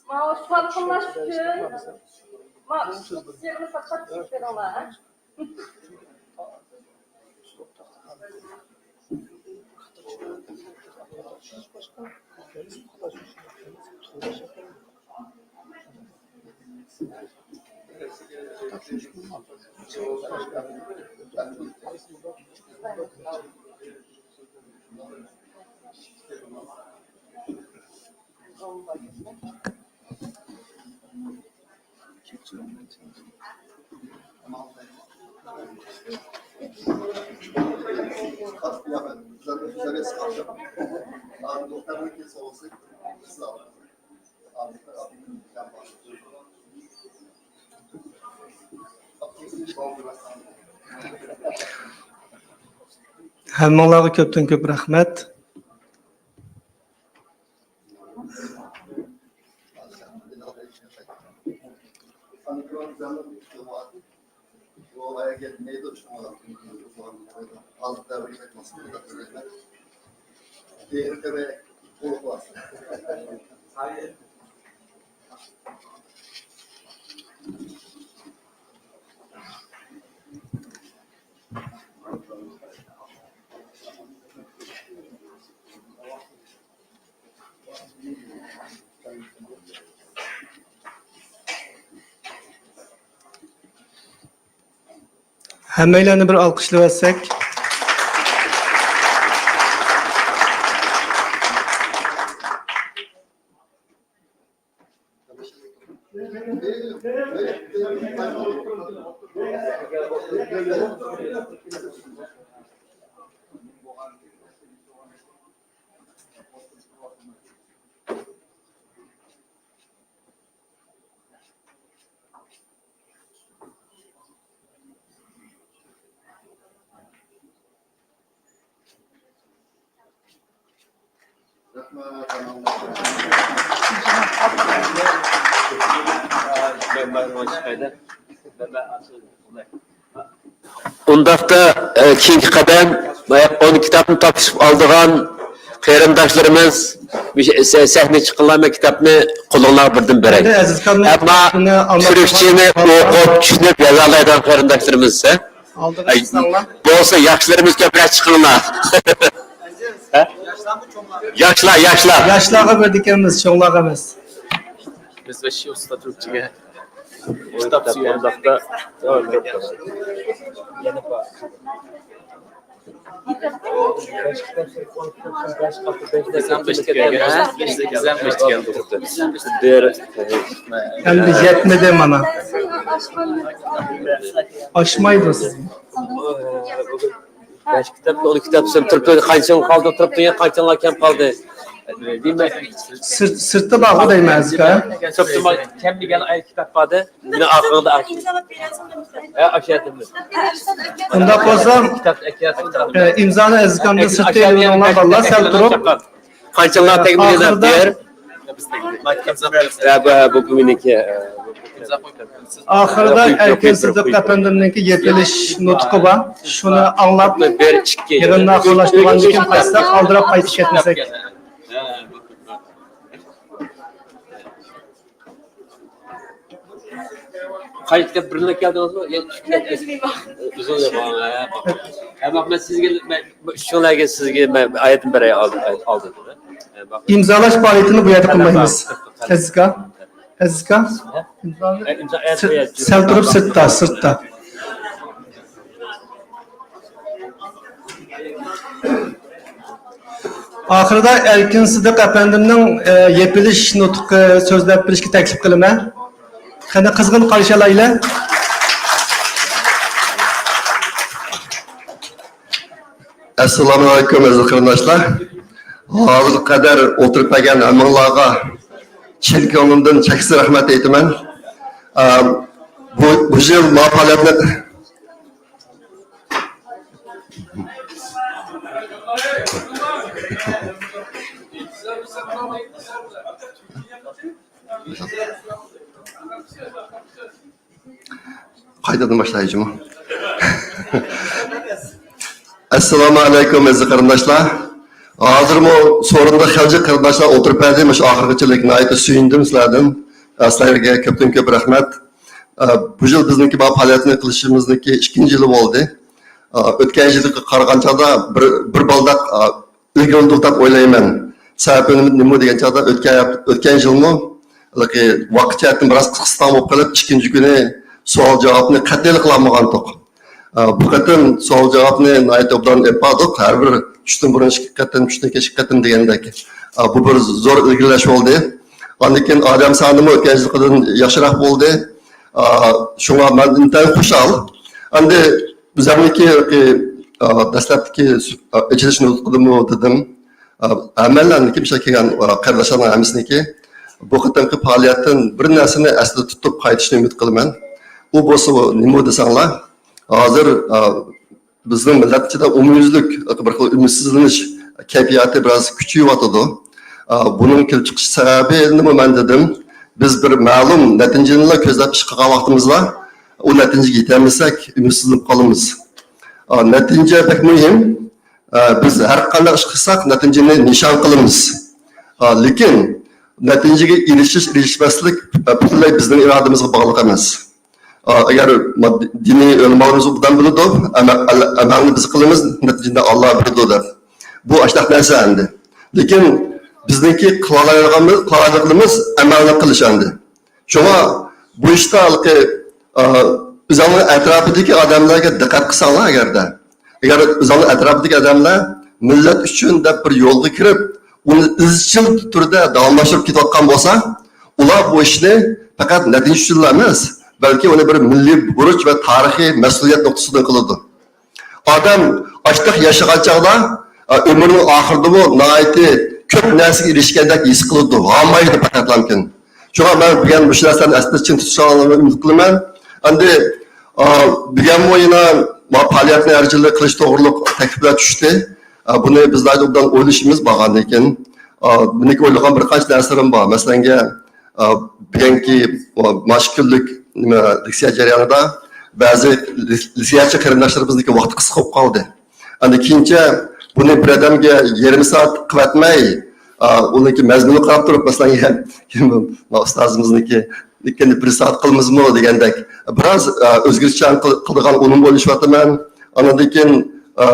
ماۋۇ سالقىنلاش ئۈچۈن، ماۋۇ ئىشلىق سېغىنى پات-پات كىيىپ بېرىڭلار. ھەممىڭلارغا كۆپتىن كۆپ رەھمەت. ھەممەيلەننى بىر ئالقىشلىۋەتسەك. ئۇنداقتا، ئە، كېيىنكى قەدەم، ئە، ئون كىتابنى تاپشۇرۇپ ئالىدىغان قېرىنداشلىرىمىز، سە-، سەھنىگە چىققىنلار، مەن كىتابنى قولۇڭلارغا بىردىن بېرەي. ئەمدى ئەزىز خاننىڭ ئەمما كىتابىنى ئالماق تۈركچىنى ئوقۇپ، چۈشىنىپ يازالايدىغان قېرىنداشلىرىمىز، ھە؟ ئالدىغا ئەي، چىقساڭلار. بولسا ياخشىلىرىمىز كۆپرەك چىقىڭلار. ھە؟ ياشلار، ياشلار. ياشلارغا بېرىدىكەنمىز، چوڭلارغا ئەمەس. بىز بەش يىل ئۇستا تۈركچىگە. كىتاب سۆيەر. ئەمدى يەتمىدى مانا. ئاشمايدۇ سىزگە. بەش كىتاب، ئون كىتاب سىم تۇرۇپ، قانچىڭ قالدى، تۇرۇپ تۇرغان قانچىڭلار كەم قالدى؟ دېمەك، سىرت، سىرتتا بارغۇ دەيمەن، ئەزىز ئاكا. سىرتتا كەم دېگەن ئاي كىتاب باردى. مېنىڭ ئارقىمدا ئاشۇ. ھە، ئاشۇ يەردىمۇ؟ ئۇنداق بولسا، كىتاب ئەكەلسۇن. ئە، ئىمزانى ئەزىز ئاكامدىن سىرتتا ئېلىۋېلىڭلار، بالىلار، سەل تۇرۇپ. قانچىڭلار تەگمىگەن؟ ئاخىرىدا، ھە، بۇ، بۇ، بۇ مېنىڭكى. ئاخىرىدا ئەركىن سىدىق ئەپەندىمنىڭكى يېپىلىش نۇتقى بار. شۇنى ئاڭلاپ، يىغىننى ئاخىرلاشتۇرغاندىن كېيىن قايتساق، ئالدىراپ قايتىپ كەتمىسەك. قايتىپ بىرلا كەلدىڭىزمۇ؟ يا، ئۈزۈلدى. ھە، ماقۇل. ھە، ماقۇل. مەن سىزگە، مەن، ئۈچىڭلارگە سىزگە مەن ئايەتنى بېرەي ئالدىن. ئىمزالاش پائالىيىتىنى بۇ يەردە قىلمايمىز. ئەزىز ئاكا. ئەزىز ئاكا. ئىمزانى سىرت، سەل تۇرۇپ سىرتتا، سىرتتا. ئاخىرىدا ئەركىن سىدىق ئەپەندىمنىڭ، ئە، يېپىلىش نۇتقى سۆزلەپ بېرىشكە تەكلىپ قىلىمەن. قېنى، قىزغىن قارشى ئالايلى. ئەسسالامۇئەلەيكۇم، ئەزىز قېرىنداشلار. ھازىرغا قەدەر ئولتۇرۇپ بەرگەن ھەممىڭلارغا چىن كۆڭلۈمدىن چەكسىز رەھمەت ئېيتىمەن. ئە، بۇ، بۇ يىل ماۋۇ پائالىيەتنى قايتىدىن باشلايچۇمۇ؟ ئەسسالامۇ ئەلەيكۇم، ئەزىز قېرىنداشلار. ھازىرمۇ سورۇندا خەلچە قېرىنداشلار ئولتۇرۇپ بەردى. مۇشۇ ئاخىرغىچىلىك ناھايىتى سۆيۈندۈم سىلەردىن. سىلەرگە كۆپتىن كۆپ رەھمەت. ئە، بۇ يىل بىزنىڭكى بۇ پائالىيەتنى قىلىشىمىزنىڭكى ئىككىنچى يىلى بولدى. ئە، ئۆتكەن يىلغا قارىغان چاغدا بىر، بىر بالداق، ئە، ئىلگىرىلىدۇق دەپ ئويلايمەن. سەۋەبى نېمە دېگەن چاغدا ئۆتكەن، ئۆتكەن يىلمۇ ھېلىقى ۋاقىت جەھەتتىن بىراز قىسقىستان بولۇپ قېلىپ، ئىككىنچى كۈنى سوئال جاۋابنى قەتئىيلا قىلالمىغانتۇق. ئە، بۇ قېتىم سوئال جاۋابنى ناھايىتى ئوبدان ئېلىپ باردۇق. ھەر بىر چۈشتىن بۇرۇن ئىككى قېتىم، چۈشتىن كېيىن ئىككى قېتىم دېگەندەك. ئە، بۇ بىر زور ئىلگىرىلەش بولدى. ئاندىن كېيىن ئادەم سانىمۇ ئۆتكەن يىلقىدىن ياخشىراق بولدى. ئا، شۇڭا مەن ئىنتايىن خۇشال. ئەمدى بىزنىڭكى، ئا، دەسلەپتىكى سۈ-، ئا، ئېچىلىش نۇتقىدىمۇ دېدىم. ئا، ھەممەيلەننىڭكى، مۇشۇ كەلگەن، ئا، قېرىنداشلارنىڭ ھەممىسىنىڭكى بۇ قېتىمقى پائالىيەتتىن بىر نەرسىنى ئەستە تۇتۇپ قايتىشنى ئۈمىد قىلىمەن. ئۇ بولسا نېمە دېسەڭلار، ھازىر، ئا، بىزنىڭ مىللەت ئىچىدە ئومۇميۈزلۈك بىر خىل ئۈمىدسىزلىنىش كەيپىياتى بىراز كۈچىيىۋاتىدۇ. ئا، بۇنىڭ كېلىپ چىقىش سەۋەبىنىمۇ مەن دېدىم. بىز بىر مەلۇم نەتىجىنىلا كۆزلەپ ئىش قىلغان ۋاقتىمىزدا، ئۇ نەتىجىگە يېتەلمىسەك، ئۈمىدسىزلىنىپ قالىمىز. ئا، نەتىجە بەك مۇھىم. ئا، بىز ھەر قانداق ئىش قىلساق، نەتىجىنى نىشان قىلىمىز. ئا، لېكىن نەتىجىگە ئېرىشىش، ئېرىشمەسلىك، ئا، پۈتۈنلەي بىزنىڭ ئىرادىمىزگە باغلىق ئەمەس. ئا، ئەگەر ماددىي، دىنىي ئۆلىمالىرىمىز ئوبدان بىلىدۇ، ئەمە-، ئەل-، ئەمەلنى بىز قىلىمىز، نەتىجىنى ئاللا بېرىدۇ دەپ. بۇ ئاشۇنداق نەرسە ئەمدى. لېكىن بىزنىڭكى قىلالايدىغانمىز، قىلالايدىغىنىمىز ئەمەلنى قىلىش ئەمدى. شۇڭا بۇ ئىشتا ھېلىقى، ئا، ئۆزۈڭنىڭ ئەتراپىدىكى ئادەملەرگە دىققەت قىلساڭلار ئەگەردە، ئەگەر ئۆزۈڭنىڭ ئەتراپىدىكى ئادەملەر مىللەت ئۈچۈن دەپ بىر يولغا كىرىپ، ئۇنى ئىزچىل تۈردە داۋاملاشتۇرۇپ كېتىۋاتقان بولسا، ئۇلار بۇ ئىشنى پەقەت نەتىجە ئۈچۈنلا ئەمەس، بەلكى ئۇنى بىر مىللىي بۇرچ ۋە تارىخىي مەسئۇلىيەت نۇقتىسىدىن قىلىدۇ. ئادەم ئاشتاق ياشىغان چاغدا، ئا، ئۆمرىنىڭ ئاخىرىدىمۇ ناھايىتى كۆپ نەرسىگە ئېرىشكەندەك ھېس قىلىدۇ، ھامايدۇ پەقەتلەمكىن. شۇڭا مەن بۈگۈن مۇشۇ نەرسىلەرنى ئەستە چىڭ تۇتۇشۇڭلارنى ئۈمىد قىلىمەن. ئەمدى، ئا، بۈگۈنمۇ يەنە ما پائالىيەتنى ھەر يىلى قىلىش توغرۇلۇق تەكلىپلەر چۈشتى. ئا، بۇنى بىز ناھايىتى ئوبدان ئويلىشىمىز بارغاندىن كېيىن. ئا، بۇنىڭكى ئويلىغان بىر قانچە نەرسىلىرىم بار. مەسىلەنگە، ئا، بۈگۈنكى مۇشۇ كۈنلۈك نېمە، لېكسىيە جەريانىدا بەزى لېكسىيەچى قېرىنداشلىرىمىزنىڭكى ۋاقتى قىسقا بولۇپ قالدى. ئەمدى كېيىنچە بۇنى بىر ئادەمگە يېرىم سائەت قىلىۋەتمەي، ئا، ئۇنىڭكى مەزمۇنىغا قاراپ تۇرۇپ، مەسىلەن، يەنە ئۇستازىمىزنىڭكى لېكىن بىر سائەت قىلىمىزمۇ دېگەندەك، بىراز، ئا، ئۆزگىچە قىل-، قىلىدىغان ئۇنىمىغا ئويلىشىۋاتىمەن. ئاندىن كېيىن، ئا،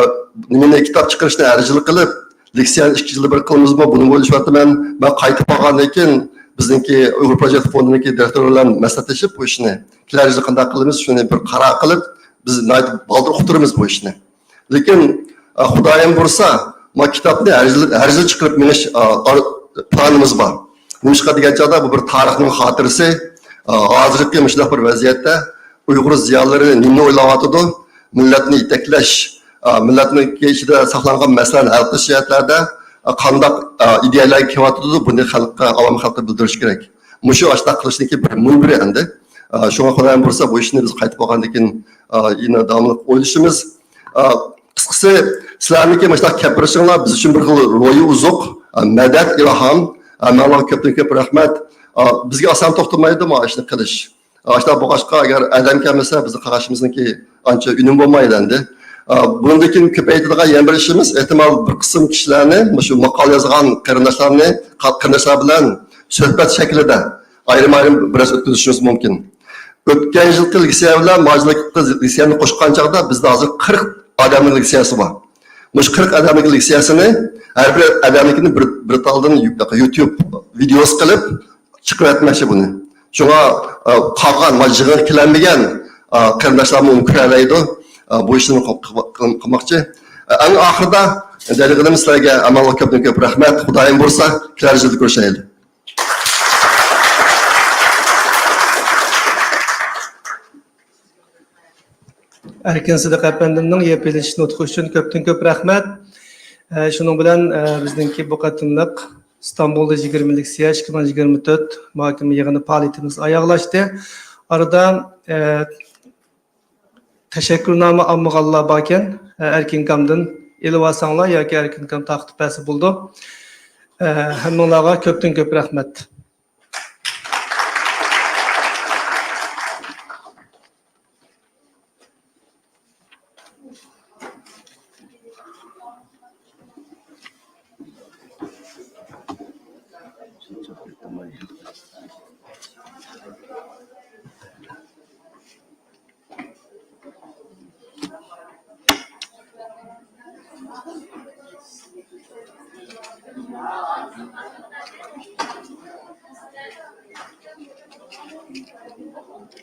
نېمىنى، كىتاب چىقىرىشنى ھەر يىل قىلىپ، لېكسىيەنى ئىككى يىلدا بىر قىلىمىزمۇ، بۇنىمۇ ئويلىشىۋاتىمەن. مەن قايتىپ بارغاندىن كېيىن بىزنىڭكى ئۇيغۇر پروجېكت فوندىنىڭكى دىرېكتورى بىلەن مەسلىھەتلىشىپ، بۇ ئىشنى كېلەر يىلى قانداق قىلىمىز، شۇنى بىر قارار قىلىپ، بىز ناھايىتى بالدۇر ئۇقتۇرىمىز بۇ ئىشنى. لېكىن، ئا، خۇدايىم بۇيرۇسا، ما كىتابنى ھەر يىل، ھەر يىل چىقىرىپ مېڭىش، ئا، ئار-، پىلانىمىز بار. نېمىشقا دېگەن چاغدا، بۇ بىر تارىخنىڭ خاتىرىسى. ئا، ھازىرقى مۇشۇنداق بىر ۋەزىيەتتە ئۇيغۇر زىيالىيلىرى نېمىنى ئويلاۋاتىدۇ؟ مىللەتنى يېتەكلەش، ئا، مىللەتنىڭ ئىچىدە ساقلانغان مەسىلىلەرنى ھەل قىلىش جەھەتلەردە، ئا، قانداق، ئا، ئىدىيەلەرگە كېلىۋاتىدۇ؟ بۇنى خەلققە، ئاۋام خەلققە بىلدۈرۈش كېرەك. مۇشۇ ئاشۇنداق قىلىشنىڭكى بىر مۇنبىرى ئەمدى. ئا، شۇڭا خۇدايىم بۇيرۇسا، بۇ ئىشنى بىز قايتىپ بارغاندىن كېيىن، ئا، يەنە داۋاملىق ئويلىشىمىز. ئا، قىسقىسى، سىلەرنىڭكى مۇشۇنداق كەپ بېرىشىڭلار بىز ئۈچۈن بىر خىل روھىي ئوزۇق، ئا، مەدەت، ئىلھام. ئا، ماڭىلارغا كۆپتىن كۆپ رەھمەت. ئا، بىزگە ئاسان توختىمايدۇ مانا ئىشنى قىلىش. ئا، شۇنداق بولغاچقا، ئەگەر ئادەم كەلمىسە، بىزنىڭ قاراشىمىزنىڭكى ئانچە ئۈنۈمى بولمايدۇ ئەمدى. ئا، بۇنىڭدىن كېيىن كۆپەيتىدىغان يەنە بىر ئىشىمىز، ئېھتىمال بىر قىسىم كىشىلەرنى، مۇشۇ ماقالە يازغان قېرىنداشلارنى، قا-، قېرىنداشلار بىلەن سۆھبەت شەكلىدە ئايرىم-ئايرىم بىر ئۆتكۈزۈشىمىز مۇمكىن. ئۆتكەن يىلقى لېكسىيە بىلەن مانا يىلقى لېكسىيەنى قوشقان چاغدا بىزدە ھازىر قىرىق ئادەمنىڭ لېكسىيەسى بار. مۇشۇ قىرىق ئادەمنىڭ لېكسىيەسىنى ھەر بىر ئادەمنىڭكىنى بىر، بىر تالدىن يۇ-، يۇتيۇب ۋىدېئوسى قىلىپ چىقىرىۋەتمەكچى بۇنى. شۇڭا، ئا، قالغان، مانا يىغىنغا كېلەلمىگەن، ئا، قېرىنداشلارمۇ ئۇنى كۆرەلەيدۇ. ئا، بۇ ئىشنى قىل-، قىل-، قىل-، قىلماقچى. ئا، ئەڭ ئاخىرىدا دەيدىغىنىم سىلەرگە ئامانلىق، كۆپتىن كۆپ رەھمەت. خۇدايىم بۇيرۇسا كېلەر يىلدا كۆرۈشەيلى. ئەركىن سىدىق ئەپەندىمنىڭ يەپ ئېلىش نۇتقى ئۈچۈن كۆپتىن كۆپ رەھمەت. ئە، شۇنىڭ بىلەن، ئە، بىزنىڭكى بۇ قېتىملىق ئىستانبۇلدا يىگىرمىلىك سىياش ئىككى مىڭ يىگىرمە تۆت مۇھاكىمە يىغىنى پائالىيىتىمىز ئاياغلاشتى. ئارىدا، ئە، تەشەككۈرنامە ئالمىغانلار باركەن، ئە، ئەركىن ئاكامدىن ئېلىۋالساڭلار ياكى ئەركىن ئاكام تارقىتىپ بەرسە بولىدۇ. ئە، ھەممىڭلارغا كۆپتىن كۆپ رەھمەت.